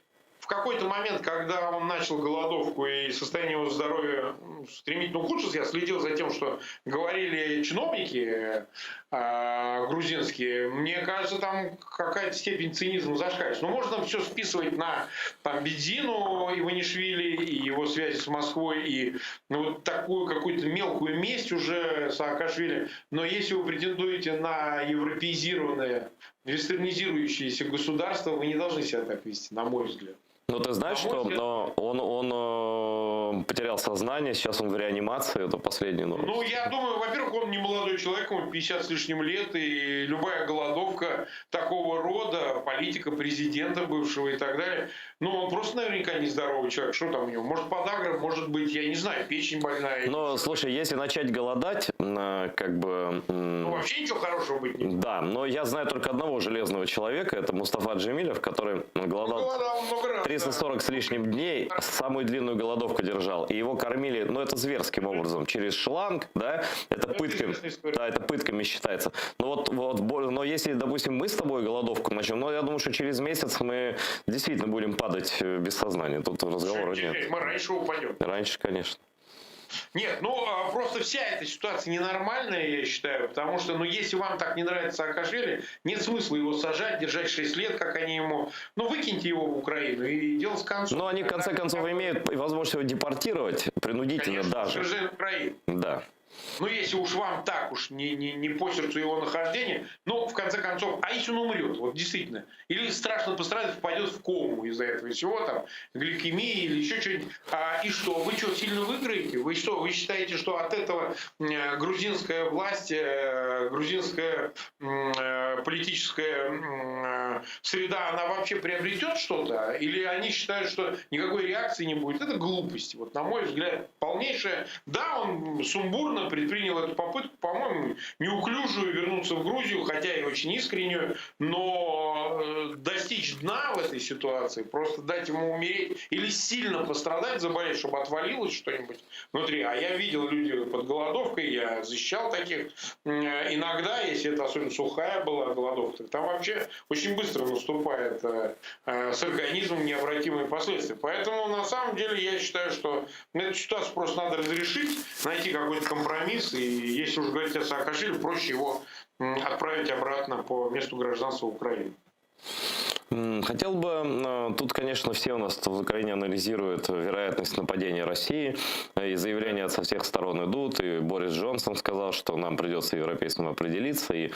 в какой-то момент, когда он начал голодовку и состояние его здоровья стремительно ухудшилось, я следил за тем, что говорили чиновники э, грузинские, мне кажется, там какая-то степень цинизма зашкаливает. Но можно все списывать на там, Бензину Иванишвили и его связи с Москвой, и ну, вот такую какую-то мелкую месть уже Саакашвили. Но если вы претендуете на европеизированное, вестернизирующееся государство, вы не должны себя так вести, на мой взгляд. Ну, ты знаешь, что но он, он э, потерял сознание, сейчас он в реанимации, это последний новость. Ну, я думаю, во-первых, он не молодой человек, ему 50 с лишним лет, и любая голодовка такого рода, политика президента бывшего и так далее, ну, он просто наверняка нездоровый человек. Что там у него? Может, подагра, может быть, я не знаю, печень больная. Но, слушай, если начать голодать, э, как бы... Ну, вообще ничего хорошего быть не будет. Да, но я знаю только одного железного человека, это Мустафа Джемилев, который голодал... Ну, голодал много раз. 340 с лишним дней самую длинную голодовку держал. И его кормили, ну это зверским образом, через шланг, да, это пытками, да, это пытками считается. Но вот, вот, но если, допустим, мы с тобой голодовку начнем, ну я думаю, что через месяц мы действительно будем падать э, без сознания. Тут разговора нет. Мы раньше упадем. Раньше, конечно. Нет, ну а, просто вся эта ситуация ненормальная, я считаю, потому что, ну, если вам так не нравится Саакашвили, нет смысла его сажать, держать 6 лет, как они ему... Ну, выкиньте его в Украину и дело с концом. Но они, в конце концов, имеют возможность его депортировать, принудительно Конечно, даже. гражданин Украины. Да. Ну, если уж вам так уж не, не, не по сердцу его нахождение, ну, в конце концов, а если он умрет, вот действительно, или страшно пострадает, впадет в кому из-за этого всего, там, гликемии или еще что-нибудь, а, и что, вы что, сильно выиграете? Вы что, вы считаете, что от этого э, грузинская власть, э, грузинская э, политическая э, среда, она вообще приобретет что-то? Или они считают, что никакой реакции не будет? Это глупость. Вот, на мой взгляд, полнейшая. Да, он сумбурно предпринял эту попытку, по-моему, неуклюжую вернуться в Грузию, хотя и очень искреннюю, но э, достичь дна в этой ситуации, просто дать ему умереть или сильно пострадать, заболеть, чтобы отвалилось что-нибудь внутри. А я видел людей под голодовкой, я защищал таких. М, Иногда, если это особенно сухая была голодовка, там вообще очень быстро наступает э, э, с организмом необратимые последствия. Поэтому, на самом деле, я считаю, что эту ситуацию просто надо разрешить, найти какой-то компромисс. И если уж говорить о Саакашвили, проще его отправить обратно по месту гражданства Украины. Хотел бы, э, тут, конечно, все у нас в Украине анализируют вероятность нападения России, э, и заявления со всех сторон идут, и Борис Джонсон сказал, что нам придется европейцам определиться, и,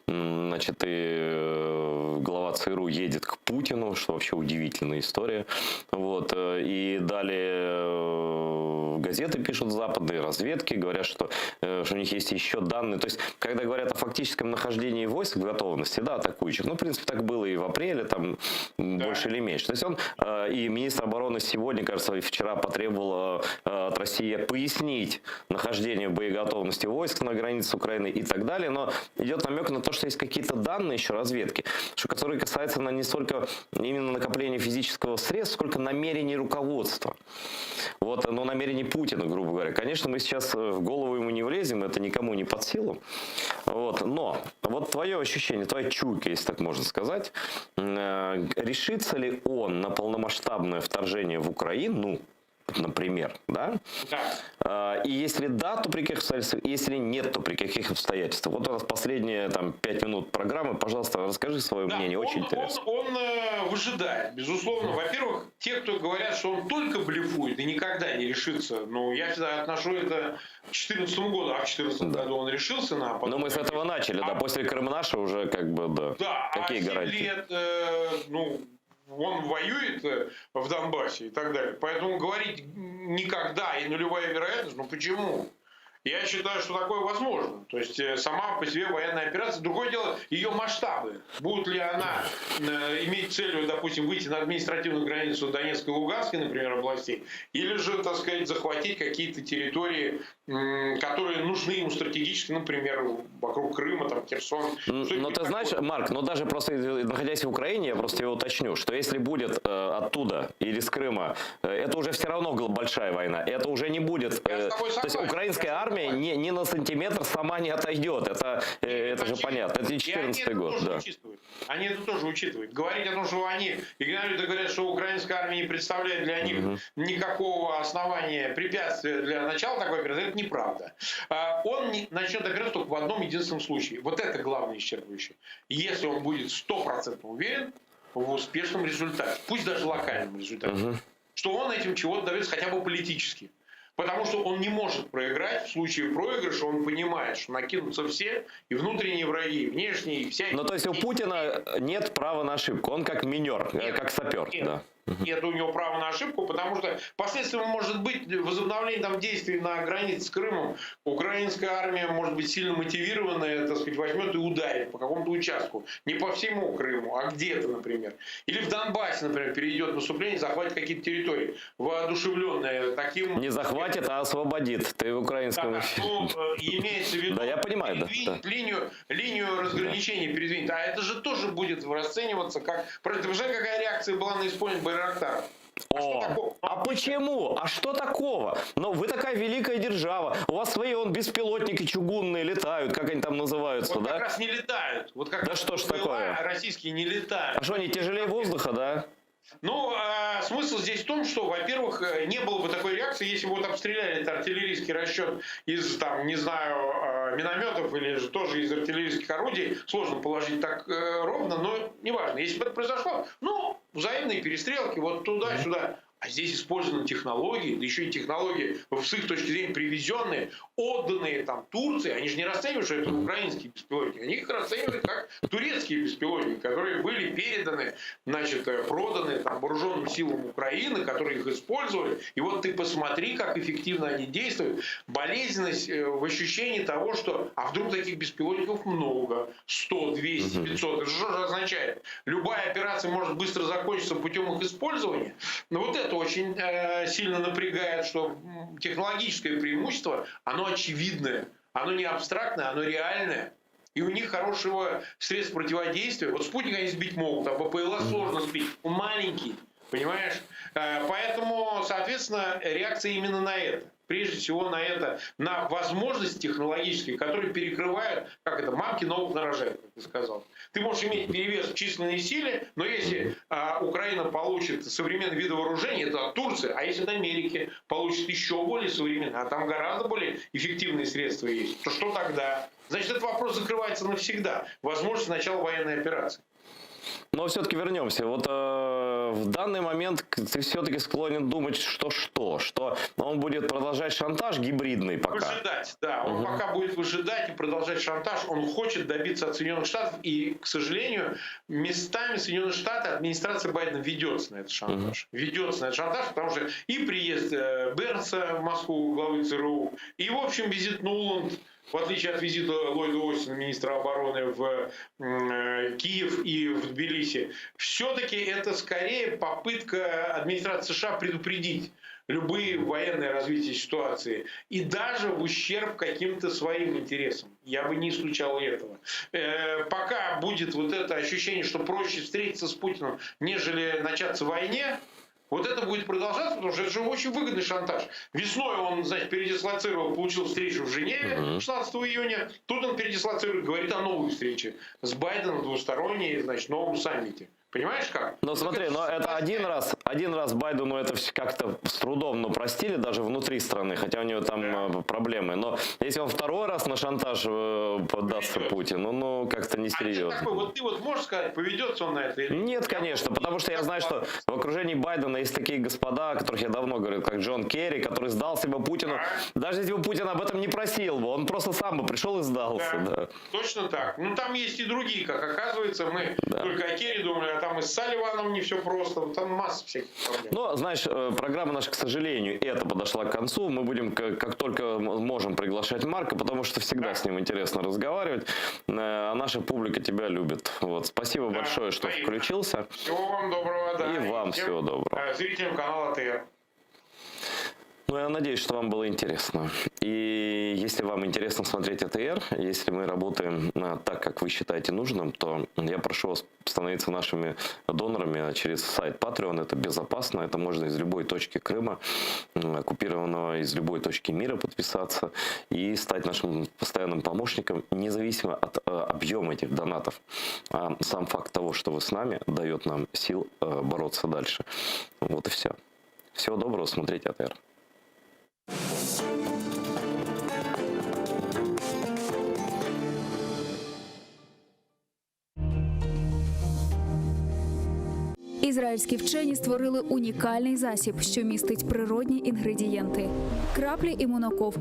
значит, и э, глава ЦРУ едет к Путину, что вообще удивительная история, вот, и далее газеты пишут западные, разведки, говорят, что, что у них есть еще данные, то есть, когда говорят о фактическом нахождении войск в готовности, да, атакующих, ну, в принципе, так было и в апреле, там, м, больше или меньше. То есть он э, и министр обороны сегодня, кажется, и вчера потребовал э, от России пояснить нахождение в боеготовности войск на границе Украины и так далее. Но идет намек на то, что есть какие-то данные еще разведки, что, которые касаются на не столько именно накопления физического средств, сколько намерений руководства. Вот, но намерений Путина, грубо говоря. Конечно, мы сейчас э, в голову ему не влезем, это никому не под силу. Вот, но вот твое ощущение, твоя чуйка, если так можно сказать, решится ли он на полномасштабное вторжение в Украину, например, да? Да. И если да, то при каких обстоятельствах, и если нет, то при каких обстоятельствах? Вот у нас последние там пять минут программы, пожалуйста, расскажи свое да, мнение, очень он, интересно. Он, он э, выжидает, безусловно. Во-первых, те, кто говорят, что он только блефует и никогда не решится, ну, я всегда отношу это к 2014 году, а в 2014 да. году он решился на... Потом... Ну, мы с этого начали, а... да, после Крым-Наша уже как бы, да. Да, Какие а 7 гарантии? лет, э, ну, он воюет э, в Донбассе и так далее. Поэтому говорить никогда и нулевая вероятность, ну почему? Я считаю, что такое возможно. То есть э, сама по себе военная операция. Другое дело, ее масштабы. Будет ли она э, иметь целью, допустим, выйти на административную границу Донецкой и Луганской, например, областей, или же, так сказать, захватить какие-то территории, которые нужны ему стратегически, например, вокруг Крыма, там, Херсон. Но ты знаешь, Марк, но даже просто находясь в Украине, я просто его уточню, что если будет э, оттуда или с Крыма, э, это уже все равно большая война. Это уже не будет. Э, то есть украинская армия ни, ни на сантиметр сама не отойдет. Это, э, это же понятно. Это не 14 год. Да. Учитывают. Они это тоже учитывают. Говорить о том, что они игнорируют и говорят, что украинская армия не представляет для них угу. никакого основания, препятствия для начала такой операции, это неправда. Он не, начнет операцию только в одном единственном случае. Вот это главное исчерпывающее. Если он будет стопроцентно уверен в успешном результате, пусть даже локальном результате, угу. что он этим чего-то добьется хотя бы политически. Потому что он не может проиграть. В случае проигрыша он понимает, что накинутся все, и внутренние враги, и внешние, и вся. Ну, то есть у Путина нет права на ошибку. Он как минер, нет, как сапер. Нет. Да. Нет у него права на ошибку, потому что последствием может быть возобновление там действий на границе с Крымом. Украинская армия может быть сильно мотивированная, так сказать, возьмет и ударит по какому-то участку. Не по всему Крыму, а где-то, например. Или в Донбассе, например, перейдет наступление, захватит какие-то территории. Воодушевленные таким... Не захватит, а освободит. Ты в украинском... Да, ну, имеется в виду... Да, я понимаю, да. Линию, линию разграничения передвинет. А это же тоже будет расцениваться как... Ты представляешь, какая реакция была на исполнение Байрактара? А, О, а почему? А что такого? Но вы такая великая держава. У вас свои он беспилотники чугунные летают, как они там называются, вот да? как раз не летают. Вот как да что ж такое? Российские не летают. А что, они тяжелее воздуха, да? Ну, а, смысл здесь в том, что, во-первых, э, не было бы такой реакции, если бы вот обстреляли этот артиллерийский расчет из, там, не знаю, а, минометов или же тоже из артиллерийских орудий. Сложно положить так э, ровно, но неважно. Если бы это произошло, ну, взаимные перестрелки, вот туда-сюда. А здесь использованы технологии, да еще и технологии, с их точки зрения, привезенные, отданные там Турции. Они же не расценивают, что это украинские беспилотники. Они их расценивают как турецкие беспилотники, которые были переданы, значит, э, проданы там, вооруженным силам Украины, которые их использовали. И вот ты посмотри, как эффективно они действуют. Болезненность э, в ощущении того, что а вдруг таких беспилотников много, 100, 200, 500. Это что же означает? Любая операция может быстро закончиться путем их использования. Но вот это очень э, сильно напрягает, что технологическое преимущество, оно очевидное, оно не абстрактное, оно реальное. И у них хорошего средств противодействия. Вот спутник они сбить могут, а БПЛА сложно сбить. Он маленький, понимаешь? Э, Поэтому, соответственно, реакция именно на это. Прежде всего на это, на возможности технологические, которые перекрывают, как это, мамки новых нарожают, как ты сказал. Ты можешь иметь перевес в численной силе, но если а, Украина получит современные виды вооружения, это от Турции, а если от Америки получит еще более современные, а там гораздо более эффективные средства есть, то что тогда? Значит, этот вопрос закрывается навсегда. Возможность начала военной операции. Но все-таки вернемся. Вот э, в данный момент ты все-таки склонен думать, что что? Что он будет продолжать шантаж гибридный пока? Выжидать, да. Он угу. пока будет выжидать и продолжать шантаж. Он хочет добиться от Соединенных Штатов. И, к сожалению, местами Соединенные Штаты, администрация Байдена ведется на этот шантаж. Угу. Ведется на этот шантаж, потому что и приезд э, Бернса в Москву, главы ЦРУ, и, в общем, визит Нуланд, в отличие от визита Ллойда Остина, министра обороны, в э, Киев и в Тбилиси, все-таки это скорее попытка администрации США предупредить любые военные развития ситуации. И даже в ущерб каким-то своим интересам. Я бы не исключал этого. Э, пока будет вот это ощущение, что проще встретиться с Путиным, нежели начаться войне, вот это будет продолжаться, потому что это же очень выгодный шантаж. Весной он, значит, передислоцировал, получил встречу в Женеве 16 июня. Тут он передислоцирует, говорит о новой встрече с Байденом двусторонней, значит, новом саммите. Понимаешь как? Но смотри, но это один раз, один раз Байдену это как-то с трудом, но простили даже внутри страны, хотя у него там да. Э, проблемы. Но если он второй раз на шантаж э, поддастся Путину, ну как-то несерьезно. А такой, вот ты вот можешь сказать, поведется он на это? Или... Нет, конечно, потому что я знаю, что в окружении Байдена есть такие господа, о которых я давно говорил, как Джон Керри, который сдал себя Путину. Да. Даже если бы Путин об этом не просил бы, он просто сам бы пришел и сдался. Да. Да. Точно так. Ну там есть и другие, как оказывается, мы да. только о Керри думали, а там и с Салливаном не все просто, там масса всяких проблем. Но, знаешь, э, программа наша, к сожалению, это подошла к концу. Мы будем, как только можем, приглашать Марка, потому что всегда да. с ним интересно разговаривать. Э, а наша публика тебя любит. Вот. Спасибо да, большое, что взаимно. включился. Всего вам доброго. Да. И вам всем, всего доброго. Э, зрителям канала ТР. Ну, я надеюсь, что вам было интересно. И если вам интересно смотреть АТР, если мы работаем э, так, как вы считаете нужным, то я прошу вас становиться нашими донорами через сайт Patreon. Это безопасно, это можно из любой точки Крыма, оккупированного из любой точки мира подписаться и стать нашим постоянным помощником, независимо от э, объема этих донатов. А сам факт того, что вы с нами, дает нам сил э, бороться дальше. Вот и все. Всего доброго, смотрите АТР. Ізраїльські вчені створили унікальний засіб, що містить природні інгредієнти. Краплі імуноков.